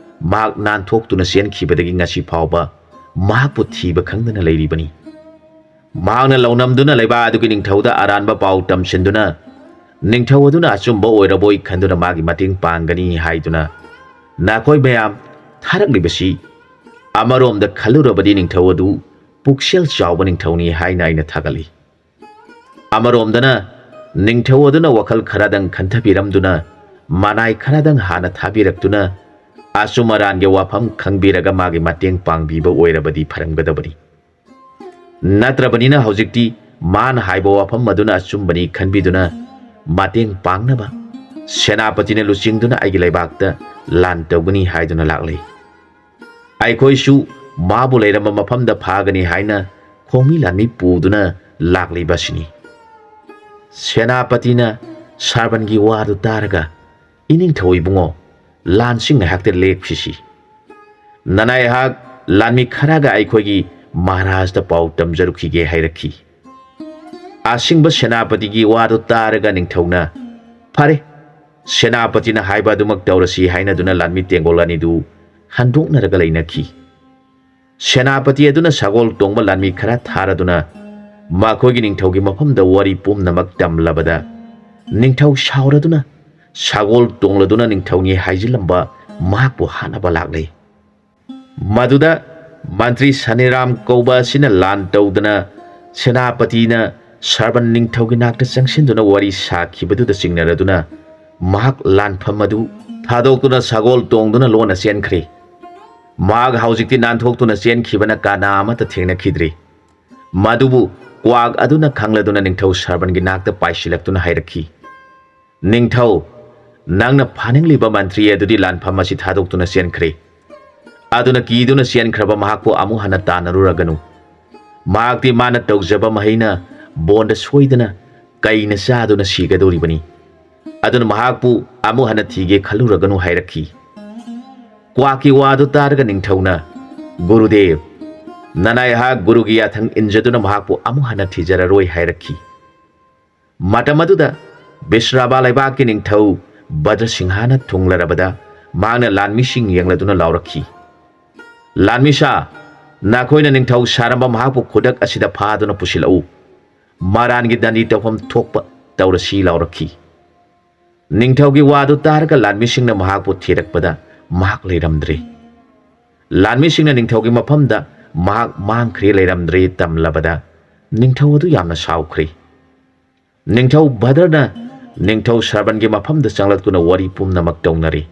ꯃꯍꯥꯛ ꯅꯥꯟꯊꯣꯛꯇꯨꯅ ꯆꯦꯟꯈꯤꯕꯗꯒꯤ ꯉꯁꯤ ꯐꯥꯎꯕ ꯃꯍꯥꯛꯄꯨ ꯊꯤꯕ ꯈꯪꯗꯅ ꯂꯩꯔꯤꯕꯅꯤ꯫ ꯃꯍꯥꯛꯅ ꯂꯧꯅꯝꯗꯨꯅ ꯂꯩꯕꯥꯛ ꯑꯗꯨꯒꯤ ꯅꯤꯡꯊꯧꯗ ꯑꯔꯥꯟꯕ ꯄꯥꯎ ꯇꯝꯁꯤꯟꯗꯨꯅ, ꯅꯤꯡꯊꯧ ꯑꯗꯨꯅ ꯑꯆꯨꯝꯕ ꯑꯣꯏꯔꯕꯣꯏ ꯈꯟꯗꯨꯅ ꯃꯥꯒꯤ ꯃꯇꯦꯡ ꯄꯥꯡꯒꯅꯤ ꯍꯥꯏꯗꯨꯅ ꯅꯈꯣꯏ ꯃꯌꯥꯝ ꯊꯥꯔꯛꯂꯤꯕꯁꯤ ꯑꯃꯔꯣꯝꯗ ꯈꯜꯂꯨꯔꯕꯗꯤ ꯅꯤꯡꯊꯧ ꯑꯗꯨ ꯄꯨꯛꯆꯦꯜ ꯆꯥꯎꯕ ꯅꯤꯡꯊꯧꯅꯤ ꯍꯥꯏꯅ ꯑꯩꯅ ꯊꯥꯒꯠꯂꯤ꯫ ꯑꯃꯔꯣꯝꯗꯅ ꯅꯤꯡꯊꯧ ꯑꯗꯨꯅ ꯋꯥꯈꯜ ꯈꯔꯗꯪ ꯈꯟꯊꯕꯤꯔꯝꯗꯨꯅ, ꯃꯅꯥꯏ ꯈꯔꯗꯪ ꯍꯥꯟꯅ ꯊꯥꯕꯤꯔꯛꯇꯨꯅ, ꯑꯆꯨꯝ ꯑꯔꯥꯟꯒꯤ ꯋꯥꯐꯝ ꯈꯪꯕꯤꯔꯒ ꯃꯥꯒꯤ ꯃꯇꯦꯡ ꯄꯥꯡꯕꯤꯕ ꯑꯣꯏꯔꯕꯗꯤ ꯐꯔꯝꯒꯗꯕꯅꯤ꯫ ꯅꯠꯇ꯭ꯔꯕꯅꯤꯅ ꯍꯧꯖꯤꯛꯇꯤ ꯃꯥꯅ ꯍꯥꯏꯕ ꯋꯥꯐꯝ ꯑꯗꯨꯅ ꯑꯆꯨꯝꯕꯅꯤ ꯈꯟꯕꯤꯗꯨꯅ ꯃꯇꯦꯡ ꯄꯥꯡꯅꯕ ꯁꯦꯅꯥꯄꯇꯤꯅ ꯂꯨꯆꯤꯡꯗꯨꯅ ꯑꯩꯒꯤ ꯂꯩꯕꯥꯛꯇ ꯂꯥꯟ ꯇꯧꯒꯅꯤ ꯍꯥꯏꯗꯨꯅ ꯂꯥꯛꯂꯤ꯫ ꯑꯩꯈꯣꯏꯁꯨ ꯃꯥꯕꯨ ꯂꯩꯔꯝꯕ ꯃꯐꯝꯗ ꯐꯥꯒꯅꯤ ꯍꯥꯏꯅ ꯈꯣꯡꯃꯤ ꯂꯥꯟꯃꯤ ꯄꯨꯗꯨꯅ ꯂꯥꯛꯂꯤꯕ ꯑꯁꯤꯅꯤ꯫ ꯁꯦꯅꯥꯄꯇꯤꯅ ꯁꯥꯔꯕꯟꯒꯤ ꯋꯥꯗꯨ ꯇꯥꯔꯒ, "ꯏꯅꯤꯡꯊꯧ ꯏꯕꯨꯡꯉꯣ, ꯂꯥꯟꯁꯤ ꯉꯥꯏꯍꯥꯛꯇ ꯂꯦꯞꯈꯤꯁꯤ꯫ ꯅꯅꯥꯏꯍꯥꯛ ꯂꯥꯟꯃꯤ ꯈꯔꯒ ꯑꯩꯈꯣꯏꯒꯤ ꯃꯍꯥꯔꯥꯖꯇ ꯄꯥꯎ ꯇꯝꯖꯔꯨꯈꯤꯒꯦ" ꯍꯥꯏꯔꯛꯈꯤ꯫ ꯑꯁꯤꯡꯕ ꯁꯦꯅꯥꯄꯇꯤꯒꯤ ꯋꯥꯗꯨ ꯇꯥꯔꯒ ꯅꯤꯡꯊꯧꯅ, "ꯐꯔꯦ, ꯁꯦꯅꯥꯄꯇꯤꯅ ꯍꯥꯏꯕ ꯑꯗꯨꯃꯛ ꯇꯧꯔꯁꯤ" ꯍꯥꯏꯅꯗꯨꯅ ꯂꯥꯟꯃꯤ ꯇꯦꯡꯒꯣꯜ ꯑꯅꯤꯗꯨ ꯍꯟꯗꯣꯛꯅꯔꯒ ꯂꯩꯅꯈꯤ꯫ ꯁꯦꯅꯥꯄꯇꯤ ꯑꯗꯨꯅ ꯁꯒꯣꯜ ꯇꯣꯡꯕ ꯂꯥꯟꯃꯤ ꯈꯔ ꯊꯥꯔꯗꯨꯅ ꯃꯈꯣꯏꯒꯤ ꯅꯤꯡꯊꯧꯒꯤ ꯃꯐꯝꯗ ꯋꯥꯔꯤ ꯄꯨꯝꯅꯃꯛ ꯇꯝꯂꯕꯗ, ꯅꯤꯡꯊꯧ ꯁꯥꯎꯔꯗꯨꯅ ꯁꯒꯣꯜ ꯇꯣꯡꯂꯗꯨꯅ ꯅꯤꯡꯊꯧꯅꯤ ꯍꯥꯏꯖꯤꯜꯂꯝꯕ ꯃꯍꯥꯛꯄꯨ ꯍꯥꯠꯅꯕ ꯂꯥꯛꯂꯦ꯫ ꯃꯗꯨꯗ ꯃꯟꯇ꯭ꯔꯤ ꯁꯅꯤꯔꯥꯝ ꯀꯧꯕ ꯑꯁꯤꯅ ꯂꯥꯟ ꯇꯧꯗꯅ ꯁꯦꯅꯥꯄꯇꯤꯅ ꯁꯔꯕꯟ ꯅꯤꯡꯊꯧꯒꯤ ꯅꯥꯛꯇ ꯆꯪꯁꯤꯟꯗꯨꯅ ꯋꯥꯔꯤ ꯁꯥꯈꯤꯕꯗꯨꯗ ꯆꯤꯡꯅꯔꯗꯨꯅ ꯃꯍꯥꯛ ꯂꯥꯟꯐꯝ ꯑꯗꯨ ꯊꯥꯗꯣꯛꯇꯨꯅ ꯁꯒꯣꯜ ꯇꯣꯡꯗꯨꯅ ꯂꯣꯟꯅ ꯆꯦꯟꯈ꯭ꯔꯦ꯫ ꯃꯍꯥꯛ ꯍꯧꯖꯤꯛꯇꯤ ꯅꯥꯟꯊꯣꯛꯇꯨꯅ ꯆꯦꯟꯈꯤꯕꯅ ꯀꯅꯥ ꯑꯃꯠꯇ ꯊꯦꯡꯅꯈꯤꯗ꯭ꯔꯤ꯫ ꯃꯗꯨꯕꯨ ꯀ꯭ꯋꯥꯛ ꯑꯗꯨꯅ ꯈꯪꯂꯗꯨꯅ ꯅꯤꯡꯊꯧ ꯁꯔꯕꯟꯒꯤ ꯅꯥꯛꯇ ꯄꯥꯏꯁꯤꯜꯂꯛꯇꯨꯅ ꯍꯥꯏꯔꯛꯈꯤ, "ꯅꯤꯡꯊꯧ, ꯅꯪꯅ ꯐꯥꯅꯤꯡꯂꯤꯕ ꯃꯟꯇ꯭ꯔꯤ ꯑꯗꯨꯗꯤ ꯂꯥꯟꯐꯝ ꯑꯁꯤ ꯊꯥꯗꯣꯛꯇꯨꯅ ꯆꯦꯟꯈ꯭ꯔꯦ꯫ ꯑꯗꯨꯅ ꯀꯤꯗꯨꯅ ꯆꯦꯟꯈ꯭ꯔꯕ ꯃꯍꯥꯛꯄꯨ ꯑꯃꯨꯛ ꯍꯟꯅ ꯇꯥꯟꯅꯔꯨꯔꯒꯅꯨ꯫ ꯃꯍꯥꯛꯇꯤ ꯃꯥꯅ ꯇꯧꯖꯕ ꯃꯍꯩꯅ ꯕꯣꯟꯗ ꯁꯣꯏꯗꯅ ꯀꯩꯅ ꯆꯥꯗꯨꯅ ꯁꯤꯒꯗꯧꯔꯤꯕꯅꯤ꯫ ꯑꯗꯨꯅ ꯃꯍꯥꯛꯄꯨ ꯑꯃꯨꯛ ꯍꯟꯅ ꯊꯤꯒꯦ ꯈꯜꯂꯨꯔꯒꯅꯨ" ꯍꯥꯏꯔꯛꯈꯤ꯫ ꯀ꯭ꯋꯥꯛꯀꯤ ꯋꯥꯗꯨ ꯇꯥꯔꯒ ꯅꯤꯡꯊꯧꯅ, "ꯒꯨꯔꯨꯗꯦꯕ, ꯅꯅꯥꯏꯍꯥꯛ ꯒꯨꯔꯨꯒꯤ ꯌꯥꯊꯪ ꯏꯟꯖꯗꯨꯅ ꯃꯍꯥꯛꯄꯨ ꯑꯃꯨꯛ ꯍꯟꯅ ꯊꯤꯖꯔꯔꯣꯏ" ꯍꯥꯏꯔꯛꯈꯤ꯫ ꯃꯇꯝ ꯑꯗꯨꯗ ꯕꯤꯁ꯭ꯔꯥꯕꯥ ꯂꯩꯕꯥꯛꯀꯤ ꯅꯤꯡꯊꯧ ꯕꯗ꯭ꯔꯁꯤꯡꯍꯥꯅ ꯊꯨꯡꯂꯔꯕꯗ ꯃꯍꯥꯛꯅ ꯂꯥꯟꯃꯤꯁꯤꯡ ꯌꯦꯡꯂꯗꯨꯅ ꯂꯥꯎꯔꯛꯈꯤ, "ꯂꯥꯟꯃꯤꯁꯥ, "ꯅꯈꯣꯏꯅ ꯅꯤꯡꯊꯧ ꯁꯥꯔꯝꯕ ꯃꯍꯥꯛꯄꯨ ꯈꯨꯗꯛ ꯑꯁꯤꯗ ꯐꯥꯗꯨꯅ ꯄꯨꯁꯤꯜꯂꯛꯎ꯫ ꯃꯔꯥꯟꯒꯤ ꯗꯟꯗꯤ ꯇꯧꯐꯝ ꯊꯣꯛꯄ ꯇꯧꯔꯁꯤ" ꯂꯥꯎꯔꯛꯈꯤ꯫ ꯅꯤꯡꯊꯧꯒꯤ ꯋꯥꯗꯨ ꯇꯥꯔꯒ ꯂꯥꯟꯃꯤꯁꯤꯡꯅ ꯃꯍꯥꯛꯄꯨ ꯊꯤꯔꯛꯄꯗ ꯃꯍꯥꯛ ꯂꯩꯔꯝꯗ꯭ꯔꯦ꯫ ꯂꯥꯟꯃꯤꯁꯤꯡꯅ ꯅꯤꯡꯊꯧꯒꯤ ꯃꯐꯝꯗ "ꯃꯍꯥꯛ ꯃꯥꯡꯈ꯭ꯔꯦ, ꯂꯩꯔꯝꯗ꯭ꯔꯦ" ꯇꯝꯂꯕꯗ ꯅꯤꯡꯊꯧ ꯑꯗꯨ ꯌꯥꯝꯅ ꯁꯥꯎꯈ꯭ꯔꯦ꯫ ꯅꯤꯡꯊꯧ ꯚꯗ꯭ꯔꯅ ꯅꯤꯡꯊꯧ ꯁꯔꯕꯟꯒꯤ ꯃꯐꯝꯗ ꯆꯪꯂꯛꯇꯨꯅ ꯋꯥꯔꯤ ꯄꯨꯝꯅꯃꯛ ꯇꯧꯅꯔꯦ꯫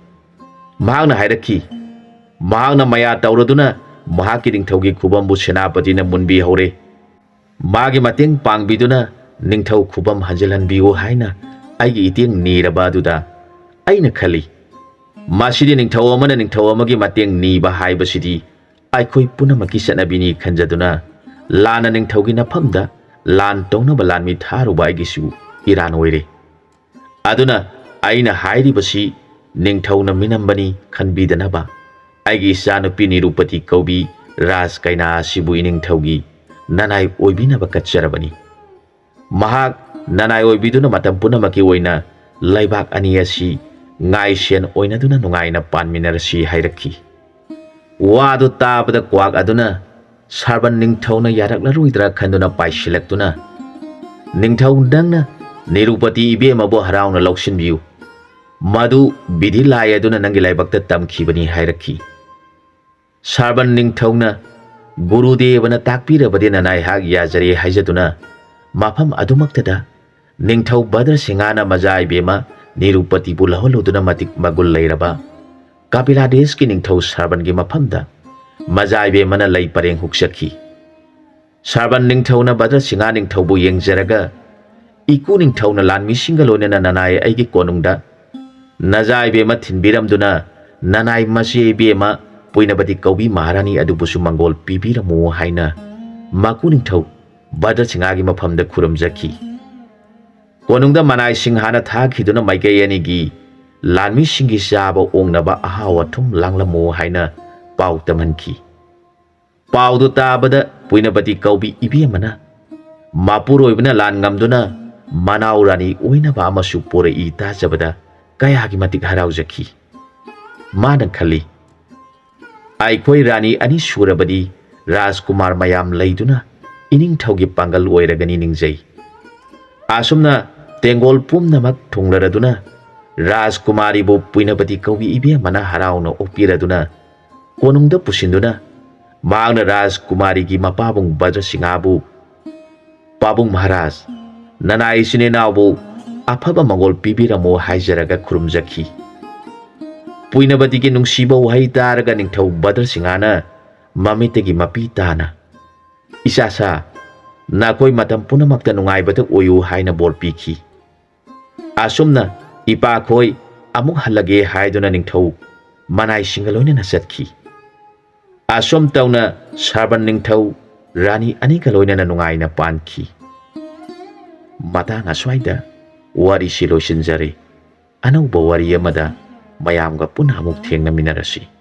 ꯃꯍꯥꯛꯅ ꯍꯥꯏꯔꯛꯈꯤ, ꯃꯍꯥꯛꯅ ꯃꯌꯥ ꯇꯧꯔꯗꯨꯅ ꯃꯍꯥꯛꯀꯤ ꯅꯤꯡꯊꯧꯒꯤ ꯈꯨꯕꯝꯕꯨ ꯁꯦꯅꯥꯄꯇꯤꯅ ꯃꯨꯟꯕꯤꯍꯧꯔꯦ꯫ ꯃꯥꯒꯤ ꯃꯇꯦꯡ ꯄꯥꯡꯕꯤꯗꯨꯅ ꯅꯤꯡꯊꯧ ꯈꯨꯕꯝ ꯍꯟꯖꯤꯜꯍꯟꯕꯤꯌꯨ ꯍꯥꯏꯅ ꯑꯩꯒꯤ ꯏꯇꯦꯡ ꯅꯤꯔꯕ ꯑꯗꯨꯗ ꯑꯩꯅ ꯈꯜꯂꯤ, ꯃꯁꯤꯗꯤ ꯅꯤꯡꯊꯧ ꯑꯃꯅ ꯅꯤꯡꯊꯧ ꯑꯃꯒꯤ ꯃꯇꯦꯡ ꯅꯤꯕ ꯍꯥꯏꯕꯁꯤꯗꯤ ꯑꯩꯈꯣꯏ ꯄꯨꯝꯅꯃꯛꯀꯤ ꯆꯠꯅꯕꯤꯅꯤ ꯈꯟꯖꯗꯨꯅ ꯂꯥꯟꯅ ꯅꯤꯡꯊꯧꯒꯤ ꯅꯐꯝꯗ ꯂꯥꯟ ꯇꯧꯅꯕ ꯂꯥꯟꯃꯤ ꯊꯥꯔꯨꯕ ꯑꯩꯒꯤꯁꯨ ꯏꯔꯥꯟ ꯑꯣꯏꯔꯦ꯫ ꯑꯗꯨꯅ ꯑꯩꯅ ꯍꯥꯏꯔꯤꯕꯁꯤ ꯅꯤꯡꯊꯧꯅ ꯃꯤꯅꯝꯕꯅꯤ ꯈꯟꯕꯤꯗꯅꯕ ꯑꯩꯒꯤ ꯏꯆꯥꯅꯨꯄꯤ ꯅꯤꯔꯨꯄꯇꯤ ꯀꯧꯕꯤ ꯔꯥꯖ ꯀꯩꯅꯥ ꯑꯁꯤꯕꯨ ꯏꯅꯤꯡꯊꯧꯒꯤ ꯅꯅꯥꯏ ꯑꯣꯏꯕꯤꯅꯕ ꯀꯠꯆꯔꯕꯅꯤ꯫ ꯃꯍꯥꯛ ꯅꯅꯥꯏ ꯑꯣꯏꯕꯤꯗꯨꯅ ꯃꯇꯝ ꯄꯨꯝꯅꯃꯛꯀꯤ ꯑꯣꯏꯅ ꯂꯩꯕꯥꯛ ꯑꯅꯤ ꯑꯁꯤ ꯉꯥꯏꯁꯦꯟ ꯑꯣꯏꯅꯗꯨꯅ ꯅꯨꯡꯉꯥꯏꯅ ꯄꯥꯟꯃꯤꯟꯅꯔꯁꯤ ꯍꯥꯏꯔꯛꯈꯤ꯫ ꯋꯥꯗꯨ ꯇꯥꯕꯗ ꯀ꯭ꯋꯥꯛ ꯑꯗꯨꯅ ꯁꯥꯔꯕꯟ ꯅꯤꯡꯊꯧꯅ ꯌꯥꯔꯛꯂꯔꯣꯏꯗ꯭ꯔꯥ ꯈꯟꯗꯨꯅ ꯄꯥꯏꯁꯤꯜꯂꯛꯇꯨꯅ, "ꯅꯤꯡꯊꯧ, ꯅꯪꯅ ꯅꯤꯔꯨꯄꯇꯤ ꯏꯕꯦꯝꯃꯕꯨ ꯍꯔꯥꯎꯅ ꯂꯧꯁꯤꯟꯕꯤꯌꯨ꯫ ꯃꯗꯨ ꯕꯤꯙꯤ ꯂꯥꯏ ꯑꯗꯨꯅ ꯅꯪꯒꯤ ꯂꯥꯏꯕꯛꯇ ꯇꯝꯈꯤꯕꯅꯤ" ꯍꯥꯏꯔꯛꯈꯤ꯫ ꯁꯥꯔꯕꯟ ꯅꯤꯡꯊꯧꯅ ꯒꯨꯔꯨꯗꯦꯕꯅ ꯇꯥꯛꯄꯤꯔꯕꯗꯤ ꯅꯅꯥꯏꯍꯥꯛ ꯌꯥꯖꯔꯦ ꯍꯥꯏꯖꯗꯨꯅ ꯃꯐꯝ ꯑꯗꯨꯃꯛꯇꯗ ꯅꯤꯡꯊꯧ ꯚꯗ꯭ꯔꯁꯤꯡꯍꯥꯅ ꯃꯖꯥ ꯏꯕꯦꯝꯃ ꯅꯤꯔꯨꯄꯇꯤꯕꯨ ꯂꯧꯍꯜꯂꯨꯗꯨꯅ ꯃꯇꯤꯛ ꯃꯒꯨꯟ ꯂꯩꯔꯕ ꯀꯄꯤꯂꯥꯗꯦꯁꯀꯤ ꯅꯤꯡꯊꯧ ꯁꯥꯔꯕꯟꯒꯤ ꯃꯐꯝꯗ ꯃꯖꯥ ꯏꯕꯦꯝꯃꯅ ꯂꯩ ꯄꯔꯦꯡ ꯍꯨꯛꯆꯈꯤ꯫ ꯁꯥꯔꯕꯟ ꯅꯤꯡꯊꯧꯅ ꯚꯗ꯭ꯔꯁꯤꯡꯍꯥ ꯅꯤꯡꯊꯧꯕꯨ ꯌꯦꯡꯖꯔꯒ, "ꯏꯀꯨ ꯅꯤꯡꯊꯧꯅ ꯂꯥꯟꯃꯤꯁꯤꯡꯒ ꯂꯣꯏꯅꯅ ꯅꯅꯥꯏ ꯑꯩꯒꯤ ꯀꯣꯅꯨꯡꯗ ꯅꯖꯥ ꯏꯕꯦꯝꯃ ꯊꯤꯟꯕꯤꯔꯝꯗꯨꯅ ꯅꯅꯥꯏ ꯃꯆꯦ ꯏꯕꯦꯝꯃ ꯄꯨꯏꯅꯕꯗꯤ ꯀꯧꯕꯤ ꯃꯍꯥꯔꯥꯅꯤ ꯑꯗꯨꯕꯨꯁꯨ ꯃꯪꯒꯣꯜ ꯄꯤꯕꯤꯔꯝꯃꯨ" ꯍꯥꯏꯅ ꯃꯀꯨ ꯅꯤꯡꯊꯧ ꯚꯗ꯭ꯔꯁꯤꯡꯍꯥꯒꯤ ꯃꯐꯝꯗ ꯈꯨꯔꯨꯝꯖꯈꯤ꯫ ꯀꯣꯅꯨꯡꯗ ꯃꯅꯥꯏꯁꯤꯡ ꯍꯥꯟꯅ ꯊꯥꯈꯤꯗꯨꯅ ꯃꯥꯏꯀꯩ ꯑꯅꯤꯒꯤ ꯂꯥꯟꯃꯤꯁꯤꯡꯒꯤ ꯆꯥꯕ ꯑꯣꯡꯅꯕ ꯑꯍꯥꯎ ꯑꯊꯨꯝ ꯂꯥꯡꯂꯝꯃꯨ ꯍꯥꯏꯅ ꯄꯥꯎ ꯇꯝꯍꯟꯈꯤ꯫ ꯄꯥꯎꯗꯨ ꯇꯥꯕꯗ ꯄꯨꯏꯅꯕꯇꯤ ꯀꯧꯕꯤ ꯏꯕꯦꯝꯃꯅ ꯃꯄꯨꯔꯣꯏꯕꯅ ꯂꯥꯟ ꯉꯝꯗꯨꯅ ꯃꯅꯥꯎ ꯔꯥꯅꯤ ꯑꯣꯏꯅꯕ ꯑꯃꯁꯨ ꯄꯣꯔꯛꯏ ꯇꯥꯖꯕꯗ ꯀꯌꯥꯒꯤ ꯃꯇꯤꯛ ꯍꯔꯥꯎꯖꯈꯤ꯫ ꯃꯥꯅ ꯈꯜꯂꯤ, "ꯑꯩꯈꯣꯏ ꯔꯥꯅꯤ ꯑꯅꯤ ꯁꯨꯔꯕꯗꯤ ꯔꯥꯖꯀꯨꯃꯥꯔ ꯃꯌꯥꯝ ꯂꯩꯗꯨꯅ ꯏꯅꯤꯡꯊꯧꯒꯤ ꯄꯥꯡꯒꯜ ꯑꯣꯏꯔꯒꯅꯤ ꯅꯤꯡꯖꯩ꯫ ꯑꯁꯨꯝꯅ ꯇꯦꯡꯒꯣꯜ ꯄꯨꯝꯅꯃꯛ ꯊꯨꯡꯂꯔꯗꯨꯅ ꯔꯥꯖꯀꯨꯃꯥꯔꯤꯕꯨ ꯄꯨꯏꯅꯕꯇꯤ ꯀꯧꯕꯤ ꯏꯕꯦꯝꯃꯅ ꯍꯔꯥꯎꯅ ꯑꯣꯛꯄꯤꯔꯗꯨꯅ ꯀꯣꯅꯨꯡꯗ ꯄꯨꯁꯤꯟꯗꯨꯅ ꯃꯍꯥꯛꯅ ꯔꯥꯖꯀꯨꯃꯥꯔꯤꯒꯤ ꯃꯄꯥꯕꯨꯡ ꯚꯗ꯭ꯔꯁꯤꯡꯍꯕꯨ, "ꯄꯥꯕꯨꯡ ꯃꯍꯥꯔꯥꯖ, ꯅꯅꯥꯏ ꯏꯆꯤꯟ ꯏꯅꯥꯎꯕꯨ ꯑꯐꯕ ꯃꯪꯒꯣꯜ ꯄꯤꯕꯤꯔꯝꯃꯨ" ꯍꯥꯏꯖꯔꯒ ꯈꯨꯔꯨꯝꯖꯈꯤ꯫ ꯄꯨꯏꯅꯕꯇꯤꯒꯤ ꯅꯨꯡꯁꯤꯕ ꯋꯥꯍꯩ ꯇꯥꯔꯒ ꯅꯤꯡꯊꯧ ꯚꯗ꯭ꯔꯁꯤꯡꯍꯅ ꯃꯃꯤꯠꯇꯒꯤ ꯃꯄꯤ ꯇꯥꯅ, "ꯏꯆꯥꯁꯥ, ꯅꯈꯣꯏ ꯃꯇꯝ ꯄꯨꯝꯅꯃꯛꯇ ꯅꯨꯡꯉꯥꯏꯕꯗ ꯑꯣꯏꯌꯨ" ꯍꯥꯏꯅ ꯕꯣꯔ ꯄꯤꯈꯤ꯫ ꯑꯁꯨꯝꯅ ꯏꯄꯥꯈꯣꯏ ꯑꯃꯨꯛ ꯍꯜꯂꯒꯦ ꯍꯥꯏꯗꯨꯅ ꯅꯤꯡꯊꯧ ꯃꯅꯥꯏꯁꯤꯡꯒ ꯂꯣꯏꯅꯅ ꯆꯠꯈꯤ꯫ ꯑꯁꯨꯝ ꯇꯧꯅ ꯁꯔꯕꯟ ꯅꯤꯡꯊꯧ ꯔꯥꯅꯤ ꯑꯅꯤꯒ ꯂꯣꯏꯅꯅ ꯅꯨꯡꯉꯥꯏꯅ ꯄꯥꯟꯈꯤ꯫ ꯃꯇꯥꯡ ꯑꯁ꯭ꯋꯥꯏꯗ ꯋꯥꯔꯤꯁꯤ ꯂꯣꯏꯁꯤꯟꯖꯔꯦ꯫ ꯑꯅꯧꯕ ꯋꯥꯔꯤ ꯑꯃꯗ ꯃꯌꯥꯝꯒ ꯄꯨꯟꯅ ꯑꯃꯨꯛ ꯊꯦꯡꯅꯃꯤꯟꯅꯔꯁꯤ꯫